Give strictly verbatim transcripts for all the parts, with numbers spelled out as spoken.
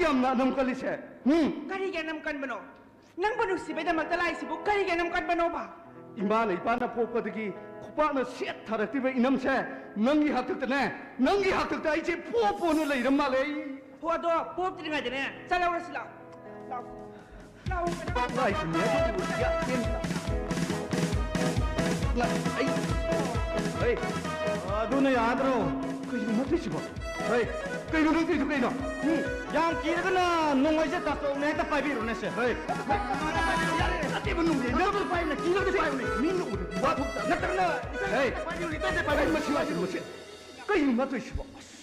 ꯌꯥꯝꯅ ꯑꯅꯝ ꯀꯜꯂꯤꯁꯦ? ꯎꯝ? ꯀꯔꯤꯒꯤ ꯑꯅꯝ ꯀꯟꯕꯅꯣ? ꯅꯪꯕꯨ ꯅꯨꯡꯁꯤꯕꯩꯗꯃꯛꯇ ꯂꯥꯛꯏꯁꯤꯕꯨ ꯀꯔꯤꯒꯤ ꯑꯅꯝ ꯀꯟꯕꯅꯣꯕ? ꯏꯃꯥꯅ ꯏꯄꯥꯅ ꯄꯣꯛꯄꯗꯒꯤ ꯈꯨꯄꯥꯛꯅ ꯁꯦꯠ ꯊꯥꯔꯛꯇ꯭ꯔꯤꯕ ꯏꯅꯝꯁꯦ ꯅꯪꯒꯤ ꯍꯥꯛꯇꯛꯇꯅꯦ, ꯅꯪꯒꯤ ꯍꯥꯛꯇꯛꯇ ꯑꯩꯁꯦ ꯄꯣꯞ ꯄꯣꯅ ꯂꯩꯔ ꯃꯥꯜꯂꯦ ꯑꯩ꯫ ꯍꯣ, ꯑꯗꯣ ꯄꯣꯞꯇ꯭ꯔꯤꯉꯩꯗꯅꯦ, ꯆꯠꯍꯧꯔꯁꯤ ꯂꯥꯛꯑꯣ꯫ ꯂꯥꯛꯑꯣ꯫ ꯂꯥꯛꯑꯣ꯫ ꯂꯥꯛꯏꯁꯤꯅꯦ, ꯑꯗꯨꯕꯨ ꯌꯥ-, ꯌꯦꯡ-, ꯂꯥꯛ-, ꯑꯩ, ꯍꯩ, ꯑꯗꯨꯅ ꯌꯥꯗ꯭ꯔꯣ? ꯀꯩꯅꯣ ꯃꯥ ꯇꯧꯏꯁꯤꯕꯣ? ꯍꯩ, ꯀꯩꯅꯣ ꯅꯪ ꯇꯧꯏꯗꯣ ꯀꯩꯅꯣ? ꯎꯝ? ꯌꯥꯝ ꯀꯤꯔꯒꯅ ꯅꯣꯡꯃꯩꯁꯦ ꯇꯥꯆꯧꯅ ꯍꯦꯛꯇ ꯄꯥꯏꯕꯤꯔꯣꯅꯦꯁꯦ꯫ ꯍꯩ, ꯅꯠꯇꯦꯕ ꯅꯣꯡꯃꯩ, ꯅꯪ ꯄꯥꯏꯌꯨꯅꯦ, ꯀꯤꯔꯒꯗꯤ ꯄꯥꯏꯌꯨꯅꯦ, ꯃꯤꯅ ꯎꯔꯗꯤ ꯋꯥ ꯊꯣꯛꯇ-, ꯅꯠꯇ꯭ꯔꯒꯅ ꯍꯩ, ꯄꯥꯏꯕꯤꯌꯨꯅꯦ, ꯏꯇꯩꯗ ꯄꯥꯏꯕꯤꯌꯨꯅꯦ꯫ ꯃꯁꯤ ꯋꯥꯁꯤꯅ ꯃꯁꯤ꯫ ꯀꯩꯅꯣ ꯃꯥ ꯇꯧꯏꯁꯤꯕꯣ? ꯑꯁ꯫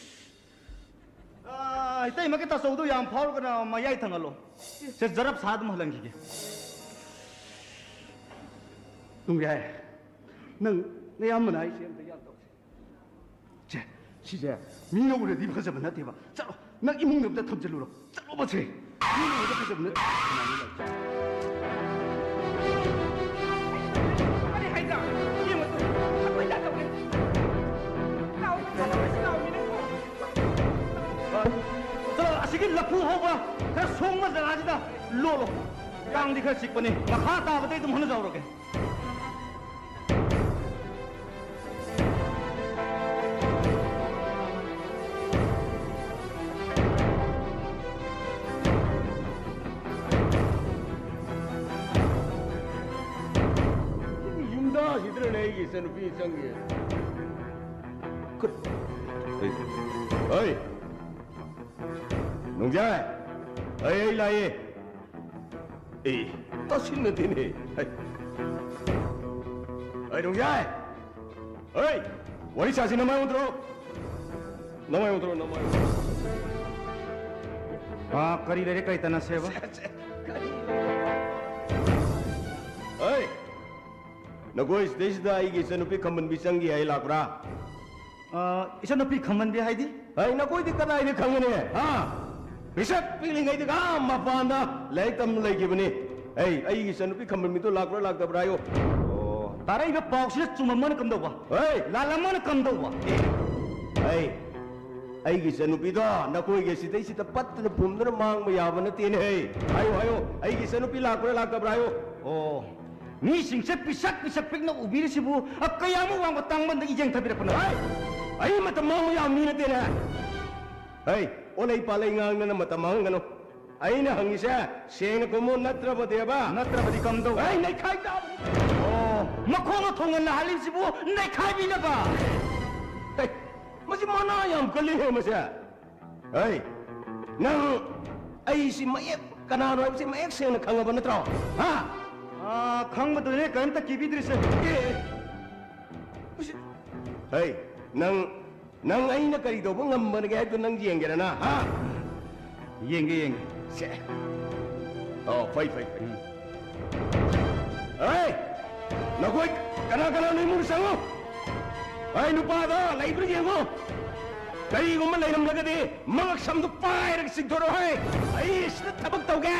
ꯑꯥ, ꯏꯇꯩꯃꯒꯤ ꯇꯥꯆꯧꯗꯣ ꯌꯥꯝ ꯐꯥꯎꯔꯒꯅ ꯃꯌꯥꯏ ꯊꯪꯍꯜꯂꯣ꯫ ꯁꯦ, ꯖꯔꯞ ꯁꯥ ꯑꯗꯨꯝ ꯍꯜꯍꯟꯈꯤꯒꯦ꯫ ꯅꯣꯡꯌꯥꯏ, ꯅꯪ ꯅꯌꯥꯝꯕꯅ ꯍꯥꯏꯁꯦ ꯑꯝꯇ ꯒ꯭ꯌꯥꯟ ꯇꯧꯁꯦ꯫ ꯁꯦ, ꯁꯤꯁꯦ ꯃꯤꯅ ꯎꯔꯗꯤ ꯐꯖꯕ ꯅꯠꯇꯦꯕ꯫ ꯆꯠꯂꯣ, ꯅꯪ ꯏꯃꯨꯡꯗ ꯑꯝꯇ ꯊꯝꯖꯤꯜꯂꯨꯔꯣ꯫ ꯆꯠꯂꯣꯕ ꯁꯦ꯫ ꯃꯤꯅ ꯎꯔꯗꯤ ꯐꯖꯕ ꯅꯠꯇꯦ꯫ ꯀꯔꯤ ꯍꯥꯏꯗ꯭ꯔꯥ? ꯌꯦꯡꯉꯣ ꯇꯨ, ꯑꯩꯈꯣꯏ ꯗꯥ ꯇꯧꯒꯦ꯫ ꯂꯥꯛꯑꯣ, ꯂꯥꯛꯑꯣ, ꯂꯥꯛꯑꯣ, ꯂꯥꯛꯑꯣ꯫ ꯆꯠꯂꯣ, ꯑꯁꯤꯒꯤ ꯂꯐꯨ ꯍꯧꯕ ꯈꯔ ꯁꯣꯡꯕ ꯖꯒꯥꯁꯤꯗ ꯂꯣꯠꯂꯣ꯫ ꯀꯥꯡꯗꯤ ꯈꯔ ꯆꯤꯛꯄꯅꯤ, ꯃꯈꯥ ꯇꯥꯕꯗꯩ ꯑꯗꯨꯝ ꯍꯣꯠꯅꯖꯍꯧꯔꯒꯦ꯫ ꯁꯤꯒꯤ ꯌꯨꯝꯗ ꯑꯁꯤꯗꯅꯅꯦ ꯑꯩꯒꯤ ꯏꯆꯟꯅꯨꯄꯤ ꯆꯪꯉꯦ꯫ ꯀ-, ꯑꯩ, ꯑꯩ! ꯅꯣꯡꯖꯥꯏ! ꯑꯩ, ꯑꯩ ꯂꯥꯛꯑꯦ! ꯑꯦ, ꯇꯥꯁꯤꯟꯅꯗꯦꯅꯦ꯫ ꯍꯩ꯫ ꯑꯩ, ꯅꯣꯡꯖꯥꯏ! ꯍꯩ! ꯋꯥꯔꯤ ꯁꯥꯁꯤ, ꯅꯃꯥꯏ ꯑꯣꯟꯊꯣꯔꯛꯑꯣ꯫ ꯅꯃꯥꯏ ꯑꯣꯟꯊꯣꯔꯛꯑꯣ, ꯅꯃꯥꯏ ꯑꯣꯟꯊꯣꯔꯛꯑꯣ꯫ ꯑꯥ, ꯀꯔꯤ ꯂꯩꯔꯦ, ꯀꯔꯤ ꯇꯥꯟꯅꯁꯦꯕ? ꯍꯩ! ꯅꯈꯣꯏ ꯁꯤꯗꯩꯁꯤꯗ ꯑꯩꯒꯤ ꯏꯆꯟꯅꯨꯄꯤ ꯈꯝꯕꯟꯕꯤ ꯆꯪꯈꯤ ꯍꯥꯏ ꯂꯥꯛꯄ꯭ꯔꯥ? ꯑ, ꯏꯆꯟꯅꯨꯄꯤ ꯈꯝꯕꯟꯕꯤ ꯍꯥꯏꯗꯤ? ꯑꯩ ꯅꯈꯣꯏꯗꯤ ꯀꯗꯥꯏꯗ ꯈꯪꯒꯅꯤ? ꯍꯥ? ꯄꯤꯁꯛ ꯄꯤꯛꯂꯤꯉꯩꯗꯒ ꯃꯄꯥꯟꯗ ꯂꯥꯏꯔꯤꯛ ꯇꯝ ꯂꯩꯈꯤꯕꯅꯤ꯫ ꯑꯩ, ꯑꯩꯒꯤ ꯏꯆꯟꯅꯨꯄꯤ ꯈꯝꯕꯟꯕꯤꯗꯣ ꯂꯥꯛꯄ꯭ꯔꯥ ꯂꯥꯛꯇꯕ꯭ꯔꯥ ꯍꯥꯏꯌꯨ꯫ ꯑꯣ, ꯇꯥꯔꯛꯏꯕ ꯄꯥꯎꯁꯤꯅ ꯆꯨꯝꯃꯝꯃꯅ ꯀꯝꯗꯧꯕ? ꯍꯩ! ꯂꯥꯜꯂꯝꯃꯅ ꯀꯝꯗꯧꯕ? ꯑꯩ, ꯑꯩꯒꯤ ꯏꯆꯟꯅꯨꯄꯤꯗꯣ ꯅꯈꯣꯏꯒꯤ ꯁꯤꯗꯩꯁꯤꯗ ꯄꯠꯇꯅ ꯄꯨꯝꯗꯅ ꯃꯥꯡꯕ ꯌꯥꯕ ꯅꯠꯇꯦꯅꯦ꯫ ꯍꯩ, ꯍꯥꯏꯌꯣ, ꯍꯥꯏꯌꯣ, ꯑꯩꯒꯤ ꯏꯆꯟꯅꯨꯄꯤ ꯂꯥꯛꯄ꯭ꯔꯥ ꯂꯥꯛꯇꯕ꯭ꯔꯥ ꯍꯥꯏꯌꯣ꯫ ꯑꯣ, ꯃꯤꯁꯤꯡꯁꯦ ꯄꯤꯁꯛ ꯄꯤꯁꯛ ꯄꯤꯛꯅ ꯎꯕꯤꯔꯤꯁꯤꯕꯨ, ꯑ, ꯀꯌꯥꯃꯨꯛ ꯋꯥꯡꯕ ꯇꯥꯡꯕꯟꯗꯒꯤ ꯌꯦꯡꯊꯕꯤꯔꯛꯄꯅꯣ? ꯍꯩ, ꯑꯩ ꯃꯇꯝ ꯃꯥꯡꯕ ꯌꯥꯕ ꯃꯤ ꯅꯠꯇꯦꯅꯦ꯫ ꯍꯩ, ꯑꯣꯂꯩ ꯄꯥꯂꯩ ꯉꯥꯡꯗꯅ ꯃꯇꯝ ꯃꯥꯡꯍꯟꯒꯅꯨ꯫ ꯑꯩꯅ ꯍꯪꯉꯤꯁꯦ ꯁꯦꯡꯅ ꯈꯨꯝꯃꯨ, ꯅꯠꯇ꯭ꯔꯕꯗꯤꯕ꯫ ꯅꯠꯇ꯭ꯔꯕꯗꯤ ꯀꯝꯗꯧ? ꯑꯩ ꯅꯩꯈꯥꯏ ꯇꯥꯕꯅꯤ꯫ ꯑꯣ, ꯃꯈꯣꯡꯅ ꯊꯣꯡꯅ ꯅꯥꯍꯜꯂꯤꯕꯁꯤꯕꯨ ꯅꯩꯈꯥꯏꯕꯤꯅꯕ? ꯍꯩ, ꯃꯁꯤ ꯃꯅꯥ ꯌꯥꯝ ꯀꯜꯂꯤꯍꯦ ꯃꯁꯦ꯫ ꯍꯩ, ꯅꯪ ꯑꯩꯁꯤ ꯃꯌꯦꯛ ꯀꯅꯥꯅꯣ ꯍꯥꯏꯕꯁꯤ ꯃꯌꯦꯛ ꯁꯦꯡꯅ ꯈꯪꯉꯕ ꯅꯠꯇ꯭ꯔꯣ? ꯍꯥ? ꯑꯥ, ꯈꯪꯕꯗꯨꯅꯦ ꯀꯔꯤꯝꯇ ꯀꯤꯕꯤꯗ꯭ꯔꯤꯁꯦ꯫ ꯑꯦ, ꯃꯁꯤ, ꯍꯩ, ꯅꯪ ꯅꯪ ꯑꯩꯅ ꯀꯔꯤ ꯇꯧꯕ ꯉꯝꯕꯅꯒꯦ ꯍꯥꯏꯕꯗꯨ ꯅꯪ ꯌꯦꯡꯒꯦꯔꯅ, ꯍꯥ? ꯌꯦꯡꯒꯦ, ꯌꯦꯡꯒꯦ꯫ ꯁꯦ꯫ ꯑꯣ, ꯐꯩ, ꯐꯩ, ꯐꯩ꯫ ꯎꯝ꯫ ꯍꯩ! ꯅꯈꯣꯏ ꯀꯅꯥ ꯀꯅꯥꯅꯣ ꯏꯃꯨꯡꯗ ꯆꯪꯉꯨ꯫ ꯍꯩ, ꯅꯨꯄꯥꯗꯣ ꯂꯩꯕ꯭ꯔꯥ ꯌꯦꯡꯉꯨ꯫ ꯀꯔꯤꯒꯨꯝꯕ ꯂꯩꯔꯝꯂꯒꯗꯤ ꯃꯉꯛ ꯁꯝꯗꯨ ꯄꯥꯏꯔꯒ ꯆꯤꯡꯊꯣꯔꯛꯑꯣ ꯍꯩ꯫ ꯑꯩ ꯁꯤꯗ ꯊꯕꯛ ꯇꯧꯒꯦ꯫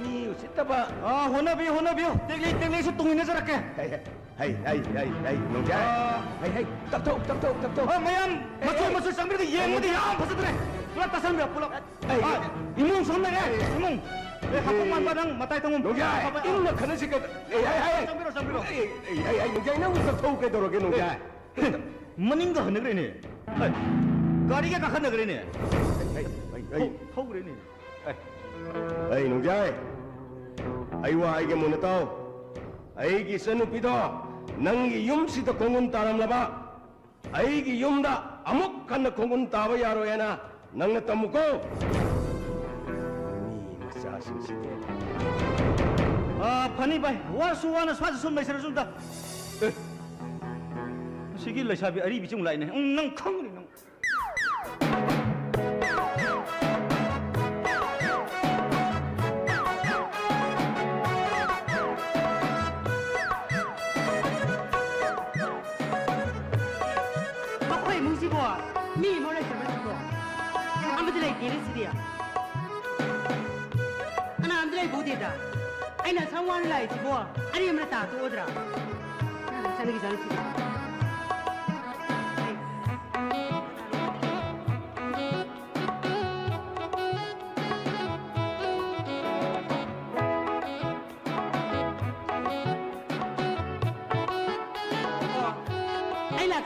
ꯃꯤ ꯎꯁꯤꯠꯇꯕ꯫ ꯑꯥ, ꯍꯣꯠꯅꯕꯤꯌꯨ, ꯍꯣꯠꯅꯕꯤꯌꯨ꯫ ꯇꯦꯛꯂꯤ, ꯇꯦꯛꯂꯤꯁꯨ ꯇꯨꯡ ꯏꯟꯅꯖꯔꯛꯀꯦ꯫ ꯍꯩ, ꯍꯩ꯫ ꯍꯩ, ꯍꯩ, ꯍꯩ, ꯍꯩ, ꯅꯣꯡꯖꯥꯏ꯫ ꯑꯥ꯫ ꯍꯩ, ꯍꯩ, ꯇꯞꯊꯧ, ꯇꯞꯊꯧ, ꯇꯞꯊꯧ꯫ ꯑꯥ, ꯃꯌꯥꯝ ꯃꯆꯨ ꯑꯦ, ꯃꯆꯨ ꯆꯪꯕꯤꯔꯒ ꯌꯦꯡꯕꯗꯤ ꯌꯥꯝ ꯐꯖꯗ꯭ꯔꯦ꯫ ꯄꯨꯂꯞ ꯇꯥꯁꯟꯕꯤꯔꯣ, ꯄꯨꯂꯞ꯫ ꯑꯩ, ꯑꯥ, ꯏꯃꯨꯡ ꯁꯣꯝꯗꯅꯦ, ꯑꯩ, ꯏꯃꯨꯡ꯫ ꯑꯦ, ꯍꯥꯄꯨ ꯃꯥꯟꯕ ꯅꯪ ꯃꯇꯥꯏ ꯊꯪꯕ꯫ ꯅꯣꯡꯖꯥꯏ, ꯑꯥ, ꯏꯪꯅ ꯈꯟꯅꯁꯤ ꯀꯩꯗꯧ-, ꯑꯦ, ꯍꯩ, ꯍꯩ, ꯍꯩ꯫ ꯆꯪꯕꯤꯔꯣ, ꯆꯪꯕꯤꯔꯣ꯫ ꯑꯩ, ꯑꯩ, ꯑꯩ, ꯑꯩ, ꯅꯣꯡꯖꯥꯏ, ꯅꯪꯕꯨ ꯇꯞꯊꯧ ꯀꯩꯗꯧꯔꯒꯦ, ꯅꯣꯡꯖꯥꯏ? ꯑꯦ, ꯃꯅꯤꯡꯒ ꯍꯟꯅꯈ꯭ꯔꯦꯅꯦ꯫ ꯑꯦ, ꯒꯥꯔꯤꯒ ꯀꯥꯈꯠꯅꯈ꯭ꯔꯦꯅꯦ꯫ ꯑꯩ, ꯑꯩ, ꯑꯩ, ꯑꯩ꯫ ꯊꯧ-, ꯊꯧꯈ꯭ꯔꯦꯅꯦ꯫ ꯑꯦ꯫ ꯑꯩ, ꯅꯣꯡꯖꯥꯏ, ꯑꯩ ꯋꯥ ꯍꯥꯏꯒꯦ ꯃꯨꯟꯅ ꯇꯥꯎ꯫ ꯑꯩꯒꯤ ꯏꯆꯟꯅꯨꯄꯤꯗꯣ ꯅꯪꯒꯤ ꯌꯨꯝꯁꯤꯗ ꯈꯣꯡꯒꯨꯟ ꯇꯥꯔꯝꯂꯕ, ꯑꯩꯒꯤ ꯌꯨꯝꯗ ꯑꯃꯨꯛ ꯍꯟꯅ ꯈꯣꯡꯒꯨꯟ ꯇꯥꯕ ꯌꯥꯔꯣꯏ ꯍꯥꯏꯅ ꯅꯪꯅ ꯇꯝꯃꯨꯀꯣ꯫ ꯃꯤ ꯃꯆꯥꯁꯤꯡꯁꯤꯗꯤ꯫ ꯑꯥ, ꯐꯅꯤ ꯚꯥꯏ, ꯋꯥꯔꯁꯨ ꯋꯥꯅ ꯁ꯭ꯋꯥꯏꯗ ꯁꯨꯝ ꯂꯩꯁꯤꯔꯁꯨ ꯑꯝꯇ꯫ ꯑꯦ, ꯃꯁꯤꯒꯤ ꯂꯩꯁꯥꯕꯤ ꯑꯔꯤꯕꯤꯁꯤ ꯑꯃꯨꯛ ꯂꯥꯛꯏꯅꯦ꯫ ꯎꯝ, ꯅꯪ ꯈꯪꯒꯅꯤ ꯅꯪ꯫ ꯃꯈꯣꯏ ꯏꯃꯨꯡꯁꯤꯕꯣ ꯃꯤ ꯑꯃ ꯂꯩꯇ꯭ꯔꯕ ꯅꯠꯇ꯭ꯔꯣ? ꯑꯃꯗꯤ ꯂꯩꯇꯦꯅꯦ ꯁꯤꯗꯤ꯫ ꯀꯅꯥꯝꯇ ꯂꯩꯕ ꯎꯗꯦꯗ꯫ ꯑꯩꯅ ꯑꯁꯨꯛ ꯋꯥꯅ ꯂꯥꯛꯏꯁꯤꯕꯣ ꯑꯔꯦꯝꯕꯗ ꯇꯥꯊꯣꯛꯑꯗ꯭ꯔꯥ? ꯆꯠꯅꯈꯤ ꯆꯠꯅꯈꯤ꯫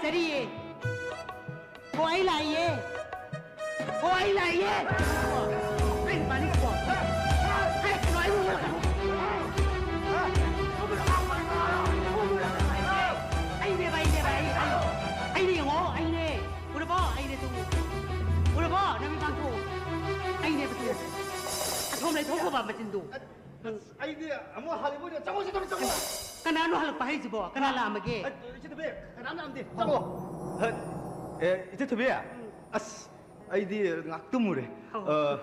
ꯆꯔꯤꯌꯦ꯫ ꯍꯣ, ꯑꯩ ꯂꯥꯛꯏꯌꯦ꯫ ꯍꯣ, ꯑꯩ ꯂꯥꯛꯏꯌꯦ꯫ ꯑꯩ ꯅꯨꯄꯥꯅꯤ ꯁꯤꯕꯣ꯫ ꯍꯥꯏꯔꯛꯀꯅꯨ, ꯑꯩ ꯅꯨꯄꯥꯅꯤ꯫ ꯑꯩꯅꯦꯕ, ꯑꯩꯅꯦꯕ, ꯑꯩ, ꯑꯩ, ꯑꯩꯅꯦ ꯌꯦꯡꯉꯣ, ꯑꯩꯅꯦ꯫ ꯎꯔꯕꯣ? ꯑꯩꯅꯦ ꯇꯨ꯫ ꯎꯔꯕꯣ? ꯅꯃꯤꯠ ꯄꯥꯡꯊꯣꯛꯎ꯫ ꯑꯩꯅꯦꯕ ꯇꯨ꯫ ꯑꯁꯣꯝ ꯂꯩꯊꯣꯛꯈꯣꯕ ꯃꯆꯤꯟꯗꯨ꯫ ꯑꯁ, ꯑꯩꯗꯤ ꯑꯃꯨꯛ ꯍꯜꯂꯤꯕꯣꯏꯅ ꯆꯪꯉꯣ, ꯆꯪꯉꯣ, ꯆꯪꯉꯣ꯫ ꯀꯅꯥꯅꯣ ꯍꯜꯂꯛꯄ ꯍꯥꯏꯁꯤꯕꯣ? ꯀꯅꯥ ꯂꯥꯛꯑꯝꯃꯒꯦ? ꯑ, ꯏꯆꯦ ꯊꯣꯏꯕꯤ, ꯀꯅꯥꯝ ꯂꯥꯛꯑꯝꯗꯦ꯫ ꯆꯪꯉꯣ꯫ ꯍ, ꯑꯦ, ꯏꯆꯦ ꯊꯣꯏꯕꯤ, ꯑꯁ, ꯑꯩꯗꯤ ꯉꯥꯛ ꯇꯨꯝꯃꯨꯔꯦ꯫ ꯑꯧ꯫ ꯑ,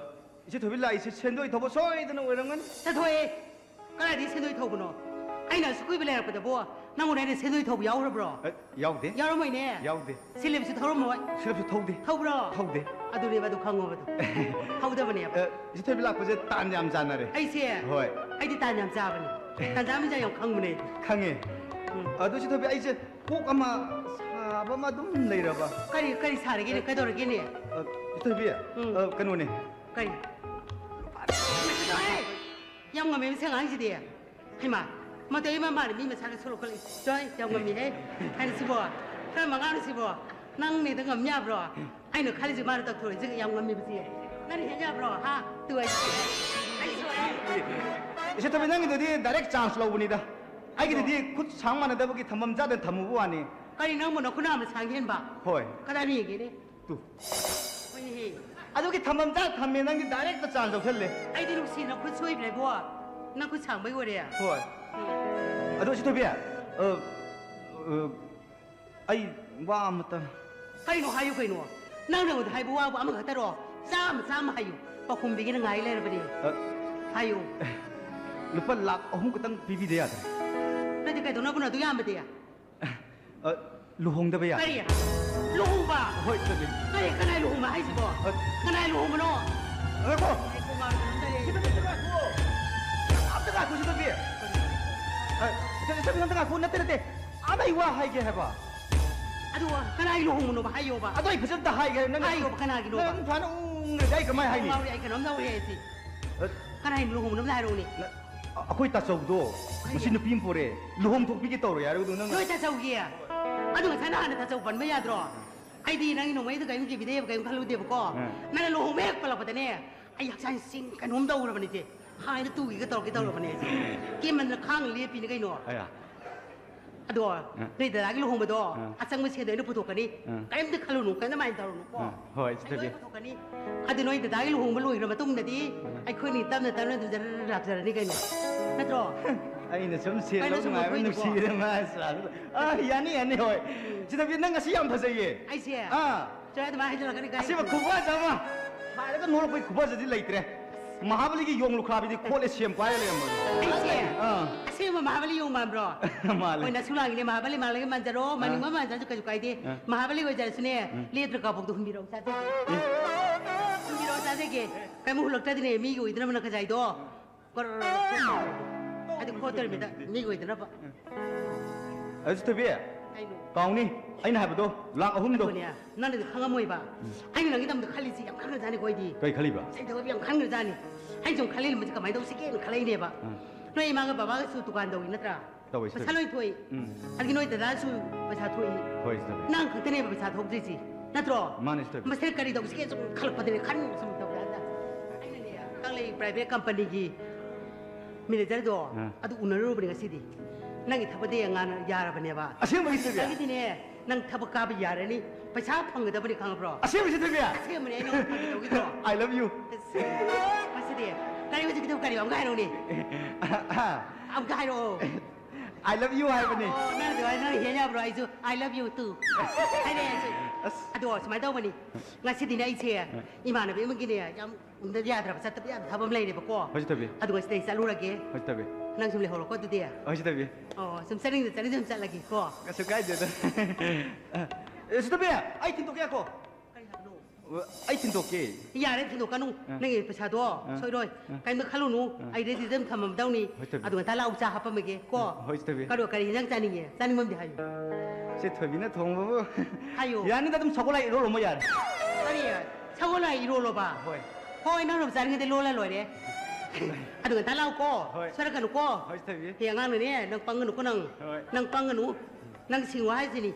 ꯏꯆꯦ ꯊꯣꯏꯕꯤ ꯂꯥꯛꯏꯁꯦ ꯁꯦꯟꯗꯣꯏ ꯊꯧꯕ ꯁꯣꯏꯗꯅ ꯑꯣꯏꯔꯝꯒꯅꯤ꯫ ꯊꯣꯛꯑꯦ꯫ ꯀꯗꯥꯏꯗꯒꯤ ꯁꯦꯟꯗꯣꯏ ꯊꯧꯕꯅꯣ? ꯑꯩꯅ ꯑꯁꯨꯛ ꯀꯨꯏꯕ ꯂꯩꯔꯛꯄꯗꯕꯨ ꯅꯪꯕꯨ ꯑꯩꯅ ꯁꯦꯟꯗꯣꯏ ꯊꯧꯕ ꯌꯥꯎꯈ꯭ꯔꯕ꯭ꯔꯣ? ꯑ, ꯌꯥꯎꯗꯦ꯫ ꯌꯥꯎꯔꯝꯃꯣꯏꯅꯦ꯫ ꯌꯥꯎꯗꯦ꯫ ꯁꯤꯂꯤꯞꯁꯨ ꯊꯧꯔꯝꯃꯣꯏ꯫ ꯁꯤꯂꯤꯞꯁꯨ ꯊꯧꯗꯦ꯫ ꯊꯧꯕ꯭ꯔꯣ? ꯊꯧꯗꯦ꯫ ꯑꯗꯨꯅꯦꯕ ꯑꯗꯨ ꯈꯪꯉꯣꯕ ꯑꯗꯨ꯫ ꯊꯧꯗꯕꯅꯦꯕ꯫ ꯑ, ꯏꯆꯦ ꯊꯣꯏꯕꯤ ꯂꯥꯛꯄꯁꯦ ꯇꯥꯟ ꯌꯥꯝ ꯆꯥꯟꯅꯔꯦ꯫ ꯑꯩꯁꯦ? ꯍꯣꯏ꯫ ꯑꯩꯗꯤ ꯇꯥꯟ ꯌꯥꯝ ꯆꯥꯕꯅꯦ꯫ ꯇꯥꯟꯖꯥ ꯃꯤꯖꯥ ꯌꯥꯝ ꯈꯪꯕꯅꯦ ꯑꯩꯗꯤ꯫ ꯈꯪꯉꯦ꯫ ꯎꯝ꯫ ꯑꯗꯨ ꯏꯆꯦ ꯊꯣꯏꯕꯤ, ꯑꯩꯁꯦ ꯀꯣꯛ ꯑꯃ ꯁꯥꯕ ꯑꯃ ꯑꯗꯨꯝ ꯂꯩꯔꯕ꯫ ꯀꯔꯤ, ꯀꯔꯤ ꯁꯥꯔꯒꯦꯅꯦ? ꯀꯩꯗꯧꯔꯒꯦꯅꯦ? ꯑ, ꯏꯆꯦ ꯊꯣꯏꯕꯤ, ꯎꯝ꯫ ꯑ, ꯀꯩꯅꯣꯅꯦ꯫ ꯀꯔꯤ? ꯌꯥꯝ ꯉꯝꯃꯦ ꯃꯁꯤ ꯑꯉꯥꯡꯁꯤꯗꯤ꯫ ꯍꯩꯃꯥ, ꯃꯇꯩ ꯑꯃ ꯃꯥꯅ ꯃꯤ ꯃꯁꯥꯒ ꯁꯣꯂꯛꯈꯠꯂꯛꯏ꯫ ꯆꯣꯏ, ꯌꯥꯝ ꯉꯝꯃꯤꯍꯦ꯫ ꯍꯥꯏꯔꯤꯁꯤꯕꯣ, ꯈꯔ ꯃꯉꯥꯡꯅ ꯁꯤꯕꯣ, ꯅꯪꯅꯦꯗ ꯉꯝ ꯌꯥꯕ꯭ꯔꯣ? ꯑꯩꯅ ꯈꯜꯂꯤꯁꯤ ꯃꯥꯅ ꯇꯧꯊꯣꯔꯛꯏꯁꯤꯒ ꯌꯥꯝ ꯉꯝꯃꯤꯕꯁꯤ꯫ ꯅꯪꯅ ꯍꯦꯛ ꯌꯥꯕ꯭ꯔꯣ? ꯍꯥ? ꯇꯨ ꯑꯩ, ꯑꯩ ꯁꯣꯔꯦ꯫ ꯏꯆꯦ ꯊꯣꯏꯕꯤ, ꯅꯪꯒꯤꯗꯨꯗꯤ direct chance ꯂꯧꯕꯅꯤꯗ꯫ ꯑꯩꯒꯤꯗꯨꯗꯤ ꯈꯨꯠ ꯁꯥꯡ ꯃꯥꯟꯅꯗꯕꯒꯤ ꯊꯝꯐꯝ ꯆꯥꯗꯅ ꯊꯝꯃꯨꯕ ꯋꯥꯅꯤ꯫ ꯀꯔꯤ, ꯅꯪꯕꯨ ꯅꯈꯨꯠ ꯅꯥꯝꯃ ꯁꯥꯡ ꯍꯦꯟꯕ? ꯍꯣꯏ꯫ ꯀꯗꯥꯏꯗ ꯌꯦꯡꯒꯦꯅꯦ? ꯇꯨ꯫ ꯍꯣꯏꯅꯦꯍꯦ꯫ ꯑꯗꯨꯒꯤ ꯊꯝꯐꯝ ꯆꯥ ꯊꯝꯃꯦ, ꯅꯪꯗꯤ direct ꯆꯥꯟ ꯂꯧꯁꯜꯂꯦ꯫ ꯑꯩꯗꯤ ꯅꯨꯡꯁꯤ, ꯅꯈꯨꯠ ꯁꯣꯏꯕ꯭ꯔꯦꯕꯣ? ꯅꯈꯨꯠ ꯁꯥꯡꯕꯩ ꯑꯣꯏꯔꯦ? ꯍꯣꯏ꯫ ꯎꯝ꯫ ꯑꯗꯣ ꯏꯆꯦ ꯊꯣꯏꯕꯤ, ꯑ, ꯑ, ꯑꯩ ꯋꯥ ꯑꯃꯇ꯫ ꯀꯩꯅꯣ ꯍꯥꯏꯌꯨ ꯀꯩꯅꯣ? ꯅꯪ ꯅꯉꯣꯟꯗ ꯍꯥꯏꯕ ꯋꯥꯕꯨ ꯑꯃꯈꯛꯇꯔꯣ? ꯆꯥꯝꯃ, ꯆꯥꯝꯃ ꯍꯥꯏꯌꯨ꯫ ꯄꯥꯎꯈꯨꯝꯕꯤꯒꯤꯅ ꯉꯥꯏ ꯂꯩꯔꯕꯅꯦ꯫ ꯑ, ꯍꯥꯏꯌꯨ꯫ ꯂꯨꯄꯥ ꯂꯥꯈ ꯑꯍꯨꯝ ꯈꯛꯇꯪ ꯄꯤꯕꯤꯗ ꯌꯥꯗ꯭ꯔꯦ? ꯅꯠꯇꯦ, ꯀꯩꯗꯧꯅꯕꯅꯣ ꯑꯗꯨ ꯌꯥꯝꯕꯗꯤ? ꯑ, ꯂꯨꯍꯣꯡꯗꯕ ꯌꯥꯗꯦ꯫ ꯀꯔꯤ? ꯂꯨꯍꯣꯡꯕ? ꯍꯣꯏ, ꯆꯠꯂꯤ꯫ ꯀꯔꯤ? ꯀꯅꯥꯏ ꯂꯨꯍꯣꯡꯕ ꯍꯥꯏꯁꯤꯕꯣ? ꯑ, ꯀꯅꯥꯏ ꯂꯨꯍꯣꯡꯕꯅꯣ? ꯉꯥꯏꯈꯣ꯫ ꯉꯥꯏꯈꯣ, ꯉꯥꯏꯈꯣ, ꯉꯥꯏꯈꯣ꯫ ꯑꯝꯇ ꯉꯥꯏꯈꯣ, ꯁꯤ ꯇꯧꯕꯤ꯫ ꯑ, ꯁꯤ, ꯁꯤ, ꯑꯝꯇ ꯉꯥꯏꯈꯣ, ꯅꯠꯇꯦ, ꯅꯠꯇꯦ꯫ ꯑꯃ ꯑꯩ ꯋꯥ ꯍꯥꯏꯒꯦ ꯍꯥꯏꯕ꯫ ꯑꯗꯨ ꯀꯅꯥꯒꯤ ꯂꯨꯍꯣꯡꯕꯅꯣꯕ? ꯍꯥꯏꯌꯣꯕ꯫ ꯑꯗꯣ ꯑꯩ ꯐꯖꯅ ꯍꯥꯏꯒꯦ ꯍꯥꯏꯕ, ꯅꯪ ꯍꯥꯏꯌꯣꯕ, ꯀꯅꯥꯒꯤꯅꯣꯕ? ꯅꯪ ꯐꯅ ꯎꯪꯉꯗꯤ ꯑꯩ ꯀꯃꯥꯏ ꯍꯥꯏꯅꯤ? ꯉꯥꯎꯔꯦ, ꯑꯩ ꯀꯩꯅꯣꯝ ꯇꯧꯔꯦ ꯑꯩꯁꯦ꯫ ꯑ, ꯀꯅꯥꯏ ꯂꯨꯍꯣꯡꯕꯅꯣ ꯑꯝꯇ ꯍꯥꯏꯔꯛꯎꯅꯦ꯫ ꯅ-, ꯑ-, ꯑꯩꯈꯣꯏ ꯇꯥꯆꯧꯗꯣ ꯉꯁꯤ ꯅꯨꯄꯤ ꯑꯃ ꯄꯣꯔꯛꯑꯦ, ꯂꯨꯍꯣꯡ ꯊꯣꯛꯄꯤꯒꯦ ꯇꯧꯔꯦ ꯍꯥꯏꯔꯒ ꯅꯪꯅ ꯅꯣꯏ ꯇꯥꯆꯧꯒꯤ? ꯑꯗꯨ ꯉꯁꯥꯏ ꯅꯍꯥꯟꯅ ꯊꯥꯆꯧ ꯄꯟꯕ ꯌꯥꯗ꯭ꯔꯣ? ꯑꯩꯗꯤ ꯅꯪꯒꯤ ꯅꯣꯡꯃꯩꯗꯨ ꯀꯔꯤꯝ ꯀꯤꯕꯤꯗꯦꯕ, ꯀꯔꯤꯝ ꯈꯜꯂꯨꯗꯦꯕꯀꯣ꯫ ꯎꯝ꯫ ꯅꯪꯅ ꯂꯨꯍꯣꯡꯕ ꯍꯦꯛ ꯄꯜꯂꯛꯄꯗꯅꯦ, ꯑꯩ ꯍꯛꯆꯥꯡ ꯆꯤꯡ ꯀꯩꯅꯣꯝ ꯇꯧꯔꯕꯅꯦ ꯏꯆꯦ꯫ ꯍꯥꯏꯅ ꯇꯨꯒꯦꯒ ꯇꯧꯔꯛꯀꯦ ꯇꯧꯔꯕꯅꯦ ꯏꯆꯦ꯫ ꯀꯦꯃꯟꯗꯅ ꯈꯥꯡ ꯂꯦꯞꯄꯤꯅꯦ ꯀꯩꯅꯣ꯫ ꯑꯌꯥ꯫ ꯑꯗꯣ, ꯑ꯫ ꯅꯣꯏ ꯗꯗꯥꯒꯤ ꯂꯨꯍꯣꯡꯕꯗꯣ ꯑ꯫ ꯑꯆꯪꯕ ꯁꯦꯟꯗꯣ ꯑꯩꯅ ꯄꯨꯊꯣꯛꯀꯅꯤ꯫ ꯑ꯫ ꯀꯔꯤꯝꯇ ꯈꯜꯂꯨꯅꯨ, ꯀꯔꯤꯝꯇ ꯃꯥꯏꯟ ꯇꯧꯔꯨꯅꯨꯀꯣ꯫ ꯑ, ꯍꯣꯏ, ꯑꯩ ꯂꯣꯏ ꯆꯠꯊꯕꯤ꯫ ꯄꯨꯊꯣꯛꯀꯅꯤ꯫ ꯑꯗꯨ ꯅꯣꯏ ꯗꯗꯥꯒꯤ ꯂꯨꯍꯣꯡꯕ ꯂꯣꯏꯈ꯭ꯔ ꯃꯇꯨꯡꯗꯗꯤ ꯑ꯫ ꯑꯩꯈꯣꯏꯅꯤ ꯇꯞꯅ ꯇꯞꯅ ꯑꯗꯨꯝ ꯖꯔ ꯂꯥꯛꯆꯔꯅꯤ ꯀꯩꯅꯣ꯫ ꯅꯠꯇ꯭ꯔꯣ? ꯑꯩꯅ ꯁꯨꯝ ꯁꯦꯟꯗꯣ ꯀꯩꯅꯣ ꯁꯨꯝ ꯅꯨꯡꯉꯥꯏꯕ ꯂꯧꯊꯣꯛꯏꯗꯨꯕꯣ? ꯅꯨꯡꯁꯤꯗꯅ ꯃꯥ ꯁꯥꯗꯅ꯫ ꯑ, ꯌꯥꯅꯤ, ꯌꯥꯅꯤ, ꯍꯣꯏ꯫ ꯎꯝ꯫ ꯆꯠꯊꯕꯤ, ꯅꯪ ꯉꯁꯤ ꯌꯥꯝ ꯐꯖꯩꯌꯦ꯫ ꯑꯩꯁꯦ? ꯑꯥ꯫ ꯆꯠꯂꯣ, ꯑꯗꯨꯃꯥꯏꯅ ꯍꯥꯏꯖꯤꯜꯂꯛꯀꯅꯤ ꯀꯥꯏ? ꯑꯁꯤꯕ ꯈꯨꯐꯖ ꯑꯃ꯫ ꯍꯥꯏꯔꯒ ꯅꯣꯛꯂꯛꯄꯒꯤ ꯈꯨꯐꯖꯗꯤ ꯂꯩꯇ꯭ꯔꯦ꯫ ꯃꯍꯥꯕꯂꯤꯒꯤ ꯌꯣꯡ ꯂꯨꯈ꯭ꯔꯥꯕꯤꯗꯤ ꯈꯣꯠꯂꯦ ꯁꯦꯝ ꯄꯥꯏꯔ ꯂꯩꯔꯝꯕꯅꯦ꯫ ꯑꯩꯁꯦ ꯑꯥ꯫ ꯑꯁꯦꯡꯕ ꯃꯍꯥꯕꯂꯤ ꯌꯣꯡ ꯃꯥꯟꯕ꯭ꯔꯣ? ꯃꯥꯜꯂꯦ꯫ ꯍꯣꯏ, ꯅꯁꯨ ꯂꯥꯡꯉꯤꯅꯦ, ꯃꯍꯥꯕꯂꯤ ꯃꯥꯜꯂꯒ ꯃꯥꯟꯖꯔꯣ, ꯑꯥ꯫ ꯃꯥꯅꯤꯡꯕ ꯃꯥꯟꯖꯔꯁꯨ ꯀꯩꯁꯨ ꯀꯥꯏꯗꯦ꯫ ꯑꯥ꯫ ꯃꯍꯥꯕꯂꯤ ꯑꯣꯏꯖꯔꯁꯨꯅꯦ, ꯎꯝ꯫ ꯂꯦꯇ꯭ꯔ ꯀꯥꯕꯣꯛꯇꯣ ꯍꯨꯟꯕꯤꯔꯛꯑꯣ ꯆꯥꯖꯒꯦ꯫ ꯑꯦ꯫ ꯍꯨꯟꯕꯤꯔꯛꯑꯣ ꯆꯥꯖꯒꯦ꯫ ꯀꯩꯝ ꯍꯨꯜꯂꯛꯇ꯭ꯔꯗꯤꯅꯦ, ꯃꯤꯒꯤ ꯑꯣꯏꯗꯅꯕ ꯅꯈꯖꯥꯏꯗꯣ꯫ ꯒꯣꯔꯣꯔꯣꯔꯣ꯫ ꯑꯗꯨ ꯈꯣꯠꯇꯣꯔꯤꯃꯤꯗ, ꯃꯤꯒꯤ ꯑꯣꯏꯗꯅꯕ꯫ ꯑꯗꯨ ꯆꯠꯊꯕꯤ, ꯀꯩꯅꯣ? ꯀꯥꯎꯅꯤ꯫ ꯑꯩꯅ ꯍꯥꯏꯕꯗꯣ, ꯂꯥꯛ ꯑꯍꯨꯝꯗꯣ꯫ ꯑꯗꯨꯅꯦ, ꯅꯪꯅꯗꯤ ꯈꯪꯉꯝꯃꯣꯏꯕ꯫ ꯎꯝ꯫ ꯑꯩꯅ ꯅꯪꯒꯤꯗꯃꯛꯇ ꯈꯜꯂꯤꯁꯤ ꯌꯥꯝ ꯈꯟꯈ꯭ꯔꯖꯥꯠꯅꯤꯀꯣ ꯑꯩꯗꯤ꯫ ꯀꯩ ꯈꯜꯂꯤꯕ? ꯁꯩꯗꯕ ꯌꯥꯝ ꯈꯟꯈ꯭ꯔꯖꯥꯠꯅꯤ꯫ ꯑꯩꯅ ꯁꯨꯝ ꯈꯜꯂꯤꯕꯁꯤ ꯀꯃꯥꯏꯅ ꯇꯧꯁꯤꯒꯦꯅ ꯈꯜꯂꯛꯏꯅꯦꯕ꯫ ꯎꯝ꯫ ꯅꯣꯏ ꯏꯃꯥꯒ ꯕꯕꯥꯒꯁꯨ ꯗꯨꯀꯥꯟ ꯇꯧꯏ ꯅꯠꯇ꯭ꯔꯥ? ꯇꯧꯋꯦ, ꯄꯩꯁꯥ ꯆꯠꯊꯕꯤ꯫ ꯂꯣꯏ ꯊꯣꯛꯏ꯫ ꯎꯝ꯫ ꯑꯗꯒꯤ ꯅꯣꯏ ꯗꯗꯥꯁꯨ ꯄꯩꯁꯥ ꯊꯣꯛꯏ꯫ ꯍꯣꯏ, ꯆꯠꯊꯕꯤ꯫ ꯅꯪ ꯈꯛꯇꯅꯦꯕ ꯄꯩꯁꯥ ꯊꯣꯛꯇ꯭ꯔꯤꯁꯤ, ꯅꯠꯇ꯭ꯔꯣ? ꯃꯥꯅꯦ, ꯆꯠꯊꯕꯤ꯫ ꯃꯁꯤꯗ ꯀꯔꯤ ꯇꯧꯁꯤꯒꯦ ꯁꯨꯝ ꯈꯜꯂꯛꯄꯗꯅꯦ, ꯈꯟ ꯁꯨꯝ ꯇꯧꯔꯦ ꯍꯥꯏꯇꯥꯔꯦ꯫ ꯑꯩꯅꯅꯦ, ꯀꯪꯂꯩ private companyꯒꯤ managerꯗꯣ, ꯑꯥ꯫ ꯑꯗꯨ ꯎꯅꯔꯨꯕꯅꯦ ꯉꯁꯤꯗꯤ꯫ ꯅꯪꯒꯤ ꯊꯕꯛꯇꯤ ꯉꯥꯟꯅ ꯌꯥꯔꯕꯅꯦꯕ꯫ ꯑꯁꯦꯡꯕꯒꯤ, ꯆꯠꯊꯕꯤ? ꯉꯁꯤꯗꯤꯅꯦ, ꯅꯪ ꯊꯕꯛ ꯀꯥꯕ ꯌꯥꯔꯅꯤ꯫ ꯄꯩꯁꯥ ꯐꯪꯒꯗꯕꯅꯤ, ꯈꯪꯉꯕ꯭ꯔꯣ? ꯑꯁꯦꯡꯕꯒꯤ, ꯆꯠꯊꯕꯤ? ꯑꯁꯦꯡꯕꯅꯦ, ꯑꯩ ꯅꯉꯣꯟꯗ ꯐꯥꯒꯤ ꯇꯧꯈꯤꯗ꯭ꯔꯣ? I love you꯫ ꯉꯁꯤꯗꯤ ꯀꯔꯤ ꯍꯧꯖꯤꯛꯀꯤꯗꯣ ꯀꯔꯤ ꯑꯃꯨꯛꯀ ꯍꯥꯏꯔꯛꯎꯅꯦ? ꯑꯃꯨꯛꯀ ꯍꯥꯏꯔꯛꯑꯣ꯫ I love you ꯍꯥꯏꯕꯅꯤ꯫ ꯑꯣ, ꯅꯪ ꯑꯗꯨꯃꯥꯏꯅ ꯅꯪ ꯍꯦꯟ ꯌꯥꯕ꯭ꯔꯣ? ꯑꯩꯁꯨ I love you too ꯍꯥꯏꯔꯦ ꯑꯩꯁꯨ꯫ ꯑꯁ꯫ ꯑꯗꯣ ꯁꯨꯃꯥꯏꯅ ꯇꯧꯕꯅꯤ, ꯉꯁꯤꯗꯤꯅꯦ ꯑꯩꯁꯦ ꯑ꯫ ꯏꯃꯥꯟꯅꯕꯤ ꯑꯃꯒꯤꯅꯦ ꯌꯥꯝ ꯎꯅꯗ ꯌꯥꯗ꯭ꯔꯕ, ꯆꯠꯇꯕ ꯌꯥꯗꯕ ꯊꯕꯛ ꯑꯃ ꯂꯩꯔꯦꯕꯀꯣ꯫ ꯍꯣꯏ, ꯆꯠꯊꯕꯤ꯫ ꯑꯗꯨ ꯉꯁꯤꯗꯤ ꯑꯩ ꯆꯠꯂꯨꯔꯒꯦ꯫ ꯍꯣꯏ, ꯆꯠꯊꯕꯤ꯫ ꯅꯪ ꯁꯨꯝ ꯂꯩꯍꯧꯔꯣꯀꯣ ꯑꯗꯨꯗꯤ꯫ ꯍꯣꯏ, ꯆꯠꯊꯕꯤ꯫ ꯑꯣ, ꯁꯨꯝ ꯆꯠꯅꯤꯡꯗ ꯆꯠꯅꯤꯡꯗ ꯁꯨꯝ ꯆꯠꯂꯒꯦꯀꯣ꯫ ꯀꯩꯁꯨ ꯀꯥꯏꯗꯦꯗ꯫ ꯑꯦ, ꯆꯠꯊꯕꯤ, ꯑꯩ ꯊꯤꯟꯗꯣꯛꯀꯦꯀꯣ꯫ ꯀꯔꯤ ꯍꯥꯏꯕꯅꯣ? ꯑꯩ ꯊꯤꯟꯗꯣꯛꯀꯦ꯫ ꯌꯥꯔꯦ, ꯊꯤꯟꯗꯣꯛꯀꯅꯨ꯫ ꯑ꯫ ꯅꯪꯒꯤ ꯄꯩꯁꯥꯗꯣ ꯑ꯫ ꯁꯣꯏꯔꯣꯏ꯫ ꯑ꯫ ꯀꯩꯝꯇ ꯈꯜꯂꯨꯅꯨ꯫ ꯑ꯫ ꯑꯩ ready ꯑꯗꯨꯝ ꯊꯝꯃꯝꯗꯧꯅꯤ꯫ ꯍꯣꯏ, ꯆꯠꯊꯕꯤ꯫ ꯑꯗꯨ ꯉꯟꯇꯥ ꯂꯥꯛꯎ, ꯆꯥ ꯍꯥꯞꯄꯝꯃꯒꯦ ꯀꯣ꯫ ꯍꯣꯏ, ꯆꯠꯊꯕꯤ꯫ ꯀꯔꯤ, ꯀꯔꯤ ꯍꯤꯟꯖꯥꯡ ꯆꯥꯅꯤꯡꯉꯦ? ꯆꯥꯅꯤꯡꯕ ꯑꯃꯗꯤ ꯍꯥꯏꯌꯨ꯫ ꯆꯦ ꯊꯣꯏꯕꯤꯅ ꯊꯣꯡꯕꯕꯨ꯫ ꯍꯥꯏꯌꯨ꯫ ꯌꯥꯅꯤꯗ, ꯑꯗꯨꯝ ꯁꯒꯣꯜ ꯍꯋꯥꯏ ꯏꯔꯣꯜꯂꯝꯃꯣ ꯌꯥꯔꯦ꯫ ꯀꯔꯤ? ꯁꯒꯣꯜ ꯍꯋꯥꯏ ꯏꯔꯣꯜꯂꯣꯕ? ꯍꯣꯏ꯫ ꯍꯣꯏ, ꯅꯪꯅ ꯆꯥꯅꯤꯡꯉꯗꯤ ꯂꯣꯜꯂ ꯂꯣꯏꯔꯦ꯫ ꯑꯗꯨ ꯉꯟꯇꯥ ꯂꯥꯛꯎꯀꯣ꯫ ꯍꯣꯏ꯫ ꯁꯣꯏꯔꯛꯀꯅꯨꯀꯣ꯫ ꯍꯣꯏ, ꯆꯠꯊꯕꯤ꯫ ꯍꯌꯦꯡ ꯑꯉꯥꯡꯅꯅꯦ, ꯅꯪ ꯄꯪꯒꯅꯨꯀꯣ ꯅꯪ꯫ ꯍꯣꯏ꯫ ꯅꯪ ꯄꯪꯒꯅꯨ꯫ ꯅꯪ ꯁꯤꯡꯉꯣ ꯍꯥꯏꯁꯤꯅꯤ꯫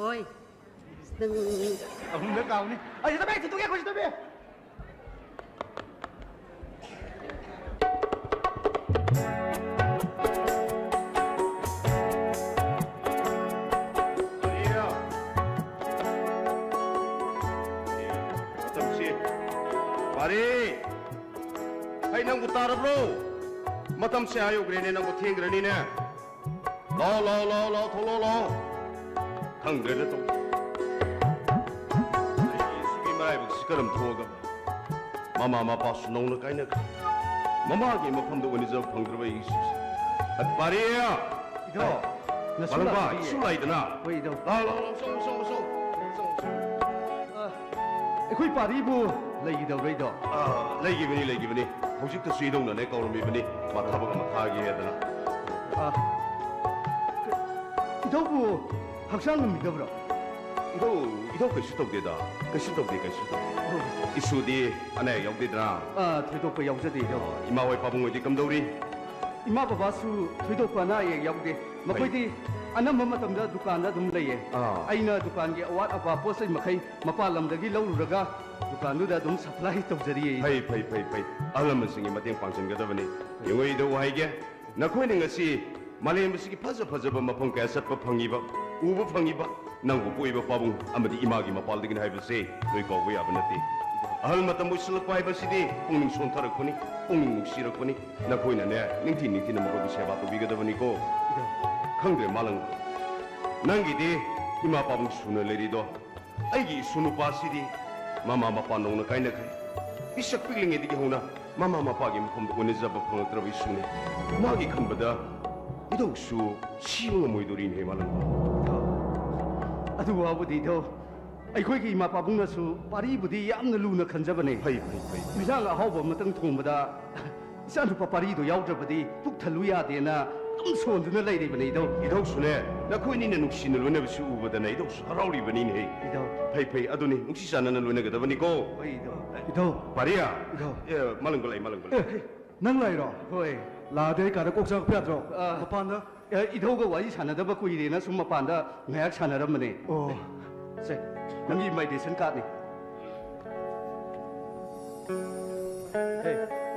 ꯍꯣꯏ꯫ ꯅꯪ ꯑꯍꯨꯝꯗ ꯀꯥꯎꯅꯤ꯫ ꯑꯩ ꯆꯠꯄ ꯌꯥꯏ, ꯊꯤꯟꯗꯣꯛꯀꯦ, ꯑꯩꯈꯣꯏ ꯆꯠꯄ ꯌꯥꯏ꯫ ꯃꯇꯝꯁꯤ꯫ ꯄꯥꯔꯤ! ꯑꯩ ꯅꯪꯕꯨ ꯇꯥꯔꯕ꯭ꯔꯣ? ꯃꯇꯝꯁꯦ ꯑꯥ ꯌꯧꯈ꯭ꯔꯦꯅꯦ, ꯅꯪꯕꯨ ꯊꯦꯡꯈ꯭ꯔꯅꯤꯅꯦ꯫ ꯂꯥꯎ, ꯂꯥꯎ, ꯂꯥꯎ, ꯂꯥꯎ, ꯊꯣꯛꯂꯛꯑꯣ, ꯂꯥꯎ꯫ ꯈꯪꯗ꯭ꯔꯦꯗ ꯇꯧ꯫ ꯑꯩꯒꯤ ꯁꯤꯒꯤ ꯃꯔꯥꯏꯕꯛꯁꯤ ꯀꯔꯝ ꯊꯣꯛꯑꯒ ꯃꯃꯥ ꯃꯄꯥꯁꯨ ꯅꯧꯅ ꯀꯥꯏꯅꯈ꯭ꯔꯦ꯫ ꯃꯃꯥꯒꯤ ꯃꯐꯝꯗ ꯑꯣꯏꯅꯖꯕ ꯐꯪꯗ꯭ꯔꯕ ꯑꯩꯒꯤ ꯏꯁꯨꯁꯦ꯫ ꯑ, ꯄꯥꯔꯤ! ꯏꯙꯧ, ꯑꯦ, ꯅꯁꯨ ꯃꯂꯪꯕ, ꯂꯥꯛꯄꯤꯌꯦ꯫ ꯏꯁꯨ ꯂꯥꯛꯏꯗꯅ꯫ ꯍꯣꯏ, ꯏꯙꯧ꯫ ꯂꯥꯎ, ꯂꯥꯎ, ꯂꯥꯎ, ꯆꯪꯉꯨ, ꯆꯪꯉꯨ, ꯆꯪꯉꯨ꯫ ꯆꯪꯉꯨ, ꯆꯪꯉꯨ꯫ ꯑ, ꯑꯩꯈꯣꯏ ꯄꯥꯔꯤꯕꯨ ꯂꯩꯈꯤꯗꯕ꯭ꯔꯣ, ꯏꯙꯧ? ꯑ, ꯂꯩꯈꯤꯕꯅꯤ, ꯂꯩꯈꯤꯕꯅꯤ꯫ ꯍꯧꯖꯤꯛꯇꯁꯨ ꯏꯙꯧꯅꯅꯦ ꯀꯧꯔꯝꯃꯤꯕꯅꯤ꯫ ꯃꯥ ꯊꯕꯛ ꯑꯃ ꯊꯥꯒꯦ ꯍꯥꯏꯗꯅ꯫ ꯑ, ꯏꯙꯧꯕꯨ ꯍꯛꯆꯥꯡ ꯉꯝꯕꯤꯗꯕ꯭ꯔꯣ? ꯏꯙꯧ, ꯏꯙꯧ ꯀꯩꯁꯨ ꯇꯧꯗꯦꯗ꯫ ꯀꯩꯁꯨ ꯇꯧꯗꯦ, ꯀꯩꯁꯨ ꯇꯧꯗꯦ꯫ ꯑꯣ꯫ ꯏꯁꯨꯗꯤ ꯑꯅꯥ ꯑꯌꯦꯛ ꯌꯥꯎꯗꯦꯗꯅ? ꯑ, ꯊꯣꯏꯗꯣꯛꯄ ꯌꯥꯎꯖꯗꯦ, ꯏꯙꯧ꯫ ꯏꯃꯥ ꯍꯣꯏ, ꯄꯥꯕꯨꯡ ꯍꯣꯏꯗꯤ ꯀꯝꯗꯧꯔꯤ? ꯏꯃꯥ ꯕꯕꯥꯁꯨ ꯊꯣꯏꯗꯣꯛꯄ ꯑꯅꯥ ꯑꯌꯦꯛ ꯌꯥꯎꯗꯦ꯫ ꯐꯩ꯫ ꯃꯈꯣꯏꯗꯤ ꯑꯅꯝꯕ ꯃꯇꯝꯗ ꯗꯨꯀꯥꯟꯗ ꯑꯗꯨꯝ ꯂꯩꯌꯦ꯫ ꯑꯥ꯫ ꯑꯩꯅ ꯗꯨꯀꯥꯟꯒꯤ ꯑꯋꯥꯠ ꯑꯄꯥ ꯄꯣꯠ ꯆꯩ ꯃꯈꯩ ꯃꯄꯥꯟ ꯂꯝꯗꯒꯤ ꯂꯧꯔꯨꯔꯒ ꯗꯨꯀꯥꯟꯗꯨꯗ ꯑꯗꯨꯝ supply ꯇꯧꯖꯔꯤꯌꯦ꯫ ꯐꯩ, ꯐꯩ, ꯐꯩ, ꯐꯩ꯫ ꯑꯍꯜ ꯂꯃꯟꯁꯤꯡꯒꯤ ꯃꯇꯦꯡ ꯄꯥꯡꯁꯤꯟꯒꯗꯕꯅꯤ꯫ ꯌꯦꯡꯉꯣ, ꯏꯙꯧ ꯍꯥꯏꯒꯦ, ꯅꯈꯣꯏꯅ ꯉꯁꯤ ꯃꯥꯂꯦꯝ ꯑꯁꯤꯒꯤ ꯐꯖ ꯐꯖꯕ ꯃꯐꯝ ꯀꯌꯥ ꯆꯠꯄ ꯐꯪꯉꯤꯕ, ꯎꯕ ꯐꯪꯉꯤꯕ, ꯅꯪꯕꯨ ꯄꯣꯛꯏꯕ ꯄꯥꯕꯨꯡ ꯑꯃꯗꯤ ꯏꯃꯥꯒꯤ ꯃꯄꯥꯜꯗꯒꯤꯅꯤ ꯍꯥꯏꯕꯁꯦ ꯅꯣꯏ ꯀꯥꯎꯕ ꯌꯥꯕ ꯅꯠꯇꯦ꯫ ꯑꯍꯜ ꯃꯇꯝ ꯑꯣꯏꯁꯤꯜꯂꯛꯄ ꯍꯥꯏꯕꯁꯤꯗꯤ ꯄꯨꯛꯅꯤꯡ ꯁꯣꯟꯊꯔꯛꯄꯅꯤ, ꯄꯨꯛꯅꯤꯡ ꯅꯨꯡꯁꯤꯔꯛꯄꯅꯤ꯫ ꯅꯈꯣꯏꯅꯅꯦ, ꯅꯤꯡꯊꯤ ꯅꯤꯡꯊꯤꯅ ꯃꯈꯣꯏꯒꯤ ꯁꯦꯕꯥ ꯇꯧꯕꯤꯒꯗꯕꯅꯤꯀꯣ꯫ ꯈꯪꯗ꯭ꯔꯦ, ꯃꯥꯂꯪ, ꯅꯪꯒꯤꯗꯤ ꯏꯃꯥ ꯄꯥꯕꯨꯡ ꯁꯨꯅ ꯂꯩꯔꯤꯗꯣ, ꯑꯩꯒꯤ ꯏꯁꯨ ꯅꯨꯄꯥꯁꯤꯗꯤ ꯃꯃꯥ ꯃꯄꯥ ꯅꯧꯅ ꯀꯥꯏꯅꯈ꯭ꯔꯦ꯫ ꯄꯤꯁꯛ ꯄꯤꯛꯂꯤꯉꯩꯗꯒꯤ ꯍꯧꯅ ꯃꯃꯥ ꯃꯄꯥꯒꯤ ꯃꯐꯝꯗ ꯑꯣꯟꯅꯖꯕ ꯐꯪꯂꯛꯇ꯭ꯔꯕ ꯏꯁꯨꯅꯤ꯫ ꯃꯥꯒꯤ ꯈꯟꯕꯗ ꯏꯙꯧꯁꯨ ꯁꯤꯕ ꯉꯝꯃꯣꯏꯗꯣꯔꯤꯅꯦ, ꯃꯥꯂꯪꯕ꯫ ꯏꯙꯧ, ꯑꯗꯨ ꯋꯥꯕꯨꯗꯤ, ꯏꯙꯧ, ꯑꯩꯈꯣꯏꯒꯤ ꯏꯃꯥ ꯄꯥꯕꯨꯡꯅꯁꯨ ꯄꯥꯔꯤꯕꯨꯗꯤ ꯌꯥꯝꯅ ꯂꯨꯅ ꯈꯟꯖꯕꯅꯦ꯫ ꯐꯩ, ꯐꯩ, ꯐꯩ, ꯐꯩ꯫ ꯏꯟꯁꯥꯡ ꯑꯍꯥꯎꯕ ꯑꯃꯇꯪ ꯊꯣꯡꯕꯗ ꯏꯆꯥꯅꯨꯄꯥ ꯄꯥꯔꯤꯗꯣ ꯌꯥꯎꯗ꯭ꯔꯕꯗꯤ ꯄꯨꯛ ꯊꯜꯂꯨ ꯌꯥꯗꯦꯅ ꯑꯗꯨꯝ ꯁꯣꯟꯗꯨꯅ ꯂꯩꯔꯤꯕꯅꯦ, ꯏꯙꯧ꯫ ꯏꯙꯧꯁꯨꯅꯦ, ꯅꯈꯣꯏꯅꯤꯅ ꯅꯨꯡꯁꯤꯅ ꯂꯣꯏꯅꯕꯁꯤ ꯎꯕꯗꯅꯦ ꯏꯙꯧꯁꯨ ꯍꯔꯥꯎꯔꯤꯕꯅꯤꯅꯦꯍꯦ꯫ ꯏꯙꯧ꯫ ꯐꯩ, ꯐꯩ, ꯑꯗꯨꯅꯤ, ꯅꯨꯡꯁꯤ ꯆꯥꯟꯅꯅ ꯂꯣꯏꯅꯒꯗꯕꯅꯤꯀꯣ꯫ ꯍꯣꯏ, ꯏꯙꯧ꯫ ꯏꯙꯧ꯫ ꯄꯥꯔꯤꯌꯥ꯫ ꯏꯙꯧ꯫ ꯑꯦ, ꯃꯥꯂꯪꯕ ꯂꯥꯛꯏ, ꯃꯥꯂꯪꯕ ꯂꯥꯛꯏ꯫ ꯑꯦ, ꯅꯪ ꯂꯥꯛꯏꯔꯣ? ꯍꯣꯏ꯫ ꯂꯥꯛꯑꯗꯤ ꯑꯩ ꯀꯥꯗ ꯀꯣꯛ ꯆꯪꯉꯛꯄ ꯌꯥꯗ꯭ꯔꯣ? ꯑꯥ꯫ ꯃꯄꯥꯟꯗ ꯑꯦ, ꯏꯙꯧꯒ ꯋꯥꯔꯤ ꯁꯥꯟꯅꯗꯕ ꯀꯨꯏꯔꯦꯅ ꯁꯨꯝ ꯃꯄꯥꯟꯗ ꯉꯥꯏꯍꯥꯛ ꯁꯥꯟꯅꯔꯝꯕꯅꯦ꯫ ꯑꯣ꯫ ꯁꯦ, ꯅꯪꯒꯤ invitation cardꯅꯤ꯫ ꯍꯦ,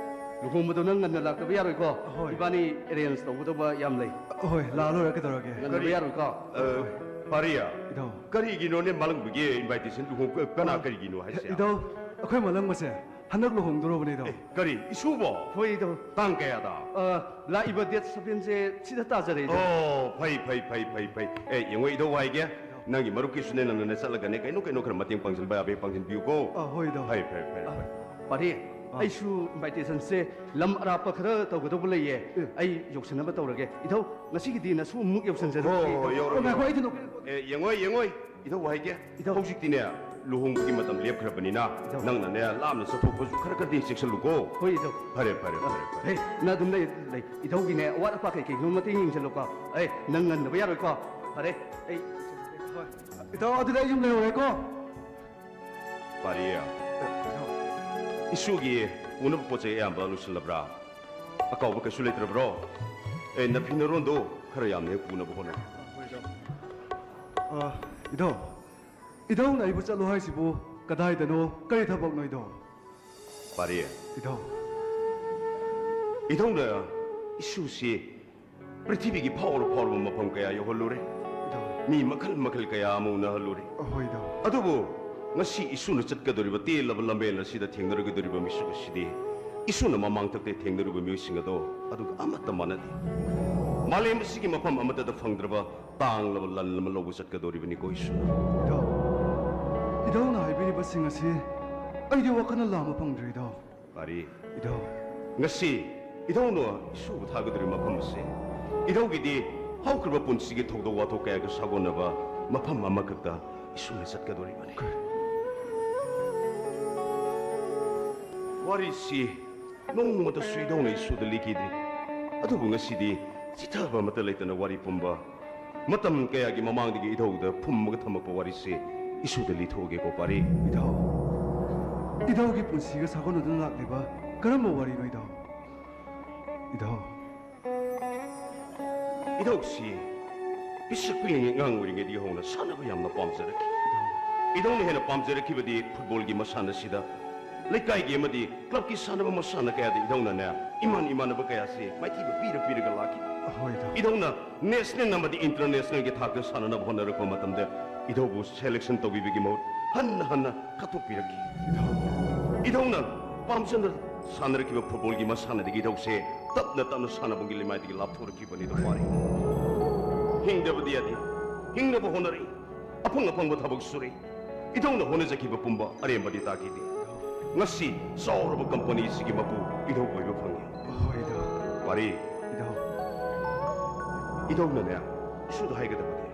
ꯂꯨꯍꯣꯡꯕꯗꯣ ꯅꯪ ꯉꯟꯅ ꯂꯥꯛꯇꯕ ꯌꯥꯔꯣꯏꯀꯣ꯫ ꯍꯣꯏ꯫ ꯏꯕꯥꯅꯤ arrange ꯇꯧꯒꯗꯧꯕ ꯌꯥꯝ ꯂꯩ꯫ ꯍꯣꯏ, ꯂꯥꯛꯑ ꯂꯣꯏꯔꯦ, ꯀꯩꯗꯧꯔꯒꯦ? ꯉꯟꯅꯕ ꯀꯔꯤ? ꯌꯥꯔꯣꯏꯀꯣ꯫ ꯑ, ꯍꯣꯏ꯫ ꯄꯥꯔꯤꯌꯥ, ꯏꯙꯧ꯫ ꯀꯔꯤꯒꯤꯅꯣꯅꯦ ꯃꯥꯂꯪꯕꯒꯤ invitation ꯂꯨꯍꯣꯡ-, ꯀꯅꯥ ꯑ, ꯀꯔꯤꯒꯤꯅꯣ ꯍꯥꯏꯁꯦ? ꯏꯙꯧ, ꯑꯩꯈꯣꯏ ꯃꯥꯂꯪꯕꯁꯦ ꯍꯟꯗꯛ ꯂꯨꯍꯣꯡꯗꯣꯔꯕꯅꯦ, ꯏꯙꯧ꯫ ꯑꯦ, ꯀꯔꯤ? ꯏꯁꯨꯕꯣ? ꯍꯣꯏ, ꯏꯙꯧ꯫ ꯇꯥꯡ ꯀꯌꯥꯗ? ꯑ, ꯂꯥꯛꯏꯕ date sevenꯁꯦ ꯁꯤꯗ ꯇꯥꯖꯔꯦ, ꯏꯙꯧ꯫ ꯑꯣ, ꯐꯩ, ꯐꯩ, ꯐꯩ, ꯐꯩ, ꯐꯩ꯫ ꯑꯦ, ꯌꯦꯡꯉꯣ, ꯏꯙꯧ ꯍꯥꯏꯒꯦ, ꯅꯪꯒꯤ ꯃꯔꯨꯞꯀꯤꯁꯨꯅꯦ, ꯅꯪꯅꯅꯦ ꯆꯠꯂꯒꯅꯦ, ꯀꯩꯅꯣ ꯀꯩꯅꯣ ꯈꯔ ꯃꯇꯦꯡ ꯄꯥꯡꯁꯤꯟꯕ ꯌꯥꯕ ꯍꯦꯛ ꯄꯥꯡꯁꯤꯟꯕꯤꯌꯨꯀꯣ꯫ ꯑ, ꯍꯣꯏ, ꯏꯙꯧ꯫ ꯐꯩ, ꯐꯩ, ꯐꯩ, ꯑ, ꯐꯩ꯫ ꯄꯥꯔꯤ, ꯑ꯫ ꯑꯩꯁꯨ invitationꯁꯦ ꯂꯝ ꯑꯔꯥꯞꯄ ꯈꯔ ꯇꯧꯒꯗꯧꯕ ꯂꯩꯌꯦ꯫ ꯑꯦ꯫ ꯑꯩ ꯌꯧꯁꯤꯟꯅꯕ ꯇꯧꯔꯒꯦ꯫ ꯏꯙꯧ, ꯉꯁꯤꯒꯤꯗꯤ ꯅꯁꯨ ꯑꯃꯨꯛ ꯌꯧꯁꯤꯟꯖꯔꯒꯦ, ꯍꯣꯏ, ꯍꯣꯏ, ꯏꯙꯧ꯫ ꯌꯧꯔꯣ, ꯑꯣ, ꯉꯥꯏꯈꯣ, ꯌꯧꯔꯣ꯫ ꯑꯩ ꯊꯤꯟꯗꯣꯛꯀꯦ꯫ ꯑꯦ, ꯌꯦꯡꯉꯣ, ꯌꯦꯡꯉꯣ꯫ ꯏꯙꯧ ꯍꯥꯏꯒꯦ꯫ ꯏꯙꯧ꯫ ꯍꯧꯖꯤꯛꯇꯤꯅꯦ, ꯂꯨꯍꯣꯡꯕꯒꯤ ꯃꯇꯝ ꯂꯦꯞꯈ꯭ꯔꯕꯅꯤꯅ, ꯏꯙꯧ꯫ ꯅꯪꯅꯅꯦ, ꯂꯥꯞꯅ ꯆꯠꯊꯣꯛꯄꯁꯨ ꯈꯔ ꯈꯔꯗꯤ ꯆꯦꯛꯁꯤꯜꯂꯨꯀꯣ꯫ ꯍꯣꯏ, ꯏꯙꯧ꯫ ꯐꯔꯦ, ꯐꯔꯦ, ꯐꯔꯦ, ꯐꯔꯦ꯫ ꯍꯦ, ꯅꯪ ꯑꯗꯨꯝ ꯂꯩ, ꯂꯩ꯫ ꯏꯙꯧꯒꯤꯅꯦ, ꯑꯋꯥꯠ ꯑꯄꯥ ꯀꯩ ꯀꯩꯅꯣ ꯃꯇꯦꯡ ꯌꯦꯡꯁꯤꯜꯂꯨꯀꯣ꯫ ꯑꯩ ꯅꯪ ꯉꯟꯗꯕ ꯌꯥꯔꯣꯏꯀꯣ꯫ ꯐꯔꯦ, ꯑꯩ ꯏꯙꯧ, ꯑꯗꯨꯗꯤ ꯑꯩ ꯌꯨꯝ ꯂꯩꯍꯧꯔꯦꯀꯣ꯫ ꯄꯥꯔꯤ, ꯏꯁꯨꯒꯤ ꯄꯨꯅꯕ ꯄꯣꯠ ꯆꯩ ꯑꯌꯥꯝꯕ ꯂꯣꯏꯁꯤꯜꯂꯕ꯭ꯔꯥ? ꯑꯀꯥꯎꯕ ꯀꯩꯁꯨ ꯂꯩꯇ꯭ꯔꯕ꯭ꯔꯣ? ꯑꯦ, ꯅꯐꯤ ꯅꯔꯣꯟꯗꯣ ꯈꯔ ꯌꯥꯝꯅ ꯍꯦꯛ ꯄꯨꯅꯕ ꯍꯣꯠꯅꯧ꯫ ꯑ, ꯏꯙꯧ, ꯏꯙꯧꯅ ꯑꯩꯕꯨ ꯆꯠꯂꯣ ꯍꯥꯏꯁꯤꯕꯨ ꯀꯗꯥꯏꯗꯅꯣ? ꯀꯔꯤ ꯊꯕꯛꯅꯣ, ꯏꯙꯧ? ꯄꯥꯔꯤ꯫ ꯏꯙꯧ꯫ ꯏꯙꯧꯅ ꯏꯁꯨꯁꯤ ꯄ꯭ꯔꯤꯊꯤꯕꯤꯒꯤ ꯐꯥꯎꯔ ꯐꯥꯎꯔꯕ ꯃꯐꯝ ꯀꯌꯥ ꯌꯧꯍꯜꯂꯨꯔꯦ꯫ ꯏꯙꯧ꯫ ꯃꯤ ꯃꯈꯜ ꯃꯈꯜ ꯀꯌꯥ ꯑꯃ ꯎꯅꯍꯜꯂꯨꯔꯦ꯫ ꯑꯍꯣꯏ, ꯏꯙꯧ꯫ ꯑꯗꯨꯕꯨ ꯉꯁꯤ ꯏꯁꯨꯅ ꯆꯠꯀꯗꯧꯔꯤꯕ ꯇꯦꯜꯂꯕ ꯂꯝꯕꯦꯜ ꯑꯁꯤꯗ ꯊꯦꯡꯅꯔꯒꯗꯧꯔꯤꯕ ꯃꯤꯁꯛ ꯑꯁꯤꯗꯤ ꯏꯁꯨꯅ ꯃꯃꯥꯡꯊꯛꯇ ꯊꯦꯡꯅꯔꯨꯕ ꯃꯤꯑꯣꯏꯁꯤꯡ ꯑꯗꯣ ꯑꯗꯨꯒ ꯑꯃꯠꯇ ꯃꯥꯟꯅꯗꯦ꯫ ꯃꯥꯂꯦꯝ ꯑꯁꯤꯒꯤ ꯃꯐꯝ ꯑꯃꯠꯇꯗ ꯐꯪꯗ꯭ꯔꯕ ꯇꯥꯡꯂꯕ ꯂꯟ ꯑꯃ ꯂꯧꯕ ꯆꯠꯀꯗꯧꯔꯤꯕꯅꯤꯀꯣ ꯏꯁꯨꯅ꯫ ꯏꯙꯧ, ꯏꯙꯧꯅ ꯍꯥꯏꯕꯤꯔꯤꯕꯁꯤꯡ ꯑꯁꯤ ꯑꯩꯗꯤ ꯋꯥꯈꯜꯅ ꯂꯥꯝꯕ ꯐꯪꯗ꯭ꯔꯦ, ꯏꯙꯧ꯫ ꯄꯥꯔꯤ꯫ ꯏꯙꯧ꯫ ꯉꯁꯤ ꯏꯙꯧꯅ ꯏꯁꯨꯕꯨ ꯊꯥꯒꯗꯧꯔꯤꯕ ꯃꯐꯝ ꯑꯁꯤ ꯏꯙꯧꯒꯤꯗꯤ ꯍꯧꯈ꯭ꯔꯕ ꯄꯨꯟꯁꯤꯒꯤ ꯊꯧꯗꯣꯛ ꯋꯥꯊꯣꯛ ꯀꯌꯥꯒ ꯁꯥꯒꯣꯟꯅꯕ ꯃꯐꯝ ꯑꯃꯈꯛꯇ ꯏꯁꯨꯅ ꯆꯠꯀꯗꯧꯔꯤꯕꯅꯤ꯫ ꯋꯥꯔꯤꯁꯤ ꯅꯣꯡꯃꯇꯁꯨ ꯏꯙꯧꯅ ꯏꯁꯨꯗ ꯂꯤꯈꯤꯗ꯭ꯔꯤ꯫ ꯑꯗꯨꯕꯨ ꯉꯁꯤꯗꯤ ꯆꯤꯊꯕ ꯑꯃꯠꯇ ꯂꯩꯇꯅ ꯋꯥꯔꯤ ꯄꯨꯝꯕ ꯃꯇꯝ ꯀꯌꯥꯒꯤ ꯃꯃꯥꯡꯗꯒꯤ ꯏꯙꯧꯗ ꯐꯨꯝꯃꯒ ꯊꯝꯃꯛꯄ ꯋꯥꯔꯤꯁꯤ ꯏꯁꯨꯗ ꯂꯤꯊꯣꯛꯑꯒꯦꯀꯣ, ꯄꯥꯔꯤ꯫ ꯏꯙꯧ, ꯏꯙꯧꯒꯤ ꯄꯨꯟꯁꯤꯒ ꯁꯥꯒꯣꯟꯅꯗꯨꯅ ꯂꯥꯛꯂꯤꯕ ꯀꯔꯝꯕ ꯋꯥꯔꯤꯅꯣ, ꯏꯙꯧ? ꯏꯙꯧ꯫ ꯏꯙꯧꯁꯤ ꯄꯤꯁꯛ ꯄꯤꯛꯂꯤꯉꯩ ꯑꯉꯥꯡ ꯑꯣꯏꯔꯤꯉꯩꯗꯒꯤ ꯍꯧꯅ ꯁꯥꯟꯅꯕ ꯌꯥꯝꯅ ꯄꯥꯝꯖꯔꯛꯈꯤ꯫ ꯏꯙꯧꯅ ꯍꯦꯟꯅ ꯄꯥꯝꯖꯔꯛꯈꯤꯕꯗꯤ ꯐꯨꯠꯕꯣꯜꯒꯤ ꯃꯁꯥꯟꯅꯁꯤꯗ ꯂꯩꯀꯥꯏꯒꯤ ꯑꯃꯗꯤ ꯀ꯭ꯂꯕꯀꯤ ꯁꯥꯟꯅꯕ ꯃꯁꯥꯟꯅ ꯀꯌꯥꯗ ꯏꯙꯧꯅꯅꯦ ꯏꯃꯥꯟ ꯏꯃꯥꯟꯅꯕ ꯀꯌꯥꯁꯤ ꯃꯥꯏꯊꯤꯕ ꯄꯤꯔ ꯄꯤꯔꯒ ꯂꯥꯛꯈꯤ꯫ ꯍꯣꯏ, ꯏꯙꯧ꯫ ꯏꯙꯧꯅ ꯅꯦꯁꯅꯦꯜ ꯑꯃꯗꯤ ꯏꯟꯇꯔꯅꯦꯁꯅꯦꯜꯒꯤ ꯊꯥꯛꯇ ꯁꯥꯟꯅꯅꯕ ꯍꯣꯠꯅꯔꯛꯄ ꯃꯇꯝꯗ ꯏꯙꯧꯕꯨ ꯁꯦꯂꯦꯛꯁꯟ ꯇꯧꯕꯤꯕꯒꯤ ꯃꯍꯨꯠ ꯍꯟꯅ ꯍꯟꯅ ꯈꯠꯇꯣꯛꯄꯤꯔꯛꯈꯤ꯫ ꯏꯙꯧ꯫ ꯏꯙꯧꯅ ꯄꯥꯝꯖꯅ ꯁꯥꯟꯅꯔꯛꯈꯤꯕ ꯐꯨꯠꯕꯣꯜꯒꯤ ꯃꯁꯥꯟꯅꯗꯒꯤ ꯏꯙꯧꯁꯦ ꯇꯞꯅ ꯇꯞꯅ ꯁꯥꯟꯅꯕꯨꯡꯒꯤ ꯂꯩꯃꯥꯏꯗꯒꯤ ꯂꯥꯞꯊꯣꯔꯛꯈꯤꯕꯅꯤꯗꯣ ꯄꯥꯔꯤ꯫ ꯍꯤꯡꯗꯕꯗꯤ ꯌꯥꯗꯦ꯫ ꯍꯤꯡꯅꯕ ꯍꯣꯠꯅꯔꯛꯏ꯫ ꯑꯐꯪ ꯑꯐꯪꯕ ꯊꯕꯛ ꯁꯨꯔꯛꯏ꯫ ꯏꯙꯧꯅ ꯍꯣꯠꯅꯖꯈꯤꯕ ꯄꯨꯝꯕ ꯑꯔꯦꯝꯕꯗꯤ ꯇꯥꯈꯤꯗꯦ꯫ ꯉꯁꯤ ꯆꯥꯎꯔꯕ ꯀꯝꯄꯅꯤ ꯑꯁꯤꯒꯤ ꯃꯄꯨ ꯏꯙꯧ ꯑꯣꯏꯕ ꯐꯪꯉꯤ꯫ ꯍꯣꯏ, ꯏꯙꯧ꯫ ꯄꯥꯔꯤ꯫ ꯏꯙꯧ꯫ ꯏꯙꯧꯅꯅꯦ, ꯏꯁꯨꯗ ꯍꯥꯏꯒꯗꯕꯗꯤ,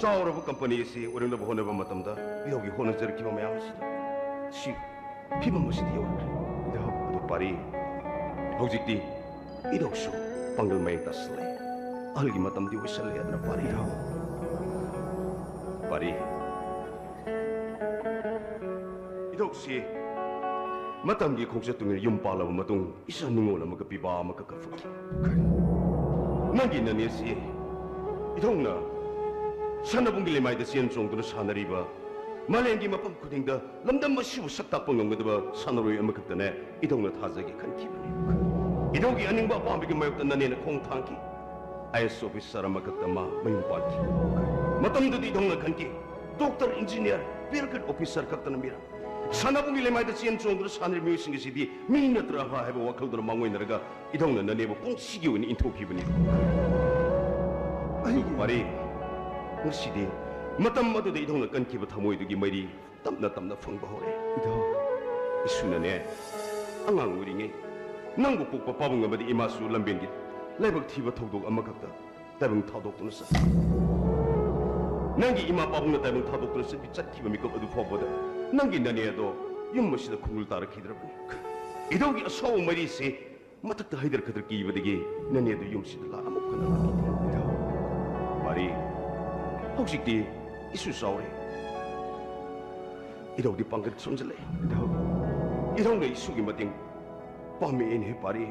ꯆꯥꯎꯔꯕ ꯀꯝꯄꯅꯤ ꯑꯁꯤ ꯑꯣꯏꯔꯛꯅꯕ ꯍꯣꯠꯅꯕ ꯃꯇꯝꯗ ꯏꯙꯧꯒꯤ ꯍꯣꯠꯅꯖꯔꯛꯈꯤꯕ ꯃꯌꯥꯝ ꯑꯁꯤꯗ ꯁꯤ ꯐꯤꯕꯝ ꯑꯁꯤꯗ ꯌꯧꯔꯛꯈ꯭ꯔꯦ꯫ ꯏꯙꯧ꯫ ꯑꯗꯨ ꯄꯥꯔꯤ, ꯍꯧꯖꯤꯛꯇꯤ ꯏꯙꯧꯁꯨ ꯄꯥꯡꯒꯜ ꯃꯌꯦꯡ ꯇꯥꯁꯤꯜꯂꯦ꯫ ꯑꯍꯜꯒꯤ ꯃꯇꯝꯗꯤ ꯑꯣꯏꯁꯜꯂꯦ ꯑꯗꯨꯅ ꯄꯥꯔꯤ꯫ ꯏꯙꯧ꯫ ꯄꯥꯔꯤ, ꯏꯙꯧꯁꯤ ꯃꯇꯝꯒꯤ ꯈꯣꯡꯆꯠꯇꯨꯅ ꯌꯨꯝ ꯄꯥꯜꯂꯕ ꯃꯇꯨꯡ ꯏꯆꯥ ꯅꯤꯉꯣꯜ ꯑꯃꯒ ꯄꯤꯕꯥ ꯑꯃꯒ ꯀꯞꯐꯛꯈꯤ꯫ ꯀꯔꯤ? ꯅꯪꯒꯤ ꯅꯅꯦꯁꯤ ꯏꯙꯧꯅ ꯁꯥꯟꯅꯕꯨꯡꯒꯤ ꯂꯩꯃꯥꯏꯗ ꯆꯦꯟ ꯆꯣꯡꯗꯨꯅ ꯁꯥꯟꯅꯔꯤꯕ ꯃꯥꯂꯦꯝꯒꯤ ꯃꯐꯝ ꯈꯨꯗꯤꯡꯗ ꯂꯝꯗꯝ ꯑꯁꯤꯕꯨ ꯁꯛ ꯇꯥꯛꯄ ꯉꯝꯒꯗꯕ ꯁꯥꯟꯅꯔꯣꯏ ꯑꯃꯈꯛꯇꯅꯦ ꯏꯙꯧꯅ ꯊꯥꯖꯒꯦ ꯈꯟꯈꯤꯕꯅꯤ꯫ ꯏꯙꯧꯒꯤ ꯑꯅꯤꯡꯕ ꯑꯄꯥꯝꯕꯒꯤ ꯃꯥꯌꯣꯛꯇ ꯅꯅꯦꯅ ꯈꯣꯡ ꯊꯥꯡꯈꯤ꯫ ꯑꯥꯏ ꯑꯦꯁ ꯑꯣꯐꯤꯁꯔ ꯑꯃꯈꯛꯇ ꯃꯥ ꯃꯌꯨꯝ ꯄꯥꯟꯈꯤ꯫ ꯃꯇꯝꯗꯨꯗꯤ ꯏꯙꯧꯅ ꯈꯟꯈꯤ, ꯗꯣꯛꯇꯔ, ꯏꯟꯖꯤꯅꯤꯌꯔ, ꯄꯦꯔꯥꯒ꯭ꯔꯤꯗ ꯑꯣꯐꯤꯁꯔ ꯈꯛꯇꯅ ꯃꯤꯔꯛ꯫ ꯁꯥꯟꯅꯕꯨꯡꯒꯤ ꯂꯩꯃꯥꯏꯗ ꯆꯦꯟ ꯆꯣꯡꯗꯨꯅ ꯁꯥꯟꯅꯔꯤꯕ ꯃꯤꯑꯣꯏꯁꯤꯡ ꯑꯁꯤꯗꯤ ꯃꯤ ꯅꯠꯇ꯭ꯔꯥ ꯍꯥꯏꯕ ꯋꯥꯈꯜꯗꯨꯅ ꯃꯥꯡꯑꯣꯏꯅꯔꯒ ꯏꯙꯧꯅ ꯅꯅꯦꯕꯨ ꯄꯨꯟꯁꯤꯒꯤ ꯑꯣꯏꯅ ꯏꯟꯊꯣꯛꯈꯤꯕꯅꯤ꯫ ꯑꯩꯒꯤ ꯄꯥꯔꯤ, ꯉꯁꯤꯗꯤ ꯃꯇꯝ ꯑꯗꯨꯗ ꯏꯙꯧꯅ ꯀꯟꯈꯤꯕ ꯊꯃꯣꯏꯗꯨꯒꯤ ꯃꯩꯔꯤ ꯇꯞꯅ ꯇꯞꯅ ꯐꯪꯕ ꯍꯧꯔꯦ꯫ ꯏꯙꯧ꯫ ꯏꯁꯨꯅꯅꯦ, ꯑꯉꯥꯡ ꯑꯣꯏꯔꯤꯉꯩ ꯅꯪꯕꯨ ꯄꯣꯛꯄ ꯄꯥꯕꯨꯡ ꯑꯃꯗꯤ ꯏꯃꯥꯁꯨ ꯂꯝꯕꯦꯟꯒꯤ ꯂꯥꯏꯕꯛ ꯊꯤꯕ ꯊꯧꯗꯣꯛ ꯑꯃꯈꯛꯇ ꯇꯥꯏꯕꯪ ꯊꯥꯗꯣꯛꯇꯨꯅ ꯆꯠꯈꯤ꯫ ꯅꯪꯒꯤ ꯏꯃꯥ ꯄꯥꯕꯨꯡꯅ ꯇꯥꯏꯕꯪ ꯊꯥꯗꯣꯛꯇꯨꯅ ꯆꯠꯈꯤ-, ꯆꯠꯈꯤꯕ ꯃꯤꯀꯨꯞ ꯑꯗꯨ ꯐꯥꯎꯕꯗ ꯅꯪꯒꯤ ꯅꯅꯦ ꯑꯗꯣ ꯌꯨꯝ ꯑꯁꯤꯗ ꯈꯨꯡꯒꯨꯜ ꯇꯥꯔꯛꯈꯤꯗ꯭ꯔꯕꯅꯤ꯫ ꯏꯙꯧꯒꯤ ꯑꯁꯥꯎꯕ ꯃꯩꯔꯤꯁꯤ ꯃꯊꯛꯇ ꯍꯩꯗꯔꯛꯀꯗ꯭ꯔꯥ ꯀꯤꯕꯗꯒꯤ ꯅꯅꯦ ꯑꯗꯨ ꯌꯨꯝꯁꯤꯗ ꯂꯥꯛ ꯑꯃꯨꯛ ꯍꯟꯅ ꯂꯥꯛꯈꯤꯗꯦ꯫ ꯏꯙꯧ꯫ ꯄꯥꯔꯤ, ꯍꯧꯖꯤꯛꯇꯤ ꯏꯁꯨ ꯆꯥꯎꯔꯦ꯫ ꯏꯙꯧꯗꯤ ꯄꯥꯡꯒꯜ ꯁꯣꯟꯖꯜꯂꯛꯑꯦ꯫ ꯏꯙꯧ꯫ ꯏꯙꯧꯅ ꯏꯁꯨꯒꯤ ꯃꯇꯦꯡ ꯄꯥꯝꯃꯛꯑꯦꯅꯦ ꯄꯥꯔꯤ꯫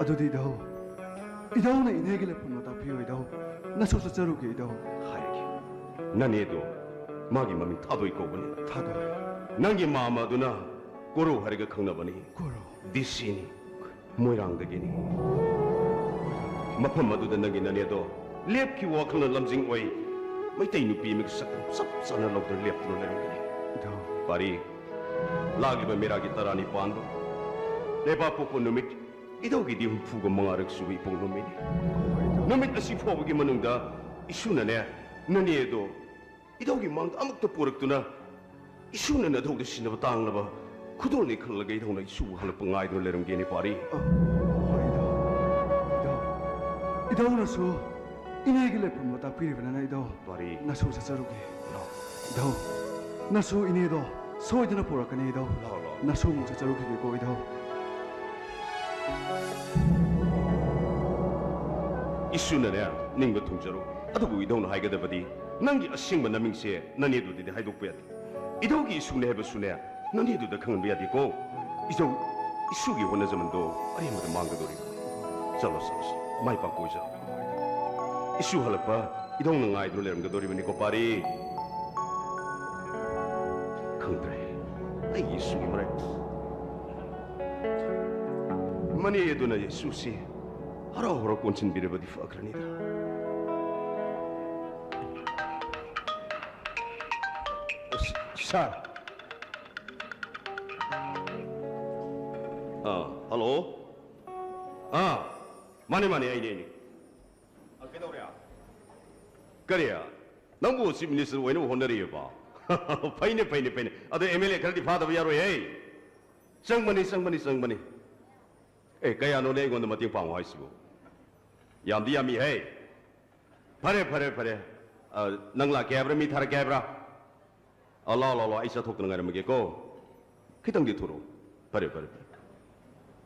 ꯑꯗꯨꯗꯤ ꯏꯙꯧ, ꯏꯙꯧꯅ ꯏꯅꯦꯒꯤ ꯂꯩꯐꯝꯗꯣ ꯇꯥꯛꯄꯤꯌꯨ, ꯏꯙꯧ꯫ ꯅꯁꯨ ꯆꯠꯆꯔꯨꯒꯦ, ꯏꯙꯧ꯫ ꯍꯥꯏꯔꯒꯦ꯫ ꯅꯅꯦꯗꯣ, ꯃꯥꯒꯤ ꯃꯃꯤꯡ ꯊꯥꯗꯣꯏ ꯀꯧꯕꯅꯤ꯫ ꯊꯥꯗꯣꯏ꯫ ꯅꯪꯒꯤ ꯃꯥꯝꯃ ꯑꯗꯨꯅ ꯀꯣꯔꯧ ꯍꯥꯏꯔꯒ ꯈꯪꯅꯕꯅꯤ꯫ ꯀꯣꯔꯧ꯫ ꯗꯤ ꯁꯤꯅꯤ꯫ ꯃꯣꯏꯔꯥꯡꯗꯒꯤꯅꯤ꯫ ꯃꯐꯝ ꯑꯗꯨꯗ ꯅꯪꯒꯤ ꯅꯅꯦꯗꯣ ꯂꯦꯞꯈꯤꯕ ꯋꯥꯈꯜꯅ ꯂꯝꯖꯤꯡ ꯑꯣꯏ ꯃꯩꯇꯩ ꯅꯨꯄꯤ ꯑꯃꯒꯤ ꯁꯛꯇꯝ ꯆꯞ ꯆꯥꯅ ꯂꯧꯗꯨꯅ ꯂꯦꯞꯇꯨꯅ ꯂꯩꯔꯝꯒꯅꯤ꯫ ꯏꯙꯧ꯫ ꯄꯥꯔꯤ, ꯂꯥꯛꯂꯤꯕ ꯃꯦꯔꯥꯒꯤ ꯇꯔꯥꯅꯤꯄꯥꯟꯗꯣ ꯂꯩꯕꯥꯛ ꯄꯣꯛꯄ ꯅꯨꯃꯤꯠ, ꯏꯙꯧꯒꯤꯗꯤ ꯍꯨꯝꯐꯨꯒ ꯃꯉꯥꯔꯛ ꯁꯨꯕ ꯏꯄꯣꯛ ꯅꯨꯃꯤꯠꯅꯤ꯫ ꯅꯨꯃꯤꯠ ꯑꯁꯤ ꯐꯥꯎꯕꯒꯤ ꯃꯅꯨꯡꯗ ꯏꯁꯨꯅꯅꯦ, ꯅꯅꯦꯗꯣ ꯏꯙꯧꯒꯤ ꯃꯥꯡꯗ ꯑꯃꯨꯛꯇ ꯄꯨꯔꯛꯇꯨꯅ ꯏꯁꯨꯅ ꯅꯙꯧꯗ ꯁꯤꯟꯅꯕ ꯇꯥꯡꯂꯕ ꯈꯨꯗꯣꯜꯅꯤ ꯈꯜꯂꯒ ꯏꯙꯧꯅ ꯏꯁꯨꯕꯨ ꯍꯜꯂꯛꯄ ꯉꯥꯏꯗꯨꯅ ꯂꯩꯔꯝꯒꯦꯅꯦ ꯄꯥꯔꯤ꯫ ꯑ, ꯍꯣꯏ, ꯏꯙꯧ꯫ ꯏꯙꯧ꯫ ꯏꯙꯧꯅꯁꯨ ꯏꯅꯦꯒꯤ ꯂꯩꯐꯝꯗꯣ ꯇꯥꯛꯄꯤꯔꯤꯕꯅꯤꯅ ꯏꯙꯧ꯫ ꯄꯥꯔꯤ꯫ ꯅꯁꯨ ꯆꯠꯆꯔꯨꯒꯦ꯫ ꯂꯥꯎ꯫ ꯏꯙꯧ꯫ ꯅꯁꯨ ꯏꯅꯦꯗꯣ ꯁꯣꯏꯗꯅ ꯄꯨꯔꯛꯀꯅꯤ ꯏꯙꯧ꯫ ꯂꯥꯎ, ꯂꯥꯎ꯫ ꯅꯁꯨ ꯑꯃꯨꯛ ꯆꯠꯆꯔꯨꯈꯤꯒꯦꯀꯣ ꯏꯙꯧ꯫ ꯏꯁꯨꯅꯅꯦ, ꯅꯤꯡꯕ ꯊꯨꯡꯖꯔꯣ꯫ ꯑꯗꯨꯕꯨ ꯏꯙꯧꯅ ꯍꯥꯏꯒꯗꯕꯗꯤ ꯅꯪꯒꯤ ꯑꯁꯦꯡꯕ ꯅꯃꯤꯡꯁꯦ ꯅꯅꯦꯗꯨꯗꯗꯤ ꯍꯥꯏꯗꯣꯛꯄ ꯌꯥꯗꯦ꯫ ꯏꯙꯧꯒꯤ ꯏꯁꯨꯅꯦ ꯍꯥꯏꯕꯁꯨꯅꯦ, ꯅꯅꯦꯗꯨꯗ ꯈꯪꯍꯟꯕ ꯌꯥꯗꯦꯀꯣ꯫ ꯏꯙꯧ, ꯏꯁꯨꯒꯤ ꯍꯣꯠꯅꯖꯃꯟꯗꯣ ꯑꯔꯦꯝꯕꯗ ꯃꯥꯡꯒꯗꯧꯔꯤꯕꯅꯤ꯫ ꯆꯠꯂꯣ, ꯆꯠꯂꯣ, ꯆꯠꯂꯣ꯫ ꯃꯥꯏ ꯄꯥꯛꯄ ꯑꯣꯏꯖꯔꯣ꯫ ꯏꯁꯨ ꯍꯜꯂꯛꯄ ꯏꯙꯧꯅ ꯉꯥꯏꯗꯨꯅ ꯂꯩꯔꯝꯒꯗꯧꯔꯤꯕꯅꯤꯀꯣ, ꯄꯥꯔꯤ꯫ ꯈꯪꯗ꯭ꯔꯦ, ꯑꯩꯒꯤ ꯏꯁꯨꯒꯤ ꯃꯔꯥꯏꯕꯛ꯫ ꯃꯅꯦ ꯑꯗꯨꯅ ꯏꯁꯨꯁꯤ ꯍꯔꯥꯎ ꯍꯔꯥꯎ ꯀꯣꯟꯁꯤꯟꯕꯤꯔꯕꯗꯤ ꯐꯈ꯭ꯔꯅꯤꯗ꯫ ꯁꯥꯔ꯫ ꯑꯥ, ꯍꯜꯂꯣ꯫ ꯑꯥ, ꯃꯥꯅꯦ, ꯃꯥꯅꯦ, ꯑꯩꯅꯦ, ꯑꯩꯅꯦ꯫ ꯑ, ꯀꯩꯗꯧꯔꯦ? ꯀꯔꯤ? ꯅꯪꯕꯨ ꯆꯤꯐ ꯃꯤꯅꯤꯁꯇꯔ ꯑꯣꯏꯅꯕ ꯍꯣꯠꯅꯔꯤꯑꯕ? ꯐꯩꯅꯦ, ꯐꯩꯅꯦ, ꯐꯩꯅꯦ꯫ ꯑꯗꯣ ꯑꯦꯝ ꯑꯦꯜ ꯑꯦ ꯈꯔꯗꯤ ꯐꯥꯗꯕ ꯌꯥꯔꯣꯏꯍꯦ꯫ ꯆꯪꯕꯅꯤ, ꯆꯪꯕꯅꯤ, ꯆꯪꯕꯅꯤ꯫ ꯑꯦ, ꯀꯌꯥꯅꯣꯅꯦ ꯑꯩꯉꯣꯟꯗ ꯃꯇꯦꯡ ꯄꯥꯡꯉꯣ ꯍꯥꯏꯁꯤꯕꯨ? ꯌꯥꯝꯗꯤ ꯌꯥꯝꯃꯤꯍꯦ꯫ ꯐꯔꯦ, ꯐꯔꯦ, ꯐꯔꯦ꯫ ꯑ, ꯅꯪ ꯂꯥꯛꯀꯦ ꯍꯥꯏꯕ꯭ꯔꯥ? ꯃꯤ ꯊꯥꯔꯛꯀꯦ ꯍꯥꯏꯕ꯭ꯔꯥ? ꯑ, ꯂꯥꯛꯑꯣ, ꯂꯥꯛꯑꯣ, ꯂꯥꯛꯑꯣ꯫ ꯑꯩ ꯆꯠꯊꯣꯛꯇꯅ ꯉꯥꯏꯔꯝꯃꯒꯦꯀꯣ꯫ ꯈꯤꯇꯪꯗꯤ ꯊꯨꯔꯣ꯫ ꯐꯔꯦ, ꯐꯔꯦ, ꯐꯔꯦ꯫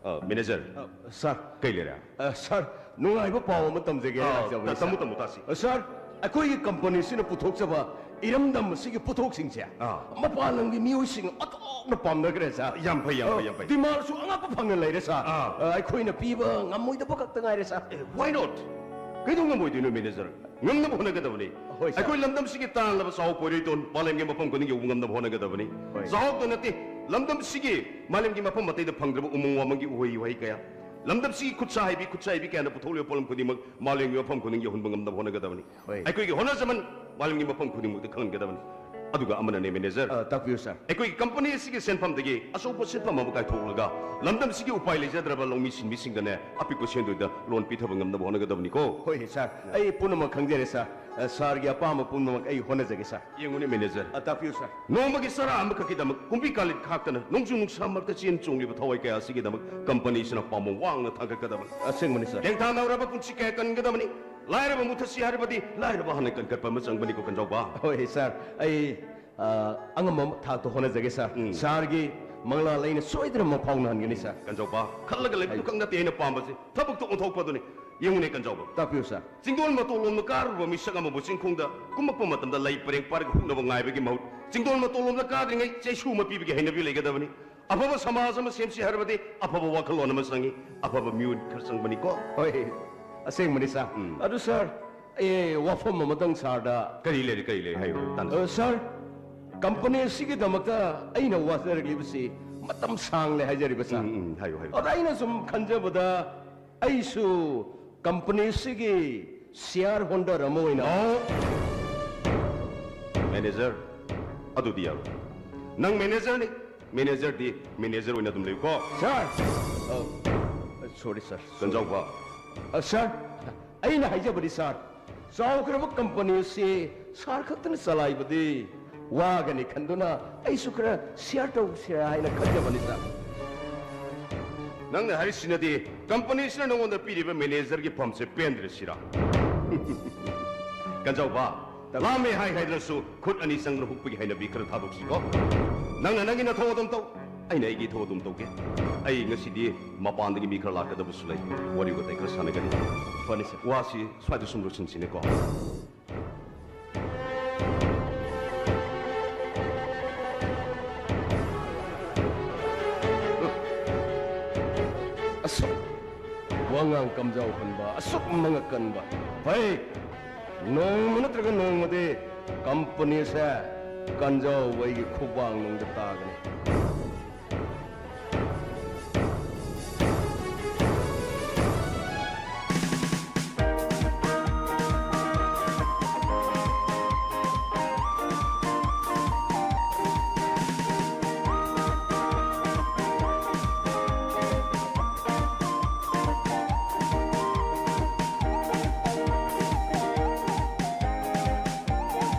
ꯑ, ꯃꯦꯅꯦꯖꯔ꯫ ꯑ, ꯁꯥꯔ꯫ ꯀꯩ ꯂꯩꯔꯦ? ꯑ, ꯁꯥꯔ, ꯅꯨꯡꯉꯥꯏꯕ ꯄꯥꯎ ꯑꯃ ꯇꯝꯖꯒꯦ ꯑ, ꯂꯥꯛꯆꯕꯅꯤ, ꯇ-, ꯇꯝꯃꯨ, ꯁꯥꯔ꯫ ꯇꯝꯃꯨ, ꯇꯥꯁꯤ꯫ ꯑ, ꯁꯥꯔ, ꯑꯩꯈꯣꯏꯒꯤ ꯀꯝꯄꯅꯤꯁꯤꯅ ꯄꯨꯊꯣꯛꯆꯕ ꯏꯔꯝꯗꯝ ꯑꯁꯤꯒꯤ ꯄꯣꯠꯊꯣꯛꯁꯤꯡꯁꯦ ꯑꯥ꯫ ꯃꯄꯥꯟ ꯂꯝꯒꯤ ꯃꯤꯑꯣꯏꯁꯤꯡ ꯑꯣꯟꯊꯣꯛꯅ ꯄꯥꯝꯅꯈ꯭ꯔꯦ ꯁꯥꯔ꯫ ꯌꯥꯝ ꯐꯩ, ꯌꯥꯝ ꯐꯩ, ꯌꯥꯝ ꯐꯩ꯫ ꯗꯤꯃꯥꯟꯁꯨ ꯑꯉꯛꯄ ꯐꯪꯅ ꯂꯩꯔꯦ ꯁꯥꯔ꯫ ꯑꯥ꯫ ꯑ, ꯑꯩꯈꯣꯏꯅ ꯄꯤꯕ ꯉꯝꯃꯣꯏꯗꯕ ꯈꯛꯇ ꯉꯥꯏꯔꯦ ꯁꯥꯔ꯫ Why not? ꯀꯩꯗꯧ ꯉꯝꯃꯣꯏꯗꯣꯏꯅꯣ ꯃꯦꯅꯦꯖꯔ? ꯉꯝꯅꯕ ꯍꯣꯠꯅꯒꯗꯕꯅꯤ꯫ ꯍꯣꯏ, ꯁꯥꯔ꯫ ꯑꯩꯈꯣꯏ ꯂꯝꯗꯝꯁꯤꯒꯤ ꯇꯥꯡꯂꯕ ꯆꯥꯎ ꯄꯣꯏꯔꯩꯇꯣꯟ ꯃꯥꯂꯦꯝꯒꯤ ꯃꯐꯝ ꯈꯨꯗꯤꯡ ꯌꯧꯕ ꯉꯝꯅꯕ ꯍꯣꯠꯅꯒꯗꯕꯅꯤ꯫ ꯍꯣꯏ꯫ ꯆꯥꯎꯈꯛꯇ ꯅꯠꯇꯦ, ꯂꯝꯗꯝꯁꯤꯒꯤ ꯃꯥꯂꯦꯝꯒꯤ ꯃꯐꯝ ꯑꯇꯩꯗ ꯐꯪꯗ꯭ꯔꯕ ꯎꯃꯪ ꯋꯥꯃꯪꯒꯤ ꯎꯍꯩ ꯋꯥꯍꯩ ꯀꯌꯥ, ꯂꯝꯗꯝꯁꯤꯒꯤ ꯈꯨꯠꯁꯥ ꯍꯩꯕꯤ ꯈꯨꯠꯁꯥ ꯍꯩꯕꯤ ꯀꯌꯥꯅ ꯄꯨꯊꯣꯛꯂꯤꯕ ꯄꯣꯠꯂꯝ ꯈꯨꯗꯤꯡꯃꯛ ꯃꯥꯂꯦꯝꯒꯤ ꯃꯐꯝ ꯈꯨꯗꯤꯡ ꯌꯧꯍꯟꯕ ꯉꯝꯅꯕ ꯍꯣꯠꯅꯒꯗꯕꯅꯤ꯫ ꯍꯣꯏ꯫ ꯑꯩꯈꯣꯏꯒꯤ ꯍꯣꯠꯅꯖꯃꯟ ꯃꯥꯂꯦꯝꯒꯤ ꯃꯐꯝ ꯈꯨꯗꯤꯡꯃꯛꯇ ꯈꯪꯍꯟꯒꯗꯕꯅꯤ꯫ ꯑꯗꯨꯒ ꯑꯃꯅꯅꯦ ꯃꯦꯅꯦꯖꯔ, ꯑ, ꯇꯥꯛꯄꯤꯌꯨ ꯁꯥꯔ꯫ ꯑꯩꯈꯣꯏꯒꯤ ꯀꯝꯄꯅꯤ ꯑꯁꯤꯒꯤ ꯁꯦꯟꯐꯝꯗꯒꯤ ꯑꯆꯧꯕ ꯁꯦꯟꯐꯝ ꯑꯃ ꯀꯥꯏꯊꯣꯛꯂꯒ ꯂꯝꯗꯝꯁꯤꯒꯤ ꯎꯄꯥꯏ ꯂꯩꯖꯗ꯭ꯔꯕ ꯂꯧꯃꯤ ꯁꯤꯟꯃꯤꯁꯤꯡꯗꯅꯦ ꯑꯄꯤꯛꯄ ꯁꯦꯟꯗꯣꯏꯗ ꯂꯣꯟ ꯄꯤꯊꯕ ꯉꯝꯅꯕ ꯍꯣꯠꯅꯒꯗꯕꯅꯤꯀꯣ꯫ ꯍꯣꯏ ꯁꯥꯔ, ꯑꯩ ꯄꯨꯝꯅꯃꯛ ꯈꯪꯖꯔꯦ ꯁꯥꯔ꯫ ꯑ, ꯁꯥꯔꯒꯤ ꯑꯄꯥꯝꯕ ꯄꯨꯝꯅꯃꯛ ꯑꯩ ꯍꯣꯠꯅꯖꯒꯦ ꯁꯥꯔ꯫ ꯌꯦꯡꯉꯨꯅꯦ ꯃꯦꯅꯦꯖꯔ, ꯑ, ꯇꯥꯛꯄꯤꯌꯨ ꯁꯥꯔ꯫ ꯅꯣꯡꯃꯒꯤ ꯆꯔꯥ ꯑꯃꯈꯛꯀꯤꯗꯃꯛ ꯀꯨꯝꯕꯤ ꯀꯥꯂꯦꯟ ꯈꯥꯛꯇꯅ ꯅꯣꯡꯖꯨ ꯅꯨꯡꯁꯥ ꯃꯔꯛꯇ ꯆꯦꯟ ꯆꯣꯡꯂꯤꯕ ꯊꯋꯥꯏ ꯀꯌꯥ ꯑꯁꯤꯒꯤꯗꯃꯛ ꯀꯝꯄꯅꯤꯁꯤꯅ ꯄꯥꯝꯕꯣꯝ ꯋꯥꯡꯅ ꯊꯥꯡꯒꯠꯀꯗꯕꯅꯤ꯫ ꯑꯁꯦꯡꯕꯅꯤ ꯁꯥꯔ꯫ ꯇꯦꯡꯊꯥꯅꯔꯕ ꯄꯨꯟꯁꯤ ꯀꯌꯥ ꯀꯟꯒꯗꯕꯅꯤ꯫ ꯂꯥꯏꯔꯕ ꯃꯨꯊꯠꯁꯤ ꯍꯥꯏꯔꯕꯗꯤ ꯂꯥꯏꯔꯕ ꯍꯥꯟꯅ ꯀꯟꯈꯠꯄ ꯑꯃ ꯆꯪꯕꯅꯤꯀꯣ ꯀꯟꯖꯥꯎꯕ꯫ ꯍꯣꯏ ꯁꯥꯔ, ꯑꯩ ꯑ, ꯑꯉꯝꯕ ꯊꯥꯛꯇ ꯍꯣꯠꯅꯖꯒꯦ ꯁꯥꯔ꯫ ꯎꯝ꯫ ꯁꯥꯔꯒꯤ ꯃꯪꯂꯥ ꯂꯩꯅ ꯁꯣꯏꯗꯅ ꯃꯪꯐꯥꯎꯅꯍꯟꯒꯅꯤ ꯁꯥꯔ꯫ ꯀꯟꯖꯥꯎꯕ, ꯈꯜꯂꯒ ꯂꯩꯕꯗꯨ ꯈꯛ ꯅꯠꯇꯦ ꯑꯩꯅ ꯄꯥꯝꯕꯁꯦ, ꯊꯕꯛꯇ ꯑꯣꯟꯊꯣꯛꯄꯗꯨꯅꯤ꯫ ꯌꯦꯡꯉꯨꯅꯦ ꯀꯟꯖꯥꯎꯕ, ꯇꯥꯛꯄꯤꯌꯨ ꯁꯥꯔ꯫ ꯆꯤꯡꯗꯣꯜ ꯃꯇꯣꯜꯂꯣꯝꯗ ꯀꯥꯔꯨꯔꯕ ꯃꯤꯁꯛ ꯑꯃꯕꯨ ꯆꯤꯡꯈꯣꯡꯗ ꯀꯨꯝꯃꯛꯄ ꯃꯇꯝꯗ ꯂꯩ ꯄꯔꯦꯡ ꯄꯥꯔꯒ ꯍꯨꯛꯅꯕ ꯉꯥꯏꯕꯒꯤ ꯃꯍꯨꯠ, ꯆꯤꯡꯗꯣꯜ ꯃꯇꯣꯜꯂꯣꯝꯗ ꯀꯥꯗ꯭ꯔꯤꯉꯩ ꯆꯩꯁꯨ ꯑꯃ ꯄꯤꯕꯒꯤ ꯍꯩꯅꯕꯤ ꯂꯩꯒꯗꯕꯅꯤ꯫ ꯑꯐꯕ ꯁꯃꯥꯖ ꯑꯃ ꯁꯦꯝꯁꯤ ꯍꯥꯏꯔꯕꯗꯤ ꯑꯐꯕ ꯋꯥꯈꯜꯂꯣꯟ ꯑꯃ ꯆꯪꯏ, ꯑꯐꯕ ꯃꯤꯑꯣꯏ ꯈꯔ ꯆꯪꯕꯅꯤꯀꯣ꯫ ꯍꯣꯏ, ꯑꯁꯦꯡꯕꯅꯤ ꯁꯥꯔ꯫ ꯎꯝ꯫ ꯑꯗꯨ ꯁꯥꯔ, ꯑꯩ ꯋꯥꯐꯝ ꯑꯃꯇꯪ ꯁꯥꯔꯗ꯫ ꯀꯔꯤ ꯂꯩꯔꯦ, ꯀꯔꯤ ꯂꯩꯔꯦ? ꯍꯥꯏꯌꯨ, ꯇꯥꯟꯅꯁꯤ꯫ ꯑ, ꯁꯥꯔ, ꯀꯝꯄꯅꯤ ꯑꯁꯤꯒꯤꯗꯃꯛꯇ ꯑꯩꯅ ꯋꯥꯖꯔꯛꯂꯤꯕꯁꯤ ꯃꯇꯝ ꯁꯥꯡꯂꯦ ꯍꯥꯏꯖꯔꯤꯕ ꯁꯥꯔ꯫ ꯎꯝ, ꯎꯝ, ꯍꯥꯏꯌꯨ, ꯍꯥꯏꯌꯨ꯫ ꯑꯗ ꯑꯩꯅ ꯁꯨꯝ ꯈꯟꯖꯕꯗ ꯑꯩꯁꯨ ꯀꯝꯄꯅꯤ ꯑꯁꯤꯒꯤ ꯁꯤꯌꯥꯔ ꯍꯣꯜꯗꯔ ꯑꯃ ꯑꯣꯏꯅ꯫ ꯑꯣ! ꯃꯦꯅꯦꯖꯔ, ꯑꯗꯨꯗꯤ ꯌꯥꯔꯣꯏ꯫ ꯅꯪ ꯃꯦꯅꯦꯖꯔꯅꯤ, ꯃꯦꯅꯦꯖꯔꯗꯤ ꯃꯦꯅꯦꯖꯔ ꯑꯣꯏꯅ ꯑꯗꯨꯝ ꯂꯩꯌꯨꯀꯣ꯫ ꯁꯥꯔ! ꯑ, ꯁꯣꯔꯤ ꯁꯥꯔ꯫ ꯀꯟꯖꯥꯎꯕ꯫ ꯑ, ꯁꯥꯔ, ꯑꯩꯅ ꯍꯥꯏꯖꯕꯗꯤ ꯁꯥꯔ, ꯆꯥꯎꯈ꯭ꯔꯕ ꯀꯝꯄꯅꯤ ꯑꯁꯤ ꯁꯥꯔ ꯈꯛꯇꯅ ꯆꯂꯥꯏꯕꯗꯤ ꯋꯥꯒꯅꯤ ꯈꯟꯗꯨꯅ ꯑꯩꯁꯨ ꯈꯔ ꯁꯤꯌꯥꯔ ꯇꯧꯁꯤꯔꯥ ꯍꯥꯏꯅ ꯈꯟꯖꯕꯅꯤ ꯁꯥꯔ꯫ ꯅꯪꯅ ꯍꯥꯏꯔꯤꯁꯤꯅꯗꯤ ꯀꯝꯄꯅꯤꯁꯤꯅ ꯅꯉꯣꯟꯗ ꯄꯤꯔꯤꯕ ꯃꯦꯅꯦꯖꯔꯒꯤ ꯐꯝꯁꯦ ꯄꯦꯟꯗ꯭ꯔꯦ ꯁꯤꯔꯥ? ꯀꯟꯖꯥꯎꯕ, ꯂꯥꯝꯃꯦ ꯍꯥꯏ ꯍꯥꯏꯗ꯭ꯔꯁꯨ ꯈꯨꯠ ꯑꯅꯤ ꯆꯪꯅ ꯍꯨꯛꯄꯒꯤ ꯍꯩꯅꯕꯤ ꯈꯔ ꯊꯥꯗꯣꯛꯁꯤꯀꯣ꯫ ꯅꯪꯅ ꯅꯪꯒꯤ ꯅꯊꯧ ꯑꯗꯨꯝ ꯇꯧ, ꯑꯩꯅ ꯑꯩꯒꯤ ꯏꯊꯧ ꯑꯗꯨꯝ ꯇꯧꯒꯦ꯫ ꯑꯩ ꯉꯁꯤꯗꯤ ꯃꯄꯥꯟꯗꯒꯤ ꯃꯤ ꯈꯔ ꯂꯥꯛꯀꯗꯕꯁꯨ ꯂꯩ, ꯋꯥꯔꯤ ꯋꯥꯇꯥꯏ ꯈꯔ ꯁꯥꯟꯅꯒꯅꯤ꯫ ꯐꯅꯤ ꯁꯥꯔ꯫ ꯋꯥꯁꯤ ꯁ꯭ꯋꯥꯏꯗ ꯁꯨꯝ ꯂꯣꯏꯁꯤꯟꯁꯤꯅꯦꯀꯣ꯫ ꯑꯁꯨꯛ ꯋꯥꯉꯥꯡ ꯀꯝꯖꯥꯎ ꯍꯟꯕ, ꯑꯁꯨꯛ ꯃꯉꯛ ꯀꯟꯕ꯫ ꯐꯩ, ꯅꯣꯡꯃ ꯅꯠꯇ꯭ꯔꯒ ꯅꯣꯡꯃꯗꯤ ꯀꯝꯄꯅꯤꯁꯦ ꯀꯟꯖꯥꯎ ꯑꯩꯒꯤ ꯈꯨꯕꯥꯡ ꯅꯨꯡꯗ ꯇꯥꯒꯅꯤ꯫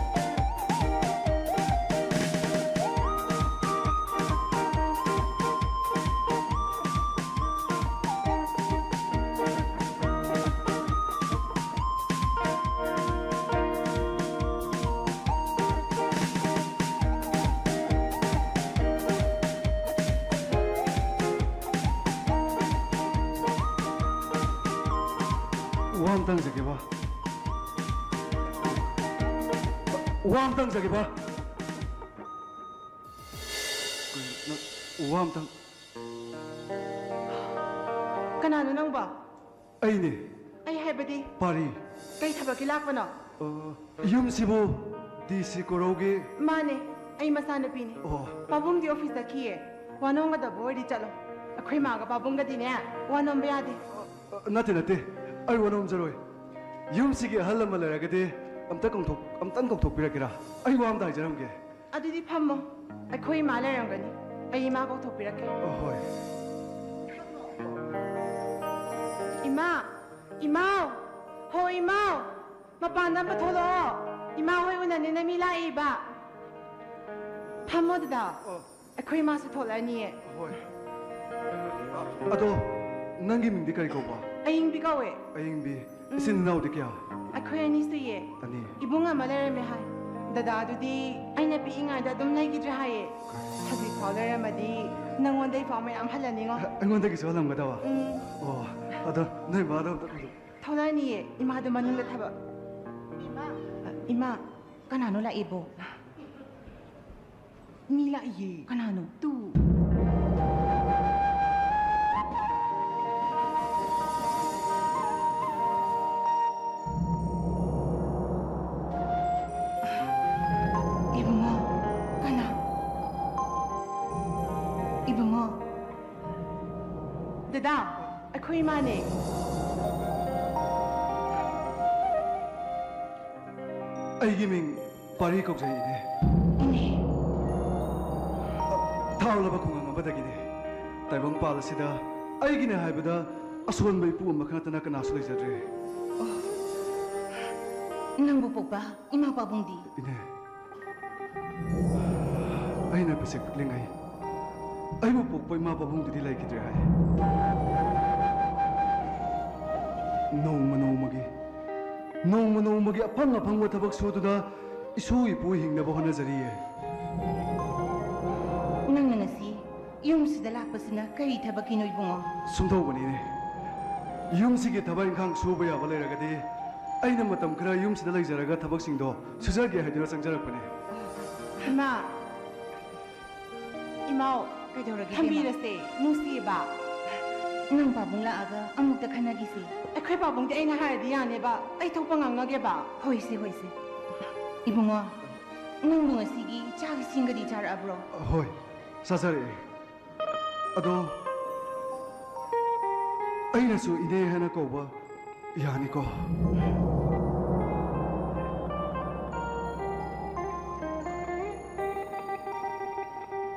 ꯋꯥ ꯑꯝꯇ ꯍꯪꯖꯒꯦꯕ꯫ ꯋꯥ ꯑꯝꯇ ꯍꯪꯖꯒꯦꯕ꯫ ꯀꯩꯅꯣ, ꯅꯪ ꯋꯥ ꯑꯝꯇꯪ꯫ ꯀꯅꯥꯅꯣ ꯅꯪꯕꯣ? ꯑꯩꯅꯦ꯫ ꯑꯩ ꯍꯥꯏꯕꯗꯤ? ꯄꯥꯔꯤ꯫ ꯀꯩ ꯊꯕꯛꯀꯤ ꯂꯥꯛꯄꯅꯣ? ꯑ, ꯌꯨꯝꯁꯤꯕꯨ ꯗꯤ ꯁꯤ ꯀꯣꯔꯧꯒꯤ? ꯃꯥꯅꯦ, ꯑꯩ ꯃꯆꯥꯅꯨꯄꯤꯅꯦ꯫ ꯑꯣ꯫ ꯄꯥꯕꯨꯡꯗꯤ ꯑꯣꯐꯤꯁ ꯆꯠꯈꯤꯌꯦ꯫ ꯋꯥ ꯅꯣꯝꯒꯗꯕ ꯑꯣꯏꯔꯗꯤ ꯆꯠꯂꯣ꯫ ꯑꯩꯈꯣꯏ ꯃꯥꯒ ꯄꯥꯕꯨꯡꯒꯗꯤꯅꯦ, ꯋꯥ ꯅꯣꯝꯕ ꯌꯥꯗꯦ꯫ ꯑ, ꯅꯠꯇꯦ, ꯅꯠꯇꯦ꯫ ꯑꯩ ꯋꯥ ꯅꯣꯝꯖꯔꯣꯏ꯫ ꯌꯨꯝꯁꯤꯒꯤ ꯑꯍꯜ ꯂꯃꯟ ꯂꯩꯔꯒꯗꯤ ꯑꯝꯇ ꯀꯧꯊꯣꯛ-, ꯑꯝꯇꯪ ꯀꯧꯊꯣꯛꯄꯤꯔꯛꯀꯦꯔꯥ? ꯑꯩ ꯋꯥ ꯑꯝꯇ ꯍꯥꯏꯖꯔꯝꯒꯦ꯫ ꯑꯗꯨꯗꯤ ꯐꯝꯃꯣ꯫ ꯑꯩꯈꯣꯏ ꯏꯃꯥ ꯂꯩꯔꯝꯒꯅꯤ꯫ ꯑꯩ ꯏꯃꯥ ꯀꯧꯊꯣꯛꯄꯤꯔꯛꯀꯦ꯫ ꯑ, ꯍꯣꯏ꯫ ꯏꯃꯥ! ꯏꯃꯥꯎ! ꯍꯣ ꯏꯃꯥꯎ! ꯃꯄꯥꯟꯗ ꯑꯝꯇ ꯊꯣꯛꯂꯛꯑꯣ꯫ ꯏꯃꯥ ꯍꯣꯏ ꯎꯅꯅꯤꯅ ꯃꯤ ꯂꯥꯛꯏꯕ꯫ ꯐꯝꯃꯣ ꯗꯗꯥ꯫ ꯑ꯫ ꯑꯩꯈꯣꯏ ꯏꯃꯥꯁꯨ ꯊꯣꯛꯂꯛꯑꯅꯤꯌꯦ꯫ ꯍꯣꯏ꯫ ꯑꯗꯣ ꯅꯪꯒꯤ ꯃꯤꯡꯗꯤ ꯀꯔꯤ ꯀꯧꯕ? ꯑꯌꯤꯡꯕꯤ ꯀꯧꯋꯦ꯫ ꯑꯌꯤꯡꯕꯤ꯫ ꯎꯝ꯫ ꯏꯆꯤꯟ ꯏꯅꯥꯎꯗꯤ ꯀꯌꯥ? ꯑꯩꯈꯣꯏ ꯑꯅꯤ ꯁꯨꯏꯌꯦ꯫ ꯑꯅꯤ꯫ ꯏꯕꯨꯡ ꯑꯃ ꯂꯩꯔꯝꯃꯦ ꯍꯥꯏ꯫ ꯗꯗꯥꯗꯨꯗꯤ ꯑꯩꯅ ꯄꯤꯛꯏꯉꯩꯗ ꯑꯗꯨꯝ ꯂꯩꯈꯤꯗ꯭ꯔꯦ ꯍꯥꯏꯌꯦ꯫ ꯍꯧꯖꯤꯛꯐꯥꯎ ꯂꯩꯔꯝꯃꯗꯤ ꯅꯪꯉꯣꯟꯗꯩꯐꯥꯎ ꯃꯌꯥꯝ ꯍꯜꯂꯅꯤꯉꯣ꯫ ꯑꯩꯉꯣꯟꯗꯒꯤꯁꯨ ꯍꯜꯂꯝꯒꯗꯕ? ꯎꯝ꯫ ꯑꯣ, ꯑꯗꯣ ꯅꯣꯏ ꯃꯥꯗꯣ ꯑꯝꯇ ꯊꯣꯛꯂꯛꯑꯅꯤꯌꯦ, ꯏꯃꯥꯗꯣ ꯃꯅꯨꯡꯗ ꯊꯕꯛ꯫ ꯏꯃꯥ꯫ ꯏꯃꯥ, ꯀꯅꯥꯅꯣ ꯂꯥꯛꯏꯕꯣ? ꯃꯤ ꯂꯥꯛꯏꯌꯦ꯫ ꯀꯅꯥꯅꯣ? ꯇꯨ꯫ ꯗꯗꯥ, ꯑꯩꯈꯣꯏ ꯏꯃꯥꯅꯦ꯫ ꯑꯩꯒꯤ ꯃꯤꯡ ꯄꯥꯔꯤ ꯀꯧꯖꯩ, ꯏꯅꯦ꯫ ꯏꯅꯦ꯫ ꯊꯥꯎꯂꯕ ꯈꯨꯡꯒꯪ ꯑꯃꯗꯒꯤꯅꯦ꯫ ꯇꯥꯏꯕꯪꯄꯥꯜ ꯑꯁꯤꯗ ꯑꯩꯒꯤꯅꯦ ꯍꯥꯏꯕꯗ ꯑꯁꯣꯟꯕ ꯏꯄꯨ ꯑꯃꯈꯛ ꯅꯠꯇꯅ ꯀꯅꯥꯁꯨ ꯂꯩꯖꯗ꯭ꯔꯦ꯫ ꯅꯪꯕꯨ ꯄꯣꯛꯄ ꯏꯃꯥ ꯄꯥꯕꯨꯡꯗꯤ? ꯏꯅꯦ, ꯑꯩꯅ ꯄꯤꯁꯛ ꯄꯤꯛꯂꯤꯉꯩ ꯑꯩꯕꯨ ꯄꯣꯛꯄ ꯏꯃꯥ ꯄꯥꯕꯨꯡꯗꯨꯗꯤ ꯂꯩꯈꯤꯗ꯭ꯔꯦ ꯍꯥꯏ꯫ ꯅꯣꯡꯃ ꯅꯣꯡꯃꯒꯤ, ꯅꯣꯡꯃ ꯅꯣꯡꯃꯒꯤ ꯑꯐꯪ ꯑꯐꯪꯕ ꯊꯕꯛ ꯁꯨꯗꯨꯅ ꯏꯁꯨ ꯏꯄꯨ ꯍꯤꯡꯅꯕ ꯍꯣꯠꯅꯖꯔꯤꯌꯦ꯫ ꯅꯪꯅ ꯉꯁꯤ ꯌꯨꯝꯁꯤꯗ ꯂꯥꯛꯄꯁꯤꯅ ꯀꯔꯤ ꯊꯕꯛꯀꯤꯅꯣ, ꯏꯕꯨꯡꯉꯣ? ꯁꯨꯝ ꯇꯧꯕꯅꯤꯅꯦ꯫ ꯌꯨꯝꯁꯤꯒꯤ ꯊꯕꯛ ꯏꯪꯈꯥꯡ ꯁꯨꯕ ꯌꯥꯕ ꯂꯩꯔꯒꯗꯤ ꯑꯩꯅ ꯃꯇꯝ ꯈꯔ ꯌꯨꯝꯁꯤꯗ ꯂꯩꯖꯔꯒ ꯊꯕꯛꯁꯤꯡꯗꯣ ꯁꯨꯖꯒꯦ ꯍꯥꯏꯗꯨꯅ ꯆꯪꯖꯔꯛꯄꯅꯦ꯫ ꯏꯃꯥ! ꯏꯃꯥꯎ! ꯀꯩꯗꯧꯔꯒꯦ, ꯏꯕꯦꯝꯃ? ꯊꯝꯕꯤꯔꯁꯦ, ꯅꯨꯡꯁꯤꯕ꯫ ꯅꯪ ꯄꯥꯕꯨꯡ ꯂꯥꯛꯑꯒ ꯑꯃꯨꯛꯇ ꯈꯟꯅꯈꯤꯁꯦ꯫ ꯑꯩꯈꯣꯏ ꯄꯥꯕꯨꯡꯗꯤ ꯑꯩꯅ ꯍꯥꯏꯔꯗꯤ ꯌꯥꯅꯦꯕ, ꯑꯩ ꯊꯣꯛꯄ ꯉꯥꯡꯅꯒꯦꯕ꯫ ꯍꯣꯏꯁꯦ, ꯍꯣꯏꯁꯦ꯫ ꯏꯕꯨꯡꯉꯣ, ꯅꯪꯕꯨ ꯉꯁꯤꯒꯤ ꯆꯥꯛ ꯏꯁꯤꯡꯒꯗꯤ ꯆꯥꯔꯛꯑꯕ꯭ꯔꯣ? ꯍꯣꯏ, ꯆꯥꯖꯔꯛꯑꯦ꯫ ꯑꯗꯣ ꯑꯩꯅꯁꯨ ꯏꯅꯦ ꯍꯥꯏꯅ ꯀꯧꯕ ꯌꯥꯅꯤꯀꯣ?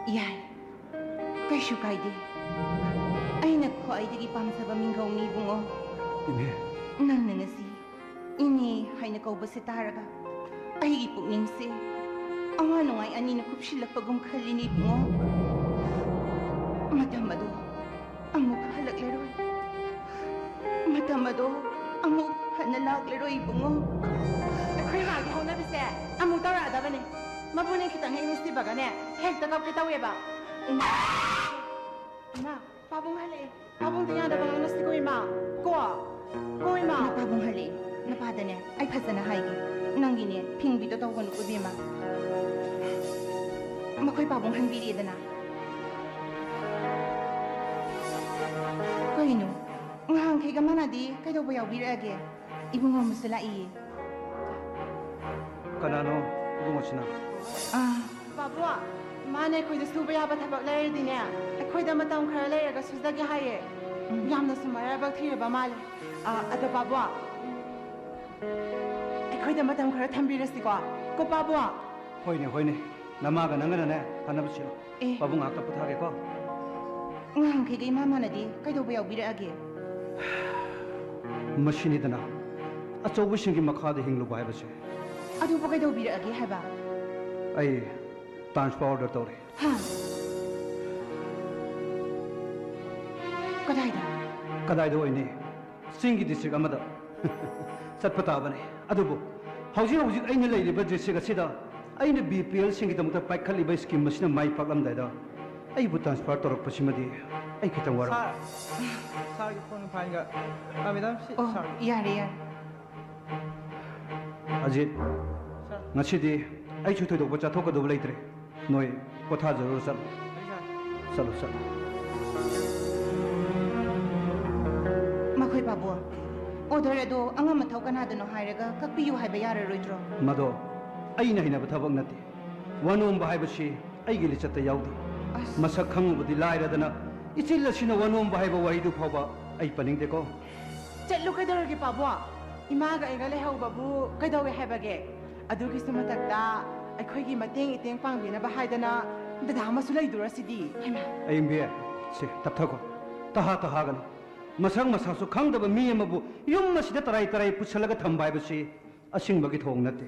ꯌꯥꯏ, ꯀꯩꯁꯨ ꯀꯥꯏꯗꯦ꯫ ꯑꯩꯅ ꯈ꯭ꯋꯥꯏꯗꯒꯤ ꯄꯥꯝꯖꯕ ꯃꯤꯡꯒꯧꯅꯤ, ꯏꯕꯨꯡꯉꯣ꯫ ꯏꯅꯦ꯫ ꯅꯪꯅ ꯉꯁꯤ ꯏꯅꯦ ꯍꯥꯏꯅ ꯀꯧꯕꯁꯦ ꯇꯥꯔꯒ ꯑꯩꯒꯤ ꯄꯨꯛꯅꯤꯡꯁꯦ ꯑꯋꯥ ꯅꯨꯡꯉꯥꯏ ꯑꯅꯤꯅ ꯀꯨꯞꯁꯤꯜꯂꯛꯄꯒꯨꯝ ꯈꯜꯂꯤꯅꯦ, ꯏꯕꯨꯡꯉꯣ꯫ ꯃꯇꯝ ꯑꯗꯣ ꯑꯃꯨꯛ ꯍꯜꯂꯛꯂꯔꯣꯏ꯫ ꯃꯇꯝ ꯑꯗꯣ ꯑꯃꯨꯛ ꯍꯟꯅ ꯂꯥꯛꯂꯔꯣꯏ, ꯏꯕꯨꯡꯉꯣ꯫ ꯑꯩꯈꯣꯏ ꯃꯥꯒꯤ ꯍꯧꯅꯕꯤꯁꯦ ꯑꯃꯨꯛ ꯇꯧꯔꯛꯑꯗꯕꯅꯦ꯫ ꯃꯕꯨꯅꯦ ꯈꯤꯇꯪ ꯍꯦꯛ ꯅꯨꯡꯁꯤꯕꯒꯅꯦ ꯍꯦꯛꯇ ꯀꯞꯀꯦ ꯇꯧꯋꯦꯕ꯫ ꯏꯃꯥ! ꯏꯃꯥ! ꯄꯥꯕꯨꯡ ꯍꯜꯂꯛꯑꯦ꯫ ꯄꯥꯕꯨꯡꯗ ꯌꯥꯗꯕ ꯉꯥꯡꯅꯁꯤꯀꯣ, ꯏꯃꯥ꯫ ꯀꯣ? ꯀꯣ, ꯏꯃꯥ? ꯅꯄꯥꯕꯨꯡ ꯍꯜꯂꯛꯑꯦ꯫ ꯅꯄꯥꯗꯅꯦ ꯑꯩ ꯐꯖꯅ ꯍꯥꯏꯒꯦ꯫ ꯅꯪꯒꯤꯅꯦ ꯐꯤꯡꯕꯤꯗꯣ ꯇꯧꯒꯅꯨꯀꯣ, ꯏꯕꯦꯝꯃ꯫ ꯃꯈꯣꯏ ꯄꯥꯕꯨꯡ ꯍꯟꯕꯤꯔꯦꯗꯅ꯫ ꯀꯩꯅꯣ? ꯉꯍꯥꯟꯈꯩꯒ ꯃꯥꯟꯅꯗꯦ꯫ ꯀꯩꯗꯧꯕ ꯌꯥꯎꯕꯤꯔꯛꯑꯒꯦ? ꯏꯕꯨꯡꯉꯣ ꯑꯃꯁꯨ ꯂꯥꯛꯏꯌꯦ꯫ ꯀꯅꯥꯅꯣ ꯏꯕꯨꯡꯉꯣꯁꯤꯅ? ꯑꯥ꯫ ꯕꯥꯕꯨ, ꯃꯥꯅ ꯑꯩꯈꯣꯏꯗ ꯁꯨꯕ ꯌꯥꯕ ꯊꯕꯛ ꯂꯩꯔꯗꯤꯅꯦ, ꯑꯩꯈꯣꯏꯗ ꯃꯇꯝ ꯈꯔ ꯂꯩꯔꯒ ꯁꯨꯖꯒꯦ ꯍꯥꯏꯌꯦ꯫ ꯎꯝ, ꯌꯥꯝꯅꯁꯨ ꯃꯔꯥꯏꯕꯛ ꯊꯤꯔꯕ ꯃꯥꯜꯂꯦ꯫ ꯑ, ꯑꯗꯣ ꯄꯥꯕꯨꯡ, ꯑꯩꯈꯣꯏꯗ ꯃꯇꯝ ꯈꯔ ꯊꯝꯕꯤꯔꯁꯤꯀꯣ꯫ ꯀꯣ ꯄꯥꯕꯨꯡ? ꯍꯣꯏꯅꯦ, ꯍꯣꯏꯅꯦ꯫ ꯅꯃꯥꯒ ꯅꯪꯒꯅꯅꯦ ꯐꯅꯕ ꯁꯤꯜꯂꯣ꯫ ꯑꯦ꯫ ꯄꯥꯕꯨꯡ ꯉꯥꯏꯍꯥꯛꯇ ꯄꯣꯊꯥꯒꯦꯀꯣ꯫ ꯉꯍꯥꯟꯈꯩꯒ ꯏꯃꯥ ꯃꯥꯟꯅꯗꯦ, ꯀꯩꯗꯧꯕ ꯌꯥꯎꯕꯤꯔꯛꯑꯒꯦ? ꯃꯁꯤꯅꯤꯗꯅ ꯑꯆꯧꯕꯁꯤꯡꯒꯤ ꯃꯈꯥꯗ ꯍꯤꯡꯂꯨꯕ ꯍꯥꯏꯕꯁꯦ꯫ ꯑꯗꯨꯕꯨ ꯀꯩꯗꯧꯕꯤꯔꯛꯑꯒꯦ ꯍꯥꯏꯕ? ꯑꯩ transfer order ꯇꯧꯔꯦ꯫ ꯍꯥ? ꯀꯗꯥꯏꯗ? ꯀꯗꯥꯏꯗ ꯑꯣꯏꯅꯤ? ꯆꯤꯡꯒꯤ district ꯑꯃꯗ ꯆꯠꯄ ꯇꯥꯕꯅꯤ꯫ ꯑꯗꯨꯕꯨ ꯍꯧꯖꯤꯛ ꯍꯧꯖꯤꯛ ꯑꯩꯅ ꯂꯩꯔꯤꯕ district ꯑꯁꯤꯗ ꯑꯩꯅ BPLꯁꯤꯡꯒꯤꯗꯃꯛꯇ ꯄꯥꯏꯈꯠꯂꯤꯕ scheme ꯑꯁꯤꯅ ꯃꯥꯏ ꯄꯥꯛꯂꯝꯗꯥꯏꯗ ꯑꯩꯕꯨ transfer ꯇꯧꯔꯛꯄꯁꯤꯃꯗꯤ ꯑꯩ ꯈꯤꯇꯪ ꯋꯥꯔꯧꯏ꯫ Sir, sirꯒꯤ phone fineꯒ꯫ ꯑꯥ, madam, ꯁꯤ ꯑꯣ, sirꯒꯤ꯫ ꯌꯥꯔꯦ, ꯌꯥꯔꯦ꯫ ꯑꯖꯤꯠ, sir꯫ ꯉꯁꯤꯗꯤ ꯑꯩꯁꯨ ꯊꯣꯏꯗꯣꯛꯄ ꯆꯠꯊꯣꯛꯀꯗꯧꯕ ꯂꯩꯇ꯭ꯔꯦ꯫ ꯅꯣꯏ ꯄꯣꯊꯥꯖꯔꯨꯔꯣ, ꯆꯠꯂꯣ꯫ ꯁꯔꯤ, sir꯫ ꯆꯠꯂꯣ, ꯆꯠꯂꯣ꯫ ꯃꯈꯣꯏ ꯄꯥꯕꯨꯡ, order ꯑꯗꯣ ꯑꯉꯝ ꯑꯊꯧ ꯀꯅꯥꯗꯅꯣ ꯍꯥꯏꯔꯒ ꯀꯛꯄꯤꯌꯨ ꯍꯥꯏꯕ ꯌꯥꯔꯔꯣꯏꯗ꯭ꯔꯣ? ꯃꯗꯣ ꯑꯩꯅ ꯍꯩꯅꯕ ꯊꯕꯛ ꯅꯠꯇꯦ꯫ ꯋꯥꯅꯣꯝꯕ ꯍꯥꯏꯕꯁꯤ ꯑꯩꯒꯤ ꯂꯤꯆꯠꯇ ꯌꯥꯎꯗꯦ꯫ ꯑꯁ꯫ ꯃꯁꯛ ꯈꯪꯉꯨꯕꯗꯤ ꯂꯥꯏꯔꯗꯅ, ꯏꯆꯤꯜ ꯑꯁꯤꯅ ꯋꯥꯅꯣꯝꯕ ꯍꯥꯏꯕ ꯋꯥꯍꯩꯗꯨ ꯐꯥꯎꯕ ꯑꯩ ꯄꯟꯅꯤꯡꯗꯦꯀꯣ꯫ ꯆꯠꯂꯨ ꯀꯩꯗꯧꯔꯒꯦ ꯄꯥꯕꯨꯡ? ꯏꯃꯥꯒ ꯑꯩꯒ ꯂꯩꯍꯧꯕꯕꯨ ꯀꯩꯗꯧꯋꯦ ꯍꯥꯏꯕꯒꯦ? ꯑꯗꯨꯒꯤꯁꯨ ꯃꯊꯛꯇ ꯑꯩꯈꯣꯏꯒꯤ ꯃꯇꯦꯡ ꯏꯇꯦꯡ ꯄꯥꯡꯕꯤꯅꯕ ꯍꯥꯏꯗꯅ ꯗꯗꯥ ꯑꯃꯁꯨ ꯂꯩꯗꯨꯔꯁꯤꯗꯤ꯫ ꯍꯩꯃꯥ! ꯑꯌꯤꯡꯕꯤ, ꯁꯤ ꯇꯞꯊꯈꯣ꯫ ꯇꯍꯥ ꯇꯍꯥꯒꯅꯨ꯫ ꯃꯁꯛ ꯃꯁꯥꯁꯨ ꯈꯪꯗꯕ ꯃꯤ ꯑꯃꯕꯨ ꯌꯨꯝ ꯑꯁꯤꯗ ꯇꯔꯥꯏ ꯇꯔꯥꯏ ꯄꯨꯁꯜꯂꯒ ꯊꯝꯕ ꯍꯥꯏꯕꯁꯤ ꯑꯁꯤꯡꯕꯒꯤ ꯊꯧꯑꯣꯡ ꯅꯠꯇꯦ꯫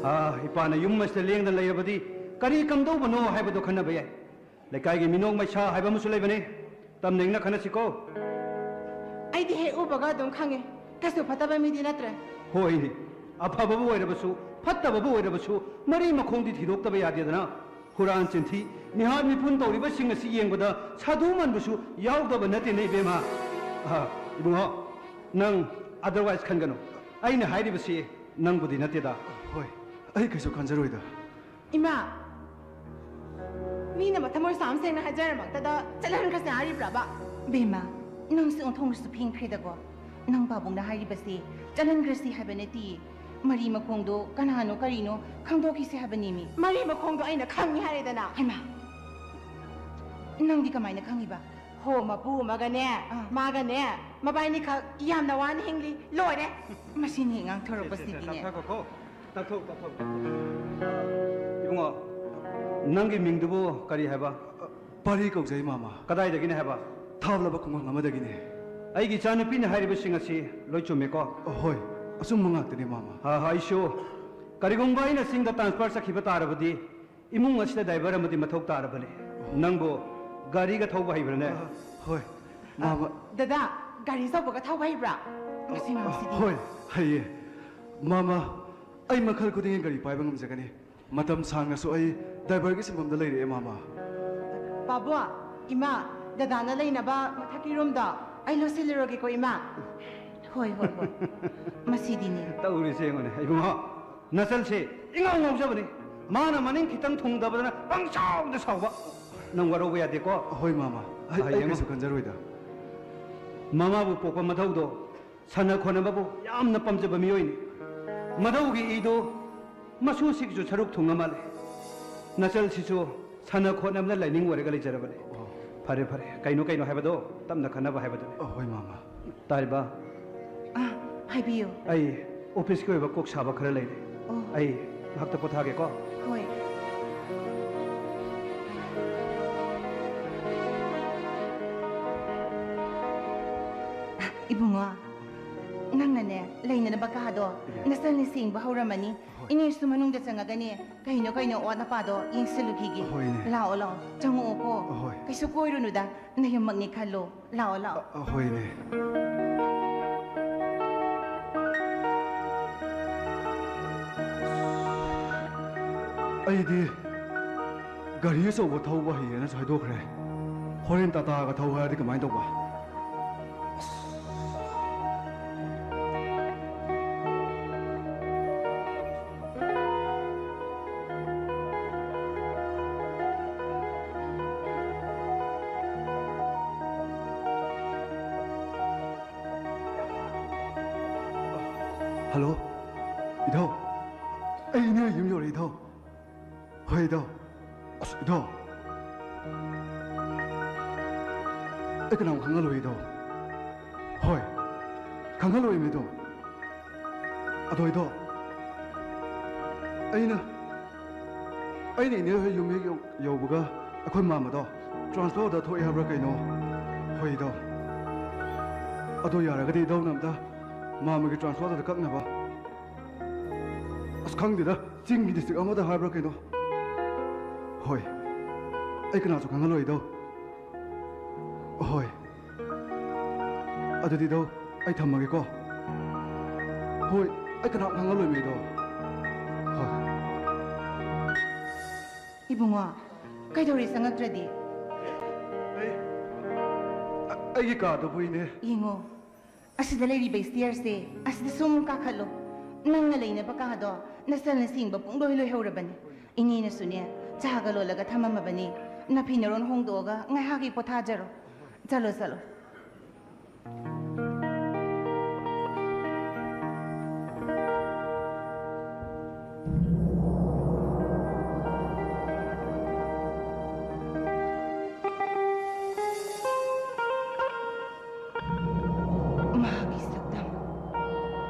ꯑꯥ, ꯏꯄꯥꯅ ꯌꯨꯝ ꯑꯁꯤꯗ ꯂꯦꯡꯗꯅ ꯂꯩꯔꯕꯗꯤ ꯀꯔꯤ ꯀꯝꯗꯧꯕꯅꯣ ꯍꯥꯏꯕꯗꯨ ꯈꯟꯅꯕ ꯌꯥꯏ꯫ ꯂꯩꯀꯥꯏꯒꯤ ꯃꯤꯅꯣꯛ ꯃꯩꯁꯥ ꯍꯥꯏꯕ ꯑꯃꯁꯨ ꯂꯩꯕꯅꯤ꯫ ꯇꯝꯅ ꯏꯪꯅ ꯈꯟꯅꯁꯤꯀꯣ꯫ ꯑꯩꯗꯤ ꯍꯦꯛ ꯎꯕꯒ ꯑꯗꯨꯝ ꯈꯪꯉꯦ, ꯀꯩꯁꯨ ꯐꯠꯇꯕ ꯃꯤꯗꯤ ꯅꯠꯇ꯭ꯔꯦ꯫ ꯍꯣꯏꯅꯦ, ꯑꯐꯕꯕꯨ ꯑꯣꯏꯔꯕꯁꯨ, ꯐꯠꯇꯕꯕꯨ ꯑꯣꯏꯔꯕꯁꯨ, ꯃꯔꯤ ꯃꯈꯣꯡꯗꯤ ꯊꯤꯗꯣꯛꯇꯕ ꯌꯥꯗꯦꯗꯅ꯫ ꯍꯨꯔꯥꯟ ꯆꯤꯟꯊꯤ, ꯃꯤꯍꯥꯠ ꯃꯤꯄꯨꯟ ꯇꯧꯔꯤꯕꯁꯤꯡ ꯑꯁꯤ ꯌꯦꯡꯕꯗ ꯁꯥꯗꯨ ꯃꯥꯟꯕꯁꯨ ꯌꯥꯎꯗꯕ ꯅꯠꯇꯦꯅꯦ, ꯏꯕꯦꯝꯃ꯫ ꯑ, ꯏꯕꯨꯡꯉꯣ, ꯅꯪ otherwise ꯈꯟꯒꯅꯨ꯫ ꯑꯩꯅ ꯍꯥꯏꯔꯤꯕꯁꯤ ꯅꯪꯕꯨꯗꯤ ꯅꯠꯇꯦꯗ꯫ ꯍꯣꯏ, ꯑꯩ ꯀꯩꯁꯨ ꯈꯟꯖꯔꯣꯏꯗ꯫ ꯏꯃꯥ! ꯃꯤꯅ ꯃꯊꯃꯣꯏ ꯁꯥꯝ ꯁꯦꯡꯅ ꯍꯥꯏꯖꯔꯃꯛꯇꯗ ꯆꯠꯍꯟꯈ꯭ꯔꯁꯦ ꯍꯥꯏꯔꯤꯕ꯭ꯔꯕ? ꯕꯦꯝꯃ, ꯅꯪꯁꯦ ꯑꯣꯟꯊꯣꯛꯅꯁꯨ ꯐꯤꯡꯈ꯭ꯔꯦꯗꯀꯣ꯫ ꯅꯪ ꯄꯥꯕꯨꯡꯅ ꯍꯥꯏꯔꯤꯕꯁꯦ ꯆꯠꯍꯟꯈ꯭ꯔꯁꯤ ꯍꯥꯏꯕ ꯅꯠꯇꯤꯌꯦ꯫ ꯃꯔꯤ ꯃꯈꯣꯡꯗꯣ ꯀꯅꯥꯅꯣ ꯀꯔꯤꯅꯣ ꯈꯪꯗꯣꯛꯈꯤꯁꯤ ꯍꯥꯏꯕꯅꯤꯃꯤ꯫ ꯃꯔꯤ ꯃꯈꯣꯡꯗꯣ ꯑꯩꯅ ꯈꯪꯉꯤ ꯍꯥꯏꯔꯦꯗꯅ꯫ ꯍꯩꯃꯥ! ꯅꯪꯗꯤ ꯀꯃꯥꯏꯅ ꯈꯪꯉꯤꯕ? ꯍꯣ, ꯃꯄꯨ ꯑꯃꯒꯅꯦ, ꯑꯥ꯫ ꯃꯥꯒꯅꯦ, ꯃꯕꯥꯏꯅꯤꯈꯛ ꯌꯥꯝꯅ ꯋꯥꯅ ꯍꯤꯡꯂꯤ꯫ ꯂꯣꯏꯔꯦ꯫ ꯃꯁꯤꯅꯤ ꯉꯥꯡꯊꯣꯔꯛꯄꯁꯤꯗꯤꯅꯦ꯫ ꯁꯦ, ꯁꯦ, ꯇꯞꯊꯈꯣꯀꯣ꯫ ꯇꯞꯊꯧ, ꯇꯞꯊꯧ, ꯇꯞꯊꯧ꯫ ꯏꯕꯨꯡꯉꯣ, ꯅꯪꯒꯤ ꯃꯤꯡꯗꯨꯕꯨ ꯀꯔꯤ ꯍꯥꯏꯕ? ꯄꯥꯔꯤ ꯀꯧꯖꯩ, ꯃꯥꯃ꯫ ꯀꯗꯥꯏꯗꯒꯤꯅꯦ ꯍꯥꯏꯕ? ꯊꯥꯞꯂꯕ ꯈꯨꯡꯒꯪ ꯑꯃꯗꯒꯤꯅꯦ꯫ ꯑꯩꯒꯤ ꯏꯆꯥꯅꯨꯄꯤꯅ ꯍꯥꯏꯔꯤꯕꯁꯤꯡ ꯑꯁꯤ ꯂꯣꯏ ꯆꯨꯝꯃꯦꯀꯣ? ꯍꯣꯏ, ꯑꯆꯨꯝꯕ ꯉꯥꯛꯇꯅꯦ, ꯃꯥꯃ꯫ ꯑ, ꯑꯩꯁꯨ, ꯀꯔꯤꯒꯨꯝꯕ ꯑꯩꯅ ꯆꯤꯡꯗ transfer ꯆꯠꯈꯤꯕ ꯇꯥꯔꯕꯗꯤ, ꯏꯃꯨꯡ ꯑꯁꯤꯗ driver ꯑꯃꯗꯤ ꯃꯊꯧ ꯇꯥꯔꯕꯅꯤ꯫ ꯅꯪꯕꯨ ꯒꯥꯔꯤꯒ ꯊꯧꯕ ꯍꯩꯕ꯭ꯔꯥꯅꯦ? ꯑ, ꯍꯣꯏ, ꯃꯥꯃ꯫ ꯗꯗꯥ, ꯒꯥꯔꯤ ꯑꯆꯧꯕꯒ ꯊꯧꯕ ꯍꯩꯕ꯭ꯔꯥ? ꯃꯁꯤ ꯑꯉꯥꯡꯁꯤꯗꯤ꯫ ꯍꯣꯏ, ꯍꯩꯌꯦ꯫ ꯃꯥꯃ, ꯑꯩ ꯃꯈꯜ ꯈꯨꯗꯤꯡꯒꯤ ꯒꯥꯔꯤ ꯄꯥꯏꯕ ꯉꯝꯖꯒꯅꯤ꯫ ꯃꯇꯝ ꯁꯥꯡꯅꯁꯨ ꯑꯩ driverꯒꯤ ꯁꯤꯟꯐꯝꯗ ꯂꯩꯔꯛꯑꯦ, ꯃꯥꯃ꯫ ꯄꯥꯕꯣ, ꯏꯃꯥ, ꯗꯗꯥꯅ ꯂꯩꯅꯕ ꯃꯊꯛꯀꯤ roomꯗꯣ ꯑꯩ ꯂꯣꯏꯁꯤꯜꯂꯨꯔꯒꯦꯀꯣ, ꯏꯃꯥ꯫ ꯍꯣꯏ, ꯍꯣꯏ, ꯍꯣꯏ꯫ ꯃꯁꯤꯗꯤꯅꯦ꯫ ꯇꯧꯔꯤꯁꯦ ꯌꯦꯡꯉꯨꯅꯦ, ꯏꯕꯨꯡꯉꯣ꯫ ꯅꯆꯜꯁꯦ ꯏꯉꯥꯎ ꯉꯥꯎꯖꯕꯅꯤ꯫ ꯃꯥꯅ ꯃꯅꯤꯡ ꯈꯤꯇꯪ ꯊꯨꯡꯗꯕꯗꯅ ꯄꯪꯁꯥꯎꯗ ꯁꯥꯎꯕ꯫ ꯅꯪ ꯋꯥꯔꯧꯕ ꯌꯥꯗꯦꯀꯣ꯫ ꯍꯣꯏ, ꯃꯥꯃ꯫ ꯑꯩ, ꯑꯩ ꯍꯌꯦꯡ ꯀꯩꯁꯨ ꯈꯟꯖꯔꯣꯏꯗ꯫ ꯃꯃꯥꯕꯨ ꯄꯣꯛꯄ ꯃꯙꯧꯗꯣ ꯁꯥꯟꯅ ꯈꯣꯠꯅꯕꯕꯨ ꯌꯥꯝꯅ ꯄꯥꯝꯖꯕ ꯃꯤꯑꯣꯏꯅꯤ꯫ ꯃꯙꯧꯒꯤ ꯏꯗꯨ ꯃꯁꯨꯁꯤꯡꯁꯨ ꯁꯔꯨꯛ ꯊꯨꯡꯅ ꯃꯥꯜꯂꯦ꯫ ꯅꯆꯜꯁꯤꯁꯨ ꯁꯥꯟꯅ ꯈꯣꯠꯅꯕꯅ ꯂꯥꯏꯅꯤꯡ ꯑꯣꯏꯔꯒ ꯂꯩꯖꯔꯕꯅꯤ꯫ ꯑꯣ꯫ ꯐꯔꯦ, ꯐꯔꯦ꯫ ꯀꯩꯅꯣ, ꯀꯩꯅꯣ ꯍꯥꯏꯕꯗꯣ ꯇꯞꯅ ꯈꯟꯅꯕ ꯍꯥꯏꯕꯗꯨꯅꯤ꯫ ꯑ, ꯍꯣꯏ, ꯃꯥꯃ꯫ ꯇꯥꯔꯤꯕ? ꯑ, ꯍꯥꯏꯕꯤꯌꯨ꯫ ꯑꯩ officeꯀꯤ ꯑꯣꯏꯕ ꯀꯣꯛ ꯁꯥꯕ ꯈꯔ ꯂꯩꯔꯦ꯫ ꯑꯣ꯫ ꯑꯩ ꯉꯥꯏꯍꯥꯛꯇ ꯄꯣꯊꯥꯒꯦꯀꯣ꯫ ꯍꯣꯏ꯫ ꯏꯕꯨꯡꯉꯣ, ꯅꯪꯅꯅꯦ, ꯂꯩꯅꯅꯕ ꯀꯥꯗꯣ ꯏꯕꯦꯝ꯫ ꯅꯆꯜꯅ ꯁꯦꯡꯕ ꯍꯧꯔꯝꯃꯅꯤ꯫ ꯍꯣꯏ꯫ ꯏꯅꯦꯁꯨ ꯃꯅꯨꯡꯗ ꯆꯪꯉꯒꯅꯦ, ꯀꯩꯅꯣ ꯀꯩꯅꯣ ꯑꯋꯥꯠ ꯑꯄꯥꯗꯣ ꯌꯦꯡꯁꯤꯜꯂꯨꯈꯤꯒꯦ꯫ ꯍꯣꯏꯅꯦ꯫ ꯂꯥꯛꯑꯣ, ꯂꯥꯛꯑꯣ, ꯆꯪꯉꯛꯑꯣꯀꯣ꯫ ꯍꯣꯏ꯫ ꯀꯩꯁꯨ ꯀꯣꯏꯔꯨꯅꯨꯗ, ꯅꯌꯨꯝꯃꯛꯅꯤ ꯈꯜꯂꯣ꯫ ꯂꯥꯛꯑꯣ, ꯂꯥꯛꯑꯣ꯫ ꯑ, ꯍꯣꯏꯅꯦ꯫ ꯑꯩꯗꯤ ꯒꯥꯔꯤ ꯑꯆꯧꯕ ꯊꯧꯕ ꯍꯩꯌꯦꯅꯁꯨ ꯍꯥꯏꯗꯣꯛꯈ꯭ꯔꯦ꯫ ꯍꯣꯔꯦꯟ ꯇꯥꯇꯥꯒ ꯊꯧ ꯍꯥꯏꯔꯗꯤ ꯀꯃꯥꯏꯅ ꯇꯧꯕ? ꯍꯜꯂꯣ, ꯏꯙꯧ꯫ ꯑꯩ ꯏꯅꯦ ꯌꯨꯝ ꯌꯧꯔꯦ, ꯏꯙꯧ꯫ ꯍꯣꯏ, ꯏꯙꯧ꯫ ꯑꯁ, ꯏꯙꯧ꯫ ꯑꯩ ꯀꯅꯥꯝ ꯈꯪꯍꯜꯂꯣꯏꯗꯣ꯫ ꯍꯣꯏ, ꯈꯪꯍꯜꯂꯣꯏꯃꯤꯗꯣ꯫ ꯑꯗꯣ ꯑꯩꯗꯣ, ꯑꯩꯅ, ꯑꯩꯅ ꯏꯅꯦ ꯍꯣꯏ ꯌꯨꯝ ꯍꯦꯛ ꯌꯧ-, ꯌꯧꯕꯒ ꯑꯩꯈꯣꯏ ꯃꯥꯃꯗꯣ transfer order ꯊꯣꯛꯑꯦ ꯍꯥꯏꯕ꯭ꯔꯥ ꯀꯩꯅꯣ? ꯍꯣꯏ, ꯏꯗꯣ꯫ ꯑꯗꯣ ꯌꯥꯔꯒꯗꯤ ꯏꯗꯧꯅ ꯑꯝꯇ ꯃꯥꯃꯒꯤ transfer order ꯀꯛꯅꯕ꯫ ꯑꯁ, ꯈꯪꯗꯦꯗ, ꯆꯤꯡꯒꯤ district ꯑꯃꯗ ꯍꯥꯏꯕ꯭ꯔꯥ ꯀꯩꯅꯣ? ꯍꯣꯏ, ꯑꯩ ꯀꯅꯥꯁꯨ ꯈꯪꯍꯜꯂꯣꯏ, ꯏꯗꯧ꯫ ꯍꯣꯏ, ꯑꯗꯨꯗꯤ, ꯏꯗꯧ, ꯑꯩ ꯊꯝꯃꯒꯦꯀꯣ꯫ ꯍꯣꯏ, ꯑꯩ ꯀꯅꯥꯝ ꯈꯪꯍꯜꯂꯣꯏ, ꯏꯗꯧ꯫ ꯍꯣꯏ꯫ ꯏꯕꯨꯡꯉꯣ, ꯀꯩꯗꯧꯔꯤ ꯆꯪꯉꯛꯇ꯭ꯔꯗꯤ? ꯑꯩ, ꯑ-, ꯑꯩꯒꯤ ꯀꯥꯗꯨꯕꯨ, ꯏꯅꯦ꯫ ꯌꯦꯡꯉꯣ, ꯑꯁꯤꯗ ꯂꯩꯔꯤꯕ stairꯁꯦ, ꯑꯁꯤꯗ ꯁꯨꯝ ꯀꯥꯈꯠꯂꯣ꯫ ꯅꯪꯅ ꯂꯩꯅꯕ ꯀꯥꯗꯣ ꯅꯆꯜꯅ ꯁꯦꯡꯕ ꯄꯨꯡꯂꯣꯏ ꯂꯣꯏꯍꯧꯔꯕꯅꯤ꯫ ꯏꯅꯦꯅꯁꯨꯅꯦ, ꯆꯥꯒ ꯂꯣꯜꯂꯒ ꯊꯝꯃꯝꯃꯕꯅꯤ꯫ ꯅꯐꯤ ꯅꯔꯣꯟ ꯍꯣꯡꯗꯣꯛꯑꯒ ꯉꯥꯏꯍꯥꯛ ꯍꯦꯛ ꯄꯣꯊꯥꯖꯔꯣ꯫ ꯆꯠꯂꯣ, ꯆꯠꯂꯣ꯫ ꯃꯍꯥꯛꯀꯤ ꯁꯛꯇꯝ,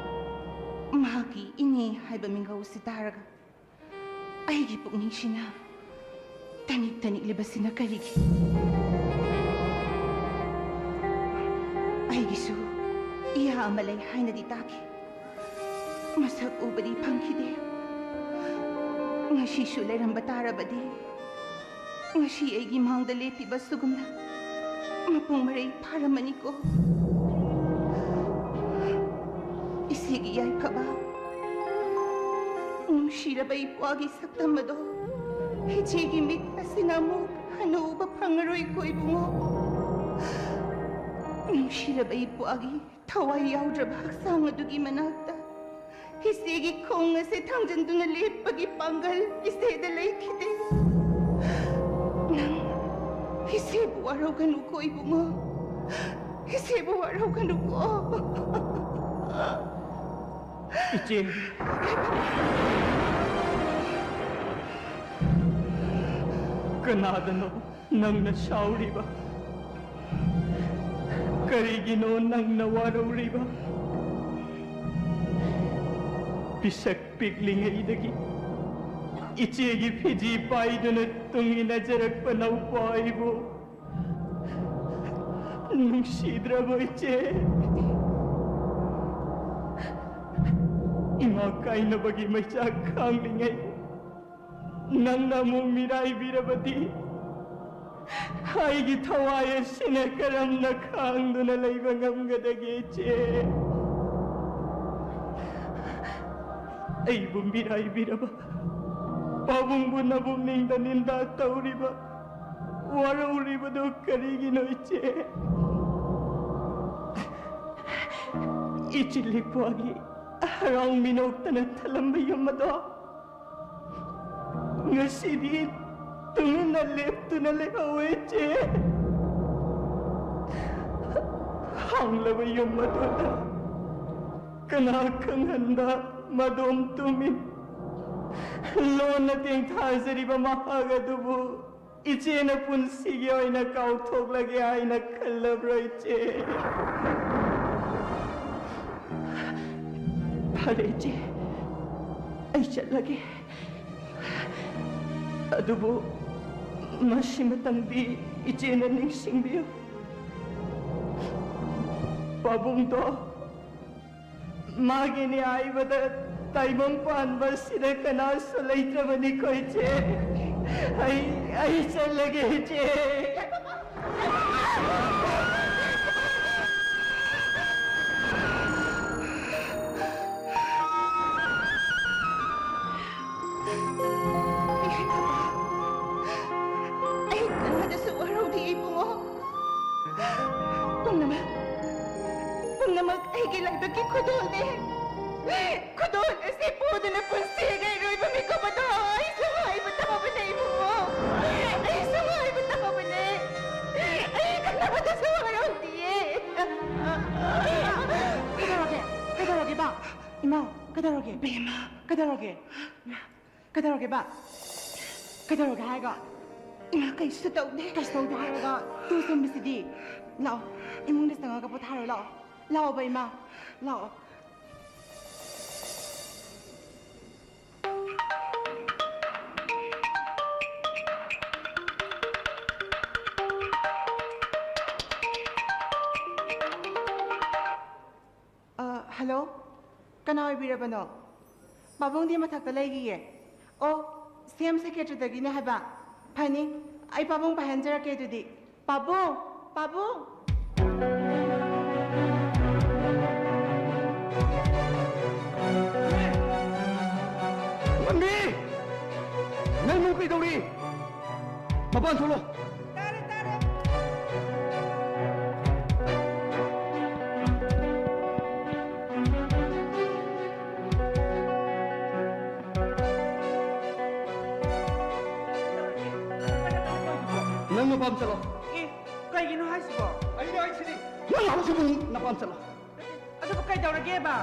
ꯃꯍꯥꯛꯀꯤ ꯏꯅꯦ ꯍꯥꯏꯕ ꯃꯤꯡꯒꯧ ꯑꯁꯤ ꯇꯥꯔꯒ ꯑꯩꯒꯤ ꯄꯨꯛꯅꯤꯡꯁꯤꯅ ꯇꯅꯤꯛ ꯇꯅꯤꯛꯂꯤꯕꯁꯤꯅ ꯀꯔꯤꯒꯤ? ꯑꯩꯒꯤꯁꯨ ꯏꯌꯥ ꯑꯃ ꯂꯩ ꯍꯥꯏꯅꯗꯤ ꯇꯥꯈꯤ꯫ ꯃꯁꯛ ꯎꯕꯗꯤ ꯐꯪꯈꯤꯗꯦ꯫ ꯉꯁꯤꯁꯨ ꯂꯩꯔꯝꯕ ꯇꯥꯔꯕꯗꯤ, ꯉꯁꯤ ꯑꯩꯒꯤ ꯃꯥꯡꯗ ꯂꯦꯞꯄꯤꯕ ꯁꯨꯒꯨꯝꯅ ꯃꯄꯨꯡ ꯃꯔꯩ ꯐꯥꯔꯝꯃꯅꯤꯀꯣ꯫ ꯏꯆꯦꯒꯤ ꯌꯥꯏꯐꯕ, ꯅꯨꯡꯁꯤꯔꯕ ꯏꯄ꯭ꯋꯥꯒꯤ ꯁꯛꯇꯝ ꯑꯗꯣ ꯏꯆꯦꯒꯤ ꯃꯤꯠ ꯑꯁꯤꯅ ꯑꯃꯨꯛ ꯍꯟꯅ ꯎꯕ ꯐꯪꯉꯔꯣꯏꯀꯣ ꯏꯕꯨꯡꯉꯣ꯫ ꯅꯨꯡꯁꯤꯔꯕ ꯏꯄ꯭ꯋꯥꯒꯤ ꯊꯋꯥꯏ ꯌꯥꯎꯗ꯭ꯔꯕ ꯍꯛꯆꯥꯡ ꯑꯗꯨꯒꯤ ꯃꯅꯥꯛꯇ ꯏꯆꯦꯒꯤ ꯈꯣꯡ ꯑꯁꯦ ꯊꯥꯡꯖꯤꯟꯗꯨꯅ ꯂꯦꯞꯄꯒꯤ ꯄꯥꯡꯒꯜ ꯏꯆꯦꯗ ꯂꯩꯈꯤꯗꯦ꯫ ꯅꯪ ꯏꯆꯦꯕꯨ ꯋꯥꯔꯧꯒꯅꯨꯀꯣ ꯏꯕꯨꯡꯉꯣ, ꯏꯆꯦꯕꯨ ꯋꯥꯔꯧꯒꯅꯨꯀꯣ꯫ ꯏꯆꯦ, ꯀꯅꯥꯗꯅꯣ ꯅꯪꯅ ꯁꯥꯎꯔꯤꯕ? ꯀꯔꯤꯒꯤꯅꯣ ꯅꯪꯅ ꯋꯥꯔꯧꯔꯤꯕ? ꯄꯤꯁꯛ ꯄꯤꯛꯂꯤꯉꯩꯗꯒꯤ ꯏꯆꯦꯒꯤ ꯐꯤꯖꯤ ꯄꯥꯏꯗꯨꯅ ꯇꯨꯡ ꯏꯟꯅꯖꯔꯛꯄ ꯅꯧꯄꯥ ꯑꯩꯕꯨ ꯅꯨꯡꯁꯤꯗ꯭ꯔꯕꯣ ꯏꯆꯦ? ꯏꯃꯥ ꯀꯥꯏꯅꯕꯒꯤ ꯃꯩꯆꯥꯛ ꯈꯥꯡꯂꯤꯉꯩ ꯅꯪꯅ ꯑꯃꯨꯛ ꯃꯤꯔꯥꯏꯕꯤꯔꯕꯗꯤ ꯑꯩꯒꯤ ꯊꯋꯥꯏ ꯑꯁꯤꯅ ꯀꯔꯝꯅ ꯈꯥꯡꯗꯨꯅ ꯂꯩꯕ ꯉꯝꯒꯗꯒꯦ ꯏꯆꯦ? ꯑꯩꯕꯨ ꯃꯤꯔꯥꯏꯕꯤꯔꯕ ꯄꯥꯕꯨꯡꯕꯨ ꯅꯕꯨꯛꯅꯤꯡꯗ ꯅꯤꯟꯗꯥ ꯇꯧꯔꯤꯕ ꯋꯥꯔꯧꯔꯤꯕꯗꯨ ꯀꯔꯤꯒꯤꯅꯣ ꯏꯆꯦ? ꯏꯆꯤꯜ ꯏꯄ꯭ꯋꯥꯒꯤ ꯍꯔꯥꯎ ꯃꯤꯅꯣꯛꯇꯅ ꯊꯜꯂꯝꯕ ꯌꯨꯝ ꯑꯗꯣ ꯉꯁꯤꯗꯤ ꯇꯨꯃꯤꯟꯅ ꯂꯦꯞꯇꯨꯅ ꯂꯩꯍꯧꯋꯦ ꯏꯆꯦ꯫ ꯍꯥꯡꯂꯕ ꯌꯨꯝ ꯑꯗꯨꯗ ꯀꯅꯥ ꯈꯪꯍꯟꯕ ꯃꯗꯣꯝ ꯇꯨꯃꯤꯟ ꯂꯣꯟꯅ ꯇꯦꯡꯊꯥꯖꯔꯤꯕ ꯃꯍꯥꯛ ꯑꯗꯨꯕꯨ ꯏꯆꯦꯅ ꯄꯨꯟꯁꯤꯒꯤ ꯑꯣꯏꯅ ꯀꯥꯎꯊꯣꯛꯂꯒꯦ ꯍꯥꯏꯅ ꯈꯜꯂꯕ꯭ꯔꯣ ꯏꯆꯦ? ꯐꯔꯦ ꯏꯆꯦ, ꯑꯩ ꯆꯠꯂꯒꯦ꯫ ꯑꯗꯨꯕꯨ ꯃꯁꯤꯃꯇꯪꯗꯤ ꯏꯆꯦꯅ ꯅꯤꯡꯁꯤꯡꯕꯤꯌꯨ꯫ ꯄꯥꯕꯨꯡꯗꯣ ꯃꯥꯒꯤꯅꯤ ꯍꯥꯏꯕꯗ ꯇꯥꯏꯕꯪ ꯄꯥꯟꯕꯁꯤꯗ ꯀꯅꯥꯁꯨ ꯂꯩꯇ꯭ꯔꯕꯅꯤꯀꯣ ꯏꯆꯦ꯫ ꯑꯩ ꯑꯩ ꯆꯠꯂꯒꯦ ꯏꯆꯦ꯫ ꯑꯩ ꯀꯅꯥꯗꯁꯨ ꯋꯥꯔꯧꯗꯦ ꯏꯕꯨꯡꯉꯣ꯫ ꯄꯨꯝꯅꯃꯛ ꯄꯨꯝꯅꯃꯛ ꯑꯩꯒꯤ ꯂꯥꯏꯕꯛꯀꯤ ꯈꯨꯗꯣꯜꯅꯦ꯫ ꯈꯨꯗꯣꯜ ꯑꯁꯤ ꯄꯨꯗꯨꯅ ꯄꯨꯟꯁꯤꯒꯤ ꯑꯔꯣꯏꯕ ꯃꯤꯀꯨꯞ ꯑꯗꯣ ꯑꯩꯁꯨ ꯉꯥꯏꯕ ꯇꯥꯕꯅꯦ ꯏꯕꯨꯡꯉꯣ꯫ ꯑꯩꯁꯨ ꯉꯥꯏꯕ ꯇꯥꯕꯅꯦ꯫ ꯑꯩ ꯀꯅꯥꯗꯁꯨ ꯋꯥꯔꯧꯗꯤꯌꯦ꯫ ꯀꯩꯗꯧꯔꯒꯦ? ꯀꯩꯗꯧꯔꯒꯦ ꯕꯥ? ꯏꯃꯥ, ꯀꯩꯗꯧꯔꯒꯦ? ꯕꯦꯝꯃ꯫ ꯀꯩꯗꯧꯔꯒꯦ? ꯀꯩꯗꯧꯔꯒꯦ ꯕꯥ? ꯀꯩꯗꯧꯔꯒꯦ ꯍꯥꯏꯔꯒ? ꯏꯃꯥ, ꯀꯩꯁꯨ ꯇꯧꯗꯦ꯫ ꯀꯩꯁꯨ ꯇꯧꯗꯦ ꯍꯥꯏꯔꯒ ꯇꯨ ꯁꯣꯝꯕꯁꯤꯗꯤ? ꯂꯥꯛꯑꯣ, ꯏꯃꯨꯡꯗ ꯆꯪꯉꯒ ꯄꯣꯊꯥꯔꯣ꯫ ꯂꯥꯛꯑꯣ, ꯂꯥꯛꯑꯣꯕ ꯏꯃꯥ, ꯂꯥꯛꯑꯣ꯫ ꯑ, ꯍꯜꯂꯣ, ꯀꯅꯥ ꯑꯣꯏꯕꯤꯔꯕꯅꯣ? ꯄꯥꯕꯨꯡꯗꯤ ꯃꯊꯛꯇ ꯂꯩꯔꯤꯌꯦ꯫ ꯑꯣ, ꯁꯤ ꯑꯦꯝ ꯁꯦꯀ꯭ꯔꯦꯇꯔꯤꯗꯒꯤꯅꯦ ꯍꯥꯏꯕ? ꯐꯅꯤ, ꯑꯩ ꯄꯥꯕꯨꯡ ꯄꯥꯏꯍꯟꯖꯔꯛꯀꯦ ꯑꯗꯨꯗꯤ꯫ ꯄꯥꯕꯨꯡ! ꯄꯥꯕꯨꯡ! ꯃꯟꯕꯤ! ꯅꯪꯕꯨ ꯀꯩꯗꯧꯔꯤ? ꯃꯄꯥꯟ ꯊꯣꯛꯂꯣ꯫ ꯇꯥꯔꯦ, ꯇꯥꯔꯦ꯫ ꯅꯪ ꯃꯄꯥꯟ ꯆꯠꯂꯣ꯫ ꯑꯦ, ꯀꯩꯒꯤꯅꯣ ꯍꯥꯏꯁꯤꯕꯣ? ꯑꯩꯅ ꯍꯥꯏꯁꯤꯗꯤ, ꯅꯪ ꯍꯧꯖꯤꯛ ꯃꯄꯥꯟ ꯆꯠꯂꯣ꯫ ꯑꯗꯨꯕꯨ ꯀꯩꯗꯧꯔꯒꯦꯕ?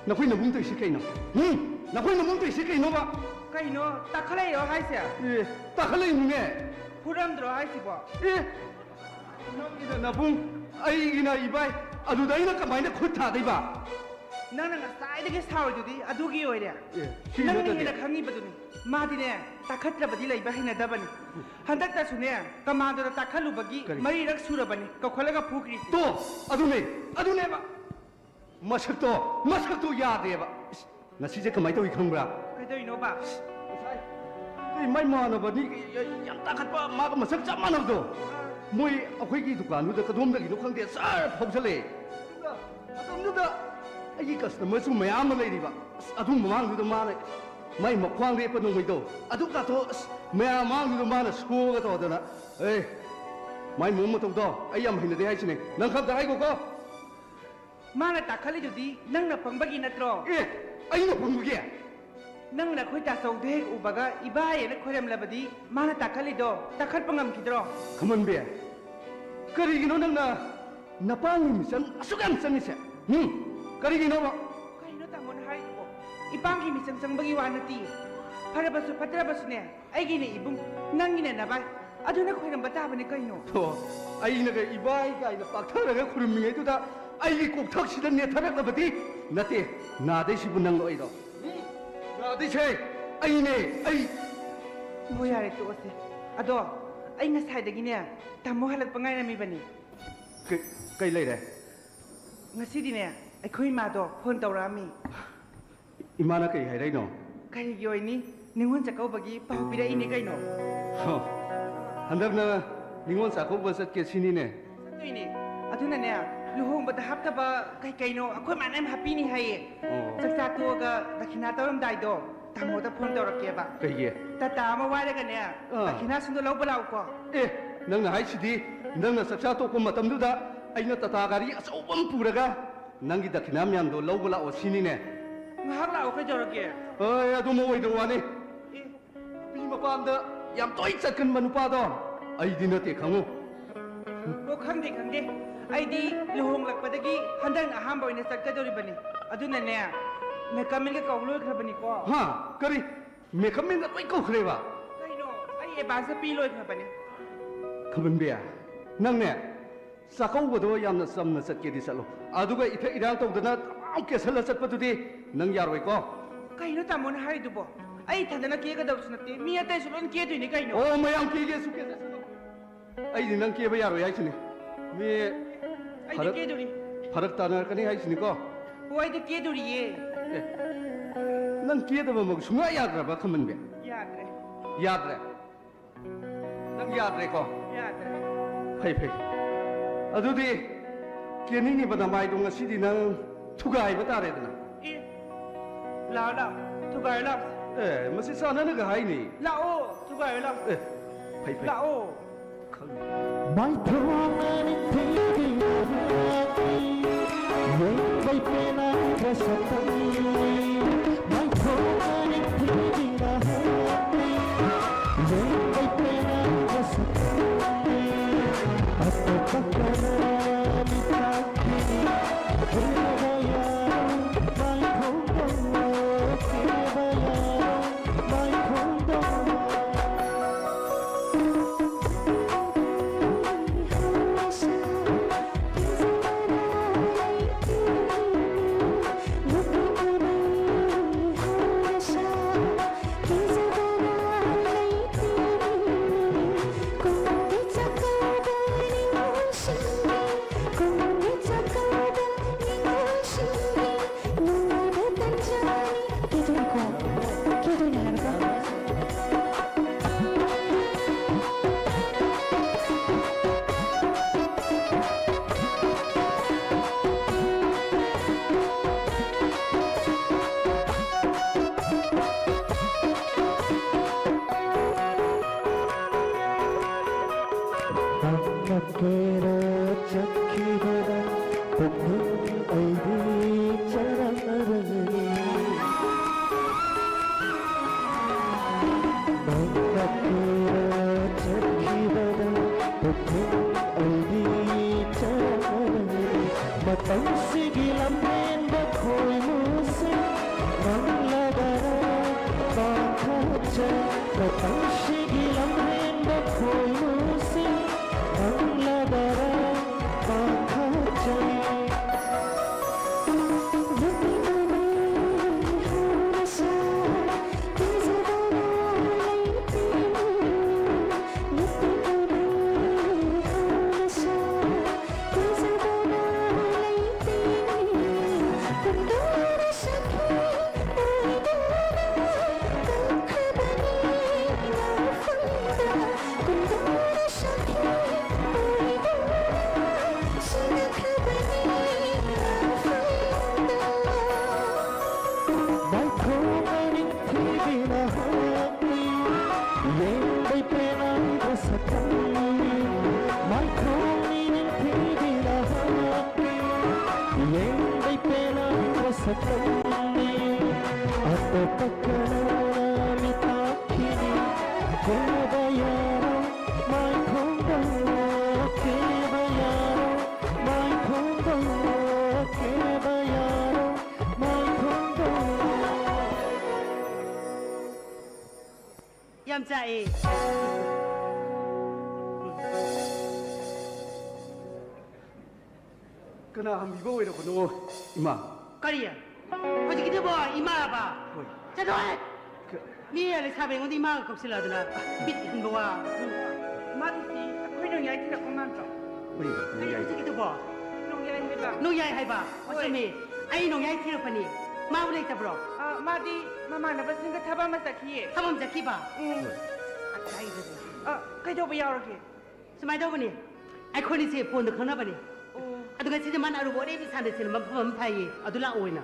ꯅꯈꯣꯏ ꯅꯕꯨꯡ ꯇꯧꯔꯤꯁꯤ ꯀꯩꯅꯣ? ꯎꯝ? ꯅꯈꯣꯏ ꯅꯕꯨꯡ ꯇꯧꯔꯤꯁꯤ ꯀꯩꯅꯣꯕ? ꯀꯩꯅꯣ, ꯇꯥꯈꯠꯂꯛꯏꯔꯣ ꯍꯥꯏꯁꯦ? ꯑꯦ, ꯇꯥꯈꯠꯂꯛꯏꯅꯤꯅꯦ꯫ ꯐꯨꯔꯝꯗ꯭ꯔꯣ ꯍꯥꯏꯁꯤꯕꯣ? ꯑꯦ, ꯅꯪꯒꯤꯅ ꯅꯕꯨꯡ, ꯑꯩꯒꯤꯅ ꯏꯕꯥꯏ, ꯑꯗꯨꯗ ꯑꯩꯅ ꯀꯃꯥꯏꯅ ꯈꯨꯠ ꯊꯥꯗꯣꯏꯕ? ꯅꯪꯅ ꯉꯁꯥꯏꯗꯒꯤ ꯁꯥꯎꯔꯤꯗꯨꯗꯤ ꯑꯗꯨꯒꯤ ꯑꯣꯏꯔꯦ꯫ ꯑꯦ, ꯁꯤ ꯅꯪꯅ ꯅꯠꯇꯗꯤ? ꯍꯦꯟꯅ ꯈꯪꯉꯤꯕꯗꯨꯅꯤ꯫ ꯃꯥꯗꯤꯅꯦ, ꯇꯥꯈꯠꯇ꯭ꯔꯕꯗꯤ ꯂꯩꯕ ꯍꯩꯅꯗꯕꯅꯤ꯫ ꯍꯟꯗꯛꯇꯁꯨꯅꯦ, ꯀꯃꯥꯟꯗꯣꯗ ꯇꯥꯈꯠꯂꯨꯕꯒꯤ ꯀꯔꯤ? ꯃꯔꯤꯔꯛ ꯁꯨꯔꯕꯅꯤ ꯀꯧꯈꯠꯂꯒ ꯐꯨꯈ꯭ꯔꯤꯁꯦ꯫ ꯇꯣ, ꯑꯗꯨꯅꯦ, ꯑꯗꯨꯅꯦꯕ꯫ ꯃꯁꯛꯇꯣ, ꯃꯁꯛꯇꯣ ꯌꯥꯗꯦꯕ꯫ ꯏꯁ, ꯉꯁꯤꯁꯦ ꯀꯃꯥꯏꯅ ꯇꯧꯏ ꯈꯪꯕ꯭ꯔꯥ? ꯀꯩꯗꯧꯔꯤꯅꯣꯕ? ꯉꯁꯥꯏ ꯑꯩꯈꯣꯏ ꯃꯥꯏ ꯃꯥꯟꯅꯕꯅꯤ, ꯌꯥꯝ ꯇꯥꯈꯠꯄ, ꯃꯥꯒ ꯃꯁꯛ ꯆꯞ ꯃꯥꯟꯅꯕꯗꯣ꯫ ꯃꯣꯏ ꯑꯩꯈꯣꯏꯒꯤ ꯗꯨꯀꯥꯟꯗꯨꯗ ꯀꯗꯣꯝꯗꯒꯤꯅꯣ ꯈꯪꯗꯦ, ꯁꯥꯔ ꯐꯥꯎꯖꯜꯂꯛꯑꯦ꯫ ꯑꯗꯨꯒ ꯃꯇꯝꯗꯨꯗ ꯑꯩꯒꯤ ꯀꯁꯇꯃꯔꯁꯨ ꯃꯌꯥꯝ ꯑꯃ ꯂꯩꯔꯤꯕ꯫ ꯑꯁ, ꯑꯗꯨ ꯃꯃꯥꯡꯗꯨꯗ ꯃꯥꯅ ꯃꯥꯏ ꯃꯈ꯭ꯋꯥꯡ ꯂꯦꯞꯄ ꯅꯣꯡꯃꯩꯗꯣ, ꯑꯗꯨ ꯀꯥꯊꯣꯛ, ꯑꯁ, ꯃꯌꯥꯝ ꯃꯃꯥꯡꯗꯨꯗ ꯃꯥꯅ ꯁꯣꯛꯑꯒ ꯇꯧꯗꯅ, ꯑꯦ, ꯃꯥꯏ ꯃꯑꯣꯡ ꯃꯇꯧꯗꯣ ꯑꯩ ꯌꯥꯝ ꯍꯩꯅꯗꯦ ꯍꯥꯏꯁꯤꯅꯦ꯫ ꯅꯪ ꯈꯛꯇ ꯍꯥꯏꯒꯣꯀꯣ꯫ ꯃꯥꯅ ꯇꯥꯈꯠꯂꯤꯗꯨꯗꯤ ꯅꯪꯅ ꯄꯪꯕꯒꯤ ꯅꯠꯇ꯭ꯔꯣ? ꯑꯦ, ꯑꯩꯅ ꯄꯪꯕꯒꯤ? ꯅꯪꯅ ꯑꯩꯈꯣꯏ ꯇꯥꯆꯧꯗꯣ ꯍꯦꯛ ꯎꯕꯒ ꯏꯕꯥꯏ ꯑꯅ ꯈꯣꯏꯔꯝꯂꯕꯗꯤ ꯃꯥꯅ ꯇꯥꯈꯠꯂꯤꯗꯣ ꯇꯥꯈꯠꯄ ꯉꯝꯈꯤꯗ꯭ꯔꯣ? ꯈꯃꯟꯕꯤ, ꯀꯔꯤꯒꯤꯅꯣ ꯅꯪꯅ ꯅꯄꯥꯡꯒꯤ ꯃꯤꯆꯪ ꯑꯁꯨꯛ ꯌꯥꯝ ꯆꯪꯉꯤꯁꯦ? ꯎꯝ? ꯀꯔꯤꯒꯤꯅꯣꯕ? ꯀꯩꯅꯣ ꯇꯥꯃꯣꯅ ꯍꯥꯏꯔꯤꯗꯨꯕꯣ? ꯏꯄꯥꯡꯒꯤ ꯃꯤꯆꯪ ꯆꯪꯕꯒꯤ ꯋꯥ ꯅꯠꯇꯤꯌꯦ꯫ ꯐꯔꯕꯁꯨ ꯐꯠꯇ꯭ꯔꯕꯁꯨꯅꯦ, ꯑꯩꯒꯤꯅꯦ ꯏꯕꯨꯡ, ꯅꯪꯒꯤꯅꯦ ꯅꯕꯥꯏ꯫ ꯑꯗꯨꯅ ꯈꯣꯏꯔꯝꯕ ꯇꯥꯕꯅꯤ ꯀꯩꯅꯣ꯫ ꯍꯣ, ꯑꯩꯅꯒ ꯏꯕꯥꯏ ꯀꯥꯏꯅ ꯄꯥꯛꯊꯔꯒ ꯈꯨꯔꯨꯝꯃꯤꯉꯩꯗꯨꯗ ꯑꯩꯒꯤ ꯀꯣꯛꯊꯛꯁꯤꯗ ꯅꯦꯠꯊꯔꯛꯂꯕꯗꯤ? ꯅꯠꯇꯦ, ꯅꯥꯗꯩꯁꯤꯕꯨ ꯅꯪ ꯂꯣꯏꯔꯣ? ꯎꯝ, ꯅꯥꯗꯩꯁꯦ ꯑꯩꯅꯦ, ꯑꯩ꯫ ꯍꯣꯏ, ꯌꯥꯔꯦ, ꯇꯣꯛꯑꯁꯦ꯫ ꯑꯗꯣ ꯑꯩ ꯉꯁꯥꯏꯗꯒꯤꯅꯦ ꯇꯥꯃꯣ ꯍꯜꯂꯛꯄ ꯉꯥꯏꯔꯝꯃꯤꯕꯅꯤ꯫ ꯀꯩ, ꯀꯩ ꯂꯩꯔꯦ? ꯉꯁꯤꯗꯤꯅꯦ ꯑꯩꯈꯣꯏ ꯏꯃꯥꯗꯣ ꯐꯣꯟ ꯇꯧꯔꯛꯑꯝꯃꯤ꯫ ꯏꯃꯥꯅ ꯀꯩ ꯍꯥꯏꯔꯛꯏꯅꯣ? ꯀꯔꯤꯒꯤ ꯑꯣꯏꯅꯤ? ꯅꯤꯉꯣꯜ ꯆꯥꯛꯀꯧꯕꯒꯤ ꯄꯥꯎ ꯄꯤꯔꯛꯏꯅꯦ ꯀꯩꯅꯣ꯫ ꯍꯣ, ꯍꯟꯗꯛꯅ ꯅꯤꯉꯣꯜ ꯆꯥꯛꯀꯧꯕ ꯆꯠꯀꯦ ꯁꯤꯅꯤꯅꯦ꯫ ꯆꯠꯇꯣꯏꯅꯦ꯫ ꯑꯗꯨꯅꯅꯦ, ꯂꯨꯍꯣꯡꯕꯗ ꯍꯥꯞꯇꯕ ꯀꯩ ꯀꯩꯅꯣ ꯑꯩꯈꯣꯏ ꯃꯥꯅ ꯌꯥꯝ ꯍꯥꯞꯄꯤꯅꯤ ꯍꯥꯏꯌꯦ꯫ ꯑꯣ꯫ ꯆꯥꯛꯆꯥ ꯇꯣꯛꯑꯒ ꯗꯈꯤꯅꯥ ꯇꯧꯔꯝꯗꯥꯏꯗꯣ ꯇꯥꯃꯣꯗ ꯐꯣꯟ ꯇꯧꯔꯛꯀꯦꯕ꯫ ꯀꯩꯒꯤ? ꯇꯥꯇꯥ ꯑꯃ ꯋꯥꯏꯔꯒꯅꯦ, ꯑꯥ, ꯗꯈꯤꯅꯥꯁꯤꯡꯗꯣ ꯂꯧꯕ ꯂꯥꯛꯎꯀꯣ꯫ ꯑꯦ, ꯅꯪꯅ ꯍꯥꯏꯁꯤꯗꯤ, ꯅꯪꯅ ꯆꯥꯛꯆꯥ ꯇꯣꯛꯄ ꯃꯇꯝꯗꯨꯗ ꯑꯩꯅ ꯇꯥꯇꯥ ꯒꯥꯔꯤ ꯑꯆꯧꯕ ꯑꯃ ꯄꯨꯔꯒ ꯅꯪꯒꯤ ꯗꯈꯤꯅꯥ ꯃꯌꯥꯝꯗꯣ ꯂꯧꯕ ꯂꯥꯛꯑꯣ ꯁꯤꯅꯤꯅꯦ꯫ ꯉꯥꯏꯍꯥꯛ ꯂꯥꯛꯑꯣ, ꯀꯩꯗꯧꯔꯒꯦ? ꯍꯣꯏ, ꯑꯗꯨꯃ ꯑꯣꯏꯗꯧ ꯋꯥꯅꯤ꯫ ꯑꯦ꯫ ꯅꯨꯄꯤ ꯃꯄꯥꯝꯗ ꯌꯥꯝ ꯇꯣꯏ ꯆꯠꯀꯟꯕ ꯅꯨꯄꯥꯗꯣ ꯑꯩꯗꯤ ꯅꯠꯇꯦ, ꯈꯪꯉꯨ꯫ ꯑꯣ, ꯈꯪꯗꯦ, ꯈꯪꯗꯦ꯫ ꯑꯩꯗꯤ ꯂꯨꯍꯣꯡꯂꯛꯄꯗꯒꯤ ꯍꯟꯗꯛꯅ ꯑꯍꯥꯟꯕ ꯑꯣꯏꯅ ꯆꯠꯀꯗꯧꯔꯤꯕꯅꯤ꯫ ꯑꯗꯨꯅꯅꯦ, ꯃꯦꯀꯞꯃꯦꯟꯒ ꯀꯧꯕ ꯂꯣꯏꯈ꯭ꯔꯕꯅꯤꯀꯣ꯫ ꯍꯥ? ꯀꯔꯤ? ꯃꯦꯀꯞꯃꯦꯟꯒ ꯂꯣꯏ ꯀꯧꯈ꯭ꯔꯦꯕ? ꯀꯩꯅꯣ? ꯑꯩ ꯑꯦꯗꯚꯥꯟꯁꯇ ꯄꯤ ꯂꯣꯏꯈ꯭ꯔꯕꯅꯤ꯫ ꯈꯝꯕꯟꯕꯤ, ꯅꯪꯅꯦ, ꯆꯥꯛꯀꯧꯕꯗꯣ ꯌꯥꯝꯅ ꯆꯝꯅ ꯆꯠꯀꯦꯗꯤ ꯆꯠꯂꯣ꯫ ꯑꯗꯨꯒ ꯏꯊꯛ ꯏꯔꯥꯡ ꯇꯧꯗꯅ ꯇꯥꯎ ꯀꯦꯁꯜꯂ ꯆꯠꯄꯗꯨꯗꯤ ꯅꯪ ꯌꯥꯔꯣꯏꯀꯣ꯫ ꯀꯩꯅꯣ ꯇꯥꯃꯣꯅ ꯍꯥꯏꯔꯤꯗꯨꯕꯣ? ꯑꯩ ꯏꯊꯟꯗꯅ ꯀꯦꯒꯗꯕꯁꯨ ꯅꯠꯇꯦ, ꯃꯤ ꯑꯇꯩꯁꯨ ꯂꯣꯏꯅ ꯀꯦꯗꯣꯏꯅꯤ ꯀꯩꯅꯣ꯫ ꯑꯣ, ꯃꯌꯥꯝ ꯀꯦꯒꯦꯁꯨ ꯀꯦꯖꯁꯅꯨ꯫ ꯑꯩꯗꯤ ꯅꯪ ꯀꯦꯕ ꯌꯥꯔꯣꯏ ꯍꯥꯏꯁꯤꯅꯤ꯫ ꯃꯤ ꯑꯩꯗꯤ ꯐꯔꯛ, ꯀꯦꯗꯣꯔꯤ꯫ ꯐꯔꯛ ꯇꯥꯅꯔꯛꯀꯅꯤ ꯍꯥꯏꯁꯤꯅꯤꯀꯣ꯫ ꯍꯣ, ꯑꯩꯗꯤ ꯀꯦꯗꯣꯔꯤꯌꯦ꯫ ꯑꯦ, ꯅꯪ ꯀꯦꯗꯕꯃꯛ ꯁꯨꯡꯌꯥ ꯌꯥꯗ꯭ꯔꯕ, ꯈꯝꯕꯟꯕꯤ? ꯌꯥꯗ꯭ꯔꯦ꯫ ꯌꯥꯗ꯭ꯔꯦ? ꯅꯪ ꯌꯥꯗ꯭ꯔꯦꯀꯣ? ꯌꯥꯗ꯭ꯔꯦ꯫ ꯐꯩ, ꯐꯩ꯫ ꯑꯗꯨꯗꯤ ꯀꯦꯅꯤꯡꯉꯤꯕ ꯅꯃꯥꯏꯗꯣ ꯉꯁꯤꯗꯤ ꯅꯪ ꯊꯨꯒꯥꯏꯕ ꯇꯥꯔꯦꯗꯅ꯫ ꯑꯦ, ꯂꯥꯛꯑꯣ, ꯂꯥꯛꯑꯣ꯫ ꯊꯨꯒꯥꯏꯔꯣ, ꯂꯥꯛꯑꯣ꯫ ꯑꯦ, ꯃꯁꯤ ꯆꯥꯟꯅꯅꯒ ꯍꯥꯏꯅꯤ꯫ ꯂꯥꯛꯑꯣ, ꯊꯨꯒꯥꯏꯔꯣ, ꯂꯥꯛꯑꯣ꯫ ꯑꯦ, ꯐꯩ, ꯐꯩ꯫ ꯂꯥꯛꯑꯣ꯫ ꯈꯪꯉꯤ꯫ ꯃꯥꯏꯊꯣꯡ ꯑꯅꯤ ꯊꯤꯗꯨꯅ ꯌꯦꯡꯕꯩ ꯄꯦꯟꯅꯕ ꯁꯛꯇꯝꯅꯤ꯫ ꯃꯥꯏꯊꯣꯡ ꯑꯅꯤ ꯊꯤꯗꯨꯅ ꯌꯦꯡꯕꯩ ꯄꯦꯟꯅꯕ ꯁꯛꯇꯝꯅꯤ꯫ ꯑꯇꯣꯞꯄ ꯀꯅꯥ ꯃꯤꯇꯥꯛꯇꯤ ꯀꯦꯕ ꯌꯥꯔꯣꯏ, ꯃꯥꯏꯊꯣꯡꯗꯣ ꯀꯦꯕ ꯌꯥꯔꯣꯏ, ꯃꯥꯏꯊꯣꯡꯗꯣ꯫ ꯆꯠꯈꯤꯕꯗ ꯄꯨꯛꯅꯤꯡ ꯑꯩꯗꯤ ꯆꯔꯥꯡꯅꯔꯦ꯫ ꯅꯪꯅ ꯀꯣꯏꯔ ꯆꯠꯈꯤꯕꯗ ꯄꯨꯛꯅꯤꯡ ꯑꯩꯗꯤ ꯆꯔꯥꯡꯅꯔꯦ꯫ ꯃꯇꯝꯁꯤꯒꯤ ꯂꯝꯍꯦꯟꯕ ꯈꯣꯏꯃꯨꯁꯤꯡ ꯅꯪꯂꯗꯔ ꯄꯥꯈꯠꯆꯩ꯫ ꯃꯇꯝꯁꯤꯒꯤ ꯂꯝꯍꯦꯟꯕ ꯈꯣꯏꯃꯨꯁꯤꯡ ꯅꯪꯂꯗꯔ ꯄꯥꯈꯠꯆꯩ꯫ ꯃꯥꯏꯊꯣꯡ ꯑꯅꯤꯡꯊꯤꯕꯤꯅ ꯍꯛꯏ, ꯌꯦꯡꯕꯩ ꯄꯦꯟꯅꯕ ꯁꯛꯇꯝꯅꯤ꯫ ꯃꯥꯏꯊꯣꯡ ꯑꯅꯤꯡꯊꯤꯕꯤꯅ ꯍꯛꯏ, ꯌꯦꯡꯕꯩ ꯄꯦꯟꯅꯕ ꯁꯛꯇꯝꯅꯤ꯫ ꯑꯇꯣꯞꯄ ꯀꯅꯥꯅ ꯃꯤꯇꯥꯛꯈꯤꯅꯤ? ꯀꯦꯕ ꯌꯥꯔꯣꯏ, ꯃꯥꯏꯈꯣꯡꯗꯣ ꯀꯦꯕ ꯌꯥꯔꯣꯏ, ꯃꯥꯏꯈꯣꯡꯗꯣ ꯀꯦꯕ ꯌꯥꯔꯣꯏ, ꯃꯥꯏꯈꯣꯡꯗꯣ꯫ ꯌꯥꯝ ꯆꯥꯛꯑꯦ꯫ ꯀꯅꯥ ꯍꯪꯕꯤꯕ ꯑꯣꯏꯔꯕꯅꯣ, ꯏꯃꯥ? ꯀꯔꯤ? ꯍꯧꯖꯤꯛꯀꯤꯗꯨꯕꯣ ꯏꯃꯥꯕ? ꯍꯣꯏ꯫ ꯆꯠꯂꯣꯍꯦ! ꯀ- ꯃꯤ ꯂꯩꯁꯥꯕꯤ ꯑꯩꯉꯣꯟꯗ ꯏꯃꯥꯒ ꯀꯧꯁꯤꯜꯂꯛꯑꯗꯅ ꯕꯤꯠ ꯍꯟꯕ ꯋꯥ꯫ ꯃꯥꯗꯤ ꯁꯤ ꯑꯩꯈꯣꯏ ꯅꯣꯡꯌꯥꯏ ꯊꯤꯜꯂꯛꯄ ꯃꯥꯟꯗ꯭ꯔꯣ? ꯍꯣꯏ, ꯀꯔꯤ ꯅꯣꯡꯌꯥꯏ꯫ ꯍꯧꯖꯤꯛꯀꯤꯗꯨꯕꯣ? ꯅꯣꯡꯌꯥꯏ ꯍꯥꯏꯕ꯫ ꯅꯣꯡꯌꯥꯏ ꯍꯥꯏꯕ? ꯍꯣꯏ꯫ ꯆꯨꯝꯃꯤ꯫ ꯑꯩ ꯅꯣꯡꯌꯥꯏ ꯊꯤꯔꯛꯄꯅꯤ꯫ ꯃꯥꯕꯨ ꯂꯩꯇꯕ꯭ꯔꯣ? ꯑ, ꯃꯥꯗꯤ ꯃꯃꯥꯟꯅꯕꯁꯤꯡꯒ ꯊꯕꯛ ꯑꯃ ꯆꯠꯈꯤꯌꯦ꯫ ꯊꯕꯛ ꯑꯃ ꯆꯠꯈꯤꯕ? ꯎꯝ꯫ ꯑ, ꯀꯩꯗꯧꯕ ꯌꯥꯎꯔꯒꯦ? ꯁꯨꯃꯥꯏꯅ ꯇꯧꯕꯅꯦ, ꯑꯩꯈꯣꯏꯅꯤꯁꯦ ꯐꯣꯟꯗ ꯈꯪꯅꯕꯅꯦ꯫ ꯑꯣ꯫ ꯑꯗꯨꯒ ꯁꯤꯗ ꯃꯥꯅ ꯑꯔꯨꯕ ꯋꯥꯔꯤ ꯑꯃ ꯁꯥꯟꯅꯁꯦꯅ ꯃꯐꯝ ꯑꯃ ꯊꯥꯏꯌꯦ, ꯑꯗꯨ ꯂꯥꯛꯑꯣꯅ꯫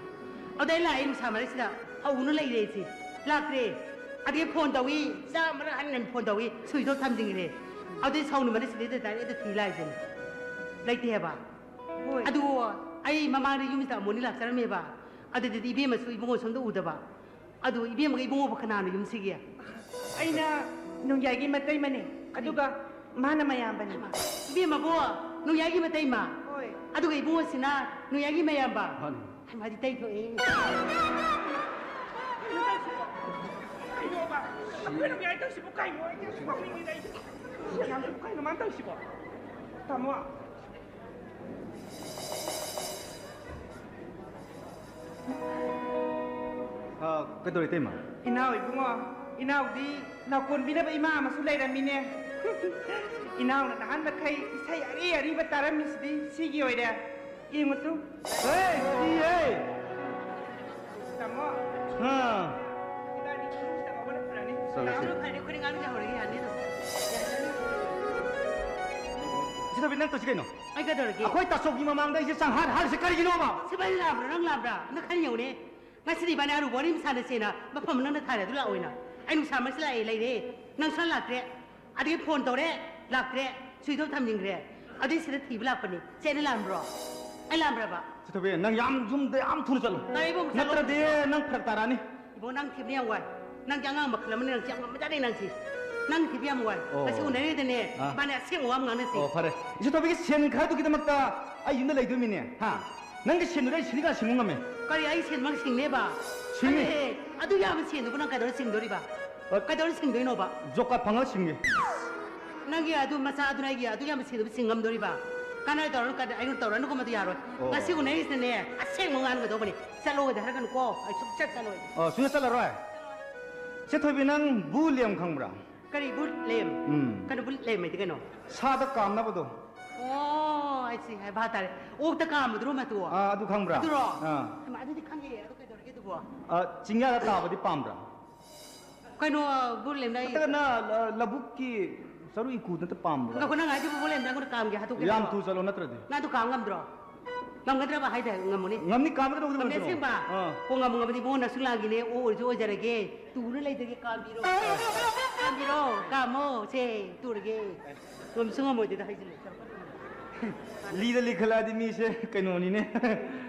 ꯑꯗꯨꯗ ꯑꯩ ꯂꯥꯛꯑꯦ, ꯅꯨꯡꯁꯥ ꯃꯔꯛꯁꯤꯗ ꯍꯧꯅ ꯂꯩꯔꯦ ꯑꯩꯁꯦ, ꯂꯥꯛꯇ꯭ꯔꯦ꯫ ꯑꯗꯒꯤ ꯐꯣꯟ ꯇꯧꯏ, ꯆꯥꯝꯃꯔꯛ ꯍꯟꯅ ꯍꯟꯅ ꯐꯣꯟ ꯇꯧꯏ, switch off ꯊꯝꯖꯤꯟꯈ꯭ꯔꯦ꯫ ꯑꯗꯨꯗꯩ ꯁꯥꯎꯅꯤꯡꯕꯅ ꯁꯤꯗꯩꯗ direct ꯍꯦꯛꯇ ꯊꯤ ꯂꯥꯛꯏꯁꯤꯅꯦ꯫ ꯂꯩꯇꯦ ꯍꯥꯏꯕ? ꯍꯣꯏ꯫ ꯑꯗꯨ ꯑꯩ ꯃꯃꯥꯡꯗ ꯌꯨꯝꯁꯤꯗ ꯑꯃꯨꯛ ꯑꯅꯤ ꯂꯥꯛꯆꯔꯝꯃꯦꯕ꯫ ꯑꯗꯨꯗꯗꯤ ꯏꯕꯦꯝꯃꯁꯨ ꯏꯕꯨꯡꯉꯣ ꯁꯣꯝꯗ ꯎꯗꯕ꯫ ꯑꯗꯨ ꯏꯕꯦꯝꯃꯒ ꯏꯕꯨꯡꯉꯣꯕꯨ ꯀꯅꯥꯅꯣ ꯌꯨꯝꯁꯤꯒꯤ? ꯑꯩꯅ ꯅꯣꯡꯌꯥꯏꯒꯤ ꯃꯇꯩꯃꯅꯦ, ꯑꯗꯨꯒ ꯃꯥꯅ ꯃꯌꯥꯝꯕꯅꯦ꯫ ꯍꯩꯃꯥ, ꯏꯕꯦꯝꯃꯕꯨ ꯅꯣꯡꯌꯥꯏꯒꯤ ꯃꯇꯩꯃ? ꯍꯣꯏ꯫ ꯑꯗꯨꯒ ꯏꯕꯨꯡꯉꯣꯁꯤꯅ ꯅꯣꯡꯌꯥꯏꯒꯤ ꯃꯌꯥꯝꯕ? ꯃꯥꯅꯤ꯫ ꯍꯩꯃꯥ, ꯑꯗꯨꯗꯤ ꯇꯩꯊꯣꯛꯑꯦ꯫ ꯀꯩꯅꯣꯕ? ꯑꯩꯈꯣꯏ ꯅꯣꯡꯌꯥꯏ ꯇꯧꯔꯤꯁꯤꯕꯨ ꯀꯩꯅꯣ? ꯑꯩꯗꯤ ꯁꯥꯎꯅꯤꯡꯉꯤꯗ ꯑꯩꯗꯤ꯫ ꯌꯥꯝ ꯀꯩꯅꯣ ꯃꯥꯅ ꯇꯧꯔꯤꯁꯤꯕꯣ? ꯇꯥꯃꯣ꯫ ꯑ, ꯀꯩꯗꯧꯔꯦ, ꯏꯇꯩꯃ? ꯏꯅꯥꯎ ꯏꯕꯨꯡꯉꯣ, ꯏꯅꯥꯎꯗꯤ ꯂꯥꯎꯀꯣꯟꯕꯤꯅꯕ ꯏꯃꯥ ꯑꯃꯁꯨ ꯂꯩꯔꯝꯃꯤꯅꯦ꯫ ꯏꯅꯥꯎꯅ ꯅꯍꯥꯟ ꯃꯈꯩ ꯏꯁꯩ ꯑꯔꯤ ꯑꯔꯤꯕ ꯇꯥꯔꯝꯃꯤꯁꯤꯗꯤ ꯁꯤꯒꯤ ꯑꯣꯏꯔꯦ꯫ ꯌꯦꯡꯉꯨ ꯇꯨ꯫ ꯍꯦ, ꯁꯤꯗꯤ ꯍꯦ! ꯇꯥꯃꯣ꯫ ꯑꯥ꯫ ꯏꯕꯥꯅꯤ ꯏꯃꯨꯡꯁꯤꯗ ꯉꯥꯎꯕꯅ ꯐꯔꯅꯤ꯫ ꯆꯠꯂꯁꯤ꯫ ꯉꯥꯎꯕꯅ ꯐꯔꯅꯤ, ꯑꯩꯈꯣꯏꯅꯤ ꯉꯥꯡꯅꯖꯍꯧꯔꯒꯦ, ꯌꯥꯅꯤꯗꯣ꯫ ꯌꯥꯅꯤ꯫ ꯁꯤ ꯊꯕꯤ, ꯅꯪ ꯇꯧꯁꯤ ꯀꯩꯅꯣ? ꯑꯩ ꯀꯩꯗꯧꯔꯒꯦ? ꯑꯩꯈꯣꯏ ꯇꯥꯆꯧꯒꯤ ꯃꯃꯥꯡꯗ ꯑꯩꯁꯦ ꯆꯪꯍꯥꯠ ꯍꯥꯠꯂꯤꯁꯦ ꯀꯔꯤꯒꯤꯅꯣꯕ? ꯁꯤꯕꯥꯏ ꯂꯥꯛꯑꯕ꯭ꯔꯥ, ꯅꯪ ꯂꯥꯛꯑꯕ꯭ꯔꯥ? ꯅꯪ ꯈꯔ ꯌꯦꯡꯉꯨꯅꯦ꯫ ꯉꯁꯤꯗꯤ ꯏꯕꯥꯅꯤ ꯑꯔꯨꯕ ꯋꯥꯔꯤ ꯑꯃ ꯁꯥꯟꯅꯁꯦꯅ ꯃꯐꯝ ꯑꯃ ꯅꯪꯅ ꯊꯥꯔꯦ, ꯑꯗꯨ ꯂꯥꯛꯑꯣꯏꯅ꯫ ꯑꯩ ꯅꯨꯡꯁꯥ ꯃꯔꯛꯁꯤꯗ ꯂꯥꯛꯑꯦ, ꯂꯩꯔꯦ꯫ ꯅꯪ ꯁꯨꯡꯂꯥꯛ ꯂꯥꯛꯇ꯭ꯔꯦ꯫ ꯑꯗꯒꯤ ꯐꯣꯟ ꯇꯧꯔꯦ, ꯂꯥꯛꯇ꯭ꯔꯦ꯫ ꯁ꯭ꯋꯤꯆ ꯑꯣꯐ ꯊꯝꯖꯤꯟꯈ꯭ꯔꯦ꯫ ꯑꯗꯨꯏ ꯁꯤꯗ ꯊꯤꯕ ꯂꯥꯛꯄꯅꯤ꯫ ꯁꯦ, ꯑꯩꯅ ꯂꯥꯟꯕ꯭ꯔꯣ? ꯑꯩ ꯂꯥꯟꯕ꯭ꯔꯕ? ꯆꯦ ꯊꯣꯏꯕꯤ, ꯅꯪ ꯌꯥꯝ ꯌꯨꯝꯗ ꯌꯥꯝ ꯊꯨꯅ ꯆꯠꯂꯣ꯫ ꯀꯔꯤ ꯏꯕꯨꯡ, ꯆꯠꯂꯣ? ꯅꯠꯇ꯭ꯔꯗꯤ ꯅꯪ ꯐꯔꯛ ꯇꯥꯔꯛꯑꯅꯤ꯫ ꯏꯕꯣ, ꯅꯪ ꯊꯤꯕ ꯌꯥꯝ ꯋꯥꯏ꯫ ꯅꯪꯗꯤ ꯑꯉꯥꯡ ꯃꯈꯜ ꯑꯃꯅꯤ, ꯅꯪꯁꯤ ꯌꯥꯝ ꯉꯝꯕꯖꯥꯠꯅꯤ ꯅꯪꯁꯤ꯫ ꯅꯪ ꯊꯤꯕ ꯌꯥꯝ ꯋꯥꯏ꯫ ꯑꯣ꯫ ꯉꯁꯤ ꯎꯅꯔꯤꯗꯅꯦ, ꯑꯥ꯫ ꯏꯕꯥꯅꯤ ꯑꯁꯦꯡꯕ ꯋꯥ ꯑꯃ ꯉꯥꯡꯅꯁꯤ꯫ ꯑꯣ, ꯐꯔꯦ꯫ ꯏꯆꯦ ꯊꯣꯏꯕꯤꯒꯤ ꯁꯦꯟ ꯈꯔꯗꯨꯒꯤꯗꯃꯛꯇ ꯑꯩ ꯌꯨꯝꯗ ꯂꯩꯗꯣꯏꯃꯤꯅꯦ, ꯍꯥ? ꯅꯪꯒꯤ ꯁꯦꯟꯗꯨꯗꯤ ꯑꯩ ꯁꯤꯡꯗꯤ ꯀꯅꯥ ꯁꯤꯡꯕ ꯉꯝꯃꯦ? ꯀꯔꯤ, ꯑꯩ ꯁꯦꯟꯃꯛ ꯁꯤꯡꯅꯦꯕ? ꯁꯤꯡꯅꯤ꯫ ꯑꯦ, ꯑꯗꯨ ꯌꯥꯕ ꯁꯦꯟꯗꯨꯕꯨ ꯅꯪ ꯀꯩꯗꯧꯔ ꯁꯤꯡꯗꯣꯔꯤꯕ? ꯑ, ꯀꯩꯗꯧꯔ ꯁꯤꯡꯗꯣꯏꯅꯣꯕ? Job card ꯐꯪꯉꯒ ꯁꯤꯡꯒꯦ꯫ ꯅꯪꯒꯤ ꯑꯗꯨ ꯃꯆꯥ ꯑꯗꯨꯅ ꯑꯩꯒꯤ ꯑꯗꯨ ꯌꯥꯝꯕ ꯁꯦꯟꯗꯨꯕꯨ ꯁꯤꯡ ꯉꯝꯗꯣꯔꯤꯕ? ꯀꯥꯟꯅꯔꯣꯏ, ꯇꯧꯔꯅꯨ, ꯀꯥꯟꯅ-, ꯑꯩꯉꯣꯟꯗ ꯇꯧꯔꯅꯨꯀꯣ, ꯃꯗꯨ ꯌꯥꯔꯣꯏ꯫ ꯑꯣ꯫ ꯉꯁꯤ ꯎꯅꯔꯤꯁꯤꯅꯅꯦ, ꯑꯁꯦꯡꯕ ꯉꯥꯡꯒꯗꯧꯕꯅꯤ꯫ ꯆꯠꯂꯣꯗꯤ ꯍꯥꯏꯔꯛꯀꯅꯨꯀꯣ, ꯑꯩ ꯁꯨꯡꯆꯠ ꯆꯠꯂꯣꯏ꯫ ꯑꯣ, ꯁꯨꯡꯆꯠ ꯆꯠꯂꯔꯣꯏ? ꯆꯠꯂꯣꯏ꯫ ꯆꯦ ꯊꯣꯏꯕꯤ, ꯅꯪ ꯕꯨ ꯂꯦꯝ ꯈꯪꯕ꯭ꯔꯥ? ꯀꯔꯤ ꯕꯨ ꯂꯦꯝ? ꯎꯝ꯫ ꯀꯩꯅꯣ ꯕꯨ ꯂꯦꯝ ꯍꯥꯏꯗꯤ ꯀꯩꯅꯣ? ꯁꯥꯗ ꯀꯥꯝꯅꯕꯗꯣ꯫ ꯑꯣ, ꯑꯩ ꯁꯤ ꯍꯥꯏ ꯚꯥꯞ ꯇꯥꯔꯦ꯫ ꯑꯣꯛꯇ ꯀꯥꯝꯕꯗꯨꯔꯣ ꯃꯇꯨ? ꯑꯥ, ꯑꯗꯨ ꯈꯪꯕ꯭ꯔꯥ? ꯑꯗꯨꯔꯣ? ꯑꯥ꯫ ꯍꯩꯃꯥ, ꯑꯗꯨꯗꯤ ꯈꯪꯉꯦ꯫ ꯑꯗꯨ ꯀꯩꯗꯧꯔꯒꯦ ꯑꯗꯨꯕꯣ? ꯑꯥ, ꯆꯤꯡꯌꯥꯗ ꯇꯥꯕꯗꯤ ꯄꯥꯝꯕ꯭ꯔꯥ? ꯀꯩꯅꯣ, ꯕꯨ ꯂꯦꯝꯅ ꯑꯩ ꯅꯠꯇ꯭ꯔꯒꯅ ꯂ-, ꯂꯧꯕꯨꯛꯀꯤ ꯆꯔꯨ ꯏꯀꯨꯗꯇ ꯄꯥꯝꯕ꯭ꯔꯥ? ꯉꯥꯏꯈꯣ, ꯅꯪ ꯍꯥꯏꯗꯨꯕꯨ ꯕꯨ ꯂꯦꯝꯅ ꯑꯩꯉꯣꯟꯗ ꯀꯥꯝꯒꯦ ꯍꯥꯏꯗꯣꯛꯀꯦ ꯌꯥꯝ ꯍꯥꯏꯕ꯭ꯔꯣ? ꯊꯨ ꯆꯠꯂꯣ ꯅꯠꯇ꯭ꯔꯗꯤ꯫ ꯅꯪ ꯑꯗꯨ ꯀꯥꯝ ꯉꯝꯗ꯭ꯔꯣ? ꯉꯝꯒꯗ꯭ꯔꯕ ꯍꯥꯏꯗ ꯉꯝꯃꯨꯅꯦ? ꯉꯝꯅꯤ, ꯀꯥꯝꯒꯗꯧꯕꯗꯤ ꯉꯝꯅꯤ, ꯉꯝꯗ꯭ꯔꯣ? ꯑꯁꯦꯡꯕ? ꯑꯥ꯫ ꯑꯣ, ꯉꯝꯃꯨ ꯉꯝꯃꯗꯤ ꯏꯕꯨꯡꯉꯣ ꯅꯁꯨ ꯂꯥꯡꯒꯤꯅꯦ, ꯑꯣ ꯑꯣꯏꯔꯁꯨ ꯑꯣꯏꯖꯔꯒꯦ, ꯇꯨꯅ ꯂꯩꯖꯒꯦ, ꯀꯥꯝꯕꯤꯔꯣ꯫ ꯀꯥꯝꯕꯤꯔꯣ, ꯀꯥꯝꯃꯣ, ꯁꯦ, ꯇꯨꯔꯒꯦ꯫ ꯉꯝꯁꯨ ꯉꯝꯃꯣꯏꯗꯣꯏꯗ ꯍꯥꯏꯖꯤꯜꯂꯦ꯫ ꯂꯤꯗ ꯂꯤꯈꯠꯂꯛꯑꯗꯤ ꯃꯤꯁꯦ ꯀꯩꯅꯣꯅꯤꯅꯦ꯫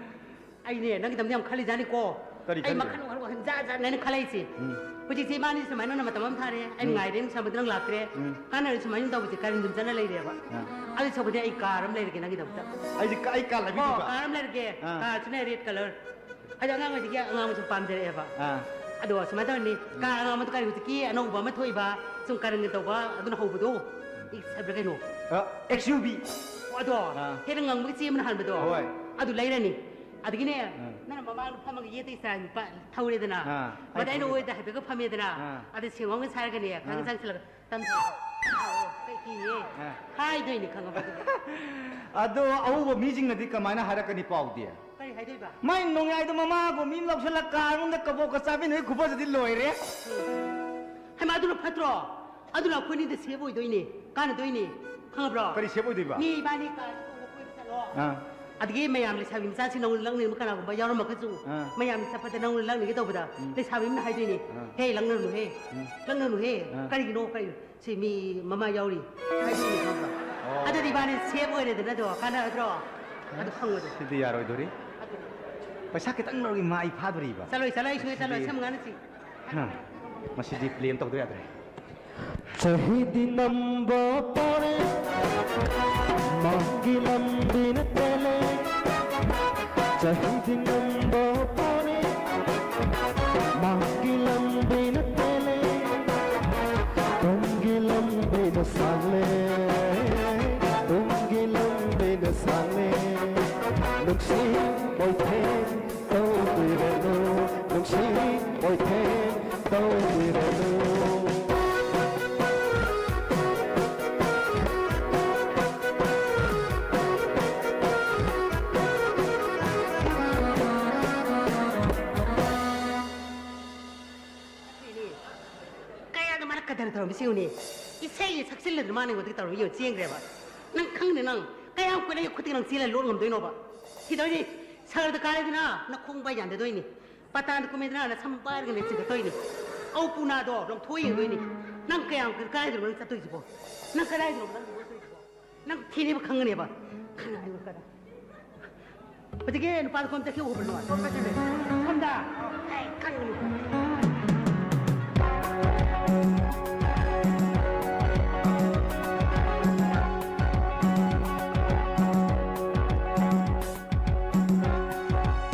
ꯑꯩꯅꯦ ꯅꯪꯒꯤꯗꯃꯛꯇ ꯌꯥꯝ ꯈꯜꯂꯤꯖꯥꯠꯅꯤꯀꯣ꯫ ꯀꯔꯤ ꯑꯩ ꯈꯜꯂꯤꯕ? ꯃꯈꯜ ꯃꯈꯜ ꯋꯥꯈꯜ ꯖꯥꯠ ꯖꯥꯠꯅꯦ ꯑꯩꯅ ꯈꯜꯂꯛꯏꯁꯦ꯫ ꯎꯝ꯫ ꯍꯧꯖꯤꯛꯁꯦ ꯏꯕꯥꯅꯤ ꯁꯨꯃꯥꯏꯅ ꯅꯪꯅ ꯃꯇꯝ ꯑꯃ ꯊꯥꯔꯦ, ꯑꯩ ꯎꯝ꯫ ꯉꯥꯏꯔꯦ ꯅꯪ ꯁꯨꯃꯥꯏꯅ ꯅꯪ ꯂꯥꯛꯇ꯭ꯔꯦ꯫ ꯎꯝ꯫ ꯀꯥꯟꯅꯔꯦ ꯁꯨꯃꯥꯏꯅ ꯇꯧꯕꯁꯦ ꯀꯔꯟ ꯑꯗꯨꯝ ꯆꯠꯅ ꯂꯩꯔꯦꯕ꯫ ꯑꯥ꯫ ꯑꯗꯨ ꯁꯔꯨꯛꯄꯨꯗꯤ ꯑꯩ ꯀꯥꯔ ꯑꯃ ꯂꯩꯔꯒꯦ ꯅꯪꯒꯤꯗꯃꯛꯇ꯫ ꯑꯩꯁꯦ ꯀ-, ꯑꯩ ꯀꯥ ꯀꯣ, ꯂꯩꯕꯤꯗꯣꯏꯕ? ꯀꯥꯔ ꯑꯃ ꯂꯩꯔꯒꯦ꯫ ꯑꯥ꯫ ꯀꯥꯔꯁꯤꯅ ꯔꯦꯗ ꯀꯂꯔ꯫ ꯍꯥꯏꯗꯤ ꯑꯉꯥꯡ ꯑꯣꯏꯗꯒꯤ ꯑꯉꯥꯡꯕ ꯁꯨꯝ ꯄꯥꯝꯖꯔꯛꯑꯦꯕ꯫ ꯑꯥ꯫ ꯑꯗꯣ ꯁꯨꯃꯥꯏꯅ ꯇꯧꯔꯅꯤ, ꯀꯥꯔ ꯑꯉꯥꯡꯕꯗꯣ ꯀꯔꯤ ꯍꯧꯖꯤꯛꯀꯤ ꯑꯅꯧꯕ ꯑꯃ ꯊꯣꯛꯏꯕ, ꯁꯨꯝ ꯀꯥꯔꯟꯒ ꯇꯧꯕ, ꯑꯗꯨꯅ ꯍꯧꯕꯗꯣ? ꯏꯁ ꯍꯥꯏꯕ꯭ꯔꯥ ꯀꯩꯅꯣ? ꯑ, ꯑꯦꯛꯁ ꯌꯨ ꯚꯤ꯫ ꯑꯗꯣ ꯑꯥ꯫ ꯍꯦꯟꯅ ꯉꯪꯕꯒꯤ ꯆꯦ ꯑꯃꯅ ꯍꯥꯟꯕꯗꯣ? ꯍꯣꯏ꯫ ꯑꯗꯨ ꯂꯩꯔꯅꯤ꯫ ꯑꯗꯒꯤꯅꯦ, ꯑꯥ꯫ ꯅꯪꯅ ꯃꯃꯥꯡꯗ ꯐꯝꯃꯒ ꯌꯦꯠꯇꯒꯤ ꯁꯥꯏ ꯅꯨꯄꯥ ꯊꯧꯔꯦꯗꯅ꯫ ꯑꯥ, ꯃꯗ ꯑꯩ ꯑꯩꯅ ꯊꯧꯔꯦꯕ꯫ ꯑꯣꯏꯗ ꯍꯥꯏꯐꯦꯠꯀ ꯐꯝꯃꯦꯗꯅ꯫ ꯑꯥ꯫ ꯑꯗ ꯁꯦꯡꯉꯝꯒ ꯁꯥꯔꯒꯅꯦ, ꯈꯪ ꯑꯥ꯫ ꯆꯪꯁꯤꯜꯂꯒ, "ꯇꯝ-, ꯀꯩ ꯀꯤꯌꯦ?" ꯑꯥ꯫ ꯍꯥꯏꯗꯣꯏꯅꯤ ꯈꯪꯉꯕ ꯑꯗꯨꯗꯤ꯫ ꯑꯗꯣ ꯑꯎꯕ ꯃꯤꯁꯤꯡꯅꯗꯤ ꯀꯃꯥꯏꯅ ꯍꯥꯏꯔꯛꯀꯅꯤ ꯄꯥꯎꯗꯤ? ꯀꯔꯤ ꯍꯥꯏꯗꯣꯏꯕ? ꯃꯥꯏ ꯅꯣꯡꯌꯥꯏꯗ ꯃꯃꯥꯕꯨ ꯃꯤ ꯑꯃ ꯂꯧꯁꯤꯜꯂ ꯀꯥꯔ ꯃꯅꯨꯡꯗ ꯀꯕꯣꯛꯀ ꯆꯥꯃꯤꯟꯅꯕꯒꯤ ꯈꯨꯐꯁꯤꯗꯤ ꯂꯣꯏꯔꯦ꯫ ꯍꯩꯃꯥ, ꯑꯗꯨꯅ ꯐꯠꯇ꯭ꯔꯣ? ꯑꯗꯨꯅ ꯑꯩꯈꯣꯏꯅꯤꯗ ꯁꯦꯞ ꯑꯣꯏꯗꯣꯏꯅꯦ, ꯀꯥꯟꯅꯗꯣꯏꯅꯦ, ꯈꯪꯉꯕ꯭ꯔꯣ? ꯀꯔꯤ ꯁꯦꯞ ꯑꯣꯏꯗꯣꯏꯕ? ꯃꯤ ꯏꯕꯥꯅꯤ ꯀꯥꯔ ꯇꯣꯡꯉ ꯀꯣꯏꯕ ꯆꯠꯂꯣ꯫ ꯑꯥ꯫ ꯑꯗꯒꯤ ꯃꯌꯥꯝ ꯂꯩꯁꯥꯕꯤ ꯃꯆꯥꯁꯤꯡ ꯅꯉꯣꯟꯗ ꯂꯛꯅꯤꯡꯕ ꯀꯅꯥꯒꯨꯝꯕ ꯌꯥꯎꯔꯝꯃꯒꯁꯨ, ꯑꯥ꯫ ꯃꯌꯥꯝ ꯆꯠꯄꯗ ꯅꯉꯣꯟꯗ ꯂꯛꯅꯤꯡꯒꯦ ꯇꯧꯕꯗ, ꯎꯝ꯫ ꯂꯩꯁꯥꯕꯤ ꯑꯃꯅ ꯍꯥꯏꯗꯣꯏꯅꯦ, ꯑꯥ꯫ "ꯍꯦ, ꯂꯛꯅꯔꯨꯅꯨꯍꯦ, ꯎꯝ꯫ ꯂꯛꯅꯔꯨꯅꯨꯍꯦ, ꯑꯥ꯫ ꯀꯔꯤꯒꯤꯅꯣ, ꯀꯔꯤ, ꯁꯤ ꯃꯤ ꯃꯃꯥ ꯌꯥꯎꯔꯤ" ꯍꯥꯏꯗꯣꯏꯅꯦ, ꯈꯪꯕ꯭ꯔꯣ? ꯑꯣ꯫ ꯑꯗꯨꯗꯤ ꯏꯕꯥꯅꯤ ꯁꯦꯞ ꯑꯣꯏꯔꯦꯗꯅ, ꯑꯗꯣ ꯀꯥꯟꯅꯔꯗ꯭ꯔꯣ? ꯑꯗꯨ ꯈꯪꯕꯗꯣ꯫ ꯁꯤꯗꯤ ꯌꯥꯔꯣꯏꯗꯣꯔꯤ꯫ ꯑꯗꯨꯅꯤ꯫ ꯄꯩꯁꯥ ꯈꯤꯇꯪ ꯂꯧꯔꯒ ꯃꯥꯏ ꯐꯥꯗꯣꯔꯤꯕ꯫ ꯆꯠꯂꯣꯏ, ꯆꯠꯂꯣꯏ, ꯑꯩ ꯁꯨꯡꯆꯠ ꯆꯠꯂꯣꯏ, ꯁꯤꯗꯤ꯫ ꯁꯝ ꯉꯥꯅꯁꯤ꯫ ꯍꯥ, ꯃꯁꯤꯗꯤ ꯄ꯭ꯂꯦ ꯑꯃ ꯇꯧꯗ ꯌꯥꯗ꯭ꯔꯦ꯫ ꯆꯍꯤꯗꯤ ꯅꯝꯕ ꯄꯣꯔꯦ, ꯃꯥꯒꯤ ꯂꯝꯕꯤꯅ ꯇꯦꯜꯂꯦ꯫ ꯆꯍꯤꯗꯤ ꯅꯝꯕ ꯄꯣꯔꯦ, ꯃꯥꯒꯤ ꯂꯝꯕꯤꯅ ꯇꯦꯜꯂꯦ꯫ ꯇꯨꯡꯒꯤ ꯂꯝꯕꯤꯅ ꯁꯥꯡꯂꯦ, ꯇꯨꯡꯒꯤ ꯂꯝꯕꯤꯅ ꯁꯥꯡꯂꯦ꯫ ꯅꯨꯡꯁꯤ ꯃꯣꯏꯊꯦꯟ ꯇꯧꯕꯤꯔꯅꯨ, ꯅꯨꯡꯁꯤ ꯃꯣꯏꯊꯦꯟ ꯇꯧꯕꯤꯔꯅꯨ꯫ ꯀꯌꯥꯗ ꯃꯥꯅ ꯀꯗꯔ ꯇꯧꯔꯝꯃꯤ ꯁꯤꯡꯉꯨꯅꯦ꯫ ꯏꯁꯩ ꯁꯛꯆꯤꯜꯂꯗꯅ ꯃꯥꯅ ꯑꯩꯉꯣꯟꯗꯒꯤ ꯇꯧꯔꯝꯃꯤ ꯌꯦꯡꯉꯨ, ꯆꯦꯟꯈ꯭ꯔꯦꯕ꯫ ꯅꯪ ꯈꯪꯗꯦ ꯅꯪ꯫ ꯀꯌꯥꯝ ꯀꯨꯏꯅ ꯑꯩ ꯈꯨꯠꯇꯒꯤ ꯅꯪ ꯆꯦꯜꯂ ꯂꯣꯠ ꯉꯝꯗꯣꯏꯅꯣꯕ? ꯁꯤꯗꯣꯏꯅꯤ꯫ ꯁꯍꯔꯗ ꯀꯥꯔꯦꯗꯅ ꯅꯈꯣꯡ ꯕꯥꯏ ꯌꯥꯟꯗꯗꯣꯏꯅꯤ꯫ ꯄꯇꯥꯟꯗ ꯀꯨꯝꯃꯦꯗꯅ ꯅꯁꯝ ꯄꯥꯏꯔꯒꯅꯦ ꯆꯤꯡꯈꯠꯇꯣꯏꯅꯤ꯫ ꯑꯧ ꯄꯨꯅꯥꯗꯣ ꯂꯧꯊꯣꯛꯑ ꯌꯦꯡꯗꯣꯏꯅꯤ꯫ ꯅꯪ ꯀꯌꯥꯝ ꯀꯥꯏꯗꯅꯣ ꯅꯪ ꯆꯠꯇꯣꯏꯁꯤꯕꯣ? ꯅꯪ ꯀꯗꯥꯏꯗꯅꯣ ꯅꯪ ꯂꯣꯠꯇꯣꯏꯁꯤꯕꯣ? ꯅꯪ ꯊꯤꯅꯦꯕ ꯈꯪꯒꯅꯦꯕ꯫ ꯈꯪꯉꯛꯑꯅꯨ ꯀꯗꯥ꯫ ꯍꯧꯖꯤꯛꯀꯤ ꯅꯨꯄꯥꯗꯣ ꯀꯣꯝ ꯆꯠꯈꯤ ꯎꯕ꯭ꯔꯣ? ꯁꯣꯝꯗ꯫ ꯑꯩ ꯈꯪꯒꯅꯤ꯫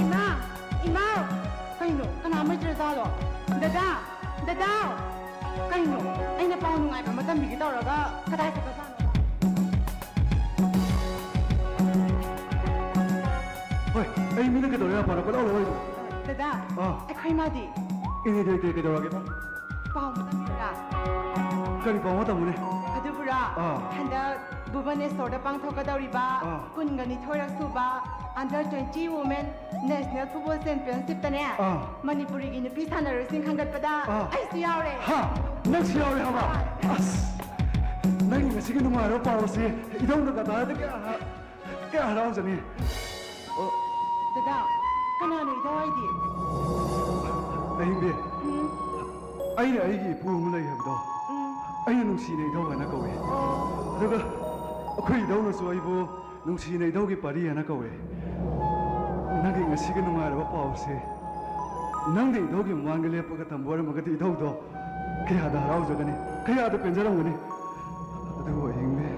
ꯏꯃꯥ! ꯏꯃꯥ! ꯀꯩꯅꯣ? ꯀꯅꯥ ꯃꯩ ꯆꯤꯔꯖꯥꯠꯂꯣ? ꯗꯗꯥ! ꯗꯗꯥ! ꯀꯩꯅꯣ? ꯑꯩꯅ ꯄꯥꯎ ꯅꯨꯡꯉꯥꯏꯕ ꯑꯃ ꯇꯝꯕꯤꯒꯦ ꯇꯧꯔꯒ ꯀꯗꯥꯏ ꯆꯠꯈ꯭ꯔꯖꯥꯠꯅꯣ? ꯍꯣꯏ, ꯑꯩ ꯃꯤꯅ ꯀꯩꯗꯧꯔꯦ ꯍꯥꯏꯕ ꯀꯣꯏꯂꯥꯎ ꯂꯥꯎꯔꯤꯗꯣ? ꯗꯗꯥ, ꯑꯥ꯫ ꯑꯩꯈꯣꯏ ꯃꯥꯗꯤ? ꯏꯅꯦꯗꯤ ꯀꯩ ꯀꯩꯗꯧꯔꯒꯦꯕ? ꯄꯥꯎ ꯑꯃ ꯇꯝꯕꯤꯌꯨꯔꯥ? ꯀꯔꯤ ꯄꯥꯎ ꯑꯃ ꯇꯝꯃꯨꯅꯦ? ꯑꯗꯨꯕꯨꯔꯣ, ꯑꯥ꯫ ꯍꯟꯗꯛ ꯚꯨꯕꯅꯦꯁꯣꯔꯗ ꯄꯥꯡꯊꯣꯛꯀꯗꯧꯔꯤꯕ ꯑꯥ꯫ ꯀꯨꯟꯒ ꯅꯤꯊꯣꯏꯔꯛ ꯁꯨꯕ Under twenty Women National Football Championship ꯇꯅꯦ, ꯑꯥ꯫ ꯃꯅꯤꯄꯨꯔꯤꯒꯤ ꯅꯨꯄꯤ ꯁꯥꯟꯅꯔꯣꯏꯁꯤꯡ ꯈꯟꯒꯠꯄꯗ ꯑꯥ꯫ ꯑꯩꯁꯨ ꯌꯥꯎꯔꯦ꯫ ꯍꯥ? ꯅꯪꯁꯨ ꯌꯥꯎꯔꯦ ꯍꯥꯏꯕ? ꯑꯁ! ꯅꯪꯒꯤ ꯉꯁꯤꯒꯤ ꯅꯨꯡꯉꯥꯏꯔꯕ ꯄꯥꯎ ꯑꯁꯤ ꯏꯙꯧꯅ ꯀꯗꯥꯏꯗ ꯀꯌꯥ ꯍ-, ꯀꯌꯥ ꯍꯔꯥꯎꯖꯅꯤ? ꯑꯣ꯫ ꯗꯗꯥ, ꯀꯅꯥꯅꯣ ꯏꯙꯧ ꯍꯥꯏꯗꯤ? ꯑꯍꯤꯡꯕꯤ, ꯎꯝ꯫ ꯑꯩꯅ ꯑꯩꯒꯤ ꯏꯄꯨ ꯑꯃ ꯂꯩ ꯍꯥꯏꯕꯗꯣ, ꯎꯝ꯫ ꯑꯩꯅ ꯅꯨꯡꯁꯤꯅ ꯏꯙꯧ ꯍꯥꯏꯅ ꯀꯧꯏ꯫ ꯑꯣ꯫ ꯑꯗꯨꯒ ꯑꯩꯈꯣꯏ ꯏꯙꯧꯅꯁꯨ ꯑꯩꯕꯨ ꯅꯨꯡꯁꯤꯅ ꯏꯙꯧꯒꯤ ꯄꯥꯔꯤ ꯍꯥꯏꯅ ꯀꯧꯏ꯫ ꯅꯪꯒꯤ ꯉꯁꯤꯒꯤ ꯅꯨꯡꯉꯥꯏꯔꯕ ꯄꯥꯎ ꯑꯁꯤ ꯅꯪꯅ ꯏꯙꯧꯒꯤ ꯃꯃꯥꯡꯗ ꯂꯦꯞꯄꯒ ꯇꯝꯕ ꯑꯣꯏꯔꯝꯃꯒꯗꯤ ꯏꯙꯧꯗꯣ ꯀꯌꯥꯗ ꯍꯔꯥꯎꯖꯒꯅꯤ, ꯀꯌꯥꯗ ꯄꯦꯟꯖꯔꯝꯒꯅꯤ꯫ ꯑꯗꯨꯕꯨ ꯑꯍꯤꯡꯕꯤ,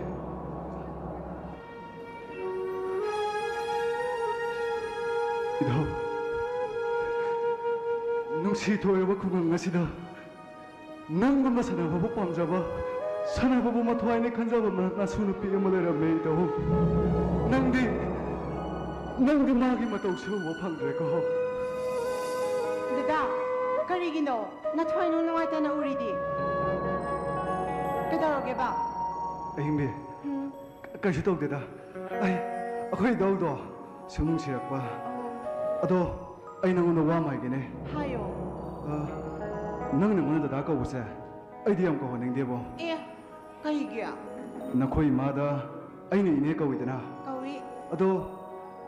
ꯏꯙꯧ, ꯅꯨꯡꯁꯤ ꯊꯣꯛꯂꯕ ꯈꯨꯡꯒꯪ ꯑꯁꯤꯗ ꯅꯪꯒꯨꯝꯅ ꯁꯥꯟꯅꯕꯕꯨ ꯄꯥꯝꯖꯕ, ꯁꯥꯟꯅꯕꯕꯨ ꯃꯊ꯭ꯋꯥꯏꯅꯤ ꯈꯟꯖꯕ ꯃ-, ꯅꯁꯨ ꯅꯨꯄꯤ ꯑꯃ ꯂꯩꯔꯝꯃꯦ, ꯏꯙꯧ꯫ ꯅꯪꯗꯤ, ꯅꯪꯗꯤ ꯃꯥꯒꯤ ꯃꯇꯧꯁꯦ ꯎꯕ ꯐꯪꯗ꯭ꯔꯦꯀꯣ꯫ ꯗꯗꯥ, ꯀꯔꯤꯒꯤꯅꯣ ꯅꯊ꯭ꯋꯥꯏ ꯅꯨꯡ ꯅꯨꯡꯉꯥꯏꯇꯅ ꯎꯔꯤꯗꯤ? ꯀꯩꯗꯧꯔꯒꯦꯕ? ꯑꯍꯤꯡꯕꯤ, ꯎꯝ꯫ ꯀꯩꯁꯨ ꯇꯧꯗꯦꯗ꯫ ꯑꯩ, ꯑꯩꯈꯣꯏ ꯏꯙꯧꯗꯣ ꯁꯨꯝ ꯅꯨꯡꯁꯤꯔꯛꯄ꯫ ꯑꯣ꯫ ꯑꯗꯣ, ꯑꯩ ꯅꯉꯣꯟꯗ ꯋꯥ ꯑꯃ ꯍꯥꯏꯒꯦꯅꯦ꯫ ꯍꯥꯏꯌꯣ꯫ ꯑ, ꯅꯪꯅ ꯑꯩꯉꯣꯟꯗ ꯗꯗꯥ ꯀꯧꯕꯁꯦ ꯑꯩꯗꯤ ꯌꯥꯝ ꯀꯧꯍꯟꯅꯤꯡꯗꯦꯕꯣ꯫ ꯑꯦ, ꯀꯩꯒꯤ? ꯅꯈꯣꯏ ꯏꯃꯥꯗ ꯑꯩꯅ ꯏꯅꯦ ꯀꯧꯏꯗꯅ꯫ ꯀꯧꯏ꯫ ꯑꯗꯣ,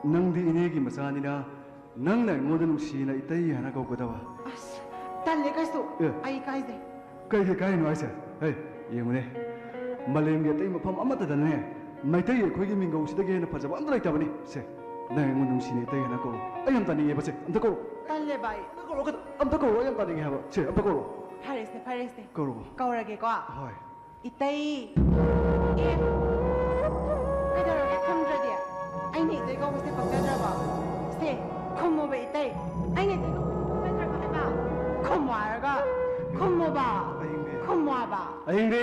ꯅꯪꯗꯤ ꯏꯅꯦꯒꯤ ꯃꯆꯥꯅꯤꯅ ꯅꯪꯅ ꯑꯩꯉꯣꯟꯗ ꯅꯨꯡꯁꯤꯅ ꯏꯇꯩ ꯍꯥꯏꯅ ꯀꯧꯒꯗꯕ꯫ ꯑꯁ, ꯇꯜꯂꯦ ꯀꯩꯁꯨ꯫ ꯑꯦ꯫ ꯑꯩ ꯏꯀꯥꯏꯖꯩ꯫ ꯀꯩꯒꯤ ꯏꯀꯥꯏꯅꯣ ꯍꯥꯏꯁꯦ? ꯍꯦ, ꯌꯦꯡꯉꯨꯅꯦ꯫ ꯃꯥꯂꯦꯝꯒꯤ ꯑꯇꯩ ꯃꯐꯝ ꯑꯃꯠꯇꯗꯅꯦ ꯃꯩꯇꯩ ꯑꯩꯈꯣꯏꯒꯤ ꯃꯤꯡꯒꯧꯁꯤꯗꯒꯤ ꯍꯦꯟꯅ ꯐꯖꯕ ꯑꯝꯇ ꯂꯩꯇꯕꯅꯤ꯫ ꯁꯦ, ꯅꯪ ꯑꯩꯉꯣꯟꯗ ꯅꯨꯡꯁꯤꯅꯦ, ꯏꯇꯩ ꯍꯥꯏꯅ ꯀꯧꯔꯣ꯫ ꯑꯩ ꯌꯥꯝ ꯇꯥꯅꯤꯡꯉꯦꯕ꯫ ꯁꯦ, ꯑꯝꯇ ꯀꯧꯔꯣ꯫ ꯇꯜꯂꯦ ꯚꯥꯏ꯫ ꯑꯝꯇ ꯀꯧꯔꯣ, ꯑꯝꯇ ꯀꯧꯔꯣ, ꯑꯩ ꯌꯥꯝ ꯇꯥꯅꯤꯡꯉꯦ ꯍꯥꯏꯕ꯫ ꯁꯦ, ꯑꯝꯇ ꯀꯧꯔꯣ꯫ ꯐꯔꯦꯁꯦ, ꯐꯔꯦꯁꯦ꯫ ꯀꯧꯔꯣ꯫ ꯀꯧꯔꯒꯦꯀꯣ꯫ ꯍꯣꯏ꯫ ꯏꯇꯩ꯫ ꯑꯦ, ꯀꯩꯗꯧꯔꯒꯦ ꯈꯨꯝꯗ꯭ꯔꯗꯤ? ꯑꯩꯅ ꯏꯇꯩ ꯀꯧꯕꯁꯦ ꯄꯛꯆꯗ꯭ꯔꯕꯣ? ꯁꯦ, ꯈꯨꯝꯃꯣꯕ ꯏꯇꯩ꯫ ꯑꯩꯅ ꯏꯇꯩ ꯀꯧꯕꯁꯦ ꯄꯛꯆꯗ꯭ꯔꯕꯣ ꯍꯥꯏꯕ? ꯈꯨꯝꯃꯣ ꯍꯥꯏꯔꯒ꯫ ꯈꯨꯝꯃꯣꯕ꯫ ꯑꯍꯤꯡꯕꯤ꯫ ꯈꯨꯝꯃꯣ ꯍꯥꯏꯕ꯫ ꯑꯍꯤꯡꯕꯤ꯫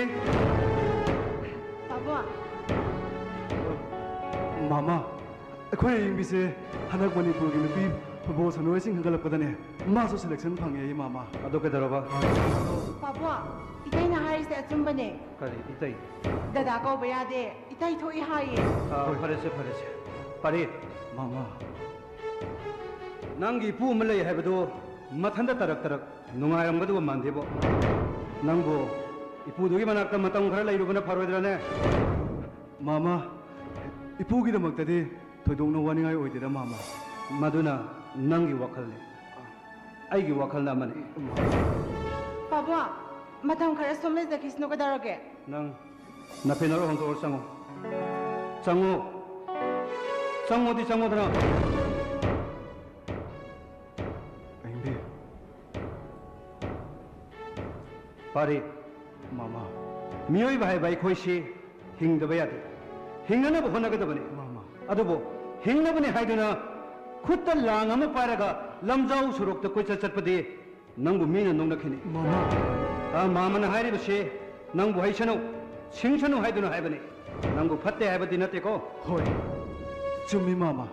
ꯄꯥꯕꯨꯡ꯫ ꯃꯥꯃꯥ, ꯑꯩꯈꯣꯏ ꯑꯌꯤꯡꯕꯤꯁꯦ ꯍꯟꯗꯛ ꯃꯅꯤꯄꯨꯔꯒꯤ ꯅꯨꯄꯤ ꯐꯨꯠꯕꯣꯜ ꯁꯥꯟꯅꯔꯣꯏꯁꯤꯡ ꯈꯟꯒꯠꯂꯛꯄꯗꯅꯦ, ꯃꯥꯁꯨ ꯁꯦꯂꯦꯛꯁꯟ ꯐꯪꯉꯦ, ꯃꯥꯃꯥ꯫ ꯑꯗꯨ ꯀꯩꯗꯧꯔꯕ? ꯄꯥꯕꯨꯡ, ꯏꯇꯩꯅ ꯍꯥꯏꯔꯤꯁꯦ ꯑꯆꯨꯝꯕꯅꯦ꯫ ꯀꯔꯤ ꯏꯇꯩ? ꯗꯗꯥ ꯀꯧꯕ ꯌꯥꯗꯦ, ꯏꯇꯩ ꯊꯣꯛꯏ ꯍꯥꯏꯌꯦ꯫ ꯑꯥ, ꯍꯣꯏ꯫ ꯐꯔꯦꯁꯦ, ꯐꯔꯦꯁꯦ꯫ ꯄꯥꯔꯤ꯫ ꯃꯥꯃꯥ꯫ ꯅꯪꯒꯤ ꯏꯄꯨ ꯑꯃ ꯂꯩ ꯍꯥꯏꯕꯗꯨ ꯃꯊꯟꯇ ꯇꯔꯛ ꯇꯔꯛ ꯅꯨꯡꯉꯥꯏꯔꯝꯒꯗꯧꯕ ꯃꯥꯟꯗꯦꯕꯣ꯫ ꯅꯪꯕꯨ ꯏꯄꯨꯗꯨꯒꯤ ꯃꯅꯥꯛꯇ ꯃꯇꯝ ꯈꯔ ꯂꯩꯔꯨꯕꯅ ꯐꯔꯣꯏꯗ꯭ꯔꯅꯦ? ꯃꯥꯃꯥ, ꯏꯄꯨꯒꯤꯗꯃꯛꯇꯗꯤ ꯊꯣꯏꯗꯣꯛꯅ ꯋꯥꯅꯤꯡꯉꯥꯏ ꯑꯣꯏꯗꯦꯗ, ꯃꯥꯃꯥ꯫ ꯃꯗꯨꯅ ꯅꯪꯒꯤ ꯋꯥꯈꯜꯅꯤ꯫ ꯑꯩꯒꯤ ꯋꯥꯈꯜꯅ ꯑꯃꯅꯤ꯫ ꯄꯥꯕꯨꯡ, ꯃꯇꯝ ꯈꯔ ꯁꯨꯝ ꯂꯩꯖꯈꯤꯁꯅꯨ, ꯀꯩꯗꯧꯔꯒꯦ? ꯅꯪ ꯅꯐꯤ ꯅꯔꯣꯏ ꯍꯣꯡꯗꯣꯛꯑ ꯆꯪꯉꯣ꯫ ꯆꯪꯉꯣ꯫ ꯆꯪꯉꯣꯗꯤ ꯆꯪꯉꯣꯗꯅ꯫ ꯑꯍꯤꯡꯕꯤ꯫ ꯄꯥꯔꯤ꯫ ꯃꯥꯃꯥ꯫ ꯃꯤꯑꯣꯏꯕ ꯍꯥꯏꯕ ꯑꯩꯈꯣꯏꯁꯤ ꯍꯤꯡꯗꯕ ꯌꯥꯗꯦ꯫ ꯍꯤꯡꯅꯅꯕ ꯍꯣꯠꯅꯒꯗꯕꯅꯤ꯫ ꯃꯥꯃꯥ꯫ ꯑꯗꯨꯕꯨ ꯍꯤꯡꯅꯕꯅꯤ ꯍꯥꯏꯗꯨꯅ ꯈꯨꯠꯇ ꯂꯥꯡ ꯑꯃ ꯄꯥꯏꯔꯒ ꯂꯝꯖꯥꯎ ꯁꯣꯔꯣꯛꯇ ꯀꯣꯏꯆꯠ ꯆꯠꯄꯗꯤ ꯅꯪꯕꯨ ꯃꯤꯅ ꯅꯣꯛꯅꯈꯤꯅꯤ꯫ ꯃꯥꯃꯥ꯫ ꯑ, ꯃꯥꯃꯥꯅ ꯍꯥꯏꯔꯤꯕꯁꯤ ꯅꯪꯕꯨ ꯍꯩꯁꯅꯨ, ꯁꯤꯡꯁꯅꯨ ꯍꯥꯏꯗꯨꯅ ꯍꯥꯏꯕꯅꯤ꯫ ꯅꯪꯕꯨ ꯐꯠꯇꯦ ꯍꯥꯏꯕꯗꯤ ꯅꯠꯇꯦꯀꯣ꯫ ꯍꯣꯏ, ꯆꯨꯝꯃꯤ ꯃꯥꯃꯥ꯫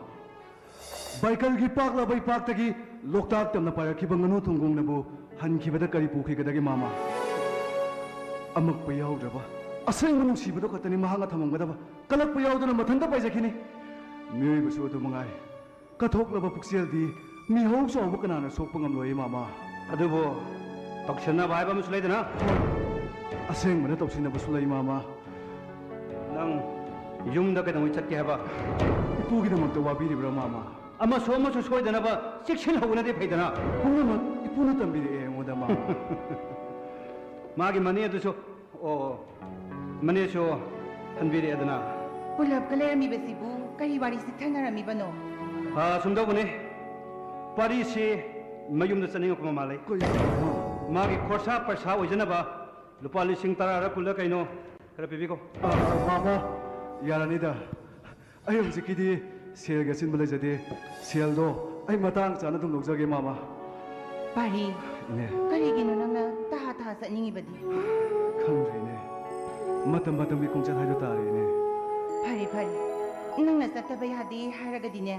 ꯕꯥꯏꯀꯜꯒꯤ ꯄꯥꯛꯂꯕ ꯏꯄꯥꯛꯇꯒꯤ ꯂꯣꯛꯇꯥꯛ ꯇꯝꯅ ꯄꯥꯏꯔꯛꯈꯤꯕ ꯉꯥꯅꯨ ꯊꯣꯡꯒꯣꯡꯅꯕꯨ ꯍꯟꯈꯤꯕꯗ ꯀꯔꯤ ꯄꯨꯈꯤꯒꯗꯒꯦ ꯃꯥꯃꯥ? ꯑꯃꯛꯄ ꯌꯥꯎꯗ꯭ꯔꯕ ꯑꯁꯦꯡꯕ ꯅꯨꯡꯁꯤꯕꯗꯣ ꯈꯛꯇꯅꯤ ꯃꯍꯥꯛꯅ ꯊꯝꯃꯝꯒꯗꯕ꯫ ꯀꯜꯂꯛꯄ ꯌꯥꯎꯗꯅ ꯃꯊꯟꯇ ꯄꯥꯏꯖꯈꯤꯅꯤ꯫ ꯃꯤꯑꯣꯏꯕꯁꯨ ꯑꯗꯨ ꯃꯉꯥꯏ꯫ ꯀꯠꯊꯣꯛꯂꯕ ꯄꯨꯛꯆꯦꯜꯗꯤ ꯃꯤꯍꯧ ꯆꯥꯎꯕ ꯀꯅꯥꯅ ꯁꯣꯛꯄ ꯉꯝꯂꯣꯏ, ꯃꯥꯃꯥ꯫ ꯑꯗꯨꯕꯨ ꯇꯧꯁꯟꯅꯕ ꯍꯥꯏꯕ ꯑꯃꯁꯨ ꯂꯩꯗꯅ? ꯑꯁꯦꯡꯕꯅ ꯇꯧꯁꯤꯟꯅꯕꯁꯨ ꯂꯩ, ꯃꯥꯃꯥ꯫ ꯅꯪ ꯌꯨꯝꯗ ꯀꯩꯗꯧꯉꯩ ꯆꯠꯀꯦ ꯍꯥꯏꯕ? ꯏꯄꯨꯒꯤꯗꯃꯛꯇ ꯋꯥꯕꯤꯔꯤꯕ꯭ꯔꯥ, ꯃꯥꯃꯥ? ꯑꯃꯁꯨ ꯑꯃꯁꯨ ꯁꯣꯏꯗꯅꯕ ꯆꯦꯛꯁꯤꯜꯍꯧꯕꯅꯗꯤ ꯐꯩꯗꯅ? ꯄꯨꯝꯅꯃꯛ ꯏꯄꯨꯅ ꯇꯝꯕꯤꯔꯛꯑꯦ ꯑꯩꯉꯣꯟꯗ, ꯃꯥꯃꯥ꯫ ꯃꯥꯒꯤ ꯃꯅꯦ ꯑꯗꯨꯁꯨ, ꯑꯣ, ꯃꯅꯦꯁꯨ ꯍꯟꯕꯤꯔꯛꯑꯦꯗꯅ? ꯄꯨꯂꯞꯀ ꯂꯩꯔꯝꯃꯤꯕꯁꯤꯕꯨ ꯀꯔꯤ ꯋꯥꯔꯤ ꯁꯤꯊꯅꯔꯝꯃꯤꯕꯅꯣ? ꯑꯥ, ꯁꯨꯝ ꯇꯧꯕꯅꯤ, ꯄꯥꯔꯤꯁꯤ ꯃꯌꯨꯝꯗ ꯆꯠꯅꯤꯡꯉꯛꯄ ꯃꯥꯜꯂꯦ꯫ ꯃꯥꯒꯤ ꯈꯣꯔꯁꯥ ꯄꯩꯁꯥ ꯑꯣꯏꯖꯅꯕ ꯂꯨꯄꯥ ꯂꯤꯁꯤꯡ ꯇꯔꯥꯔ ꯀꯨꯟꯂ ꯀꯩꯅꯣ ꯈꯔ ꯄꯤꯕꯤꯈꯣ꯫ ꯃꯥꯃ, ꯌꯥꯔꯅꯤꯗ꯫ ꯑꯩ ꯍꯧꯖꯤꯛꯀꯤꯗꯤ ꯁꯦꯜꯒꯤ ꯑꯆꯤꯟꯕ ꯂꯩꯖꯗꯦ꯫ ꯁꯦꯜꯗꯣ ꯑꯩ ꯃꯇꯥꯡ ꯆꯥꯅ ꯑꯗꯨꯝ ꯂꯧꯖꯒꯦ, ꯃꯥꯃ꯫ ꯄꯥꯔꯤ, ꯏꯅꯦ꯫ ꯀꯔꯤꯒꯤꯅꯣ ꯅꯪꯅ ꯇꯍꯥ ꯇꯍꯥ ꯆꯠꯅꯤꯡꯉꯤꯕꯗꯤ? ꯈꯪꯗ꯭ꯔꯦ, ꯏꯅꯦ꯫ ꯃꯇꯝ ꯃꯇꯝꯒꯤ ꯈꯣꯡꯆꯠ ꯍꯥꯏꯗꯣ ꯇꯥꯔꯦ, ꯏꯅꯦ꯫ ꯐꯔꯦ, ꯐꯔꯦ꯫ ꯅꯪꯅ ꯆꯠꯇꯕ ꯌꯥꯗꯦ ꯍꯥꯏꯔꯒꯗꯤꯅꯦ,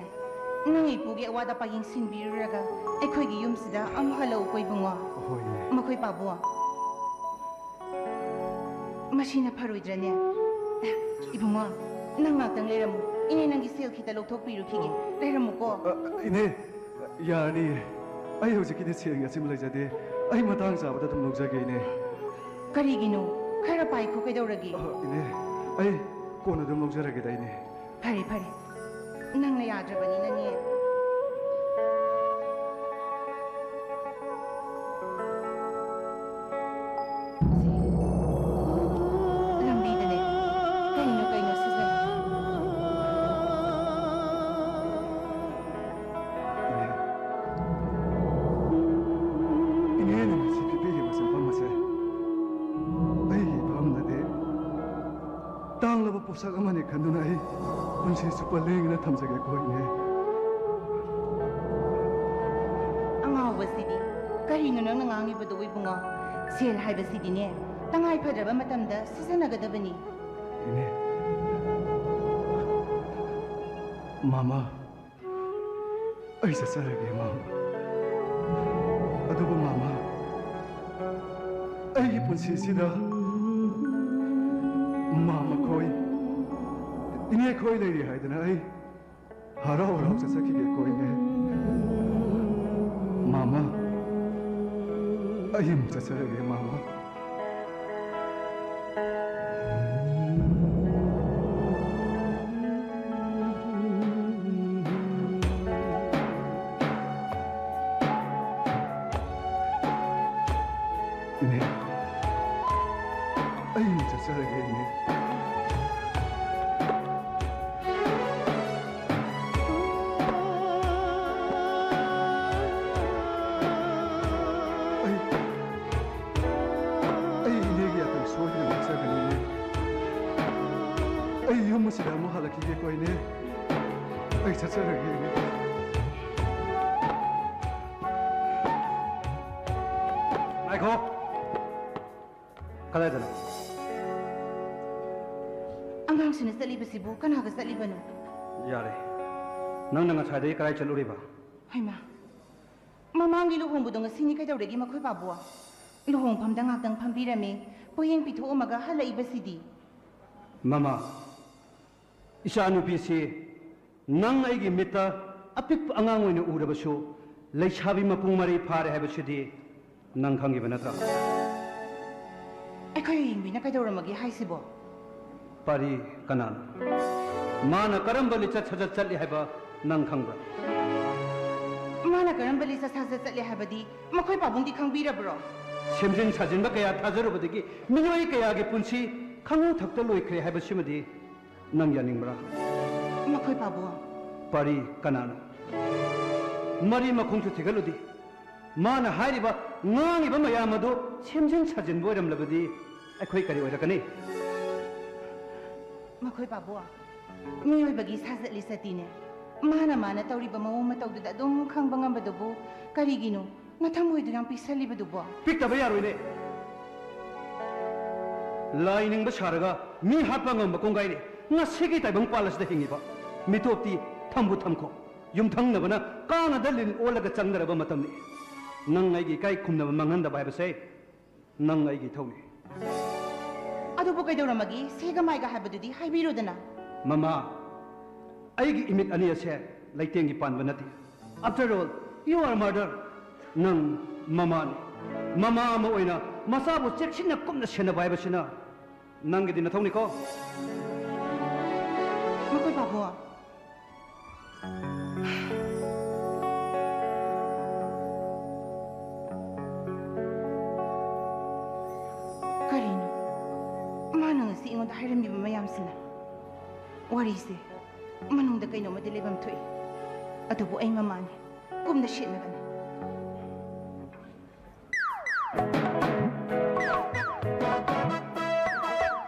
ꯅꯪ ꯏꯄꯨꯒꯤ ꯑꯋꯥꯠ ꯑꯄꯥ ꯌꯦꯡꯁꯤꯟꯕꯤꯔꯨꯔꯒ ꯑꯩꯈꯣꯏꯒꯤ ꯌꯨꯝꯁꯤꯗ ꯑꯃꯨꯛ ꯍꯜꯂꯛꯎꯀꯣ, ꯏꯕꯨꯡꯉꯣ꯫ ꯍꯣꯏ, ꯏꯅꯦ꯫ ꯃꯈꯣꯏ ꯄꯥꯕꯨꯡ꯫ ꯃꯁꯤꯅ ꯐꯔꯣꯏꯗ꯭ꯔꯅꯦ? ꯏꯕꯨꯡꯉꯣ, ꯅꯪ ꯉꯥꯛꯇꯪ ꯂꯩꯔꯝꯃꯨ꯫ ꯏꯅꯦ ꯅꯪꯒꯤ ꯁꯦꯜ ꯈꯤꯇ ꯂꯧꯊꯣꯛꯄꯤꯔꯨꯈꯤꯒꯦ꯫ ꯂꯩꯔꯝꯃꯨꯀꯣ꯫ ꯑ, ꯏꯅꯦ, ꯌꯥꯔꯅꯤꯌꯦ꯫ ꯑꯩ ꯍꯧꯖꯤꯛꯀꯤꯗꯤ ꯁꯦꯜꯒꯤ ꯑꯆꯤꯟꯕ ꯂꯩꯖꯗꯦ꯫ ꯑꯩ ꯃꯇꯥꯡ ꯆꯥꯕꯗ ꯑꯗꯨꯝ ꯂꯧꯖꯒꯦ, ꯏꯅꯦ꯫ ꯀꯔꯤꯒꯤꯅꯣ? ꯈꯔ ꯄꯥꯏꯈꯣ, ꯀꯩꯗꯧꯔꯒꯦ? ꯑ, ꯏꯅꯦ, ꯑꯩ ꯀꯣꯟꯅ ꯑꯗꯨꯝ ꯂꯧꯖꯔꯒꯦꯗ, ꯏꯅꯦ꯫ ꯐꯔꯦ, ꯐꯔꯦ꯫ ꯅꯪꯅ ꯌꯥꯗ꯭ꯔꯕꯅꯤꯅꯅꯦ꯫ ꯁꯤ, ꯂꯝꯕꯤꯗꯅꯦ ꯀꯩꯅꯣ ꯀꯩꯅꯣ ꯁꯤꯖꯤꯟꯅꯩ꯫ ꯏꯅꯦ, ꯏꯅꯦꯅ ꯉꯁꯤ ꯄꯤꯕꯤꯔꯤꯕ ꯁꯦꯟꯐꯝ ꯑꯁꯦ ꯑꯩꯒꯤ ꯏꯐꯝꯗꯗꯤ ꯇꯥꯡꯂꯕ ꯄꯣꯠꯁꯛ ꯑꯃꯅꯤ ꯈꯟꯗꯨꯅ ꯑꯩ ꯄꯨꯟꯁꯤ ꯆꯨꯞꯄ ꯂꯦꯡꯗꯅ ꯊꯝꯖꯒꯦꯀꯣ, ꯏꯅꯦ꯫ ꯑꯉꯥꯎꯕꯁꯤꯗꯤ, ꯀꯔꯤꯅꯣ ꯅꯪꯅ ꯉꯥꯡꯉꯤꯕꯗꯨꯕꯨ, ꯏꯕꯨꯡꯉꯣ? ꯁꯦꯜ ꯍꯥꯏꯕꯁꯤꯗꯤꯅꯦ, ꯇꯉꯥꯏ ꯐꯗ꯭ꯔꯕ ꯃꯇꯝꯗ ꯁꯤꯖꯤꯟꯅꯒꯗꯕꯅꯤ꯫ ꯏꯅꯦ, ꯃꯥꯃ, ꯑꯩ ꯆꯠꯆꯔꯒꯦ, ꯃꯥꯃ꯫ ꯑꯗꯨꯕꯨ, ꯃꯥꯃ, ꯑꯩꯒꯤ ꯄꯨꯟꯁꯤꯁꯤꯗ ꯃꯥꯃ ꯈꯣꯏ, ꯏꯅꯦ ꯈꯣꯏ ꯂꯩꯔꯤ ꯍꯥꯏꯗꯅ ꯑꯩ ꯍꯔꯥꯎ ꯍꯔꯥꯎ ꯆꯠꯆꯈꯤꯒꯦꯀꯣ, ꯏꯅꯦ꯫ ꯃꯥꯃ, ꯑꯩ ꯑꯃꯨꯛ ꯆꯠꯆꯔꯒꯦ, ꯃꯥꯃ꯫ ꯏꯅꯦ, ꯑꯩ ꯑꯃꯨꯛ ꯆꯠꯆꯔꯒꯦ, ꯏꯅꯦ꯫ ꯑꯩ ꯆꯠꯆꯔꯒꯦ꯫ ꯉꯥꯏꯈꯣ꯫ ꯀꯗꯥꯏꯗꯅꯣ? ꯑꯉꯥꯡꯁꯤꯅ ꯆꯠꯂꯤꯕꯁꯤꯕꯨ ꯀꯅꯥꯒ ꯆꯠꯂꯤꯕꯅꯣ? ꯌꯥꯔꯦ꯫ ꯅꯪꯅ ꯉꯁꯥꯏꯗꯒꯤ ꯀꯗꯥꯏ ꯆꯠꯂꯨꯔꯤꯕ? ꯍꯩꯃꯥ, ꯃꯃꯥꯡꯒꯤ ꯂꯨꯍꯣꯡꯕꯗꯣ ꯉꯁꯤꯅꯤ ꯀꯩꯗꯧꯔꯒꯦ ꯃꯈꯣꯏ ꯄꯥꯕꯨ? ꯂꯨꯍꯣꯡꯐꯝꯗ ꯉꯥꯛꯇꯪ ꯐꯝꯕꯤꯔꯝꯃꯤ, ꯄꯣꯌꯦꯡ ꯄꯤꯊꯣꯛꯑꯝꯃꯒ ꯍꯜꯂꯛꯏꯕꯁꯤꯗꯤ꯫ ꯃꯃꯥ, ꯏꯆꯥꯅꯨꯄꯤꯁꯤ ꯅꯪ ꯑꯩꯒꯤ ꯃꯤꯠꯇ ꯑꯄꯤꯛꯄ ꯑꯉꯥꯡ ꯑꯣꯏꯅ ꯎꯔꯕꯁꯨ, ꯂꯩꯁꯥꯕꯤ ꯃꯄꯨꯡ ꯃꯔꯩ ꯐꯥꯔꯦ ꯍꯥꯏꯕꯁꯤꯗꯤ ꯅꯪ ꯈꯪꯉꯤꯕ ꯅꯠꯇ꯭ꯔꯥ? ꯑꯩꯈꯣꯏ ꯑꯌꯤꯡꯕꯤꯅ ꯀꯩꯗꯧꯔꯝꯃꯒꯦ ꯍꯥꯏꯁꯤꯕꯣ? ꯄꯥꯔꯤ, ꯀꯅꯥꯅꯣ? ꯃꯥꯅ ꯀꯔꯝꯕ ꯂꯤꯆꯠ ꯁꯥꯖꯠ ꯆꯠꯂꯤ ꯍꯥꯏꯕ ꯅꯪ ꯈꯪꯕ꯭ꯔꯥ? ꯃꯥꯅ ꯀꯔꯝꯕ ꯂꯤꯆꯠ ꯁꯥꯖꯠ ꯆꯠꯂꯤ ꯍꯥꯏꯕꯗꯤ ꯃꯈꯣꯏ ꯄꯥꯕꯨꯡꯗꯤ ꯈꯪꯕꯤꯔꯕ꯭ꯔꯣ? ꯁꯦꯝꯖꯤꯟ ꯁꯥꯖꯤꯟꯕ ꯀꯌꯥ ꯊꯥꯖꯔꯨꯕꯗꯒꯤ ꯃꯤꯑꯣꯏ ꯀꯌꯥꯒꯤ ꯄꯨꯟꯁꯤ ꯈꯪꯍꯧ ꯊꯛꯇ ꯂꯣꯏꯈ꯭ꯔꯦ ꯍꯥꯏꯕꯁꯤꯃꯗꯤ ꯅꯪ ꯌꯥꯅꯤꯡꯕ꯭ꯔꯥ? ꯃꯈꯣꯏ ꯄꯥꯕꯨꯡ꯫ ꯄꯥꯔꯤ, ꯀꯅꯥꯅꯣ? ꯃꯔꯤ ꯃꯈꯣꯡꯁꯨ ꯊꯤꯒꯠꯂꯨꯗꯦ꯫ ꯃꯥꯅ ꯍꯥꯏꯔꯤꯕ, ꯉꯥꯡꯉꯤꯕ ꯃꯌꯥꯝ ꯑꯗꯨ ꯁꯦꯝꯖꯤꯟ ꯁꯥꯖꯤꯟꯕ ꯑꯣꯏꯔꯝꯂꯕꯗꯤ ꯑꯩꯈꯣꯏ ꯀꯔꯤ ꯑꯣꯏꯔꯛꯀꯅꯤ? ꯃꯈꯣꯏ ꯄꯥꯕꯨꯡ, ꯃꯤꯑꯣꯏꯕꯒꯤ ꯁꯥꯖꯠ ꯂꯤꯆꯠꯇꯤꯅꯦ, ꯃꯥꯅ ꯃꯥꯅ ꯇꯧꯔꯤꯕ ꯃꯑꯣꯡ ꯃꯇꯧꯗꯨꯗ ꯑꯗꯨꯝ ꯈꯪꯕ ꯉꯝꯕꯗꯨꯕꯨ ꯀꯔꯤꯒꯤꯅꯣ? ꯅꯊꯃꯣꯏꯗꯨ ꯌꯥꯝ ꯄꯤꯛꯁꯜꯂꯤꯕꯗꯨꯕꯣ? ꯄꯤꯛꯇꯕ ꯌꯥꯔꯣꯏꯅꯦ꯫ ꯂꯥꯏ ꯅꯤꯡꯕ ꯁꯥꯔꯒ ꯃꯤ ꯍꯥꯠꯄ ꯉꯝꯕ ꯀꯣꯡꯒꯥꯏꯅꯦ ꯉꯁꯤꯒꯤ ꯇꯥꯏꯕꯪ ꯄꯥꯜ ꯑꯁꯤꯗ ꯍꯤꯡꯉꯤꯕ꯫ ꯃꯤꯇꯣꯞꯇꯤ ꯊꯝꯕꯨ ꯊꯝꯈꯣ, ꯌꯨꯝꯊꯪꯅꯕꯅ ꯀꯥꯡꯉꯗ ꯂꯤꯟ ꯑꯣꯜꯂꯒ ꯆꯪꯅꯔꯕ ꯃꯇꯝꯅꯤ꯫ ꯅꯪ ꯑꯩꯒꯤ ꯏꯀꯥꯏ ꯈꯨꯝꯅꯕ ꯃꯥꯡꯍꯟꯗꯕ ꯍꯥꯏꯕꯁꯦ ꯅꯪ ꯑꯩꯒꯤ ꯏꯊꯧꯅꯤ꯫ ꯑꯗꯨꯕꯨ ꯀꯩꯗꯧꯔꯝꯃꯒꯦ? ꯁꯦꯒ ꯃꯥꯏꯒ ꯍꯥꯏꯕꯗꯨꯗꯤ ꯍꯥꯏꯕꯤꯔꯣꯗꯅ꯫ ꯃꯃꯥ, ꯑꯩꯒꯤ ꯏꯃꯤꯠ ꯑꯅꯤ ꯑꯁꯦ ꯂꯩꯇꯦꯡꯒꯤ ꯄꯥꯟꯕ ꯅꯠꯇꯦ꯫ After all, you are mother. ꯅꯪ ꯃꯃꯥꯅꯤ꯫ ꯃꯃꯥ ꯑꯃ ꯑꯣꯏꯅ ꯃꯆꯥꯕꯨ ꯆꯦꯛꯁꯤꯟꯅ ꯀꯨꯞꯅ ꯁꯦꯟꯅꯕ ꯍꯥꯏꯕꯁꯤꯅ ꯅꯪꯒꯤꯗꯤ ꯅꯊꯧꯅꯤꯀꯣ꯫ ꯃꯈꯣꯏ ꯄꯥꯕꯨꯡ꯫ ꯀꯔꯤꯅꯣ? ꯃꯥꯅ ꯉꯁꯤ ꯑꯩꯉꯣꯟꯗ ꯍꯥꯏꯔꯝꯃꯤꯕ ꯃꯌꯥꯝꯁꯤꯅ? ꯋꯥꯔꯤꯁꯦ ꯃꯅꯨꯡꯗ ꯀꯩꯅꯣꯝꯃꯗꯤ ꯂꯩꯐꯝ ꯊꯣꯛꯏ꯫ ꯑꯗꯨꯕꯨ ꯑꯩ ꯃꯃꯥꯅꯤ, ꯀꯨꯞꯅ ꯁꯦꯠꯅꯒꯅꯤ꯫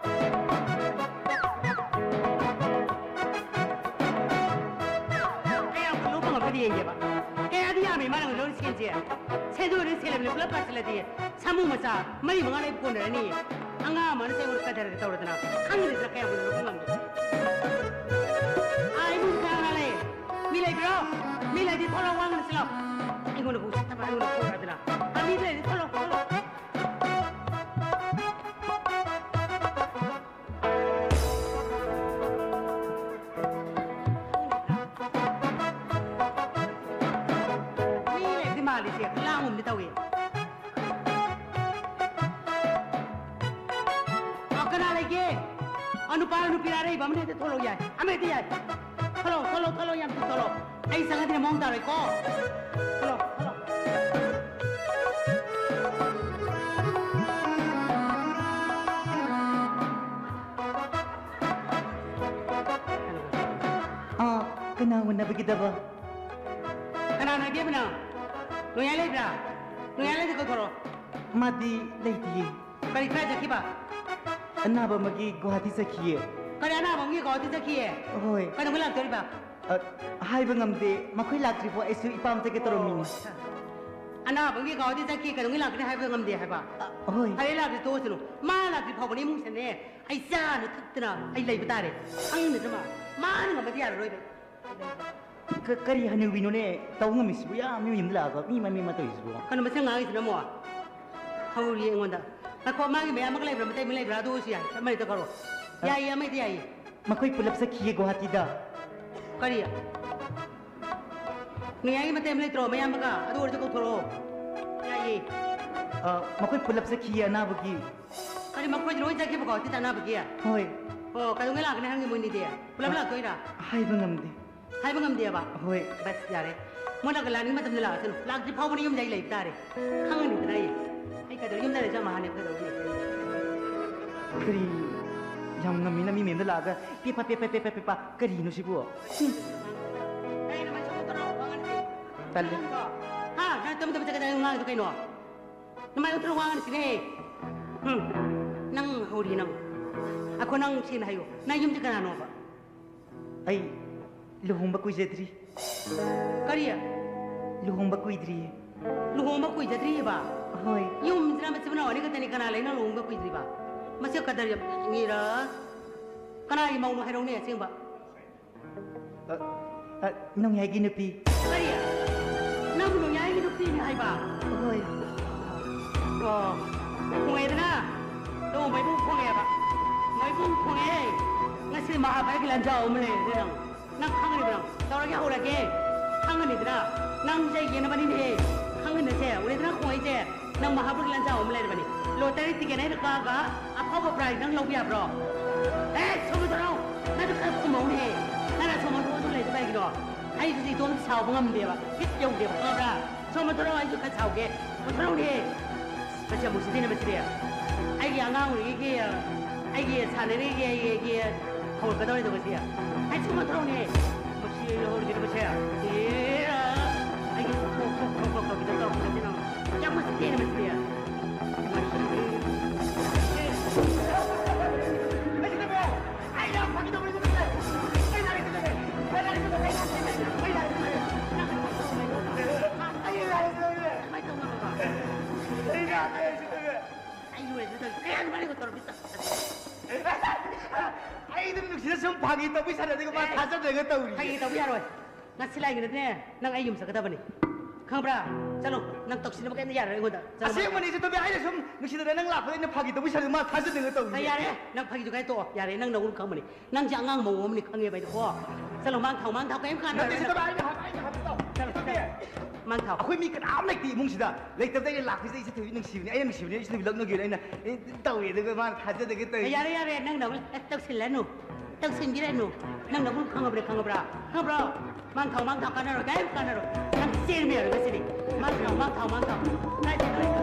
ꯌꯦꯡꯒꯦꯕ꯫ ꯀꯌꯥꯗꯤ ꯌꯥꯝꯃꯤ ꯃꯥꯅ ꯂꯧꯔꯤ ꯁꯦꯟꯁꯦ? ꯁꯦꯟꯗꯣꯏ ꯁꯦꯜꯂꯕꯅꯤ ꯄꯨꯂꯞ ꯄꯥꯁꯤꯜꯂꯗꯤ ꯁꯥꯃꯨ ꯃꯆꯥ ꯃꯔꯤ ꯃꯉꯥ ꯂꯩꯕ ꯀꯣꯟꯅꯔꯅꯤ꯫ ꯑꯉꯥꯡ ꯑꯃꯅ ꯑꯩꯉꯣꯟꯗ ꯀꯗꯔꯒ ꯇꯧꯔꯗꯅ ꯈꯪꯗ꯭ꯔꯤꯗꯅ ꯀꯌꯥꯝ ꯀꯨꯏꯅ ꯂꯧꯕ ꯉꯝꯒꯦ? ꯑꯥ, ꯏꯃꯨꯡ ꯀꯅꯥ ꯀꯅꯥ ꯂꯩ? ꯃꯤ ꯂꯩꯕ꯭ꯔꯣ? ꯃꯤ ꯂꯩꯗꯤ ꯊꯣꯛꯂꯛꯑꯣ, ꯋꯥ ꯉꯥꯡꯅꯁꯤ ꯂꯥꯎ꯫ ꯑꯩꯉꯣꯟꯗꯕꯨ ꯎꯁꯤꯠꯇꯕ, ꯑꯩꯉꯣꯟꯗ ꯐꯨꯔꯗꯅ꯫ ꯑꯥ, ꯃꯤ ꯂꯩꯗꯤ ꯊꯣꯛꯂꯛꯑꯣ, ꯊꯣꯛꯂꯛꯑꯣ꯫ ꯃꯤ ꯂꯩꯕꯗꯤ ꯃꯥꯜꯂꯤꯁꯦ, ꯂꯥꯡꯒꯨꯝꯗꯤ ꯇꯧꯏ꯫ ꯑ, ꯀꯅꯥ ꯂꯩꯒꯦ? ꯑ, ꯅꯨꯄꯥꯔ ꯅꯨꯄꯤꯔ ꯑꯔꯩꯕ ꯑꯃꯅ ꯍꯦꯛꯇ ꯊꯣꯛꯂꯛꯑꯣ ꯌꯥꯏ꯫ ꯑꯃ ꯍꯦꯛꯇ ꯌꯥꯏ꯫ ꯊꯣꯛꯂꯛꯑꯣ, ꯊꯣꯛꯂꯛꯑꯣ, ꯊꯣꯛꯂꯛꯑꯣ, ꯌꯥꯝ ꯊꯨꯅ ꯊꯣꯛꯂꯛꯑꯣ꯫ ꯑꯩ ꯆꯪꯉꯗꯤ ꯃꯑꯣꯡ ꯇꯥꯔꯣꯏꯀꯣ꯫ ꯊꯣꯛꯂꯛꯑꯣ, ꯊꯣꯛꯂꯛꯑꯣ꯫ ꯑꯥ, ꯀꯅꯥ ꯎꯅꯕꯒꯤꯗꯕ? ꯀꯅꯥꯅꯣ ꯍꯥꯏꯕꯤꯕꯅꯣ? ꯅꯣꯡꯌꯥꯏ ꯂꯩꯕ꯭ꯔꯥ? ꯅꯣꯡꯌꯥꯏ ꯂꯩꯗꯤ ꯀꯧꯊꯣꯔꯛꯑꯣ꯫ ꯃꯥꯗꯤ ꯂꯩꯇꯤꯌꯦ꯫ ꯀꯔꯤ, ꯀꯥꯏ ꯆꯠꯈꯤꯕ? ꯑꯅꯥꯕ ꯑꯃꯒꯤ ꯒꯨꯋꯥꯍꯥꯇꯤ ꯆꯠꯈꯤꯌꯦ꯫ ꯀꯔꯤ, ꯑꯅꯥꯕ ꯑꯃꯒꯤ ꯒꯨꯋꯥꯍꯥꯇꯤ ꯆꯠꯈꯤꯌꯦ? ꯍꯣꯏ꯫ ꯀꯩꯗꯧꯉꯩ ꯂꯥꯛꯇꯣꯔꯤꯕ? ꯑ, ꯍꯥꯏꯕ ꯉꯝꯗꯦ꯫ ꯃꯈꯣꯏ ꯂꯥꯛꯇ꯭ꯔꯤꯐꯥꯎ ꯑꯩꯁꯨ ꯏꯄꯥꯝ ꯆꯠꯀꯦ ꯇꯧꯔꯝꯃꯤꯅꯤ꯫ ꯑꯣ, ꯑꯅꯥꯕ ꯑꯃꯒꯤ ꯒꯨꯋꯥꯍꯥꯇꯤ ꯆꯠꯈꯤ, ꯀꯩꯗꯧꯉꯩ ꯂꯥꯛꯀꯅꯤ ꯍꯥꯏꯕ ꯉꯝꯗꯦ ꯍꯥꯏꯕ? ꯑ, ꯍꯣꯏ꯫ ꯐꯔꯦ, ꯂꯥꯛꯇ꯭ꯔꯤ ꯇꯣꯛꯑꯁꯅꯨ꯫ ꯃꯥ ꯂꯥꯛꯇ꯭ꯔꯤ ꯐꯥꯎꯕꯅꯤ ꯏꯃꯨꯡꯁꯤꯅꯅꯦ ꯑꯩ ꯆꯥꯅ ꯊꯛꯇꯅ ꯑꯩ ꯂꯩꯕ ꯇꯥꯔꯦ꯫ ꯈꯪꯉꯤꯅꯠꯇ꯭ꯔ ꯃꯥ? ꯃꯥꯅ ꯉꯝꯃꯗꯤ ꯌꯥꯔꯔꯣꯏꯕ꯫ ꯀ-, ꯀꯔꯤ ꯍꯅꯨꯕꯤꯅꯣꯅꯦ ꯇꯧ ꯉꯝꯃꯤꯁꯤꯕꯨ? ꯌꯥꯝ ꯃꯤ ꯃꯌꯨꯝꯗ ꯂꯥꯛꯑꯒ ꯃꯤ ꯃꯃꯤꯡ ꯑꯃ ꯇꯧꯔꯤꯁꯤꯕꯨ? ꯀꯩꯅꯣ ꯃꯁꯤ ꯑꯉꯥꯡꯒꯤꯁꯤꯅ ꯑꯃꯨꯛ? ꯍꯧꯔꯤ ꯑꯩꯉꯣꯟꯗ꯫ ꯉꯥꯏꯈꯣ, ꯃꯥꯒꯤ ꯃꯌꯥꯝ ꯑꯃꯒ ꯂꯩꯕ꯭ꯔꯥ, ꯃꯇꯩ ꯑꯃ ꯂꯩꯕ꯭ꯔꯥ? ꯑꯗꯨ ꯑꯣꯏꯔꯁꯨ ꯌꯥꯏ, ꯑꯃ ꯍꯦꯛꯇ ꯀꯧꯔꯣ꯫ ꯑ- ꯌꯥꯏꯌꯦ, ꯑꯃ ꯍꯦꯛꯇ ꯌꯥꯏꯌꯦ꯫ ꯃꯈꯣꯏ ꯄꯨꯂꯞ ꯆꯠꯈꯤꯌꯦ ꯒꯨꯋꯥꯍꯥꯇꯤꯗ꯫ ꯀꯔꯤ? ꯅꯣꯡꯌꯥꯏꯒꯤ ꯃꯇꯩ ꯑꯃ ꯂꯩꯇ꯭ꯔꯣ, ꯃꯌꯥꯝꯕꯒ? ꯑꯗꯨ ꯑꯣꯏꯔꯁꯨ ꯀꯧꯊꯣꯔꯛꯑꯣ꯫ ꯌꯥꯏꯌꯦ꯫ ꯑ, ꯃꯈꯣꯏ ꯄꯨꯂꯞ ꯆꯠꯈꯤꯌꯦ ꯑꯅꯥꯕꯒꯤ꯫ ꯀꯔꯤ, ꯃꯈꯣꯏꯗꯤ ꯂꯣꯏ ꯆꯠꯈꯤꯕꯀꯣ, ꯍꯧꯖꯤꯛ ꯑꯅꯥꯕꯒꯤ? ꯍꯣꯏ꯫ ꯑꯣ, ꯀꯩꯗꯧꯉꯩ ꯂꯥꯛꯀꯅꯤ ꯍꯥꯏꯔꯝꯒꯦ ꯃꯣꯏꯅꯤꯗꯤ? ꯄꯨꯂꯞ ꯑ, ꯂꯥꯛꯇꯣꯏꯔꯥ? ꯍꯥꯏꯕ ꯉꯝꯗꯦ꯫ ꯍꯥꯏꯕ ꯉꯝꯗꯦꯕ? ꯍꯣꯏ꯫ ꯕꯁ, ꯌꯥꯔꯦ꯫ ꯃꯣꯏꯅꯒ ꯂꯥꯛꯅꯤꯡꯕ ꯃꯇꯝꯗ ꯂꯥꯛꯑꯁꯅꯨ꯫ ꯂꯥꯛꯇ꯭ꯔꯤ ꯐꯥꯎꯕꯅꯤ ꯌꯨꯝꯗ ꯑꯩ ꯂꯩꯕ ꯇꯥꯔꯦ꯫ ꯈꯪꯉꯅꯤꯗꯅ ꯑꯩ꯫ ꯑꯩ ꯀꯩꯗꯧ-, ꯌꯨꯝꯗ ꯂꯩꯔꯁꯨ ꯌꯥꯝ ꯍꯥꯟꯅ ꯀꯩꯗꯧꯅꯤ? ꯀꯔꯤ ꯌꯥꯝ ꯉꯝꯃꯤꯅ ꯃꯤ ꯃꯌꯨꯝꯗ ꯂꯥꯛꯑꯒ ꯄꯦꯄꯥ, ꯄꯦꯄꯥ, ꯄꯦꯄꯥ, ꯄꯦꯄꯥ, ꯀꯔꯤꯅꯣ ꯁꯤꯕꯨ? ꯀꯩꯅꯣ ꯃꯥꯏ ꯁꯣꯝꯗ ꯇꯧꯔꯣ, ꯋꯥ ꯉꯥꯡꯁꯤ꯫ ꯇꯜꯂꯦ꯫ ꯍꯥ? ꯅꯪ ꯇꯨꯃꯤꯟ ꯇꯨꯃꯤꯟ ꯆꯠꯀꯗ꯭ꯔꯥ? ꯅꯪ ꯉꯥꯡꯉꯤꯗꯣ ꯀꯩꯅꯣ? ꯅꯃꯥꯏ ꯎꯠꯇ꯭ꯔ ꯋꯥ ꯉꯥꯡꯁꯤꯅꯦ꯫ ꯎꯝ꯫ ꯅꯪ ꯍꯧꯔꯤ ꯅꯪ꯫ ꯑꯈꯣ ꯅꯪ ꯁꯦꯡꯅ ꯍꯥꯏꯌꯨ꯫ ꯅꯪ ꯌꯨꯝꯁꯦ ꯀꯅꯥꯅꯣꯕ? ꯑꯩ ꯂꯨꯍꯣꯡꯕ ꯀꯨꯏꯖꯗ꯭ꯔꯤ꯫ ꯀꯔꯤ? ꯂꯨꯍꯣꯡꯕ ꯀꯨꯏꯗ꯭ꯔꯤꯌꯦ꯫ ꯂꯨꯍꯣꯡꯕ ꯀꯨꯏꯖꯗ꯭ꯔꯤꯌꯦꯕ? ꯍꯣꯏ꯫ ꯌꯨꯝꯁꯤꯅ ꯃꯆꯤꯟ ꯃꯅꯥꯎ ꯑꯅꯤ ꯈꯛꯇꯅꯤ, ꯀꯅꯥ ꯂꯩꯅꯣ ꯂꯨꯍꯣꯡꯕ ꯀꯨꯏꯗ꯭ꯔꯤꯕ? ꯃꯁꯤ ꯀꯗꯔ ꯌꯥꯝ ꯌꯦꯡꯉꯤꯔ? ꯀꯅꯥꯒꯤ ꯃꯧꯅꯣ ꯍꯥꯏꯔꯛꯎꯅꯦ ꯑꯁꯦꯡꯕ? ꯑ, ꯑ, ꯅꯣꯡꯌꯥꯏꯒꯤ ꯅꯨꯄꯤ꯫ ꯀꯔꯤ? ꯅꯪ ꯅꯣꯡꯌꯥꯏꯒꯤ ꯅꯨꯄꯤꯅꯤ ꯍꯥꯏꯕ? ꯍꯣꯏ꯫ ꯑꯣ, ꯈꯣꯡꯉꯦꯗꯅ? ꯇꯣ, ꯃꯩꯕꯨꯡ ꯈꯣꯡꯉꯦꯕ꯫ ꯃꯩꯕꯨꯡ ꯈꯣꯡꯉꯦ꯫ ꯉꯁꯤ ꯃꯍꯥꯚꯥꯔꯠꯀꯤ ꯂꯥꯟꯖꯥꯎ ꯑꯃ ꯂꯩꯔꯦ ꯅꯪ꯫ ꯅꯪ ꯈꯪꯒꯅꯤꯗꯅ? ꯇꯧꯔꯒꯦ ꯍꯧꯔꯒꯦ꯫ ꯈꯪꯒꯅꯤꯗꯅ? ꯅꯪꯁꯦ ꯌꯦꯡꯅꯕꯅꯤꯅꯦꯍꯦ꯫ ꯈꯪꯒꯅꯤꯁꯦ꯫ ꯎꯔꯦꯗꯅ ꯈꯣꯡꯉꯩꯁꯦ? ꯅꯪ ꯃꯍꯥꯚꯥꯔꯠꯀꯤ ꯂꯥꯟꯖꯥꯎ ꯑꯃ ꯂꯩꯔꯕꯅꯤ꯫ ꯂꯣꯇꯔꯤ ꯇꯤꯀꯦꯠ ꯑꯩꯅ ꯀꯛꯑꯒ ꯑꯐꯥꯎꯕ ꯄ꯭ꯔꯥꯏꯖ ꯅꯪ ꯂꯧꯕ ꯌꯥꯕ꯭ꯔꯣ? ꯑꯦ, ꯁꯣꯝꯗ ꯊꯣꯔꯛꯑꯣ꯫ ꯅꯪ ꯈꯔ ꯈꯨꯝꯃꯧꯅꯦꯍꯦ꯫ ꯅꯪꯅ ꯁꯣꯝꯗ ꯊꯣꯛꯑꯒ ꯂꯩꯗꯣ ꯀꯔꯤꯒꯤꯅꯣ? ꯑꯩꯁꯨ ꯏꯇꯣꯝꯇ ꯁꯥꯎꯕ ꯉꯝꯗꯦꯕ꯫ ꯐꯤꯠ ꯌꯧꯗꯦꯕ, ꯈꯪꯉꯕ꯭ꯔꯥ? ꯁꯣꯝꯗ ꯊꯣꯔꯛꯑꯣ, ꯑꯩꯁꯨ ꯈꯔ ꯁꯥꯎꯒꯦ꯫ ꯁꯣꯝꯗ ꯊꯣꯔꯛꯑꯣꯅꯦꯍꯦ꯫ ꯃꯁꯤ ꯑꯃꯨꯛ ꯁꯤꯗꯤꯅ ꯃꯁꯤꯗꯤ꯫ ꯑꯩꯒꯤ ꯑꯉꯥꯡ ꯑꯣꯏꯔꯤꯉꯩꯒꯤ, ꯑꯩꯒꯤ ꯁꯥꯟꯅꯔꯤꯉꯩꯒꯤ, ꯑꯩꯒꯤ, ꯑꯩꯒꯤ ꯍꯧꯔꯛꯀꯗꯧꯔꯦꯗꯣ ꯃꯁꯤ꯫ ꯑꯩ ꯁꯣꯝꯗ ꯊꯣꯔꯛꯑꯣꯅꯦꯍꯦ꯫ ꯃꯁꯤ ꯑꯩ ꯂꯧꯍꯧꯔꯒꯦ ꯃꯁꯤ꯫ ꯑꯦ, ꯑꯩꯒꯤ ꯊꯣꯛ, ꯊꯣꯛ, ꯊꯣꯛ, ꯊꯣꯛ ꯇꯧꯕꯤꯗꯣ ꯇꯧꯔꯛꯄ ꯅꯠꯇꯦ ꯅꯪ꯫ ꯌꯥꯝ ꯎꯁꯤꯠꯇꯦꯅꯦ ꯃꯁꯤꯗꯤ꯫ ꯑꯩ ꯑꯗꯨꯝ ꯅꯨꯡꯁꯤꯅ ꯁꯨꯝ ꯐꯥꯒꯤ ꯇꯧꯕꯤ ꯁꯥꯟꯅꯗꯦ, ꯃꯥ ꯑꯦ, ꯊꯥꯖꯗ꯭ꯔꯒ ꯇꯧꯔꯤ꯫ ꯐꯥꯒꯤ ꯇꯧꯕ ꯌꯥꯔꯣꯏ꯫ ꯉꯁꯤ ꯂꯥꯛꯏꯉꯩꯗꯅꯦ, ꯅꯪ ꯑꯩ ꯌꯨꯝ ꯆꯠꯀꯗꯕꯅꯤ꯫ ꯈꯪꯕ꯭ꯔꯥ? ꯆꯠꯂꯣ, ꯅꯪ ꯇꯧꯁꯤꯟꯅꯕ ꯀꯩꯝꯇ ꯌꯥꯔꯣꯏ ꯑꯩꯉꯣꯟꯗ꯫ ꯆꯠꯂꯣ, ꯑꯁꯦꯡꯕꯅꯤ, ꯆꯠꯇꯕꯤ, ꯑꯩꯅ ꯁꯨꯝ ꯅꯨꯡꯁꯤꯗꯅ ꯅꯪ ꯂꯥꯛꯄꯗ ꯑꯩꯅ ꯐꯥꯒꯤ ꯇꯧꯕꯤ ꯁꯥꯟꯅꯗꯦ, ꯃꯥ ꯊꯥꯖꯗ꯭ꯔꯒ ꯇꯧꯔꯤ꯫ ꯍꯩ, ꯌꯥꯔꯦ, ꯅꯪ ꯐꯥꯒꯤꯗꯨ ꯀꯥꯏ ꯇꯣꯛꯑꯣ꯫ ꯌꯥꯔꯦ, ꯅꯪ ꯅꯒꯨꯟ ꯈꯪꯕꯅꯤ꯫ ꯅꯪꯁꯦ ꯑꯉꯥꯡ ꯃꯑꯣꯡ ꯑꯃꯅꯤ ꯈꯪꯉꯦꯕ ꯑꯩꯗꯣ ꯀꯣ꯫ ꯆꯠꯂꯣ, ꯃꯥꯡ ꯊꯥꯎ, ꯃꯥꯡ ꯊꯥꯎ, ꯀꯩꯝ ꯀꯥꯟꯅꯔꯣꯏ꯫ ꯅꯠꯇꯦ, ꯆꯠꯇꯕꯤ, ꯑꯩꯅ ꯍꯥꯏꯕ, ꯑꯩꯅ ꯍꯥꯏꯕ ꯇꯧ꯫ ꯆꯠꯂꯣ, ꯆꯠꯇꯕꯤ꯫ ꯆꯠꯂꯣ꯫ ꯃꯥꯡ ꯊꯥꯎ꯫ ꯑꯩꯈꯣꯏ ꯃꯤ ꯀꯅꯥꯝ ꯂꯩꯇꯦ ꯏꯃꯨꯡꯁꯤꯗ꯫ ꯂꯩꯇꯕꯗ ꯑꯩꯅ ꯂꯥꯛꯄꯁꯤꯗ ꯏꯆꯦ ꯊꯣꯏꯕꯤ ꯅꯨꯡꯁꯤꯕꯅꯤ, ꯑꯩꯅ ꯅꯨꯡꯁꯤꯕꯅꯤ, ꯏꯆꯦ ꯊꯣꯏꯕꯤ ꯂꯛꯅꯒꯦꯅ ꯑꯩꯅ, ꯑꯩ ꯇꯧꯏ, ꯑꯗꯨꯒ ꯃꯥꯅ ꯊꯥꯖꯗꯒꯦ ꯇꯧꯏ꯫ ꯌꯥꯔꯦ, ꯌꯥꯔꯦ, ꯅꯪ ꯅꯒꯨꯟ ꯇꯧꯁꯤꯜꯂꯅꯨ꯫ ꯇꯧꯁꯤꯟꯕꯤꯔꯅꯨ꯫ ꯅꯪ ꯅꯒꯨꯟ ꯈꯪꯉꯕ꯭ꯔꯥ, ꯈꯪꯉꯕ꯭ꯔꯥ? ꯈꯪꯉꯕ꯭ꯔꯣ? ꯃꯥꯡ ꯊꯥꯎ, ꯃꯥꯡ ꯊꯥꯎ, ꯀꯥꯟꯅꯔꯣꯏ, ꯀꯔꯤꯝ ꯀꯥꯟꯅꯔꯣꯏ꯫ ꯅꯪ ꯆꯦꯟꯕ ꯌꯥꯔꯣꯏ ꯉꯁꯤꯗꯤ꯫ ꯃꯥꯡ ꯊꯥꯎ, ꯃꯥꯡ ꯊꯥꯎ, ꯃꯥꯡ ꯊꯥꯎ꯫ ꯀꯥꯏ ꯆꯠꯇꯣꯏꯅꯣ?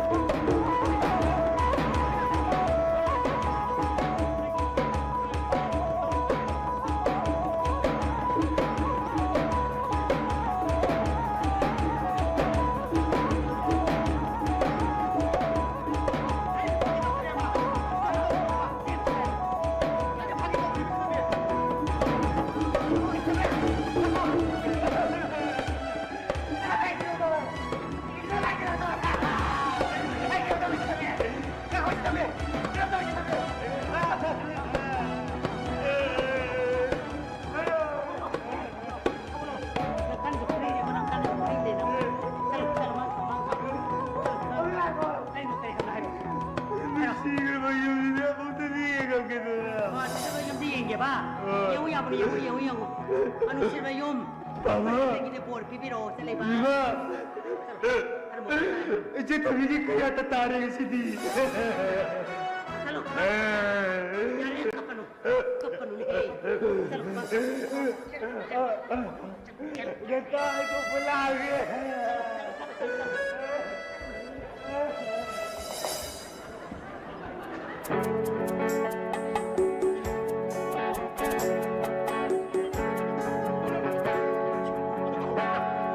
ꯅꯨꯡꯁꯤꯕ ꯌꯨꯝ꯫ ꯕꯥꯕꯥ꯫ ꯑꯩꯒꯤꯗꯤ ꯕꯣꯔ ꯄꯤꯕꯤꯔꯛꯑꯣ, ꯆꯠꯂꯤꯕ꯫ ꯏꯃꯥ꯫ ꯆꯠꯂꯣ, ꯆꯠꯂꯣ, ꯆꯠꯂꯣ꯫ ꯏꯆꯦ ꯊꯣꯏꯕꯤꯒꯤ ꯀꯌꯥꯠꯇ ꯇꯥꯔꯦ ꯉꯁꯤꯗꯤ꯫ ꯆꯠꯂꯣ, ꯆꯠꯂꯣ꯫ ꯑꯦ꯫ ꯌꯥꯔꯦ, ꯀꯞꯀꯅꯨ꯫ ꯀꯞꯀꯅꯨꯅꯦꯍꯦ꯫ ꯆꯠꯂꯣ, ꯆꯠꯂꯣ꯫ ꯉꯟꯇꯥ ꯍꯥꯏꯗꯣꯛꯄ ꯂꯥꯛꯑꯒꯦ꯫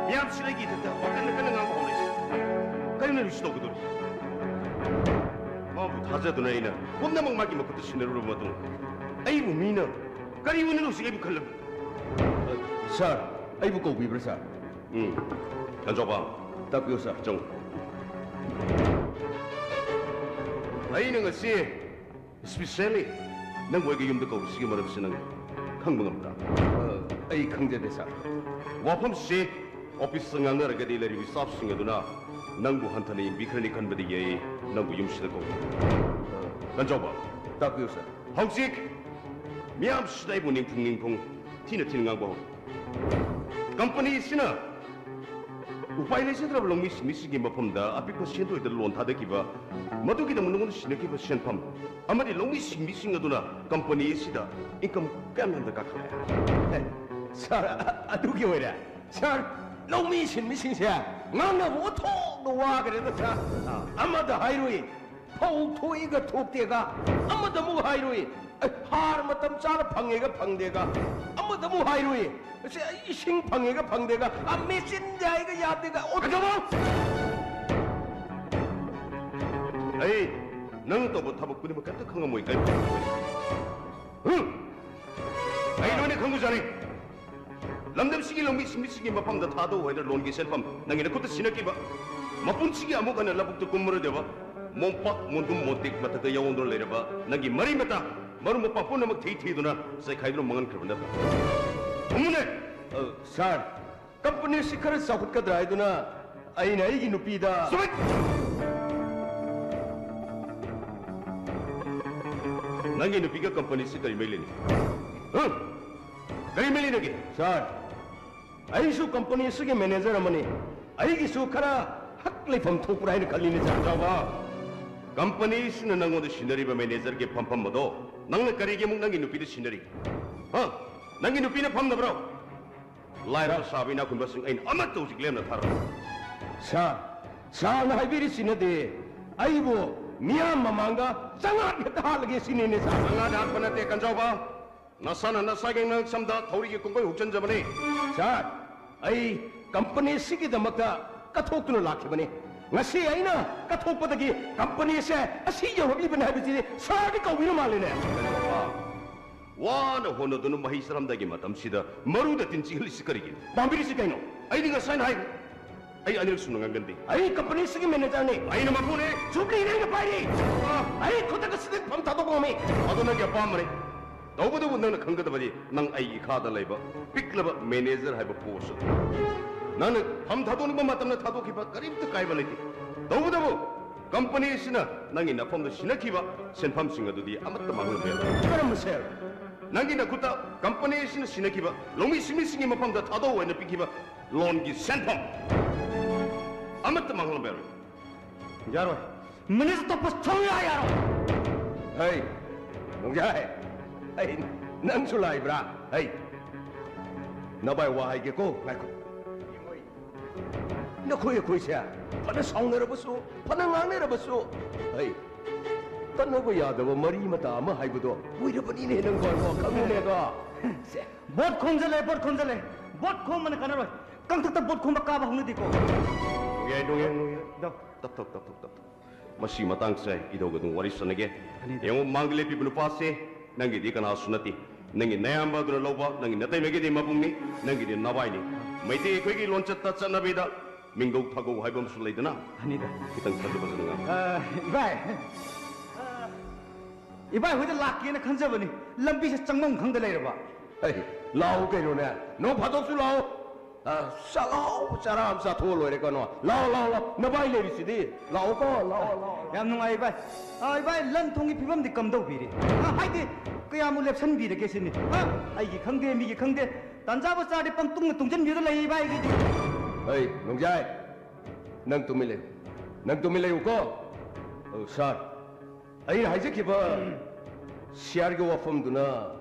ꯃꯤꯌꯥꯝꯁꯤꯅ ꯑꯩꯒꯤ ꯏꯊꯛꯇ ꯋꯥꯀꯟꯅ ꯀꯟꯅ ꯉꯥꯡꯕ ꯍꯧꯔꯛꯏ꯫ ꯀꯔꯤꯅꯣ ꯍꯧꯖꯤꯛ ꯇꯧꯒꯗꯧꯔꯤꯁꯤ? ꯃꯥꯕꯨ ꯊꯥꯖꯗꯨꯅ ꯑꯩꯅ ꯄꯨꯝꯅꯃꯛ ꯃꯥꯒꯤ ꯃꯈꯨꯠꯇ ꯁꯤꯟꯅꯔꯨꯔꯕ ꯃꯇꯨꯡ, ꯑꯩꯕꯨ ꯃꯤꯅ ꯀꯔꯤ ꯑꯣꯏꯅ ꯍꯧꯖꯤꯛ ꯑꯩꯕꯨ ꯈꯜꯂꯝꯃꯤ? ꯁꯥꯔ, ꯑꯩꯕꯨ ꯀꯧꯕꯤꯕ꯭ꯔꯥ, ꯁꯥꯔ? ꯎꯝ꯫ ꯀꯟꯖꯥꯎꯕ꯫ ꯇꯥꯛꯄꯤꯌꯨ, ꯁꯥꯔ꯫ ꯆꯪꯉꯨ꯫ ꯑꯩꯅ ꯉꯁꯤ specially ꯅꯪꯕꯨ ꯑꯩꯒꯤ ꯌꯨꯝꯗ ꯀꯧꯔꯤꯁꯤꯒꯤ ꯃꯔꯝꯁꯤ ꯅꯪ ꯈꯪꯕ ꯉꯝꯕ꯭ꯔꯥ? ꯑ, ꯑꯩ ꯈꯪꯖꯗꯦ, ꯁꯥꯔ꯫ ꯋꯥꯐꯝꯁꯤ ꯑꯣꯐꯤꯁꯇ ꯉꯥꯡꯅꯔꯒꯗꯤ ꯂꯩꯔꯤꯕ staffꯁꯤꯡ ꯑꯗꯨꯅ ꯅꯪꯕꯨ ꯍꯟꯊꯅ ꯌꯦꯡꯕꯤꯈ꯭ꯔꯅꯤ ꯈꯟꯕꯗꯒꯤ ꯑꯩ ꯅꯪꯕꯨ ꯌꯨꯝꯁꯤꯗ ꯀꯧꯏ꯫ ꯑ, ꯀꯟꯖꯥꯎꯕ꯫ ꯇꯥꯛꯄꯤꯌꯨ, ꯁꯥꯔ꯫ ꯍꯧꯖꯤꯛ ꯃꯤꯌꯥꯝꯁꯤꯗ ꯑꯩꯕꯨ ꯅꯤꯡꯐꯨꯡ ꯅꯤꯡꯐꯨꯡ ꯊꯤꯅ ꯊꯤꯅ ꯉꯥꯡꯕ ꯍꯧꯔꯦ꯫ ꯀꯝꯄꯅꯤ ꯑꯁꯤꯅ ꯎꯄꯥꯏ ꯂꯩꯖꯗ꯭ꯔꯕ ꯂꯧꯃꯤ ꯁꯤꯟꯃꯤꯁꯤꯡꯒꯤ ꯃꯐꯝꯗ ꯑꯄꯤꯛꯄ ꯁꯦꯟꯗꯣꯏꯗ ꯂꯣꯟ ꯊꯥꯗꯈꯤꯕ, ꯃꯗꯨꯒꯤꯗꯃꯛ ꯅꯉꯣꯟꯗ ꯁꯤꯟꯅꯈꯤꯕ ꯁꯦꯟꯐꯝ ꯑꯃꯗꯤ ꯂꯧꯃꯤ ꯁꯤꯟꯃꯤꯁꯤꯡ ꯑꯗꯨꯅ ꯀꯝꯄꯅꯤ ꯑꯁꯤꯗ income ꯀꯌꯥꯝ ꯌꯥꯝꯅ ꯀꯥꯈꯠꯂꯦ? ꯑꯦ, ꯁꯥꯔ, ꯑ-, ꯑꯗꯨꯒꯤ ꯑꯣꯏꯔꯦ? ꯁꯥꯔ, ꯂꯧꯃꯤ ꯁꯤꯟꯃꯤꯁꯤꯡꯁꯦ ꯉꯥꯡꯅꯕ ꯑꯣꯟꯊꯣꯛꯅ ꯋꯥꯈ꯭ꯔꯦꯗ, ꯁꯥꯔ꯫ ꯑꯃꯗ ꯍꯥꯏꯔꯨꯏ, ꯐꯧ ꯊꯣꯛꯏꯒ ꯊꯣꯛꯇꯦꯒ, ꯑꯃꯗ ꯑꯃꯨꯛ ꯍꯥꯏꯔꯨꯏ, ꯑꯦ, ꯍꯥꯔ ꯃꯇꯝ ꯆꯥꯅ ꯐꯪꯉꯦꯒ ꯐꯪꯗꯦꯒ, ꯑꯃꯗ ꯑꯃꯨꯛ ꯍꯥꯏꯔꯨꯏ, ꯑꯁꯤ ꯑꯩ ꯏꯁꯤꯡ ꯐꯪꯉꯦꯒ ꯐꯪꯗꯦꯒ, ꯑ, ꯃꯦꯆꯤꯟ ꯌꯥꯏꯒ ꯌꯥꯗꯦꯒ, ꯑꯣ, ꯀꯩꯗꯧꯕ? ꯑꯩ ꯅꯪ ꯇꯧꯕ ꯊꯕꯛ ꯈꯨꯗꯤꯡꯃꯛ ꯀꯩꯝꯇ ꯈꯪꯉꯝꯃꯣꯏ, ꯀꯔꯤꯝꯇ ꯈꯪꯉꯝꯃꯣꯏ꯫ ꯍꯨꯝ! ꯑꯩ ꯂꯣꯏꯅ ꯈꯪꯕꯖꯥꯠꯅꯤ꯫ ꯂꯝꯗꯝꯁꯤꯒꯤ ꯂꯧꯃꯤ ꯁꯤꯟꯃꯤꯁꯤꯡꯒꯤ ꯃꯐꯝꯗ ꯊꯥꯗꯧ ꯍꯥꯏꯅ ꯂꯣꯟꯒꯤ ꯁꯦꯟꯐꯝ ꯅꯪꯒꯤ ꯅꯈꯨꯠꯇ ꯁꯤꯟꯅꯈꯤꯕ, ꯃꯄꯨꯟꯁꯤꯒꯤ ꯑꯃꯨꯛ ꯍꯟꯅ ꯂꯧꯕꯨꯛꯇ ꯀꯨꯝꯃꯔꯣꯏꯗꯕ, ꯃꯣꯝꯄꯥꯛ ꯃꯣꯟꯗꯨꯝ ꯃꯣꯟꯇꯦꯛ ꯃꯊꯛꯇ ꯌꯥꯎꯗꯨꯅ ꯂꯩꯔꯕ ꯅꯪꯒꯤ ꯃꯔꯤ ꯃꯇꯥ, ꯃꯔꯨꯞ ꯃꯄꯥꯡ ꯄꯨꯝꯅꯃꯛ ꯊꯤ ꯊꯤꯗꯨꯅ ꯆꯩꯈꯥꯏꯗꯨꯅ ꯃꯥꯡꯍꯟꯈ꯭ꯔꯕ ꯅꯠꯇ꯭ꯔꯥ? ꯈꯨꯝꯃꯨꯅꯦ! ꯑ, ꯁꯥꯔ, ꯀꯝꯄꯅꯤ ꯑꯁꯤ ꯈꯔ ꯆꯥꯎꯈꯠꯀꯗ꯭ꯔꯥ ꯍꯥꯏꯗꯨꯅ ꯑꯩꯅ ꯑꯩꯒꯤ ꯅꯨꯄꯤꯗ ꯆꯨꯝꯃꯤ! ꯅꯪꯒꯤ ꯅꯨꯄꯤꯒ ꯀꯝꯄꯅꯤꯁꯤ ꯀꯔꯤ ꯃꯔꯤ ꯂꯩꯅꯩ? ꯍꯨꯝ! ꯀꯔꯤ ꯃꯔꯤ ꯂꯩꯅꯒꯦ? ꯁꯥꯔ, ꯑꯩꯁꯨ ꯀꯝꯄꯅꯤ ꯑꯁꯤꯒꯤ ꯃꯦꯅꯦꯖꯔ ꯑꯃꯅꯤ꯫ ꯑꯩꯒꯤꯁꯨ ꯈꯔ ꯍꯛ ꯂꯩꯐꯝ ꯊꯣꯛꯄ꯭ꯔꯥ ꯍꯥꯏꯅ ꯈꯜꯂꯤꯅꯦ, ꯁꯥꯔ꯫ ꯆꯥꯎꯕ, ꯀꯝꯄꯅꯤ ꯑꯁꯤꯅ ꯅꯪꯉꯣꯟꯗ ꯁꯤꯟꯅꯔꯤꯕ ꯃꯦꯅꯦꯖꯔꯒꯤ ꯐꯝꯐꯝ ꯑꯗꯣ ꯅꯪꯅ ꯀꯔꯤꯒꯤ ꯑꯃꯨꯛ ꯅꯪꯒꯤ ꯅꯨꯄꯤꯗ ꯁꯤꯟꯅꯔꯤ? ꯍꯥ? ꯅꯪꯒꯤ ꯅꯨꯄꯤꯅ ꯐꯝꯗꯕ꯭ꯔꯣ? ꯂꯥꯏꯔꯕ ꯁꯥꯕ ꯏꯅꯥꯛ ꯈꯨꯟꯕꯁꯤꯡ ꯑꯩꯅ ꯑꯃꯠꯇ ꯍꯧꯖꯤꯛ ꯂꯦꯝꯅ ꯊꯥꯔꯣꯏ꯫ ꯁꯥꯔ, ꯁꯥꯔꯅ ꯍꯥꯏꯕꯤꯔꯤꯁꯤꯅꯗꯤ ꯑꯩꯕꯨ ꯃꯤꯌꯥꯝ ꯃꯃꯥꯡꯗ ꯆꯉꯥꯛ ꯍꯦꯛꯇ ꯍꯥꯠꯂꯒꯦ ꯁꯤꯅꯤꯅꯦ, ꯁꯥꯔ꯫ ꯆꯉꯥꯛ ꯍꯥꯠꯄ ꯅꯠꯇꯦ, ꯀꯟꯖꯥꯎꯕ꯫ ꯅꯁꯥꯅ ꯅꯁꯥꯒꯤ ꯉꯛꯁꯝꯗ ꯊꯧꯔꯤꯒꯤ ꯀꯨꯡꯒꯩ ꯍꯨꯛꯆꯟꯖꯕꯅꯤ꯫ ꯁꯥꯔ, ꯑꯩ ꯀꯝꯄꯅꯤ ꯑꯁꯤꯒꯤꯗꯃꯛꯇ ꯀꯠꯊꯣꯛꯇꯨꯅ ꯂꯥꯛꯈꯤꯕꯅꯤ꯫ ꯉꯁꯤ ꯑꯩꯅ ꯀꯠꯊꯣꯛꯄꯗꯒꯤ ꯀꯝꯄꯅꯤ ꯑꯁꯦ ꯑꯁꯤ ꯌꯧꯔꯛꯂꯤꯕꯅꯤ ꯍꯥꯏꯕꯁꯤꯗꯤ ꯁꯥꯔꯗꯤ ꯀꯧꯕꯤꯔ ꯃꯥꯜꯂꯦꯅꯦ꯫ ꯋꯥꯅ ꯍꯣꯠꯅꯗꯨꯅ ꯃꯍꯩ ꯆꯥꯔꯝꯗꯥꯏꯒꯤ ꯃꯇꯝꯁꯤꯗ ꯃꯔꯨꯗ ꯇꯤꯟ ꯆꯤꯛꯍꯜꯂꯤꯁꯤ ꯀꯔꯤꯒꯤꯅꯣ? ꯄꯥꯝꯕꯤꯔꯤꯁꯤ ꯀꯩꯅꯣ? ꯑꯩꯗꯤ ꯉꯁꯥꯏꯅ ꯍꯥꯏꯈ꯭ꯔꯦ, ꯑꯩ ꯑꯅꯤꯔꯛ ꯁꯨꯅ ꯉꯥꯡꯒꯟꯗꯦ꯫ ꯑꯩ ꯀꯝꯄꯅꯤ ꯑꯁꯤꯒꯤ ꯃꯦꯅꯦꯖꯔꯅꯤ꯫ ꯑꯩꯅ ꯃꯄꯨꯅꯦ꯫ ꯖꯨꯕ꯭ꯂꯤꯅ ꯑꯩꯅ ꯄꯥꯏꯔꯤ꯫ ꯑꯥ꯫ ꯑꯩ ꯈꯨꯗꯛ ꯑꯁꯤꯗ ꯐꯝ ꯊꯥꯗꯣꯛꯄ ꯉꯝꯃꯤ꯫ ꯑꯗꯨ ꯅꯪꯒꯤ ꯑꯄꯥꯝꯕꯅꯤ꯫ ꯇꯧꯕꯇꯕꯨ ꯅꯪꯅ ꯈꯪꯒꯗꯕꯗꯤ, ꯅꯪ ꯑꯩꯒꯤ ꯏꯈꯥꯗ ꯂꯩꯕ ꯄꯤꯛꯂꯕ ꯃꯦꯅꯦꯖꯔ ꯍꯥꯏꯕ ꯄꯣꯁ ꯑꯗꯨ꯫ ꯅꯪꯅ ꯐꯝ ꯊꯥꯗꯣꯛꯅꯤꯡꯕ ꯃꯇꯝꯗ ꯊꯥꯗꯣꯛꯈꯤꯕ ꯀꯔꯤꯝꯇ ꯀꯥꯏꯕ ꯂꯩꯇꯦ꯫ ꯇꯧꯕꯇꯕꯨ ꯀꯝꯄꯅꯤ ꯑꯁꯤꯅ ꯅꯪꯒꯤ ꯅꯐꯝꯗ ꯁꯤꯟꯅꯈꯤꯕ ꯁꯦꯟꯐꯝꯁꯤꯡ ꯑꯗꯨꯗꯤ ꯑꯃꯠꯇ ꯃꯥꯡꯍꯟꯕ ꯌꯥꯔꯣꯏ꯫ ꯀꯔꯝꯕ ꯁꯦꯜ? ꯅꯪꯒꯤ ꯅꯈꯨꯠꯇ ꯀꯝꯄꯅꯤ ꯑꯁꯤꯅ ꯁꯤꯟꯅꯈꯤꯕ ꯂꯧꯃꯤ ꯁꯤꯟꯃꯤꯁꯤꯡꯒꯤ ꯃꯐꯝꯗ ꯊꯥꯗꯣꯛꯑꯣ ꯍꯥꯏꯅ ꯄꯤꯈꯤꯕ ꯂꯣꯟꯒꯤ ꯁꯦꯟꯐꯝ ꯑꯃꯠꯇ ꯃꯥꯡꯍꯟꯕ ꯌꯥꯔꯣꯏ꯫ ꯌꯥꯔꯣꯏ꯫ ꯃꯤꯅꯤꯠ ꯑꯇꯣꯞꯄ ꯁꯨꯡꯌꯥ ꯌꯥꯔꯣꯏ꯫ ꯍꯩ, ꯅꯣꯡꯖꯥꯏ, ꯑꯩ, ꯅꯪꯁꯨ ꯂꯥꯛꯏꯕ꯭ꯔꯥ? ꯍꯩ, ꯅꯚꯥꯏ ꯋꯥ ꯍꯥꯏꯒꯦꯀꯣ, ꯉꯥꯏꯈꯣ꯫ ꯅꯈꯣꯏ ꯑꯩꯈꯣꯏꯁꯦ ꯐꯅ ꯁꯥꯎꯅꯔꯕꯁꯨ, ꯐꯅ ꯉꯥꯡꯅꯔꯕꯁꯨ, ꯍꯩ, ꯇꯠꯅꯕ ꯌꯥꯗꯕ ꯃꯔꯤ ꯃꯇꯥ ꯑꯃ ꯍꯥꯏꯕꯗꯣ ꯑꯣꯏꯔꯕꯅꯤꯅꯦ ꯅꯪ, ꯈꯪꯉꯨꯅꯦꯀꯣ꯫ ꯁꯦ꯫ ꯚꯣꯠ ꯈꯣꯝꯖꯜꯂꯦ, ꯚꯣꯠ ꯈꯣꯝꯖꯜꯂꯦ꯫ ꯚꯣꯠ ꯈꯣꯝꯕꯅ ꯀꯥꯟꯅꯔꯣꯏ꯫ ꯀꯪꯊꯛꯇ ꯚꯣꯠ ꯈꯣꯝꯕ ꯀꯥꯕ ꯍꯧꯅꯗꯦꯀꯣ꯫ ꯅꯣꯡꯌꯥꯏ, ꯅꯣꯡꯌꯥꯏ, ꯅꯣꯡꯌꯥꯏ꯫ ꯗꯣ꯫ ꯇꯞ, ꯇꯞ, ꯇꯞ, ꯇꯞ, ꯇꯞ꯫ ꯃꯁꯤ ꯃꯇꯥꯡꯁꯦ ꯏꯙꯧꯒ ꯑꯗꯨꯝ ꯋꯥꯔꯤ ꯁꯥꯟꯅꯒꯦ꯫ ꯑꯅꯤꯗ꯫ ꯌꯦꯡꯉꯨ, ꯃꯥꯡꯗ ꯂꯦꯞꯄꯤꯕ ꯅꯨꯄꯥꯁꯦ ꯅꯪꯒꯤꯗꯤ ꯀꯅꯥꯁꯨ ꯅꯠꯇꯦ꯫ ꯅꯪꯒꯤ ꯅꯌꯥꯝꯕ ꯑꯗꯨꯅ ꯂꯧꯕ, ꯅꯪꯒꯤ ꯅꯇꯩꯃꯒꯤꯗꯤ ꯃꯕꯨꯡꯅꯤ, ꯅꯪꯒꯤꯗꯤ ꯅꯚꯥꯏꯅꯤ꯫ ꯃꯩꯇꯩ ꯑꯩꯈꯣꯏꯒꯤ ꯂꯣꯟꯆꯠꯇ ꯆꯠꯅꯕꯤꯗ ꯃꯤꯡꯒꯧ ꯊꯥꯒꯧ ꯍꯥꯏꯕ ꯑꯃꯁꯨ ꯂꯩꯗꯅ꯫ ꯑꯅꯤꯗ꯫ ꯈꯤꯇꯪ ꯈꯟꯗꯣꯛ ꯐꯖꯅ ꯉꯥꯡꯉꯨ꯫ ꯑ, ꯏꯕꯥꯏ꯫ ꯑ, ꯏꯕꯥꯏ ꯍꯣꯏꯗ ꯂꯥꯛꯀꯦꯅ ꯈꯟꯖꯕꯅꯤ꯫ ꯂꯝꯕꯤꯁꯦ ꯆꯪꯐꯝ ꯈꯪꯗ ꯂꯩꯔꯕ꯫ ꯑꯩ, ꯂꯥꯛꯑꯣ ꯀꯩꯅꯣꯅꯦ꯫ ꯅꯣꯡ ꯐꯥꯗꯣꯛꯁꯨ ꯂꯥꯛꯑꯣ꯫ ꯑ, ꯆꯥꯛꯍꯥꯎ ꯆꯔꯥ ꯑꯃ ꯆꯥꯊꯣꯛꯑ ꯂꯣꯏꯔꯦ ꯀꯩꯅꯣ꯫ ꯂꯥꯛꯑꯣ, ꯂꯥꯛꯑꯣ, ꯂꯥꯛꯑꯣ꯫ ꯅꯚꯥꯏ ꯂꯩꯔꯤꯁꯤꯗꯤ꯫ ꯂꯥꯛꯑꯣꯀꯣ, ꯂꯥꯛꯑꯣ, ꯂꯥꯛꯑꯣ, ꯂꯥꯛꯑꯣ꯫ ꯌꯥꯝ ꯅꯨꯡꯉꯥꯏ, ꯏꯕꯥꯏ꯫ ꯑ, ꯏꯕꯥꯏ, ꯂꯟ ꯊꯨꯝꯒꯤ ꯐꯤꯕꯝꯗꯤ ꯀꯝꯗꯧꯕꯤꯔꯤ? ꯑ, ꯍꯥꯏꯗꯤ, ꯀꯌꯥꯃꯨꯛ ꯂꯦꯞꯁꯟꯕꯤꯔꯒꯦ ꯁꯤꯅꯤ? ꯍꯥ? ꯑꯩꯒꯤ ꯈꯪꯗꯦ, ꯃꯤꯒꯤ ꯈꯪꯗꯦ, ꯇꯥꯟꯖꯥꯕ ꯆꯥꯔꯗꯤ ꯄꯪꯇꯨꯡꯅ ꯇꯨꯡꯁꯤꯟꯕꯤꯗꯨ ꯂꯩꯕ ꯑꯩꯒꯤꯗꯤ꯫ ꯑꯩ, ꯅꯣꯡꯖꯥꯏ, ꯅꯪ ꯇꯨꯃꯤꯟ ꯂꯩꯌꯨ꯫ ꯅꯪ ꯇꯨꯃꯤꯟ ꯂꯩꯌꯨꯀꯣ꯫ ꯑ, ꯁꯥꯔ, ꯑꯩꯅ ꯍꯥꯏꯖꯈꯤꯕ ꯁꯤꯌꯥꯔꯒꯤ ꯋꯥꯐꯝꯗꯨꯅ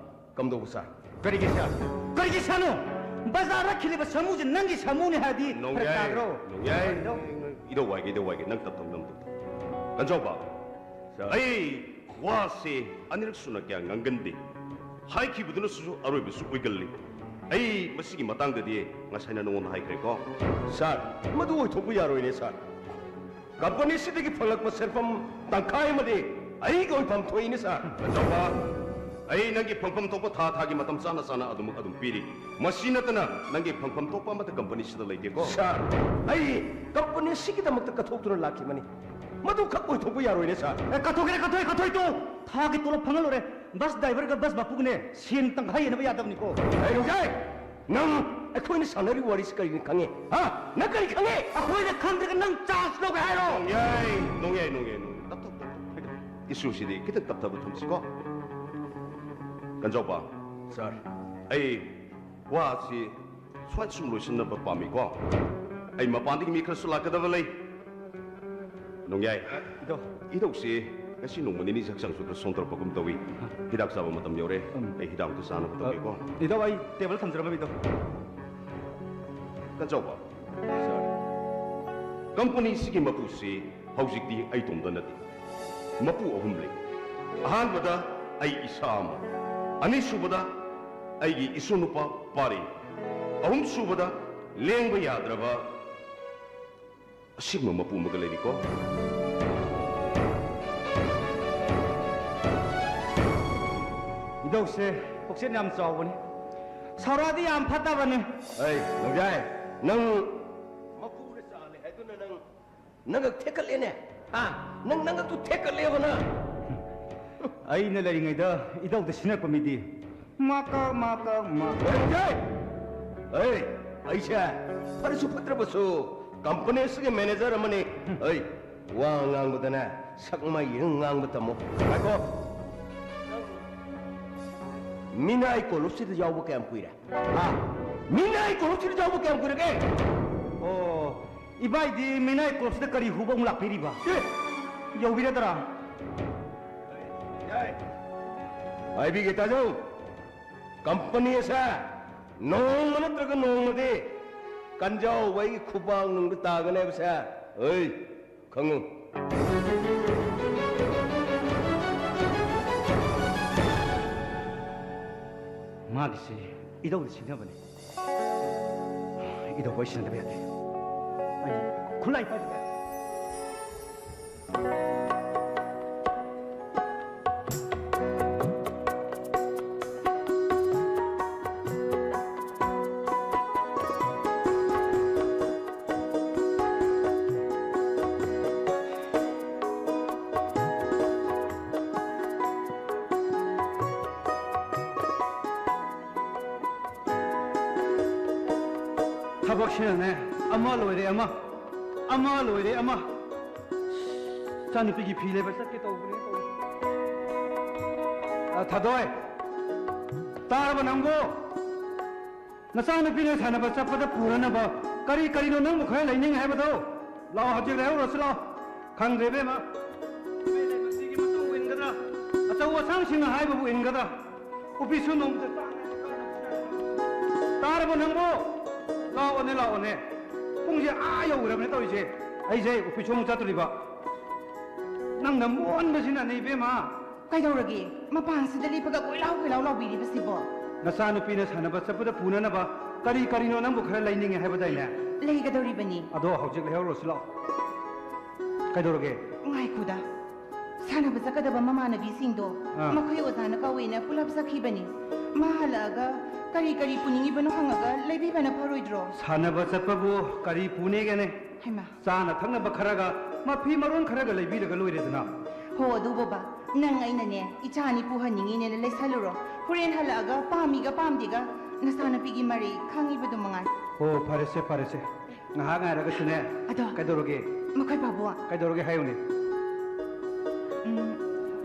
ꯀꯝꯗꯧꯕ, ꯁꯥꯔ? ꯀꯔꯤꯒꯤ ꯁꯥꯔ? ꯀꯔꯤꯒꯤ ꯁꯥꯔꯅꯣ? ꯕꯖꯥꯔꯗ ꯈꯤꯜꯂꯤꯕ ꯁꯥꯃꯨꯁꯦ ꯅꯪꯒꯤ ꯁꯥꯃꯨꯅꯤ ꯍꯥꯏꯔꯗꯤ ꯐꯔꯛ ꯅꯣꯡꯌꯥꯏ, ꯇꯥꯗ꯭ꯔꯣ? ꯅꯣꯡꯌꯥꯏ, ꯀꯔꯤꯅꯣ? ꯏꯙꯧ ꯋꯥꯏꯒꯦ, ꯏꯙꯧ ꯋꯥꯏꯒꯦ, ꯅꯪ ꯇꯞ ꯇꯞ, ꯅꯪ ꯇꯞ ꯇꯞ꯫ ꯀꯟꯖꯥꯎꯕ, ꯁꯥꯔ꯫ ꯑꯩ ꯋꯥꯁꯦ ꯑꯅꯤꯔꯛ ꯁꯨꯅ ꯀꯌꯥ ꯉꯥꯡꯒꯟꯗꯦ꯫ ꯍꯥꯏꯈꯤꯕꯗꯨꯅꯁꯨ ꯑꯔꯣꯏꯕꯁꯨ ꯑꯣꯏꯒꯜꯂꯤ꯫ ꯑꯩ ꯃꯁꯤꯒꯤ ꯃꯇꯥꯡꯗꯗꯤ ꯉꯁꯥꯏꯅ ꯅꯉꯣꯟꯗ ꯍꯥꯏꯈ꯭ꯔꯦꯀꯣ꯫ ꯁꯥꯔ, ꯃꯗꯨ ꯑꯣꯏꯊꯣꯛꯄ ꯌꯥꯔꯣꯏꯅꯦ, ꯁꯥꯔ꯫ ꯀꯝꯄꯅꯤꯁꯤꯗꯒꯤ ꯐꯪꯂꯛꯄ ꯁꯦꯟꯐꯝ ꯇꯪꯈꯥꯏ ꯑꯃꯗꯤ ꯑꯩꯒꯤ ꯑꯣꯏꯐꯝ ꯊꯣꯛꯏꯅꯦ, ꯁꯥꯔ꯫ ꯀꯟꯖꯥꯎꯕ, ꯑꯩ ꯅꯪꯒꯤ ꯐꯪꯐꯝ ꯊꯣꯛꯄ ꯊꯥ ꯊꯥꯒꯤ ꯃꯇꯝ ꯆꯥꯅ ꯆꯥꯅ ꯑꯗꯨꯃꯛ ꯑꯗꯨꯝ ꯄꯤꯔꯤ꯫ ꯃꯁꯤ ꯅꯠꯇꯅ ꯅꯪꯒꯤ ꯐꯪꯐꯝ ꯊꯣꯛꯄ ꯑꯃꯠꯇ ꯀꯝꯄꯅꯤꯁꯤꯗ ꯂꯩꯇꯦꯀꯣ꯫ ꯁꯥꯔ, ꯑꯩ ꯀꯝꯄꯅꯤꯁꯤꯒꯤꯗꯃꯛꯇ ꯀꯠꯊꯣꯛꯇꯨꯅ ꯂꯥꯛꯈꯤꯕꯅꯤ꯫ ꯃꯗꯨ ꯈꯛ ꯑꯣꯏꯊꯣꯛꯄ ꯌꯥꯔꯣꯏꯅꯦ, ꯁꯥꯔ꯫ ꯑꯦ, ꯀꯠꯊꯣꯛꯀꯦꯔꯥ, ꯀꯠꯊꯣꯛꯑꯦ, ꯀꯠꯊꯣꯛꯑꯦ ꯇꯣ꯫ ꯊꯥꯒꯤ ꯇꯣꯂꯣꯞ ꯐꯪꯍꯜꯂꯣꯔꯦ꯫ ꯕꯁ ꯗ꯭ꯔꯥꯏꯚꯔꯒ ꯕꯁ ꯃꯄꯨꯒꯅꯦ ꯁꯦꯟ ꯇꯪꯈꯥꯏ ꯌꯦꯟꯅꯕ ꯌꯥꯗꯕꯅꯤꯀꯣ꯫ ꯑꯩ ꯅꯣꯡꯖꯥꯏ! ꯅꯪ ꯑꯩꯈꯣꯏꯅ ꯁꯥꯟꯅꯔꯤꯕ ꯋꯥꯔꯤꯁꯤ ꯀꯔꯤꯅꯣ ꯈꯪꯉꯤ? ꯍꯥ? ꯅꯪ ꯀꯔꯤ ꯈꯪꯉꯤ? ꯑꯩꯈꯣꯏꯅ ꯈꯪꯗ꯭ꯔꯒ ꯅꯪ ꯆꯥꯟꯁ ꯂꯧꯒꯦ ꯍꯥꯏꯔꯣ? ꯅꯣꯡꯌꯥꯏ, ꯅꯣꯡꯌꯥꯏ, ꯅꯣꯡꯌꯥꯏ, ꯅꯣꯡꯌꯥꯏ꯫ ꯇꯞ, ꯇꯞ, ꯇꯞ, ꯇꯞ꯫ ꯏꯁꯨꯁꯤꯗꯤ ꯈꯤꯇꯪ ꯇꯞꯊꯕ ꯊꯝꯁꯤꯀꯣ꯫ ꯀꯟꯖꯥꯎꯕ꯫ ꯁꯥꯔ꯫ ꯑꯩ ꯋꯥꯁꯤ ꯁ꯭ꯋꯥꯏꯗ ꯁꯨꯝ ꯂꯣꯏꯁꯤꯟꯅꯕ ꯄꯥꯝꯃꯤꯀꯣ꯫ ꯑꯩ ꯃꯄꯥꯟꯗꯒꯤ ꯃꯤ ꯈꯔꯁꯨ ꯂꯥꯛꯀꯗꯕ ꯂꯩ꯫ ꯅꯣꯡꯌꯥꯏ꯫ ꯏꯙꯧ꯫ ꯏꯙꯧꯁꯤ ꯉꯁꯤ ꯅꯣꯡꯃ ꯅꯤꯅꯤ ꯍꯛꯆꯥꯡꯁꯨ ꯈꯔ ꯁꯣꯟꯊꯔꯛꯄꯒꯨꯝ ꯇꯧꯏ꯫ ꯍꯤꯗꯥꯛ ꯆꯥꯕ ꯃꯇꯝ ꯌꯧꯔꯦ꯫ ꯎꯝ꯫ ꯑꯩ ꯍꯤꯗꯥꯛ ꯑꯝꯇ ꯆꯥꯅꯕ ꯇꯧꯒꯦꯀꯣ꯫ ꯏꯙꯧ, ꯑꯩ ꯇꯦꯕꯜ ꯊꯝꯖꯔꯝꯃꯒꯦ, ꯏꯙꯧ꯫ ꯀꯟꯖꯥꯎꯕ꯫ ꯁꯥꯔ꯫ ꯀꯝꯄꯅꯤꯁꯤꯒꯤ ꯃꯄꯨꯁꯤ ꯍꯧꯖꯤꯛꯇꯤ ꯑꯩ ꯏꯇꯣꯝꯇ ꯅꯠꯇꯦ꯫ ꯃꯄꯨ ꯑꯍꯨꯝ ꯂꯩ꯫ ꯑꯍꯥꯟꯕꯗ ꯑꯩ ꯏꯁꯥ ꯑꯃ, ꯑꯅꯤꯁꯨꯕꯗ ꯑꯩꯒꯤ ꯏꯁꯨ ꯅꯨꯄꯥ ꯄꯥꯔꯤ, ꯑꯍꯨꯝꯁꯨꯕꯗ ꯂꯦꯡꯕ ꯌꯥꯗ꯭ꯔꯕ ꯑꯁꯤꯒꯨꯝꯕ ꯃꯄꯨ ꯑꯃꯒ ꯂꯩꯔꯤꯀꯣ꯫ ꯏꯙꯧꯁꯦ ꯄꯨꯛꯆꯦꯜ ꯌꯥꯝ ꯆꯥꯎꯕꯅꯤ, ꯁꯥꯎꯔꯛꯑꯗꯤ ꯌꯥꯝ ꯐꯠꯇꯕꯅꯤ꯫ ꯑꯩ, ꯅꯣꯡꯖꯥꯏ, ꯅꯪ ꯃꯄꯨꯅ ꯆꯥꯜꯂꯦ ꯍꯥꯏꯗꯨꯅ ꯅꯪ ꯅꯪꯒ ꯊꯦꯛꯀꯠꯂꯦꯅꯦ? ꯍꯥ? ꯅꯪ ꯅꯪꯒꯛꯇꯨ ꯊꯦꯛꯀꯠꯂꯦꯕ ꯅꯪ? ꯑꯩꯅ ꯂꯩꯔꯤꯉꯩꯗ ꯏꯙꯧꯗ ꯁꯤꯟꯅꯔꯛꯄ ꯃꯤꯗꯤ ꯃꯥꯀ, ꯃꯥꯀ, ꯃꯥꯀ꯫ ꯑꯦ, ꯑꯦ! ꯑꯩ, ꯑꯩꯁꯦ ꯐꯔꯁꯨ ꯐꯠꯇ꯭ꯔꯕꯁꯨ ꯀꯝꯄꯅꯤ ꯑꯁꯤꯒꯤ ꯃꯦꯅꯦꯖꯔ ꯑꯃꯅꯤ꯫ ꯑꯩ, ꯋꯥ ꯉꯥꯡꯕꯗꯅꯦ ꯁꯛ ꯃꯥꯏ ꯌꯦꯡ ꯉꯥꯡꯕ ꯇꯝꯃꯨ꯫ ꯉꯥꯏꯈꯣ꯫ ꯃꯤꯅꯥꯏ ꯀꯣꯂꯨꯞꯁꯤꯗ ꯌꯥꯎꯕ ꯀꯌꯥꯝ ꯀꯨꯏꯔꯦ? ꯍꯥ? ꯃꯤꯅꯥꯏ ꯀꯣꯂꯨꯞꯁꯤꯗ ꯌꯥꯎꯕ ꯀꯌꯥꯝ ꯀꯨꯏꯔꯒꯦ? ꯑꯣ, ꯏꯕꯥꯏꯗꯤ ꯃꯤꯅꯥꯏ ꯀꯣꯂꯨꯞꯁꯤꯗ ꯀꯔꯤ ꯍꯨꯕ ꯑꯃꯨꯛ ꯂꯥꯛꯄꯤꯔꯤꯕ? ꯑꯦ! ꯌꯧꯕꯤꯔꯗ꯭ꯔꯥ? ꯍꯥꯏꯕꯤꯒꯦ ꯇꯥꯖꯧ, ꯀꯝꯄꯅꯤ ꯑꯁꯦ ꯅꯣꯡꯃ ꯅꯠꯇ꯭ꯔꯒ ꯅꯣꯡꯃꯗꯤ ꯀꯟꯖꯥꯎꯕ ꯑꯩꯒꯤ ꯈꯨꯕꯥꯡ ꯅꯨꯡꯗ ꯇꯥꯒꯅꯤ ꯍꯥꯏꯕꯁꯦ, ꯑꯩ ꯈꯪꯉꯨ꯫ ꯃꯥꯒꯤꯁꯦ ꯏꯙꯧꯗ ꯁꯤꯟꯅꯕꯅꯦ꯫ ꯏꯙꯧꯕ ꯑꯩ ꯁꯤꯟꯅꯗꯕ ꯌꯥꯗꯦ꯫ ꯑꯩ ꯈꯨꯠꯂꯥꯏ ꯄꯥꯏꯕ ꯌꯥꯗꯦ꯫ ꯊꯕꯛꯁꯤꯅꯅꯦ, ꯑꯃ ꯂꯣꯏꯔꯦ ꯑꯃ, ꯑꯃ ꯂꯣꯏꯔꯦ ꯑꯃ꯫ ꯏꯆꯥꯅꯨꯄꯤꯒꯤ ꯐꯤ ꯂꯩꯕ ꯆꯠꯀꯦ ꯇꯧꯕꯅꯦ ꯇꯧꯔꯤꯁꯦ꯫ ꯑ, ꯊꯥꯗꯣꯏ, ꯇꯥꯔꯕ ꯅꯪꯕꯨ? ꯅꯆꯥꯅꯨꯄꯤꯅ ꯁꯥꯟꯅꯕ ꯆꯠꯄꯗ ꯄꯨꯔꯅꯕ ꯀꯔꯤ ꯀꯔꯤꯅꯣ ꯅꯪꯕꯨ ꯈꯔ ꯂꯩꯅꯤꯡꯉꯦ ꯍꯥꯏꯕꯗꯣ? ꯂꯥꯛꯑꯣ, ꯍꯧꯖꯤꯛ ꯂꯩꯍꯧꯔꯁꯤ ꯂꯥꯛꯑꯣ꯫ ꯈꯪꯗ꯭ꯔꯦ ꯏꯕꯦꯝꯃ, ꯏꯕꯦꯝꯃ, ꯁꯤꯒꯤ ꯃꯇꯨꯡ ꯏꯟꯒꯗ꯭ꯔꯥ? ꯑꯆꯧ ꯑꯁꯥꯡꯁꯤꯡꯅ ꯍꯥꯏꯕꯕꯨ ꯏꯟꯒꯗ꯭ꯔꯥ? ꯎꯄꯤꯁꯨ ꯅꯣꯡꯃꯇ ꯆꯥꯡ ꯅꯥꯏꯅ ꯀꯟꯅ ꯄꯨꯖꯔꯛꯇꯕ꯫ ꯇꯥꯔꯕꯣ ꯅꯪꯕꯣ? ꯂꯥꯛꯑꯣꯅꯦ, ꯂꯥꯛꯑꯣꯅꯦ꯫ ꯄꯨꯡꯁꯦ ꯑꯥ ꯌꯧꯈ꯭ꯔꯕꯅꯦ ꯇꯧꯔꯤꯁꯦ꯫ ꯑꯩꯁꯦ ꯎꯄꯤꯁꯨ ꯑꯃꯨꯛ ꯆꯠꯇꯣꯔꯤꯕ꯫ ꯅꯪꯅ ꯃꯣꯟꯕꯁꯤꯅꯅꯦ ꯏꯕꯦꯝꯃ꯫ ꯀꯩꯗꯧꯔꯒꯦ? ꯃꯄꯥꯟꯁꯤꯗ ꯂꯦꯞꯄꯒ ꯀꯣꯏꯂꯥꯎ ꯀꯣꯏꯂꯥꯎ ꯂꯥꯎꯕꯤꯔꯤꯕꯁꯤꯕꯣ? ꯅꯆꯥꯅꯨꯄꯤꯅ ꯁꯥꯟꯅꯕ ꯆꯠꯄꯗ ꯄꯨꯅꯅꯕ ꯀꯔꯤ ꯀꯔꯤꯅꯣ ꯅꯪꯕꯨ ꯈꯔ ꯂꯩꯅꯤꯡꯉꯦ ꯍꯥꯏꯕꯗꯥꯏꯅꯦ? ꯂꯩꯒꯗꯧꯔꯤꯕꯅꯤ꯫ ꯑꯗꯣ ꯍꯧꯖꯤꯛ ꯂꯩꯍꯧꯔꯁꯤ ꯂꯥꯛꯑꯣ꯫ ꯀꯩꯗꯧꯔꯒꯦ? ꯉꯥꯏꯈꯣꯗ꯫ ꯁꯥꯟꯅꯕ ꯆꯠꯀꯗꯕ ꯃꯃꯥꯟꯅꯕꯤꯁꯤꯡꯗꯣ ꯑꯥ꯫ ꯃꯈꯣꯏ ꯑꯣꯖꯥꯅ ꯀꯧꯋꯦꯅ ꯄꯨꯂꯞ ꯆꯠꯈꯤꯕꯅꯤ꯫ ꯃꯥ ꯍꯜꯂꯛꯑꯒ ꯀꯔꯤ ꯀꯔꯤ ꯄꯨꯅꯤꯡꯉꯤꯕꯅꯣ ꯍꯪꯉꯒ ꯂꯩꯕꯤꯕꯅ ꯐꯔꯣꯏꯗ꯭ꯔꯣ? ꯁꯥꯟꯅꯕ ꯆꯠꯄꯕꯨ ꯀꯔꯤ ꯄꯨꯅꯦꯒꯦꯅꯦ? ꯍꯩꯃꯥ꯫ ꯆꯥꯅ ꯊꯛꯅꯕ ꯈꯔꯒ ꯃꯐꯤ ꯃꯔꯣꯟ ꯈꯔꯒ ꯂꯩꯕꯤꯔꯒ ꯂꯣꯏꯔꯦꯗꯅ꯫ ꯍꯣ, ꯑꯗꯨ ꯕꯕꯥ, ꯅꯪ ꯑꯩꯅꯅꯦ, ꯏꯆꯥ ꯑꯅꯤ ꯄꯨꯍꯟꯅꯤꯡꯉꯤꯅꯦꯅ ꯂꯩꯁꯜꯂꯨꯔꯣ꯫ ꯍꯣꯔꯦꯟ ꯍꯜꯂꯛꯑꯒ ꯄꯥꯝꯃꯤꯒ ꯄꯥꯝꯗꯦꯒ ꯅꯆꯥꯅꯨꯄꯤꯒꯤ ꯃꯔꯩ ꯈꯪꯉꯤꯕꯗꯨ ꯃꯉꯥꯏ꯫ ꯍꯣ, ꯐꯔꯦꯁꯦ, ꯐꯔꯦꯁꯦ꯫ ꯉꯥꯏꯍꯥꯛ ꯉꯥꯏꯔꯒꯁꯨꯅꯦ꯫ ꯑꯗꯣ ꯀꯩꯗꯧꯔꯒꯦ? ꯃꯈꯣꯏ ꯄꯥꯕꯨꯡ꯫ ꯀꯩꯗꯧꯔꯒꯦ ꯍꯥꯏꯌꯨꯅꯦ꯫ ꯎꯝ,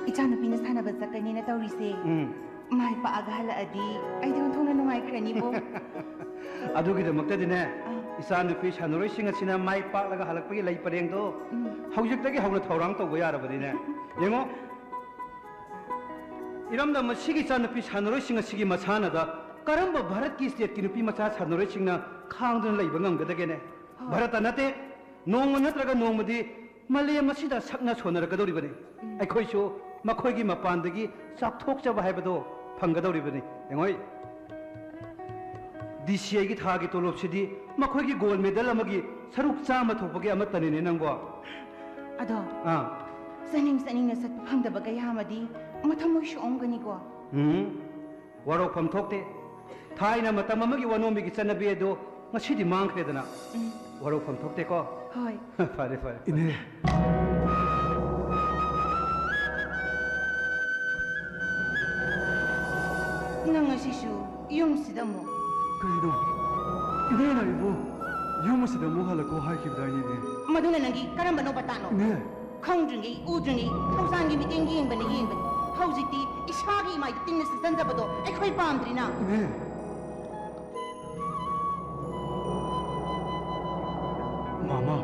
ꯏꯆꯥꯅꯨꯄꯤꯅ ꯁꯥꯟꯅꯕ ꯆꯠꯀꯅꯤꯅ ꯇꯧꯔꯤꯁꯦ꯫ ꯎꯝ꯫ ꯃꯥꯏ ꯄꯥꯛꯑꯒ ꯍꯜꯂꯛꯑꯗꯤ ꯑꯩꯗꯤ ꯑꯣꯟꯊꯣꯛꯅ ꯅꯨꯡꯉꯥꯏꯈ꯭ꯔꯅꯤꯕꯣ꯫ ꯑꯗꯨꯒꯤꯗꯃꯛꯇꯗꯤꯅꯦ, ꯑꯥ꯫ ꯏꯆꯥꯅꯨꯄꯤ ꯁꯥꯟꯅꯔꯣꯏꯁꯤꯡ ꯑꯁꯤꯅ ꯃꯥꯏ ꯄꯥꯛꯂꯒ ꯍꯜꯂꯛꯄꯒꯤ ꯂꯩ ꯄꯔꯦꯡꯗꯣ ꯎꯝ꯫ ꯍꯧꯖꯤꯛꯇꯒꯤ ꯍꯧꯅ ꯊꯧꯔꯥꯡ ꯇꯧꯕ ꯌꯥꯔꯕꯅꯤꯅꯦ꯫ ꯌꯦꯡꯉꯣ, ꯏꯔꯝꯗꯝ ꯑꯁꯤꯒꯤ ꯏꯆꯥꯅꯨꯄꯤ ꯁꯥꯟꯅꯔꯣꯏꯁꯤꯡ ꯑꯁꯤꯒꯤ ꯃꯁꯥꯟꯅꯗ ꯀꯔꯝꯕ ꯚꯥꯔꯠꯀꯤ stateꯀꯤ ꯅꯨꯄꯤ ꯃꯆꯥ ꯁꯥꯟꯅꯔꯣꯏꯁꯤꯡꯅ ꯈꯥꯡꯗꯨꯅ ꯂꯩꯕ ꯉꯝꯒꯗꯒꯦꯅꯦ? ꯍꯣꯏ꯫ ꯚꯥꯔꯠꯇ ꯅꯠꯇꯦ, ꯅꯣꯡꯃ ꯅꯠꯇ꯭ꯔꯒ ꯅꯣꯡꯃꯗꯤ ꯃꯥꯂꯦꯝ ꯑꯁꯤꯗ ꯁꯛꯅ ꯁꯣꯟꯅꯔꯛꯀꯗꯧꯔꯤꯕꯅꯤ꯫ ꯎꯝ꯫ ꯑꯩꯈꯣꯏꯁꯨ ꯃꯈꯣꯏꯒꯤ ꯃꯄꯥꯟꯗꯒꯤ ꯆꯥꯎꯊꯣꯛꯆꯕ ꯍꯥꯏꯕꯗꯣ ꯐꯪꯒꯗꯧꯔꯤꯕꯅꯤ꯫ ꯌꯦꯡꯉꯣꯏ, DCIꯒꯤ ꯊꯥꯒꯤ ꯇꯣꯂꯣꯞꯁꯤꯗꯤ ꯃꯈꯣꯏꯒꯤ gold medal ꯑꯃꯒꯤ ꯁꯔꯨꯛ ꯆꯥꯝꯃ ꯊꯣꯛꯄꯒꯤ ꯑꯃꯠꯇꯅꯤꯅꯦ ꯅꯪꯕꯣ꯫ ꯑꯗꯣ ꯑꯥ꯫ ꯆꯠꯅꯤꯡ ꯆꯠꯅꯤꯡꯅ ꯆꯠꯄ ꯐꯪꯗꯕ ꯀꯌꯥ ꯑꯃꯗꯤ ꯃꯊꯃꯣꯏ ꯁꯣꯛꯑꯝꯒꯅꯤꯀꯣ꯫ ꯎꯝ꯫ ꯋꯥꯔꯧꯐꯝ ꯊꯣꯛꯇꯦ꯫ ꯊꯥꯏꯅ ꯃꯇꯝ ꯑꯃꯒꯤ ꯋꯥꯅꯣꯝꯕꯤꯒꯤ ꯆꯠꯅꯕꯤ ꯑꯗꯨ ꯉꯁꯤꯗꯤ ꯃꯥꯡꯈ꯭ꯔꯦꯗꯅ꯫ ꯎꯝ꯫ ꯋꯥꯔꯧꯐꯝ ꯊꯣꯛꯇꯦꯀꯣ? ꯍꯣꯏ꯫ ꯐꯔꯦ, ꯐꯔꯦ꯫ ꯏꯅꯦ꯫ ꯅꯪ ꯉꯁꯤꯁꯨ ꯌꯨꯝꯁꯤꯗ ꯑꯃꯨꯛ? ꯀꯩꯅꯣ? ꯏꯅꯦꯅ ꯑꯩꯕꯨ ꯌꯨꯝ ꯑꯁꯤꯗ ꯑꯃꯨꯛ ꯍꯜꯂꯛꯈꯣ ꯍꯥꯏꯈꯤꯕꯗꯥꯏꯅꯦ, ꯏꯅꯦ? ꯃꯗꯨꯅ ꯅꯪꯒꯤ ꯀꯔꯝꯕꯅꯣ ꯄꯇꯥꯅꯣ? ꯏꯅꯦ꯫ ꯈꯪꯗ꯭ꯔꯤꯉꯩ ꯎꯗ꯭ꯔꯤꯉꯩ ꯊꯧꯖꯥꯟꯒꯤ ꯃꯤꯠꯌꯦꯡ ꯌꯦꯡꯕꯅ ꯌꯦꯡꯕꯅꯤ꯫ ꯍꯧꯖꯤꯛꯇꯤ ꯏꯁꯥꯒꯤ ꯏꯃꯥꯏꯗ ꯇꯤꯡꯅ ꯁꯤꯠꯆꯟꯖꯕꯗꯣ ꯑꯩꯈꯣꯏ ꯄꯥꯝꯗ꯭ꯔꯤꯅ꯫ ꯏꯅꯦ꯫ ꯃꯥꯃꯥ,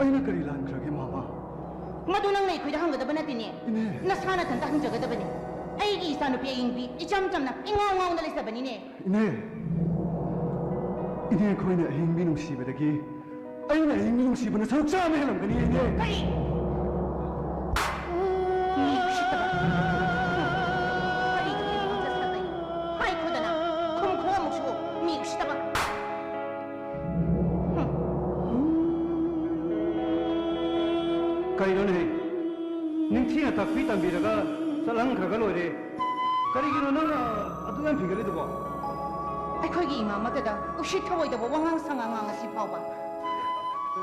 ꯑꯩꯅ ꯀꯔꯤ ꯂꯥꯟꯈ꯭ꯔꯒꯦ, ꯃꯥꯃꯥ? ꯃꯗꯨ ꯅꯪꯅ ꯑꯩꯈꯣꯏꯗ ꯍꯪꯒꯗꯕ ꯅꯠꯇꯦꯅꯦ꯫ ꯏꯅꯦ꯫ ꯅꯁꯥ ꯅꯊꯟꯇ ꯍꯪꯖꯒꯗꯕꯅꯤ꯫ ꯑꯩꯒꯤ ꯏꯆꯥꯅꯨꯄꯤ ꯑꯌꯤꯡꯕꯤ ꯏꯆꯝ ꯆꯝꯅ ꯏꯉꯥꯎ ꯉꯥꯎꯅ ꯂꯩꯖꯕꯅꯤꯅꯦ꯫ ꯏꯅꯦ, ꯏꯅꯦ, ꯑꯩꯈꯣꯏꯅ ꯑꯍꯤꯡ ꯃꯤ ꯅꯨꯡꯁꯤꯕꯗꯒꯤ ꯑꯩꯅ ꯑꯍꯤꯡ ꯃꯤ ꯅꯨꯡꯁꯤꯕꯅ ꯁꯔꯨꯛ ꯆꯥꯝꯃ ꯍꯦꯜꯂꯝꯒꯅꯤ, ꯏꯅꯦ꯫ ꯀꯔꯤ? ꯃꯤ ꯎꯁꯤꯠꯇꯕ꯫ ꯀꯔꯤ ꯈꯨꯗꯤꯡꯃꯛ ꯆꯠꯁꯤꯟꯅꯕ? ꯍꯥꯏꯈꯣꯗꯅ, ꯈꯨꯝꯈꯣ ꯑꯃꯨꯛꯁꯨ, ꯃꯤ ꯎꯁꯤꯠꯇꯕ꯫ ꯀꯩꯅꯣꯅꯦꯍꯦ? ꯅꯤꯡꯊꯤꯅ ꯇꯥꯛꯄꯤ ꯇꯝꯕꯤꯔꯒ ꯆꯠꯍꯟꯈ꯭ꯔꯒ ꯂꯣꯏꯔꯦ꯫ ꯀꯔꯤꯒꯤꯅꯣ ꯅꯪꯅ ꯑꯗꯨ ꯌꯥꯝ ꯐꯤꯡꯒꯠꯂꯤꯗꯨꯕꯣ? ꯑꯩꯈꯣꯏꯒꯤ ꯏꯃꯥꯃꯛꯇꯗ ꯎꯁꯤꯠ ꯊꯑꯣꯏꯗꯕ ꯋꯥꯉꯥꯡ ꯁꯉꯥꯡ ꯉꯥꯡꯉꯁꯤ ꯐꯥꯎꯕ꯫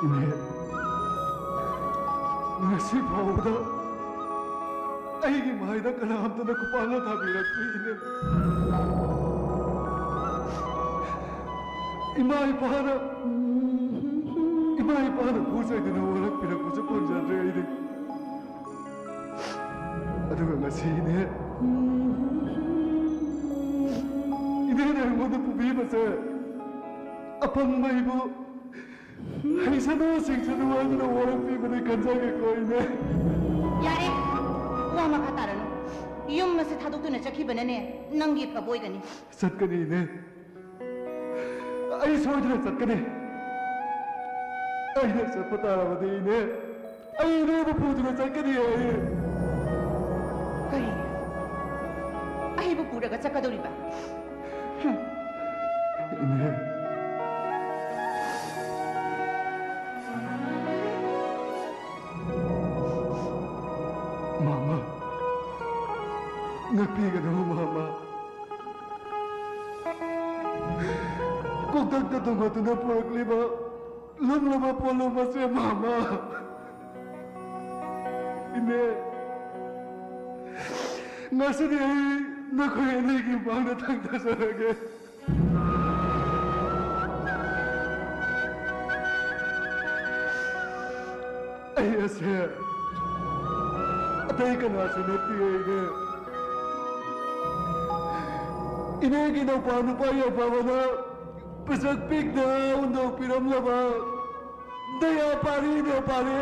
ꯏꯅꯦ, ꯉꯁꯤ ꯐꯥꯎꯕꯗ ꯑꯩꯒꯤ ꯃꯥꯏꯗ ꯀꯅꯥꯝꯇꯅ ꯈꯨꯄꯥꯛꯅ ꯊꯥꯕꯤꯔꯛꯇ꯭ꯔꯤ, ꯏꯅꯦ꯫ ꯏꯃꯥ ꯏꯄꯥꯅ, ꯏꯃꯥ ꯏꯄꯥꯅ ꯄꯣꯠ ꯆꯩꯗꯨꯅ ꯋꯥꯔꯛꯄꯤꯔꯛꯄꯁꯨ ꯐꯪꯖꯗ꯭ꯔꯦ ꯑꯩꯗꯤ꯫ ꯑꯗꯨꯒ ꯉꯁꯤꯅꯦ, ꯏꯅꯦꯅ ꯑꯩꯉꯣꯟꯗ ꯄꯨꯕꯤꯕꯁꯦ ꯑꯄꯪꯕ ꯑꯩꯕꯨ ꯍꯩꯁꯅꯨ ꯁꯤꯡꯁꯅꯨ ꯍꯥꯏꯗꯨꯅ ꯋꯥꯔꯛꯄꯤꯕꯅꯤ ꯈꯟꯖꯒꯦꯀꯣ, ꯏꯅꯦ꯫ ꯌꯥꯔꯦ, ꯋꯥ ꯃꯈꯥ ꯇꯥꯔꯅꯨ꯫ ꯌꯨꯝ ꯑꯁꯤ ꯊꯥꯗꯣꯛꯇꯨꯅ ꯆꯠꯈꯤꯕꯅꯅꯦ ꯅꯪꯒꯤ ꯐꯕ ꯑꯣꯏꯒꯅꯤ꯫ ꯆꯠꯀꯅꯤ, ꯏꯅꯦ꯫ ꯑꯩ ꯁꯣꯏꯗꯅ ꯆꯠꯀꯅꯤ꯫ ꯑꯩꯅ ꯆꯠꯄ ꯇꯥꯔꯕꯗꯤ, ꯏꯅꯦ, ꯑꯩ ꯏꯅꯦꯕꯨ ꯄꯨꯗꯨꯅ ꯆꯠꯀꯅꯤ ꯑꯩ꯫ ꯀꯔꯤ? ꯑꯩꯕꯨ ꯄꯨꯔꯒ ꯆꯠꯀꯗꯧꯔꯤꯕ? ꯍꯨꯝ꯫ ꯏꯅꯦ꯫ ꯃꯥꯃ꯫ ꯉꯥꯛꯄꯤꯒꯅꯨ, ꯃꯥꯃ꯫ ꯀꯣꯛꯊꯛꯇ ꯊꯣꯡꯒꯠꯇꯨꯅ ꯄꯨꯔꯛꯂꯤꯕ ꯂꯨꯝꯂꯕ ꯄꯣꯠꯂꯨꯝ ꯑꯁꯦ, ꯃꯥꯃ꯫ ꯏꯅꯦ, ꯉꯁꯤꯗꯤ ꯑꯩ ꯅꯈꯣꯏ ꯑꯅꯤꯒꯤ ꯃꯥꯡꯗ ꯊꯥꯡꯊꯖꯔꯒꯦ꯫ ꯑꯩ ꯑꯁꯦ ꯑꯇꯩ ꯀꯅꯥꯁꯨ ꯅꯠꯇꯦ, ꯏꯅꯦ꯫ ꯏꯅꯦꯒꯤ ꯅꯧꯄꯥ ꯅꯨꯄꯥ ꯌꯥꯏꯐꯕꯅ ꯄꯤꯁꯛ ꯄꯤꯛꯅ ꯍꯨꯟꯗꯣꯛꯄꯤꯔꯝꯂꯕ ꯗꯌꯥ ꯄꯥꯔꯤꯅꯦ, ꯄꯥꯔꯤ꯫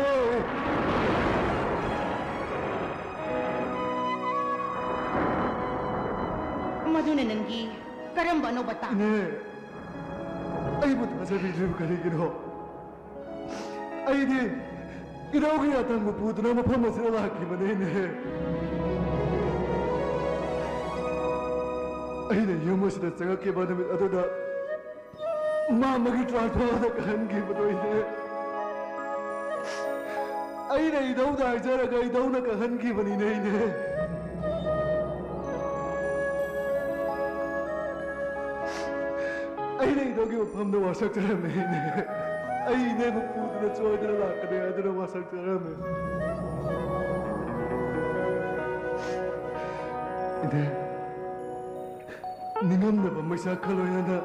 ꯃꯗꯨꯅ ꯅꯪꯒꯤ ꯀꯔꯝꯕ ꯑꯅꯧꯕ ꯇꯥꯛ? ꯏꯅꯦ, ꯑꯩꯕꯨ ꯊꯥꯖꯕꯤꯗ꯭ꯔꯤꯕ ꯀꯔꯤꯒꯤꯅꯣ? ꯑꯩꯗꯤ ꯏꯙꯧꯒꯤ ꯌꯥꯊꯪꯕꯨ ꯄꯨꯗꯨꯅ ꯃꯐꯝ ꯑꯁꯤꯗ ꯂꯥꯛꯈꯤꯕꯅꯤꯅꯦ꯫ ꯑꯩꯅ ꯌꯨꯝ ꯑꯁꯤꯗ ꯆꯪꯉꯛꯈꯤꯕ ꯅꯨꯃꯤꯠ ꯑꯗꯨꯗ ꯃꯥ ꯃꯥꯒꯤ transfer ꯀꯥꯍꯟꯈꯤꯕꯗꯣ, ꯏꯅꯦ꯫ ꯑꯩꯅ ꯏꯙꯧꯗ ꯍꯥꯏꯖꯔꯒ ꯏꯙꯧꯅ ꯀꯥꯍꯟꯈꯤꯕꯅꯤꯅꯦ, ꯏꯅꯦ꯫ ꯑꯩꯅ ꯏꯙꯧꯒꯤ ꯃꯐꯝꯗ ꯋꯥꯁꯛꯆꯔꯝꯃꯦ, ꯏꯅꯦ꯫ ꯑꯩ ꯏꯅꯦꯕꯨ ꯄꯨꯗꯨꯅ ꯁꯣꯏꯗꯅ ꯂꯥꯛꯀꯅꯤ ꯍꯥꯏꯗꯨꯅ ꯋꯥꯁꯛꯆꯔꯝꯃꯦ꯫ ꯏꯅꯦ, ꯅꯤꯡꯉꯝꯗꯕ ꯃꯩꯁꯥ ꯈꯜꯂꯣꯏꯅꯅ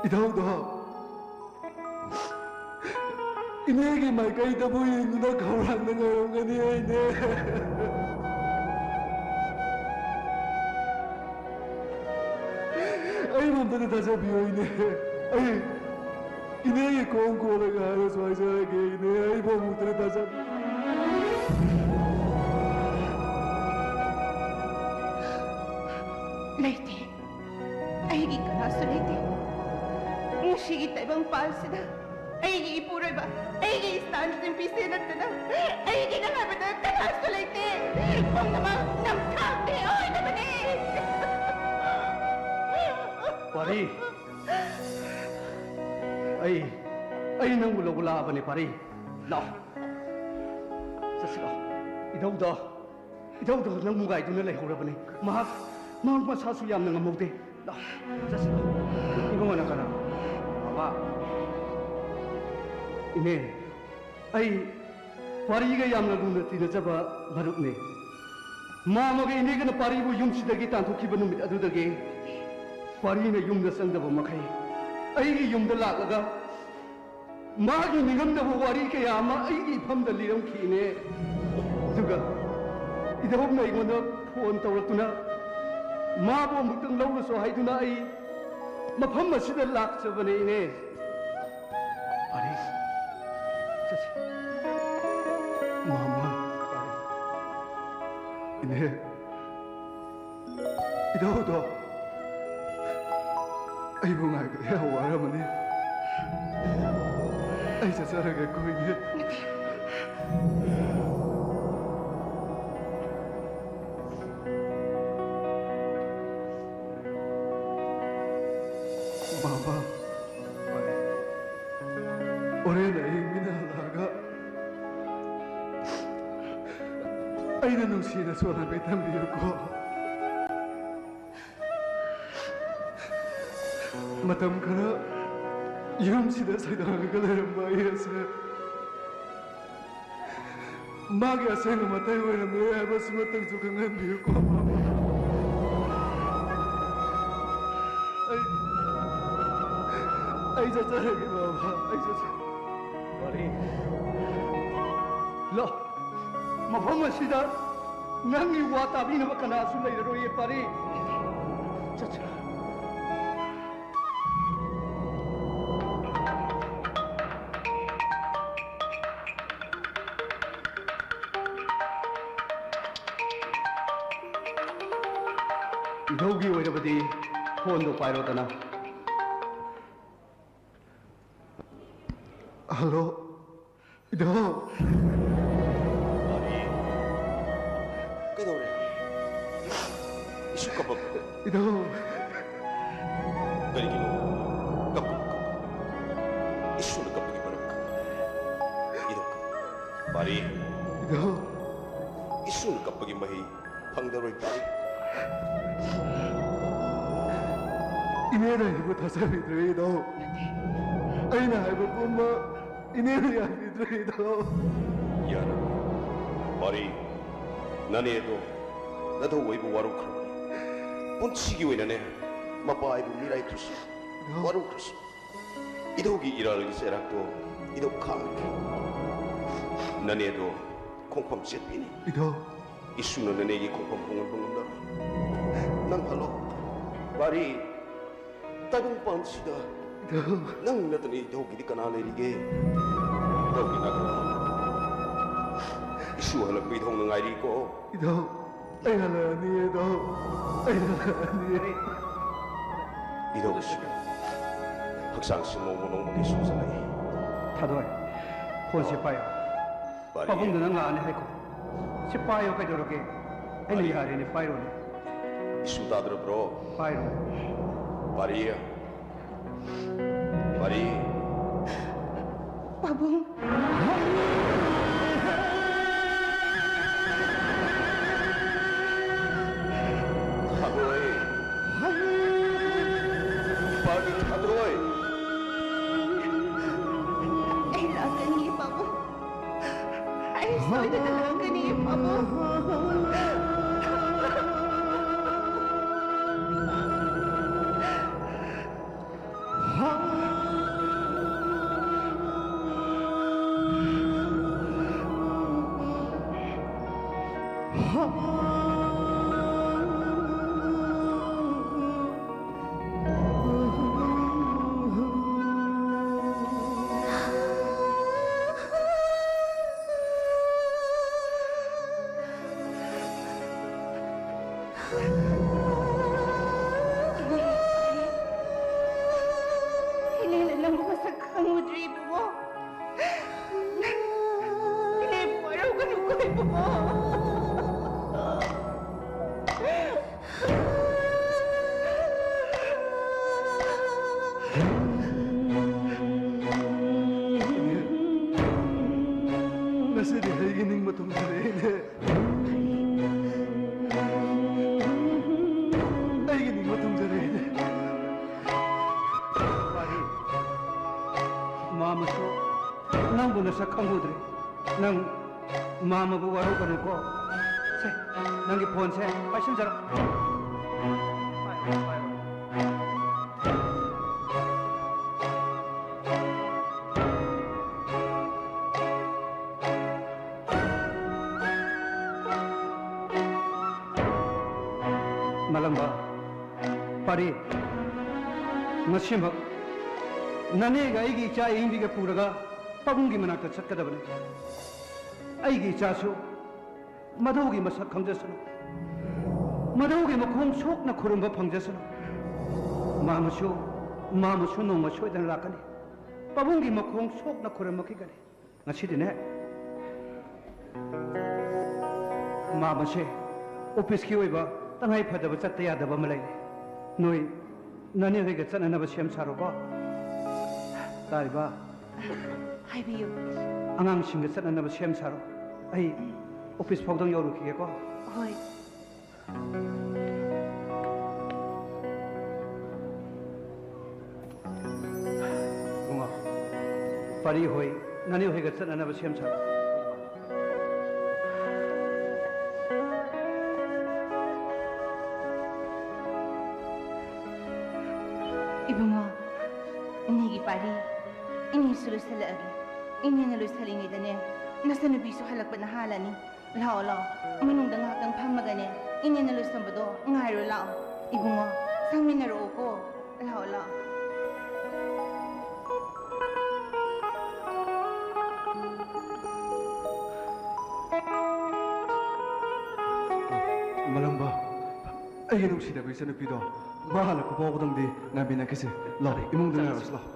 ꯏꯙꯧꯗꯣ ꯏꯅꯦꯒꯤ ꯃꯥꯏꯀꯩꯗꯕꯨ ꯌꯦꯡꯗꯨꯅ ꯈꯧꯔꯥꯡꯅ ꯉꯥꯏꯔꯝꯒꯅꯤ, ꯏꯅꯦ꯫ ꯑꯃꯨꯛꯇꯗꯤ ꯊꯥꯖꯕꯤꯌꯨ, ꯏꯅꯦ꯫ ꯑꯩ ꯏꯅꯦꯒꯤ ꯈꯣꯡ ꯀꯣꯜꯂꯒ ꯍꯥꯏꯔꯁꯨ ꯍꯥꯏꯖꯔꯒꯦ, ꯏꯅꯦ, ꯑꯩꯕꯨ ꯑꯃꯨꯛꯇꯗꯤ ꯊꯥꯖꯕꯤꯌꯨ꯫ ꯂꯩꯇꯦ꯫ ꯑꯩꯒꯤ ꯀꯅꯥꯁꯨ ꯂꯩꯇꯦ꯫ ꯉꯁꯤꯒꯤ ꯇꯥꯏꯕꯪ ꯄꯥꯜꯁꯤꯗ ꯑꯩꯒꯤ ꯏꯄꯨꯔꯣꯏꯕ, ꯑꯩꯒꯤ ꯏꯁꯇꯥꯟ ꯅꯨꯄꯤꯁꯦ ꯅꯠꯇꯅ ꯑꯩꯒꯤꯅ ꯍꯥꯏꯕꯗ ꯀꯅꯥꯁꯨ ꯂꯩꯇꯦ꯫ ꯄꯨꯝꯅꯃꯛ ꯅꯝꯊꯥꯛꯅꯦ, ꯑꯣꯏꯗꯕꯅꯦ꯫ ꯄꯥꯔꯤ, ꯑꯩ, ꯑꯩ ꯅꯪꯕꯨ ꯂꯧꯕ ꯂꯥꯛꯑꯕꯅꯦ, ꯄꯥꯔꯤ꯫ ꯂꯥꯛꯑꯣ꯫ ꯆꯠꯁꯤ ꯂꯥꯛꯑꯣ꯫ ꯏꯙꯧꯗꯣ, ꯏꯙꯧꯗꯣ ꯅꯪꯕꯨ ꯉꯥꯏꯗꯨꯅ ꯂꯩꯍꯧꯔꯕꯅꯤ꯫ ꯃꯍꯥꯛ, ꯃꯍꯥꯛ ꯃꯁꯥꯁꯨ ꯌꯥꯝꯅ ꯉꯝꯍꯧꯗꯦ꯫ ꯂꯥꯛꯑꯣ, ꯆꯠꯁꯤ ꯂꯥꯛꯑꯣ꯫ ꯏꯕꯨꯡꯉꯣꯅ ꯀꯅꯥ? ꯕꯥꯕꯥ꯫ ꯏꯅꯦ, ꯑꯩ ꯄꯥꯔꯤꯒ ꯌꯥꯝꯅ ꯂꯨꯅ ꯇꯤꯟꯅꯖꯕ ꯃꯔꯨꯞꯅꯤ꯫ ꯃꯥꯃꯒ ꯏꯅꯦꯒꯅ ꯄꯥꯔꯤꯕꯨ ꯌꯨꯝꯁꯤꯗꯒꯤ ꯇꯥꯟꯊꯣꯛꯈꯤꯕ ꯅꯨꯃꯤꯠ ꯑꯗꯨꯗꯒꯤ ꯄꯥꯔꯤꯅ ꯌꯨꯝꯗ ꯆꯪꯗꯕ ꯃꯈꯩ ꯑꯩꯒꯤ ꯌꯨꯝꯗ ꯂꯥꯛꯂꯒ ꯃꯥꯒꯤ ꯅꯤꯡꯉꯝꯗꯕ ꯋꯥꯔꯤ ꯀꯌꯥ ꯑꯃ ꯑꯩꯒꯤ ꯏꯐꯝꯗ ꯂꯤꯔꯝꯈꯤꯅꯦ꯫ ꯑꯗꯨꯒ ꯏꯙꯧꯅ ꯑꯩꯉꯣꯟꯗ ꯐꯣꯟ ꯇꯧꯔꯛꯇꯨꯅ ꯃꯥꯕꯨ ꯑꯃꯨꯛꯇꯪ ꯂꯧꯔꯨꯁꯣ ꯍꯥꯏꯗꯨꯅ ꯑꯩ ꯃꯐꯝ ꯑꯁꯤꯗ ꯂꯥꯛꯆꯕꯅꯦ, ꯏꯅꯦ꯫ ꯄꯥꯔꯤ, ꯆꯠꯁꯤ꯫ ꯃꯃꯥ, ꯄꯥꯔꯤ꯫ ꯏꯅꯦ, ꯏꯙꯧꯗꯣ ꯑꯩꯕꯨ ꯉꯥꯏꯕꯗ ꯌꯥꯝ ꯋꯥꯔꯝꯃꯅꯤ꯫ ꯑꯩ ꯆꯠꯆꯔꯒꯦꯀꯣ, ꯏꯅꯦ꯫ ꯃꯃꯥ, ꯍꯣꯔꯦꯟ ꯑꯍꯤꯡ ꯃꯤꯅ ꯍꯜꯂꯛꯑꯒ ꯑꯩꯅ ꯅꯨꯡꯁꯤꯅ ꯁꯣꯟꯅꯕꯤ ꯊꯝꯕꯤꯌꯨꯀꯣ꯫ ꯃꯇꯝ ꯈꯔ ꯌꯨꯝꯁꯤꯗ ꯁꯩꯗꯥꯡꯉꯒ ꯂꯩꯔꯝꯕ ꯑꯩ ꯑꯁꯦ ꯃꯥꯒꯤ ꯑꯁꯦꯡꯕ ꯃꯇꯩ ꯑꯣꯏꯔꯝꯂꯦ ꯍꯥꯏꯕꯁꯤꯃꯇꯪꯁꯨ ꯈꯪꯍꯟꯕꯤꯌꯨꯀꯣ, ꯃꯃꯥ꯫ ꯑꯩ, ꯑꯩ ꯆꯠꯆꯔꯒꯦ, ꯃꯃꯥ꯫ ꯑꯩ ꯆꯠꯆ- ꯄꯥꯔꯤ꯫ ꯂꯣ, ꯃꯐꯝ ꯑꯁꯤꯗ ꯅꯪꯒꯤ ꯋꯥ ꯇꯥꯕꯤꯅꯕ ꯀꯅꯥꯁꯨ ꯂꯩꯔꯔꯣꯏꯌꯦ, ꯄꯥꯔꯤ꯫ ꯆꯠꯁꯤꯔꯥ? ꯏꯙꯧꯒꯤ ꯑꯣꯏꯔꯕꯗꯤ ꯐꯣꯟꯗꯣ ꯄꯥꯏꯔꯣꯗꯅ꯫ ꯍꯜꯂꯣ, ꯏꯙꯧ꯫ ꯀꯔꯤ? ꯀꯩꯗꯧꯔꯦ? ꯏꯁꯨ ꯀꯞꯄꯕ꯭ꯔꯣ? ꯏꯙꯧ꯫ ꯀꯔꯤꯒꯤꯅꯣ? ꯀꯞꯀꯅꯨ, ꯀꯞꯀꯅꯨ꯫ ꯏꯁꯨꯅ ꯀꯞꯄꯒꯤ ꯃꯔꯝ ꯈꯪꯗꯦ꯫ ꯏꯙꯧ꯫ ꯄꯥꯔꯤ꯫ ꯏꯙꯧ꯫ ꯏꯁꯨꯅ ꯀꯞꯄꯒꯤ ꯃꯍꯩ ꯐꯪꯗꯔꯣꯏ ꯄꯥꯔꯤ꯫ ꯏꯅꯦꯅ ꯑꯩꯕꯨ ꯊꯥꯖꯕꯤꯗ꯭ꯔꯦ, ꯏꯙꯧ꯫ ꯑꯩꯅ ꯍꯥꯏꯕ ꯄꯨꯝꯕ ꯏꯅꯦꯅ ꯌꯥꯕꯤꯗ꯭ꯔꯦ, ꯏꯙꯧ꯫ ꯌꯥꯔꯣꯏ꯫ ꯄꯥꯔꯤ, ꯅꯅꯦꯗꯣ ꯅꯙꯧ ꯑꯩꯕꯨ ꯋꯥꯔꯧꯈ꯭ꯔꯕꯅꯤ꯫ ꯄꯨꯟꯁꯤꯒꯤ ꯑꯣꯏꯅꯅꯦ, ꯃꯄꯥ ꯑꯩꯕꯨ ꯃꯤꯔꯥꯏꯈ꯭ꯔꯁꯨ, ꯏꯙꯧ꯫ ꯋꯥꯔꯧꯈ꯭ꯔꯁꯨ, ꯏꯙꯧꯒꯤ ꯏꯔꯥꯜꯒꯤ ꯆꯩꯔꯥꯛꯇꯣ ꯏꯙꯧ ꯈꯥꯡꯉꯒꯦ꯫ ꯅꯅꯦꯗꯣ ꯈꯣꯡꯐꯝ ꯆꯦꯠꯄꯤꯅꯤ꯫ ꯏꯙꯧ꯫ ꯏꯁꯨꯅ ꯅꯅꯦꯒꯤ ꯈꯣꯡꯐꯝ ꯍꯣꯡꯍꯟꯕ ꯉꯝꯂꯔꯣꯏ꯫ ꯅꯪ ꯍꯜꯂꯣ꯫ ꯄꯥꯔꯤ, ꯇꯥꯏꯕꯪ ꯄꯥꯟꯁꯤꯗ ꯏꯙꯧ꯫ ꯅꯪ ꯅꯠꯇꯅ ꯏꯙꯧꯒꯤꯗꯤ ꯀꯅꯥ ꯂꯩꯔꯤꯒꯦ? ꯏꯙꯧꯒꯤ ꯅꯥꯛꯇ ꯏꯁꯨ ꯍꯜꯂꯛꯄ ꯏꯙꯧꯅ ꯉꯥꯏꯔꯤꯀꯣ꯫ ꯏꯙꯧ, ꯑꯩ ꯍꯜꯂꯛꯑꯅꯤ, ꯏꯙꯧ꯫ ꯑꯩ ꯍꯜꯂꯛꯑꯅꯤ꯫ ꯏꯙꯧꯁꯨ ꯍꯛꯆꯥꯡꯁꯤ ꯅꯣꯡꯃ ꯅꯣꯡꯃꯒꯤ ꯁꯣꯟꯖꯜꯂꯛꯏ꯫ ꯊꯥꯗꯣꯏ, ꯐꯣꯟꯁꯦ ꯄꯥꯏꯌꯨ꯫ ꯄꯥꯔꯤ꯫ ꯄꯥꯕꯨꯡꯗꯣ ꯅꯪ ꯂꯥꯛꯑꯅꯤ ꯍꯥꯏꯀꯣ꯫ ꯁꯤ ꯄꯥꯏꯌꯨ, ꯀꯩꯗꯧꯔꯒꯦ? ꯑꯩꯅ ꯄꯥꯔꯤ꯫ ꯌꯥꯔꯦꯅꯦ, ꯄꯥꯏꯔꯣꯅꯦ꯫ ꯏꯁꯨ ꯇꯥꯗ꯭ꯔꯕ꯭ꯔꯣ? ꯄꯥꯏꯔꯣ꯫ ꯄꯥꯔꯤ꯫ ꯄꯥꯔꯤ꯫ ꯄꯥꯕꯨꯡ꯫ ꯊꯥꯗꯣꯏ꯫ ꯄꯥꯔꯤ, ꯊꯥꯗꯣꯏ꯫ ꯑꯩ ꯂꯥꯛꯀꯅꯤ, ꯄꯥꯕꯨꯡ꯫ ꯑꯩ ꯁꯣꯏꯗꯅ ꯂꯥꯛꯀꯅꯤ, ꯄꯥꯕꯨꯡ꯫ ꯅꯪꯕꯨ ꯃꯁꯛ ꯈꯪꯉꯨꯗ꯭ꯔꯤ, ꯏꯕꯨꯡꯉꯣ꯫ ꯅꯪ ꯏꯅꯦꯕꯨ ꯋꯥꯔꯧꯒꯅꯨꯀꯣ, ꯏꯕꯨꯡꯉꯣ꯫ ꯉꯁꯤꯗꯤ ꯑꯩꯒꯤ ꯅꯤꯡꯕ ꯊꯨꯡꯖꯔꯦꯅꯦ꯫ ꯑꯩꯒꯤ ꯅꯤꯡꯕ ꯊꯨꯡꯖꯔꯦꯅꯦ꯫ ꯄꯥꯔꯤ, ꯃꯥꯃꯁꯨ ꯅꯪꯕꯨ ꯅꯁꯛ ꯈꯪꯍꯧꯗ꯭ꯔꯦ꯫ ꯅꯪ ꯃꯥꯃꯕꯨ ꯋꯥꯔꯧꯒꯅꯨꯀꯣ꯫ ꯁꯦ, ꯅꯪꯒꯤ ꯐꯣꯟꯁꯦ ꯄꯥꯏꯁꯤꯟꯖꯔꯣ꯫ ꯃꯥꯂꯪꯕ, ꯄꯥꯔꯤ, ꯉꯁꯤꯃꯛ ꯅꯅꯦꯒ ꯑꯩꯒꯤ ꯏꯆꯥ ꯑꯌꯤꯡꯕꯤꯒ ꯄꯨꯔꯒ ꯄꯥꯕꯨꯡꯒꯤ ꯃꯅꯥꯛꯇ ꯆꯠꯀꯗꯕꯅꯤ꯫ ꯑꯩꯒꯤ ꯏꯆꯥꯁꯨ ꯃꯙꯧꯒꯤ ꯃꯁꯛ ꯈꯪꯖꯁꯅꯨ, ꯃꯙꯧꯒꯤ ꯃꯈꯣꯡ ꯁꯣꯛꯅ ꯈꯨꯔꯨꯝꯕ ꯐꯪꯖꯁꯅꯨ꯫ ꯃꯥꯃꯁꯨ, ꯃꯥꯃꯁꯨ ꯅꯣꯡꯃ ꯁꯣꯏꯗꯅ ꯂꯥꯛꯀꯅꯤ, ꯄꯥꯕꯨꯡꯒꯤ ꯃꯈꯣꯡ ꯁꯣꯛꯅ ꯈꯨꯔꯨꯝꯃꯛꯈꯤꯒꯅꯤ꯫ ꯉꯁꯤꯗꯤꯅꯦ, ꯃꯥꯃꯁꯦ ꯑꯣꯐꯤꯁꯀꯤ ꯑꯣꯏꯕ ꯇꯉꯥꯏ ꯐꯗꯕ ꯆꯠꯇ ꯌꯥꯗꯕ ꯑꯃ ꯂꯩꯔꯦ꯫ ꯅꯣꯏ ꯅꯅꯦ ꯍꯣꯏꯒ ꯆꯠꯅꯅꯕ ꯁꯦꯝ ꯁꯥꯔꯣꯀꯣ꯫ ꯇꯥꯔꯤꯕ? ꯍꯥꯏꯕꯤꯌꯨ꯫ ꯑꯉꯥꯡꯁꯤꯡꯒ ꯆꯠꯅꯅꯕ ꯁꯦꯝ ꯁꯥꯔꯣ꯫ ꯑꯩ ꯑꯣꯐꯤꯁ ꯐꯥꯎꯗꯪ ꯌꯧꯔꯨꯈꯤꯒꯦꯀꯣ꯫ ꯍꯣꯏ꯫ ꯏꯕꯨꯡꯉꯣ, ꯄꯥꯔꯤ ꯍꯣꯏ, ꯅꯅꯦ ꯍꯣꯏꯒ ꯆꯠꯅꯅꯕ ꯁꯦꯝ ꯁꯥꯔꯣ꯫ ꯏꯕꯨꯡꯉꯣ, ꯏꯅꯦꯒꯤ ꯄꯥꯔꯤ, ꯏꯅꯦꯁꯨ ꯂꯣꯏꯁꯤꯜꯂꯛꯑꯒꯦ꯫ ꯏꯅꯦꯅ ꯂꯣꯏꯁꯤꯜꯂꯤꯉꯩꯗꯅꯦ, ꯅꯆꯟꯅꯨꯄꯤꯁꯨ ꯍꯜꯂꯛꯄꯅ ꯍꯥꯜꯂꯅꯤ꯫ ꯂꯥꯛꯑꯣ, ꯂꯥꯛꯑꯣ, ꯃꯅꯨꯡꯗ ꯉꯥꯏꯍꯥꯛꯇꯪ ꯐꯝꯃꯒꯅꯦ, ꯏꯅꯦꯅ ꯂꯣꯏꯁꯤꯟꯕꯗꯣ ꯉꯥꯏꯔꯣ, ꯂꯥꯛꯑꯣ꯫ ꯏꯕꯨꯡꯉꯣ, ꯆꯪꯃꯤꯟꯅꯔꯛꯑꯣꯀꯣ꯫ ꯂꯥꯛꯑꯣ, ꯂꯥꯛꯑꯣ꯫ ꯃꯥꯂꯪꯕ, ꯑꯩꯒꯤ ꯅꯨꯡꯁꯤꯔꯕ ꯏꯆꯟꯅꯨꯄꯤꯗꯣ, ꯃꯥ ꯍꯜꯂꯛꯄ ꯐꯥꯎꯕꯗꯪꯗꯤ ꯉꯥꯏꯃꯤꯟꯅꯈꯤꯁꯦ꯫ ꯂꯥꯛꯑꯣ, ꯏꯃꯨꯡꯗ ꯉꯥꯏꯔꯨꯁꯤ, ꯂꯥꯛꯑꯣ꯫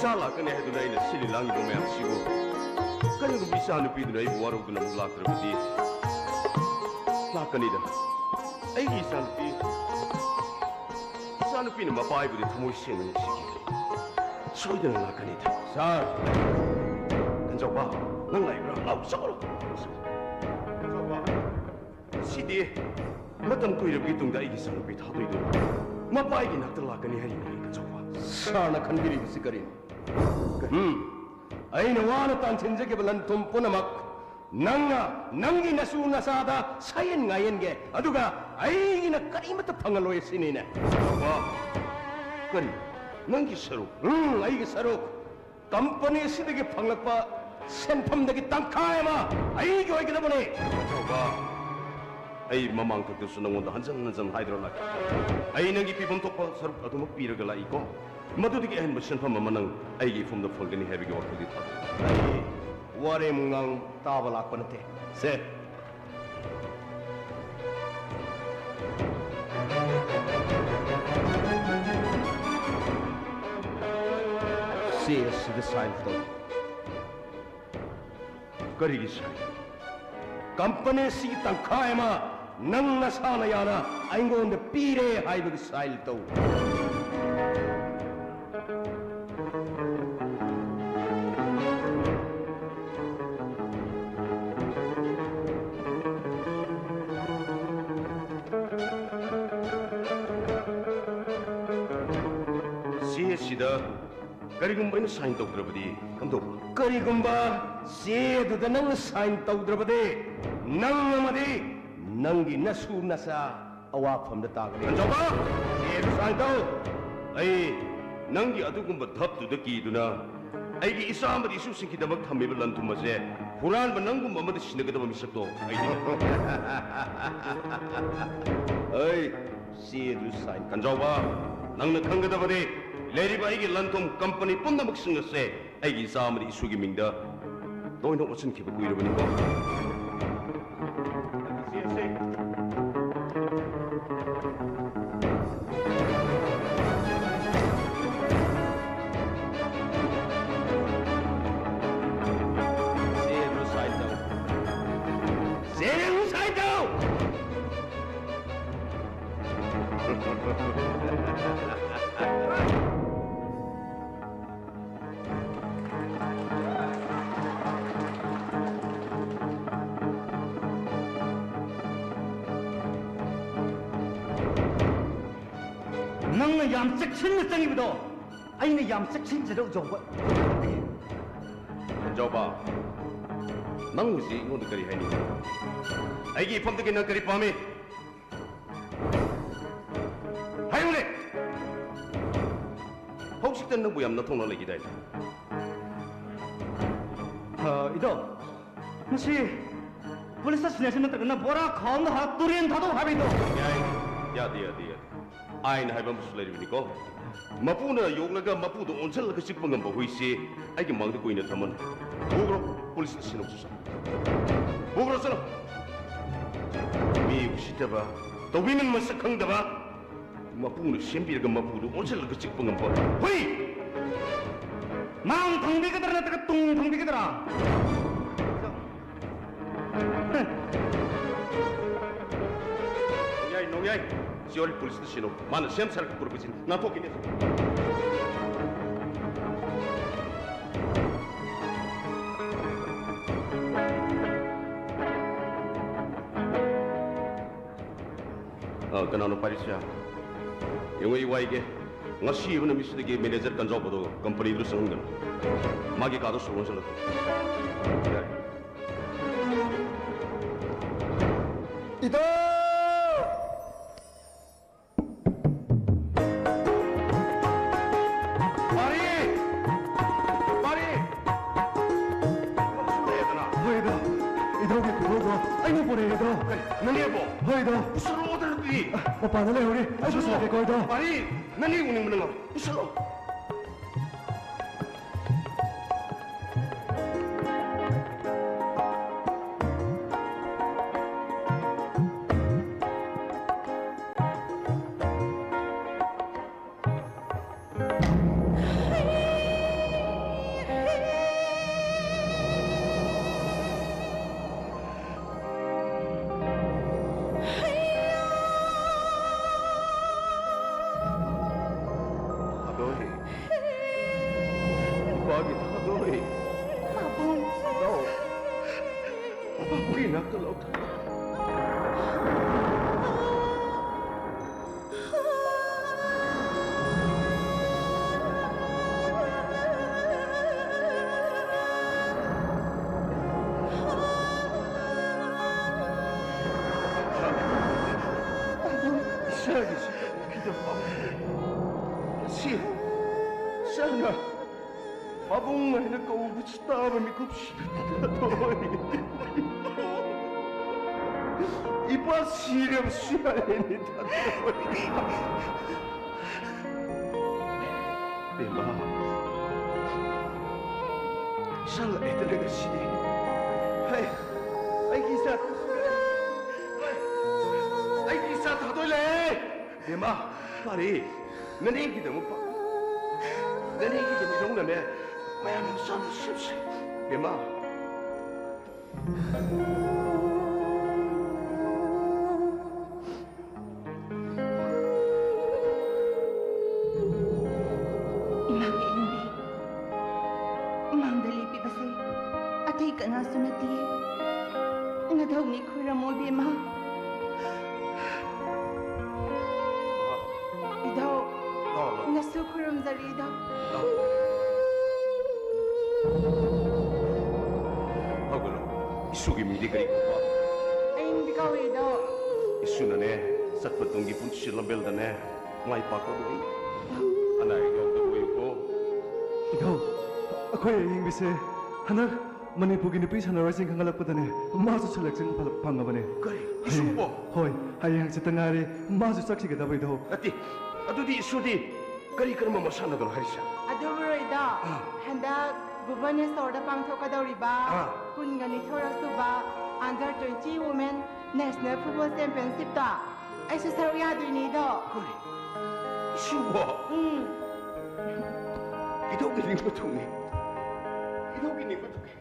ꯏꯆꯥ ꯂꯥꯛꯀꯅꯤ ꯍꯥꯏꯗꯨꯅ ꯑꯩꯅ ꯁꯤꯜꯂꯤ ꯂꯥꯡꯂꯤꯕ ꯃꯌꯥꯝꯁꯤꯕꯨ ꯀꯔꯤꯒꯨꯝꯕ ꯏꯆꯥꯅꯨꯄꯤꯗꯨꯅ ꯑꯩꯕꯨ ꯋꯥꯔꯧꯗꯨꯅ ꯑꯃꯨꯛ ꯂꯥꯛꯇ꯭ꯔꯕꯗꯤ? ꯂꯥꯛꯀꯅꯤꯗ꯫ ꯑꯩꯒꯤ ꯏꯆꯥꯅꯨꯄꯤ, ꯏꯆꯥꯅꯨꯄꯤꯅ ꯃꯄꯥ ꯑꯩꯕꯨꯗꯤ ꯊꯃꯣꯏ ꯁꯦꯡꯅ ꯅꯨꯡꯁꯤꯈꯤ꯫ ꯁꯣꯏꯗꯅ ꯂꯥꯛꯀꯅꯤꯗ꯫ ꯁꯥꯔ! ꯀꯟꯖꯧꯕ, ꯅꯪ ꯂꯥꯛꯏꯕ꯭ꯔꯥ? ꯂꯥꯎ, ꯆꯠꯂꯣ꯫ ꯀꯟꯖꯧꯕ, ꯉꯁꯤꯗꯤ ꯃꯇꯝ ꯀꯨꯏꯔꯕꯒꯤ ꯇꯨꯡꯗ ꯑꯩꯒꯤ ꯏꯆꯥꯅꯨꯄꯤ ꯊꯥꯗꯣꯏꯗꯨꯅ ꯃꯄꯥ ꯑꯩꯒꯤ ꯅꯥꯛꯇ ꯂꯥꯛꯀꯅꯤ ꯍꯥꯏꯔꯤꯕꯅꯤ, ꯀꯟꯖꯧꯕ꯫ ꯁꯥꯔꯅ ꯈꯟꯕꯤꯔꯤꯕꯁꯤ ꯀꯔꯤꯅꯣ? ꯎꯝ, ꯑꯩꯅ ꯋꯥꯅ ꯇꯥꯟꯁꯤꯟꯖꯈꯤꯕ ꯂꯟ ꯊꯨꯝ ꯄꯨꯝꯅꯃꯛ ꯅꯪꯅ ꯅꯪꯒꯤ ꯅꯁꯨ ꯅꯁꯥꯗ ꯁꯥꯌꯦꯟ ꯉꯥꯌꯦꯟꯒꯦ, ꯑꯗꯨꯒ ꯑꯩꯒꯤꯅ ꯀꯔꯤꯃꯠꯇ ꯐꯪꯍꯜꯂꯣꯏ ꯁꯤꯅꯤꯅꯦ? ꯀꯟꯖꯧꯕ, ꯀꯔꯤ? ꯅꯪꯒꯤ ꯁꯔꯨꯛ? ꯎꯝ, ꯑꯩꯒꯤ ꯁꯔꯨꯛ꯫ ꯀꯝꯄꯅꯤ ꯑꯁꯤꯗꯒꯤ ꯐꯪꯂꯛꯄ ꯁꯦꯟꯐꯝꯗꯒꯤ ꯇꯪꯈꯥꯏ ꯑꯃ ꯑꯩꯒꯤ ꯑꯣꯏꯒꯗꯕꯅꯤ꯫ ꯀꯟꯖꯧꯕ, ꯑꯩ ꯃꯃꯥꯡ ꯊꯛꯇꯁꯨ ꯅꯪꯉꯣꯟꯗ ꯍꯟꯖꯟ ꯍꯟꯖꯟ ꯍꯥꯏꯗꯨꯅ ꯂꯥꯛꯈꯤ꯫ ꯑꯩ ꯅꯪꯒꯤ ꯄꯤꯐꯝ ꯊꯣꯛꯄ ꯁꯔꯨꯛ ꯑꯗꯨꯃꯛ ꯄꯤꯔꯒ ꯂꯥꯛꯏꯀꯣ꯫ ꯃꯗꯨꯗꯒꯤ ꯑꯍꯦꯟꯕ ꯁꯦꯟꯐꯝ ꯑꯃ ꯅꯪ ꯑꯩꯒꯤ ꯏꯐꯝꯗ ꯐꯪꯒꯅꯤ ꯍꯥꯏꯕꯒꯤ ꯋꯥꯈꯜꯗꯤ ꯊꯥꯗꯣꯛ꯫ ꯑꯩ ꯋꯥꯔꯦꯝ ꯉꯥꯡ ꯇꯥꯕ ꯂꯥꯛꯄ ꯅꯠꯇꯦ꯫ ꯁꯦ꯫ ꯆꯦ ꯑꯁꯤꯗ ꯁꯥꯏꯟ ꯇꯧ꯫ ꯀꯔꯤꯒꯤ ꯁꯥꯏꯟ? ꯀꯝꯄꯅꯤ ꯑꯁꯤꯒꯤ ꯇꯪꯈꯥꯏ ꯑꯃ ꯅꯪ ꯅꯁꯥꯅ ꯌꯥꯅ ꯑꯩꯉꯣꯟꯗ ꯄꯤꯔꯦ ꯍꯥꯏꯕꯒꯤ ꯁꯥꯏꯟ ꯇꯧ꯫ ꯆꯦ ꯑꯁꯤꯗ ꯀꯔꯤꯒꯨꯝꯕ ꯑꯩꯅ ꯁꯥꯏꯟ ꯇꯧꯗ꯭ꯔꯕꯗꯤ ꯀꯝꯗꯧꯕ? ꯀꯔꯤꯒꯨꯝꯕ ꯆꯦ ꯑꯗꯨꯗ ꯅꯪꯅ ꯁꯥꯏꯟ ꯇꯧꯗ꯭ꯔꯕꯗꯤ, ꯅꯪ ꯑꯃꯗꯤ ꯅꯪꯒꯤ ꯅꯁꯨ ꯅꯆꯥ ꯑꯋꯥꯐꯝꯗ ꯇꯥꯒꯅꯤ꯫ ꯀꯟꯖꯧꯕ! ꯆꯦ ꯑꯗꯨ ꯁꯥꯏꯟ ꯇꯧ꯫ ꯑꯩ ꯅꯪꯒꯤ ꯑꯗꯨꯒꯨꯝꯕ ꯙꯞꯇꯨꯗ ꯀꯤꯗꯨꯅ ꯑꯩꯒꯤ ꯏꯆꯥ ꯑꯃꯗꯤ ꯏꯁꯨꯁꯤꯡꯒꯤꯗꯃꯛ ꯊꯝꯃꯤꯕ ꯂꯟ ꯊꯨꯝ ꯑꯁꯦ ꯍꯨꯔꯥꯟꯕ ꯅꯪꯒꯨꯝꯕ ꯑꯃꯗ ꯁꯤꯟꯅꯒꯗꯕ ꯃꯤꯁꯛꯇꯣ ꯑꯩꯗꯤ ꯅꯠꯇꯦ꯫ ꯑꯩ ꯆꯦ ꯑꯗꯨ ꯁꯥꯏꯟ꯫ ꯀꯟꯖꯧꯕ, ꯅꯪꯅ ꯈꯪꯒꯗꯕꯗꯤ, ꯂꯩꯔꯤꯕ ꯑꯩꯒꯤ ꯂꯟ ꯊꯨꯝ ꯀꯝꯄꯅꯤ ꯄꯨꯝꯅꯃꯛꯁꯤꯡ ꯑꯁꯦ ꯑꯩꯒꯤ ꯏꯆꯥ ꯑꯃꯗꯤ ꯏꯁꯨꯒꯤ ꯃꯤꯡꯗ ꯂꯣꯏꯅ ꯑꯣꯟꯁꯤꯟꯈꯤꯕ ꯀꯨꯏꯔꯕꯅꯤꯀꯣ꯫ ꯌꯥꯝ ꯆꯦꯛꯁꯤꯟꯅ ꯆꯪꯉꯤꯕꯗꯣ ꯑꯩꯅ ꯌꯥꯝ ꯆꯦꯛꯁꯤꯟꯖꯗꯧ ꯖꯧꯕ꯫ ꯀꯟꯖꯥꯎꯕ, ꯅꯪ ꯍꯧꯖꯤꯛ ꯑꯩꯉꯣꯟꯗ ꯀꯔꯤ ꯍꯥꯏꯅꯤꯡꯉꯤ? ꯑꯩꯒꯤ ꯏꯐꯝꯗꯒꯤ ꯅꯪ ꯀꯔꯤ ꯄꯥꯝꯃꯤ? ꯍꯥꯏꯌꯨꯅꯦ! ꯍꯧꯖꯤꯛꯇ ꯅꯪꯕꯨ ꯌꯥꯝ ꯅꯊꯧꯅ ꯂꯩꯈꯤꯗꯥꯏꯅꯦ? ꯑ, ꯏꯗꯣ, ꯃꯁꯤ ꯄꯨꯂꯤꯁꯇ ꯁꯤꯟꯅꯁꯤ ꯅꯠꯇ꯭ꯔꯒꯅ ꯕꯣꯔꯥ ꯈꯥꯎ ꯑꯃꯗ ꯍꯥꯞ ꯇꯨꯔꯦꯟ ꯊꯥꯗꯧ ꯍꯥꯏꯕ ꯏꯗꯣ꯫ ꯌꯥꯏ, ꯌꯥꯗꯦ, ꯌꯥꯗꯦ, ꯌꯥꯗꯦ꯫ ꯑꯥꯏꯟ ꯍꯥꯏꯕ ꯑꯃꯁꯨ ꯂꯩꯔꯤꯕꯅꯤꯀꯣ꯫ ꯃꯄꯨꯅ ꯌꯣꯛꯂꯒ ꯃꯄꯨꯗ ꯑꯣꯟꯁꯤꯜꯂꯒ ꯆꯤꯛꯄ ꯉꯝꯕ ꯍꯨꯏꯁꯤ ꯑꯩꯒꯤ ꯃꯥꯡꯗ ꯀꯨꯏꯅ ꯊꯝꯃꯅꯨ꯫ ꯄꯨꯈ꯭ꯔꯣ, ꯄꯨꯂꯤꯁꯇ ꯁꯤꯟꯅꯧ ꯆꯠꯂꯣ꯫ ꯄꯨꯈ꯭ꯔꯣ ꯆꯠꯂꯣ꯫ ꯃꯤ ꯎꯁꯤꯠꯇꯕ, ꯇꯧꯕꯤꯃꯜ ꯃꯁꯛ ꯈꯪꯗꯕ, ꯃꯄꯨꯅ ꯁꯦꯝꯕꯤꯔꯒ ꯃꯄꯨꯗ ꯑꯣꯟꯁꯤꯜꯂꯒ ꯆꯤꯛꯄ ꯉꯝꯕ ꯍꯨꯏ! ꯃꯥꯡ ꯊꯪꯕꯤꯒꯗ꯭ꯔꯥ ꯅꯠꯇ꯭ꯔꯒ ꯇꯨꯡ ꯊꯪꯕꯤꯒꯗ꯭ꯔꯥ? ꯅꯣꯡꯌꯥꯏ, ꯅꯣꯡꯌꯥꯏ꯫ ꯁꯤ ꯍꯣꯔꯦꯟ ꯄꯨꯂꯤꯁꯇ ꯁꯤꯟꯅꯧ꯫ ꯃꯥꯅ ꯁꯦꯝ ꯁꯥꯔꯒ ꯄꯨꯔꯛꯄꯁꯤꯅꯤ꯫ ꯅꯥꯟꯊꯣꯛꯈꯤꯅꯤ꯫ ꯑ, ꯀꯅꯥꯅꯣ ꯄꯥꯏꯔꯤꯁꯦ? ꯌꯦꯡꯉꯣ, ꯑꯩ ꯋꯥꯏꯒꯦ꯫ ꯉꯁꯤ ꯑꯣꯏꯕ ꯅꯨꯃꯤꯠꯁꯤꯗꯒꯤ ꯃꯦꯅꯦꯖꯔ ꯀꯟꯖꯥꯎꯕꯗꯣ ꯀꯝꯄꯅꯤꯗꯨꯗ ꯆꯪꯍꯟꯒꯅꯨ꯫ ꯃꯥꯒꯤ ꯀꯥꯗꯣ ꯁꯣꯛ ꯂꯣꯟꯁꯤꯜꯂꯨ꯫ ꯌꯥꯔꯦ꯫ ꯏꯗꯣ! ꯃꯥꯔꯤ! ꯃꯥꯔꯤ! ꯅꯪꯁꯨ ꯂꯩꯔꯗꯅ? ꯍꯣꯏ, ꯏꯗꯣ꯫ ꯏꯗꯣꯒꯤ ꯈꯨꯗꯣꯜꯗꯣ ꯑꯩꯅ ꯄꯨꯔꯛꯑꯦ, ꯏꯗꯣ꯫ ꯀꯔꯤ? ꯅꯪꯒꯤꯕꯣ? ꯍꯣꯏ, ꯏꯗꯣ꯫ ꯄꯨꯁꯜꯂꯛꯑꯣ, ꯑꯗꯨꯗꯤ꯫ ꯃꯄꯥꯟꯗ ꯂꯩꯍꯧꯔꯤ꯫ ꯑꯩ ꯄꯨꯁꯜꯂꯛꯑꯣ꯫ ꯄꯨꯁꯜꯂꯛꯀꯦꯀꯣ, ꯏꯗꯣ꯫ ꯃꯥꯔꯤ! ꯅꯪꯒꯤ ꯎꯅꯤꯡꯕꯅ ꯉꯥꯎꯔꯦ꯫ ꯄꯨꯁꯜꯂꯛꯑꯣ꯫ ꯊꯥꯗꯣꯏ꯫ ꯏꯄꯥꯒꯤ ꯊꯥꯗꯣꯏ꯫ ꯄꯥꯕꯨꯡ꯫ ꯂꯥꯛꯑꯣ꯫ ꯄꯥꯕꯨꯡꯒꯤ ꯏꯅꯥꯛꯇ ꯂꯥꯛꯑꯣ꯫ ꯅꯪꯅ ꯄꯥꯕꯨꯡ ꯍꯥꯏꯅ ꯀꯧꯕꯁꯨ ꯇꯥꯕ ꯃꯤꯀꯨꯞꯁꯤꯗ ꯊꯣꯛꯂꯛꯏ꯫ ꯏꯄꯥ ꯁꯤꯔꯕꯁꯨ ꯌꯥꯔꯦꯅꯦ, ꯇꯥꯊꯣꯛ꯫ ꯕꯦꯝꯃ, ꯏꯁꯥ ꯂꯥꯛꯑꯦꯗꯅ ꯉꯁꯤꯗꯤ꯫ ꯍꯩ, ꯑꯩꯒꯤ ꯏꯆꯥ, ꯍꯩ, ꯑꯩꯒꯤ ꯏꯆꯥ ꯊꯥꯗꯣꯏ ꯂꯥꯛꯑꯦ꯫ ꯕꯦꯝꯃ, ꯐꯔꯦ, ꯅꯅꯦꯒꯤꯗꯃꯛ ꯄꯥ-, ꯅꯅꯦꯒꯤꯗꯃꯛ ꯌꯧꯅꯅꯦ, ꯃꯌꯥꯝ ꯆꯥꯃꯤꯟꯅꯁꯤ꯫ ꯕꯦꯝꯃ꯫ ꯏꯃꯥ ꯀꯩꯅꯧꯕꯤ, ꯃꯥꯡꯗ ꯂꯦꯞꯄꯤꯕꯁꯦ ꯑꯇꯩ ꯀꯅꯥꯁꯨ ꯅꯠꯇꯦ, ꯅꯙꯧꯅꯤ꯫ ꯈꯨꯔꯨꯝꯃꯣ ꯏꯕꯦꯝꯃ꯫ ꯏꯙꯧ, ꯂꯥꯛꯑꯣ, ꯂꯥꯛꯑꯣ꯫ ꯅꯁꯨ ꯈꯨꯔꯨꯝꯖꯔꯤ ꯏꯙꯧ꯫ ꯂꯥꯛꯑꯣ꯫ ꯍꯧꯒꯠꯂꯣ꯫ ꯏꯁꯨꯒꯤ ꯃꯤꯡꯗꯤ ꯀꯔꯤ ꯀꯧꯕ? ꯑꯌꯤꯡꯕꯤ ꯀꯧꯏ ꯏꯙꯧ꯫ ꯏꯁꯨꯅꯅꯦ, ꯆꯠꯄ ꯇꯨꯡꯒꯤ ꯄꯨꯟꯁꯤ ꯂꯝꯕꯦꯜꯗꯅꯦ, ꯃꯥꯏ ꯄꯥꯛꯄ ꯑꯣꯏ꯫ ꯑꯅꯥ ꯑꯌꯦꯛ ꯌꯥꯎꯗꯕ ꯑꯣꯏꯌꯨꯀꯣ꯫ ꯏꯙꯧ, ꯑꯩꯈꯣꯏ ꯑꯌꯤꯡꯕꯤꯁꯦ ꯍꯟꯗꯛ ꯃꯅꯤꯄꯨꯔꯒꯤ ꯅꯨꯄꯤ ꯁꯥꯟꯅꯔꯣꯏꯁꯤꯡ ꯈꯟꯒꯠꯂꯛꯄꯗꯅꯦ, ꯃꯥꯁꯨ selection ꯐꯪꯉꯕꯅꯦ꯫ ꯀꯔꯤ? ꯍꯌꯦꯡ, ꯏꯁꯨꯕꯣ? ꯍꯣꯏ, ꯍꯌꯦꯡ ꯍꯪꯆꯤꯠꯇ ꯉꯥꯏꯔꯦ ꯃꯥꯁꯨ ꯆꯠꯈꯤꯒꯗꯕ, ꯏꯙꯧ꯫ ꯅꯠꯇꯦ, ꯑꯗꯨꯗꯤ ꯏꯁꯨꯗꯤ ꯀꯔꯤ ꯀꯔꯝꯕ ꯃꯁꯥꯟꯅꯗꯅꯣ ꯍꯥꯏꯔꯤꯁꯦ? ꯑꯗꯨꯕꯨꯔꯣ ꯏꯙꯧ, ꯑꯥ꯫ ꯍꯟꯗꯛ ꯚꯨꯕꯅꯦꯁꯣꯔꯗ ꯄꯥꯡꯊꯣꯛꯀꯗꯧꯔꯤꯕ ꯑꯥ꯫ ꯀꯨꯟꯒ ꯅꯤꯊꯣꯏꯔꯛ ꯁꯨꯕ Under twenty Women National Football Championshipꯇ ꯑꯩꯁꯨ ꯁꯔꯨꯛ ꯌꯥꯗꯣꯏꯅꯦ ꯏꯙꯧ꯫ ꯀꯔꯤ? ꯏꯁꯨꯕꯣ? ꯎꯝ꯫ ꯏꯙꯧꯒꯤ ꯅꯤꯡꯕ ꯊꯨꯡꯅꯤ꯫ ꯏꯙꯧꯒꯤ ꯅꯤꯡꯕ ꯊꯨꯡꯅꯤ꯫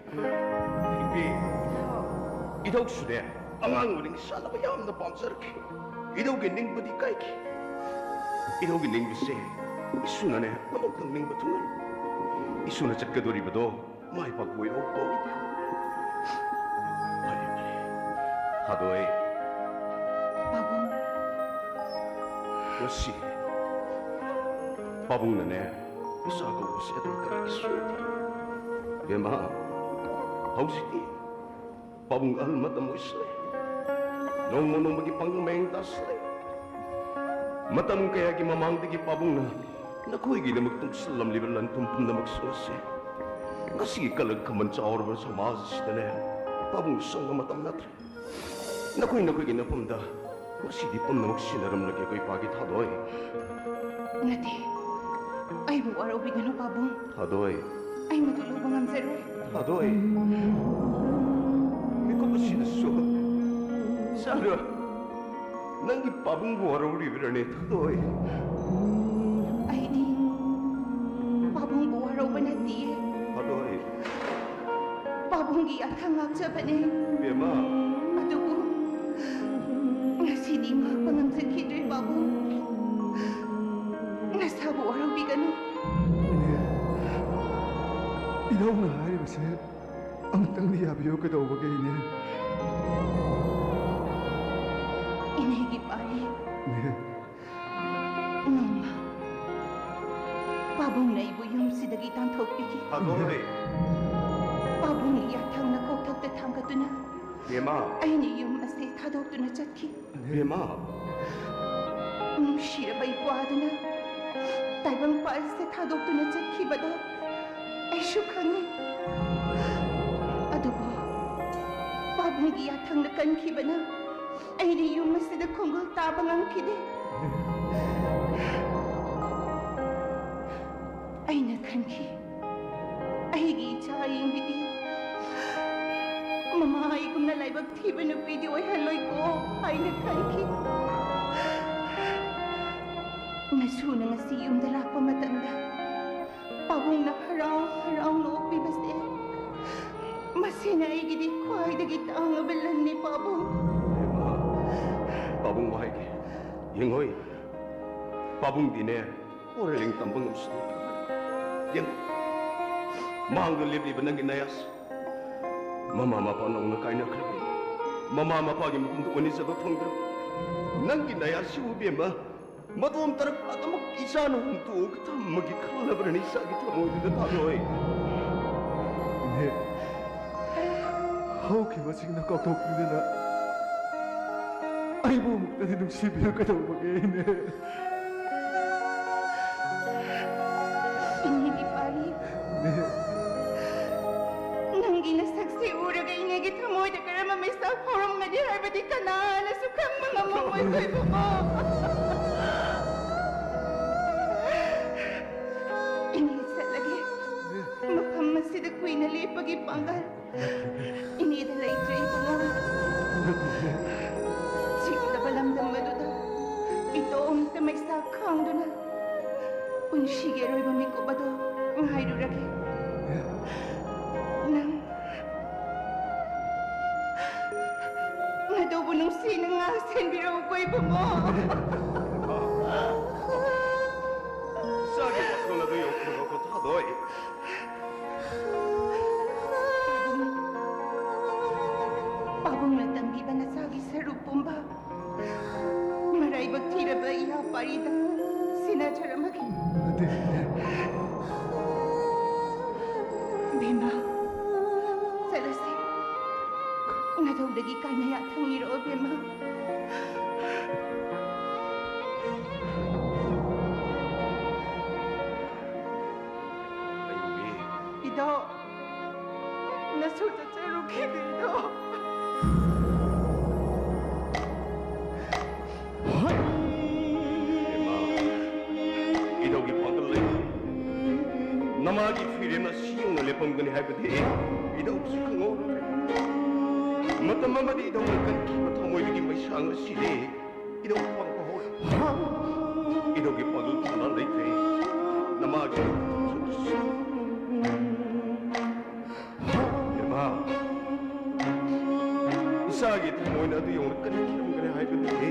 ꯏꯕꯤ, ꯏꯙꯧꯁꯨꯅꯦ, ꯑꯉꯥꯡ ꯑꯣꯏꯔꯤꯉꯩ ꯁꯥꯟꯅꯕ ꯌꯥꯝꯅ ꯄꯥꯝꯖꯔꯛꯈꯤ꯫ ꯏꯙꯧꯒꯤ ꯅꯤꯡꯕꯗꯤ ꯀꯥꯏꯈꯤ꯫ ꯏꯙꯧꯒꯤ ꯅꯤꯡꯕꯁꯦ ꯏꯁꯨꯅꯅꯦ ꯑꯃꯨꯛꯇꯪ ꯅꯤꯡꯕ ꯊꯨꯡꯍꯜꯂꯨ꯫ ꯏꯁꯨꯅ ꯆꯠꯀꯗꯧꯔꯤꯕꯗꯣ ꯃꯥꯏ ꯄꯥꯛꯄ ꯑꯣꯏꯔꯣꯀꯣ꯫ ꯐꯔꯦ, ꯐꯔꯦ꯫ ꯊꯥꯗꯣꯏ꯫ ꯄꯥꯕꯨꯡ꯫ ꯉꯁꯤ ꯄꯥꯕꯨꯡꯅꯅꯦ, ꯃꯆꯥ ꯀꯧꯕꯁꯦ ꯑꯗꯨꯝ ꯀꯔꯤꯒꯤ ꯁꯣꯏꯗꯦ? ꯕꯦꯝꯃ, ꯍꯧꯖꯤꯛꯇꯤ ꯄꯥꯕꯨꯡ ꯑꯍꯜ ꯃꯇꯝ ꯑꯣꯏꯁꯤꯜꯂꯦ꯫ ꯅꯣꯡꯃ ꯅꯣꯡꯃꯒꯤ ꯄꯥꯡꯒꯜ ꯃꯌꯦꯡ ꯇꯥꯁꯤꯜꯂꯦ꯫ ꯃꯇꯝ ꯀꯌꯥꯒꯤ ꯃꯃꯥꯡꯗꯒꯤ ꯄꯥꯕꯨꯡꯅ ꯅꯈꯣꯏꯒꯤꯗꯃꯛ ꯇꯨꯡꯁꯤꯜꯂꯝꯂꯤꯕ ꯂꯟ ꯊꯨꯝ ꯄꯨꯝꯅꯃꯛꯁꯨ ꯑꯁꯦ ꯉꯁꯤꯒꯤ ꯀꯂꯛ ꯈꯝꯕꯟ ꯆꯥꯎꯔꯕ ꯁꯃꯥꯖ ꯑꯁꯤꯗꯅꯦ ꯄꯥꯕꯨꯡ ꯁꯪꯕ ꯃꯇꯝ ꯅꯠꯇ꯭ꯔꯦ꯫ ꯅꯈꯣꯏ ꯅꯈꯣꯏꯒꯤ ꯅꯐꯝꯗ ꯉꯁꯤꯗꯤ ꯄꯨꯝꯅꯃꯛ ꯁꯤꯟꯅꯔꯝꯂꯒꯦ ꯑꯩꯈꯣꯏ ꯏꯄꯥꯒꯤ ꯊꯥꯗꯣꯏ꯫ ꯅꯠꯇꯦ, ꯑꯩꯕꯨ ꯋꯥꯔꯧꯕꯤꯒꯅꯨ ꯄꯥꯕꯨꯡ꯫ ꯊꯥꯗꯣꯏ꯫ ꯑꯩ ꯃꯗꯨ ꯂꯧꯕ ꯉꯝꯖꯔꯣꯏ꯫ ꯊꯥꯗꯣꯏ꯫ ꯃꯤꯀꯨꯞ ꯑꯁꯤꯗꯁꯨ ꯆꯥꯔꯣꯏ꯫ ꯅꯪꯒꯤ ꯄꯥꯕꯨꯡꯕꯨ ꯋꯥꯔꯧꯔꯤꯕ꯭ꯔꯅꯦ, ꯊꯥꯗꯣꯏ? ꯑꯩꯗꯤ ꯄꯥꯕꯨꯡꯕꯨ ꯋꯥꯔꯧꯕ ꯅꯠꯇꯤꯌꯦ꯫ ꯊꯥꯗꯣꯏ꯫ ꯄꯥꯕꯨꯡꯒꯤ ꯌꯥꯊꯪ ꯉꯥꯛꯆꯕꯅꯦ꯫ ꯕꯦꯝꯃ꯫ ꯑꯗꯨꯕꯨ ꯉꯁꯤꯗꯤ ꯉꯥꯛꯄ ꯉꯝꯖꯈꯤꯗ꯭ꯔꯦ, ꯄꯥꯕꯨꯡ꯫ ꯅꯁꯥꯕꯨ ꯋꯥꯔꯧꯕꯤꯒꯅꯨ꯫ ꯏꯅꯦ, ꯏꯙꯧꯅ ꯍꯥꯏꯔꯤꯕꯁꯦ ꯑꯃꯨꯛꯇꯪꯗꯤ ꯌꯥꯕꯤꯌꯨ, ꯀꯩꯗꯧꯕꯒꯦ, ꯏꯅꯦ? ꯏꯅꯦꯒꯤ ꯄꯥꯔꯤ꯫ ꯏꯅꯦ꯫ ꯅꯣꯡꯃ ꯄꯥꯕꯨꯡꯅ ꯑꯩꯕꯨ ꯌꯨꯝꯁꯤꯗꯒꯤ ꯇꯥꯟꯊꯣꯛꯄꯤꯈꯤ꯫ ꯊꯥꯗꯣꯏ꯫ ꯄꯥꯕꯨꯡꯒꯤ ꯌꯥꯊꯪꯅ ꯀꯣꯛꯊꯛꯇ ꯊꯥꯡꯒꯠꯇꯨꯅ ꯕꯦꯝꯃ꯫ ꯑꯩꯅ ꯌꯨꯝ ꯑꯁꯤ ꯊꯥꯗꯣꯛꯇꯨꯅ ꯆꯠꯈꯤ꯫ ꯕꯦꯝꯃ꯫ ꯅꯨꯡꯁꯤꯔꯕ ꯏꯄ꯭ꯋꯥꯗꯨꯅ ꯇꯥꯏꯕꯪꯄꯥꯜꯁꯦ ꯊꯥꯗꯣꯛꯇꯨꯅ ꯆꯠꯈꯤꯕꯗꯣ ꯑꯩꯁꯨ ꯈꯪꯉꯤ꯫ ꯑꯗꯨꯕꯨ ꯄꯥꯕꯨꯡꯒꯤ ꯌꯥꯊꯪꯅ ꯀꯟꯈꯤꯕꯅ ꯑꯩꯗꯤ ꯌꯨꯝ ꯑꯁꯤꯗ ꯈꯣꯡꯒꯨꯜ ꯇꯥꯕ ꯉꯝꯈꯤꯗꯦ꯫ ꯑꯩꯅ ꯈꯟꯈꯤ, ꯑꯩꯒꯤ ꯏꯆꯥ ꯑꯌꯤꯡꯕꯤꯗꯤ ꯃꯃꯥ ꯑꯩꯒꯨꯝꯅ ꯂꯥꯏꯕꯛ ꯊꯤꯕ ꯅꯨꯄꯤꯗꯤ ꯑꯣꯏꯍꯜꯂꯣꯏꯀꯣ ꯍꯥꯏꯅ ꯈꯟꯈꯤ꯫ ꯅꯁꯨꯅ ꯉꯁꯤ ꯌꯨꯝꯗ ꯂꯥꯛꯄ ꯃꯇꯝꯗ ꯄꯥꯕꯨꯡꯅ ꯍꯔꯥꯎ ꯍꯔꯥꯎꯅ ꯑꯣꯛꯄꯤꯕꯁꯦ ꯃꯁꯤꯅ ꯑꯩꯒꯤꯗꯤ ꯈ꯭ꯋꯥꯏꯗꯒꯤ ꯇꯥꯡꯉꯕ ꯂꯟꯅꯤ, ꯄꯥꯕꯨꯡ꯫ ꯄꯥꯕꯨꯡ ꯍꯥꯏꯒꯦ꯫ ꯌꯦꯡꯉꯣꯏ, ꯄꯥꯕꯨꯡꯗꯤꯅꯦ, ꯄꯣꯔꯦꯂꯦꯡ ꯇꯝꯕ ꯉꯝꯁꯤꯜꯂꯛꯇ꯭ꯔꯕꯅꯤ꯫ ꯌꯦꯡꯉꯨ, ꯃꯥꯡꯗ ꯂꯦꯞꯂꯤꯕ ꯅꯪꯒꯤ ꯅꯌꯥꯁꯤ꯫ ꯃꯃꯥ ꯃꯄꯥ ꯅꯧꯅ ꯀꯥꯏꯅꯈ꯭ꯔꯕꯤ, ꯃꯃꯥ ꯃꯄꯥꯒꯤ ꯃꯒꯨꯟꯗꯨ ꯎꯅꯤꯖꯕ ꯐꯪꯗ꯭ꯔꯕ ꯅꯪꯒꯤ ꯅꯌꯥꯁꯤꯕꯨ, ꯏꯕꯦꯝꯃ, ꯃꯇꯣꯝ ꯇꯔꯛ ꯑꯗꯨꯃꯛ ꯏꯆꯥꯅ ꯍꯨꯟꯗꯣꯛꯑꯒ ꯊꯝꯃꯒꯦ ꯈꯜꯂꯕ꯭ꯔꯅꯤ ꯏꯆꯥꯒꯤ ꯊꯃꯣꯏꯗꯨꯗ, ꯊꯥꯗꯣꯏ? ꯏꯅꯦ, ꯍꯧꯈꯤꯕꯁꯤꯡꯅ ꯀꯥꯎꯊꯣꯛꯄꯤꯗꯅ ꯑꯩꯕꯨ ꯑꯃꯨꯛꯇꯗꯤ ꯅꯨꯡꯁꯤꯕꯤꯌꯨ, ꯀꯩꯗꯧꯕꯒꯦ, ꯏꯅꯦ? ꯏꯕꯨꯡꯉꯣ! ꯏꯅꯦ ꯆꯠꯂꯒꯦ꯫ ꯃꯐꯝ ꯑꯁꯤꯗ ꯀꯨꯏꯅ ꯂꯦꯞꯄꯒꯤ ꯄꯥꯡꯒꯜ ꯏꯅꯦꯗ ꯂꯩꯇ꯭ꯔꯦ, ꯏꯕꯨꯡꯉꯣ꯫ ꯆꯤꯛꯂꯕ ꯂꯝꯗꯝ ꯑꯗꯨꯗ ꯏꯇꯣꯝꯇ ꯃꯩꯁꯥ ꯈꯥꯡꯗꯨꯅ ꯄꯨꯟꯁꯤꯒꯤ ꯑꯔꯣꯏꯕ ꯃꯤꯀꯨꯞ ꯑꯗꯣ ꯉꯥꯏꯔꯨꯔꯒꯦ꯫ ꯅꯪ ꯅꯗꯧꯕꯨ ꯅꯨꯡꯁꯤꯅ ꯉꯥꯛ ꯁꯦꯟꯕꯤꯔꯛꯎꯀꯣ, ꯏꯕꯨꯡꯉꯣ꯫ ꯏꯆꯥꯒꯤ ꯋꯥꯈꯜ ꯑꯗꯨ ꯌꯧꯈ꯭ꯔꯕ ꯊꯥꯗꯣꯏ꯫ ꯄꯥꯕꯨꯡꯅ ꯇꯝꯕꯤꯕ ꯅꯆꯥꯒꯤ ꯁꯔꯨꯛ ꯄꯨꯝꯕ ꯃꯔꯥꯏꯕꯛ ꯊꯤꯔꯕ ꯏꯌꯥ ꯄꯥꯔꯤꯗ ꯁꯤꯟꯅꯖꯔꯝꯃꯒꯦ꯫ ꯕꯦꯝꯃ, ꯆꯠꯂꯁꯤ꯫ ꯅꯙꯧꯗꯒꯤ ꯀꯥꯏꯅ ꯌꯥꯊꯪ ꯅꯤꯔꯛꯑꯣ, ꯕꯦꯝꯃ꯫ ꯏꯙꯧ, ꯅꯁꯨ ꯆꯠꯆꯔꯨꯈꯤꯅꯦ, ꯏꯙꯧ꯫ ꯏꯙꯧꯒꯤ ꯄꯥꯡꯒꯜ ꯂꯩ꯫ ꯅꯃꯥꯒꯤ ꯐꯤꯔꯦꯝꯅ ꯁꯤ ꯌꯧꯅ ꯂꯦꯞꯄꯝꯒꯅꯤ ꯍꯥꯏꯕꯗꯤ ꯏꯙꯧꯁꯨ ꯈꯪꯍꯧꯔꯨꯗ꯭ꯔꯦ꯫ ꯃꯇꯝ ꯑꯃꯗꯤ ꯏꯙꯧꯅ ꯀꯟꯈꯤꯕ ꯊꯃꯣꯏꯗꯒꯤ ꯃꯩꯁꯥ ꯉꯁꯤꯗꯤ ꯏꯙꯧ ꯄꯥꯡꯕ ꯍꯧꯔꯦ꯫ ꯏꯙꯧꯒꯤ ꯄꯥꯡꯒꯜ ꯊꯧꯅꯥ ꯂꯩꯈ꯭ꯔꯦ꯫ ꯅꯃꯥꯒꯤ ꯏꯃꯥ, ꯏꯆꯥꯒꯤ ꯊꯃꯣꯏꯅ ꯑꯗꯨ ꯌꯧꯅ ꯀꯟꯈꯤꯔꯝꯒꯅꯤ ꯍꯥꯏꯕꯗꯨꯗꯤ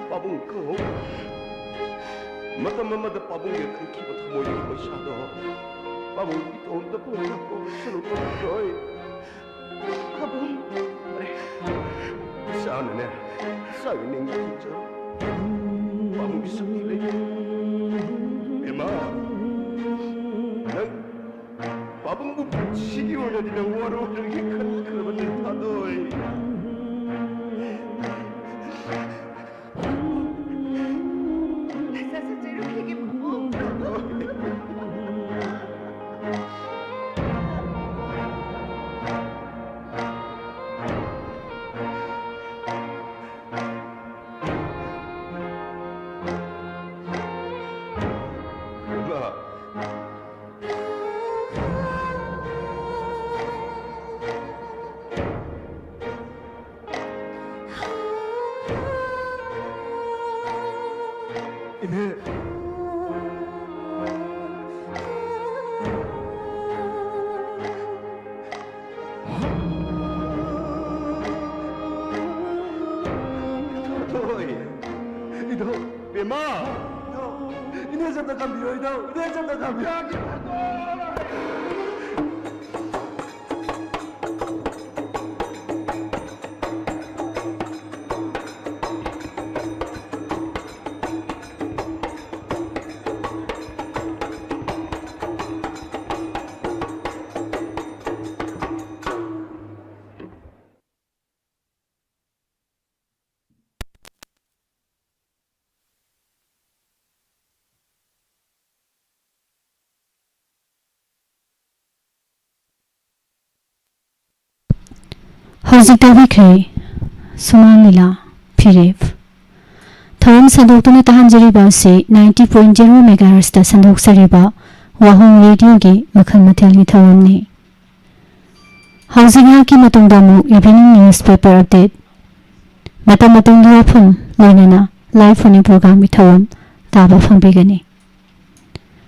ꯄꯥꯕꯨꯡ ꯈꯪꯍꯧ꯫ ꯃꯇꯝ ꯑꯃꯗ ꯄꯥꯕꯨꯡꯒꯤ ꯀꯟꯈꯤꯕ ꯊꯃꯣꯏꯒꯤ ꯃꯩꯁꯥꯗꯣ ꯄꯥꯕꯨꯡ ꯏꯇꯣꯝꯇ ꯄꯨꯔꯒ ꯁꯔꯨꯛ ꯇꯧꯔꯣꯏ꯫ ꯄꯥꯕꯨꯡ꯫ ꯏꯆꯥꯅꯅꯦ, ꯏꯆꯥꯒꯤ ꯅꯤꯡꯕ ꯊꯨꯡꯖꯔꯣ꯫ ꯄꯥꯕꯨꯡꯒꯤ ꯁꯛꯇꯤ ꯂꯩ꯫ ꯏꯃꯥ, ꯅꯪ ꯄꯥꯕꯨꯡꯕꯨ ꯄꯨꯟꯁꯤꯒꯤ ꯑꯣꯏꯅꯗꯤ ꯅꯪ ꯋꯥꯔꯧꯔꯒꯦ ꯈꯟꯈ꯭ꯔꯕꯅꯤ ꯊꯥꯗꯣꯏ꯫ ꯅꯆꯥ ꯆꯠꯆꯔꯨꯈꯤꯒꯦ, ꯄꯥꯕꯨꯡ꯫ ꯏꯃꯥ! ꯏꯅꯦꯁꯦ ꯑꯝꯇ ꯈꯟꯕꯤꯌꯣ, ꯏꯅꯦꯁꯦ ꯑꯝꯇ ꯈꯟꯕꯤꯌꯣ꯫ ꯍꯧꯖꯤꯛ ꯇꯥꯕꯤꯈ꯭ꯔꯦ ꯁꯨꯃꯥꯡ ꯂꯤꯂꯥ ꯐꯤꯔꯦꯞ꯫ ꯊꯧꯔꯝ ꯁꯟꯗꯣꯛꯇꯨꯅ ꯇꯥꯍꯟꯖꯔꯤꯕ ꯑꯁꯤ ninety point zero megahertzꯇ ꯁꯟꯗꯣꯛꯆꯔꯤꯕ ꯋꯥꯍꯣꯡ ꯔꯦꯗꯤꯑꯣꯒꯤ ꯃꯈꯜ ꯃꯊꯦꯜꯒꯤ ꯊꯧꯔꯝꯅꯤ꯫ ꯍꯧꯖꯤꯛ ꯉꯥꯏꯍꯥꯛꯀꯤ ꯃꯇꯨꯡꯗ ꯑꯃꯨꯛ evening newspaper update, ꯃꯇꯝ ꯃꯇꯝꯒꯤ ꯋꯥꯐꯝ ꯂꯣꯏꯅꯅ live phone-in programꯒꯤ ꯊꯧꯔꯝ ꯇꯥꯕ ꯐꯪꯕꯤꯒꯅꯤ꯫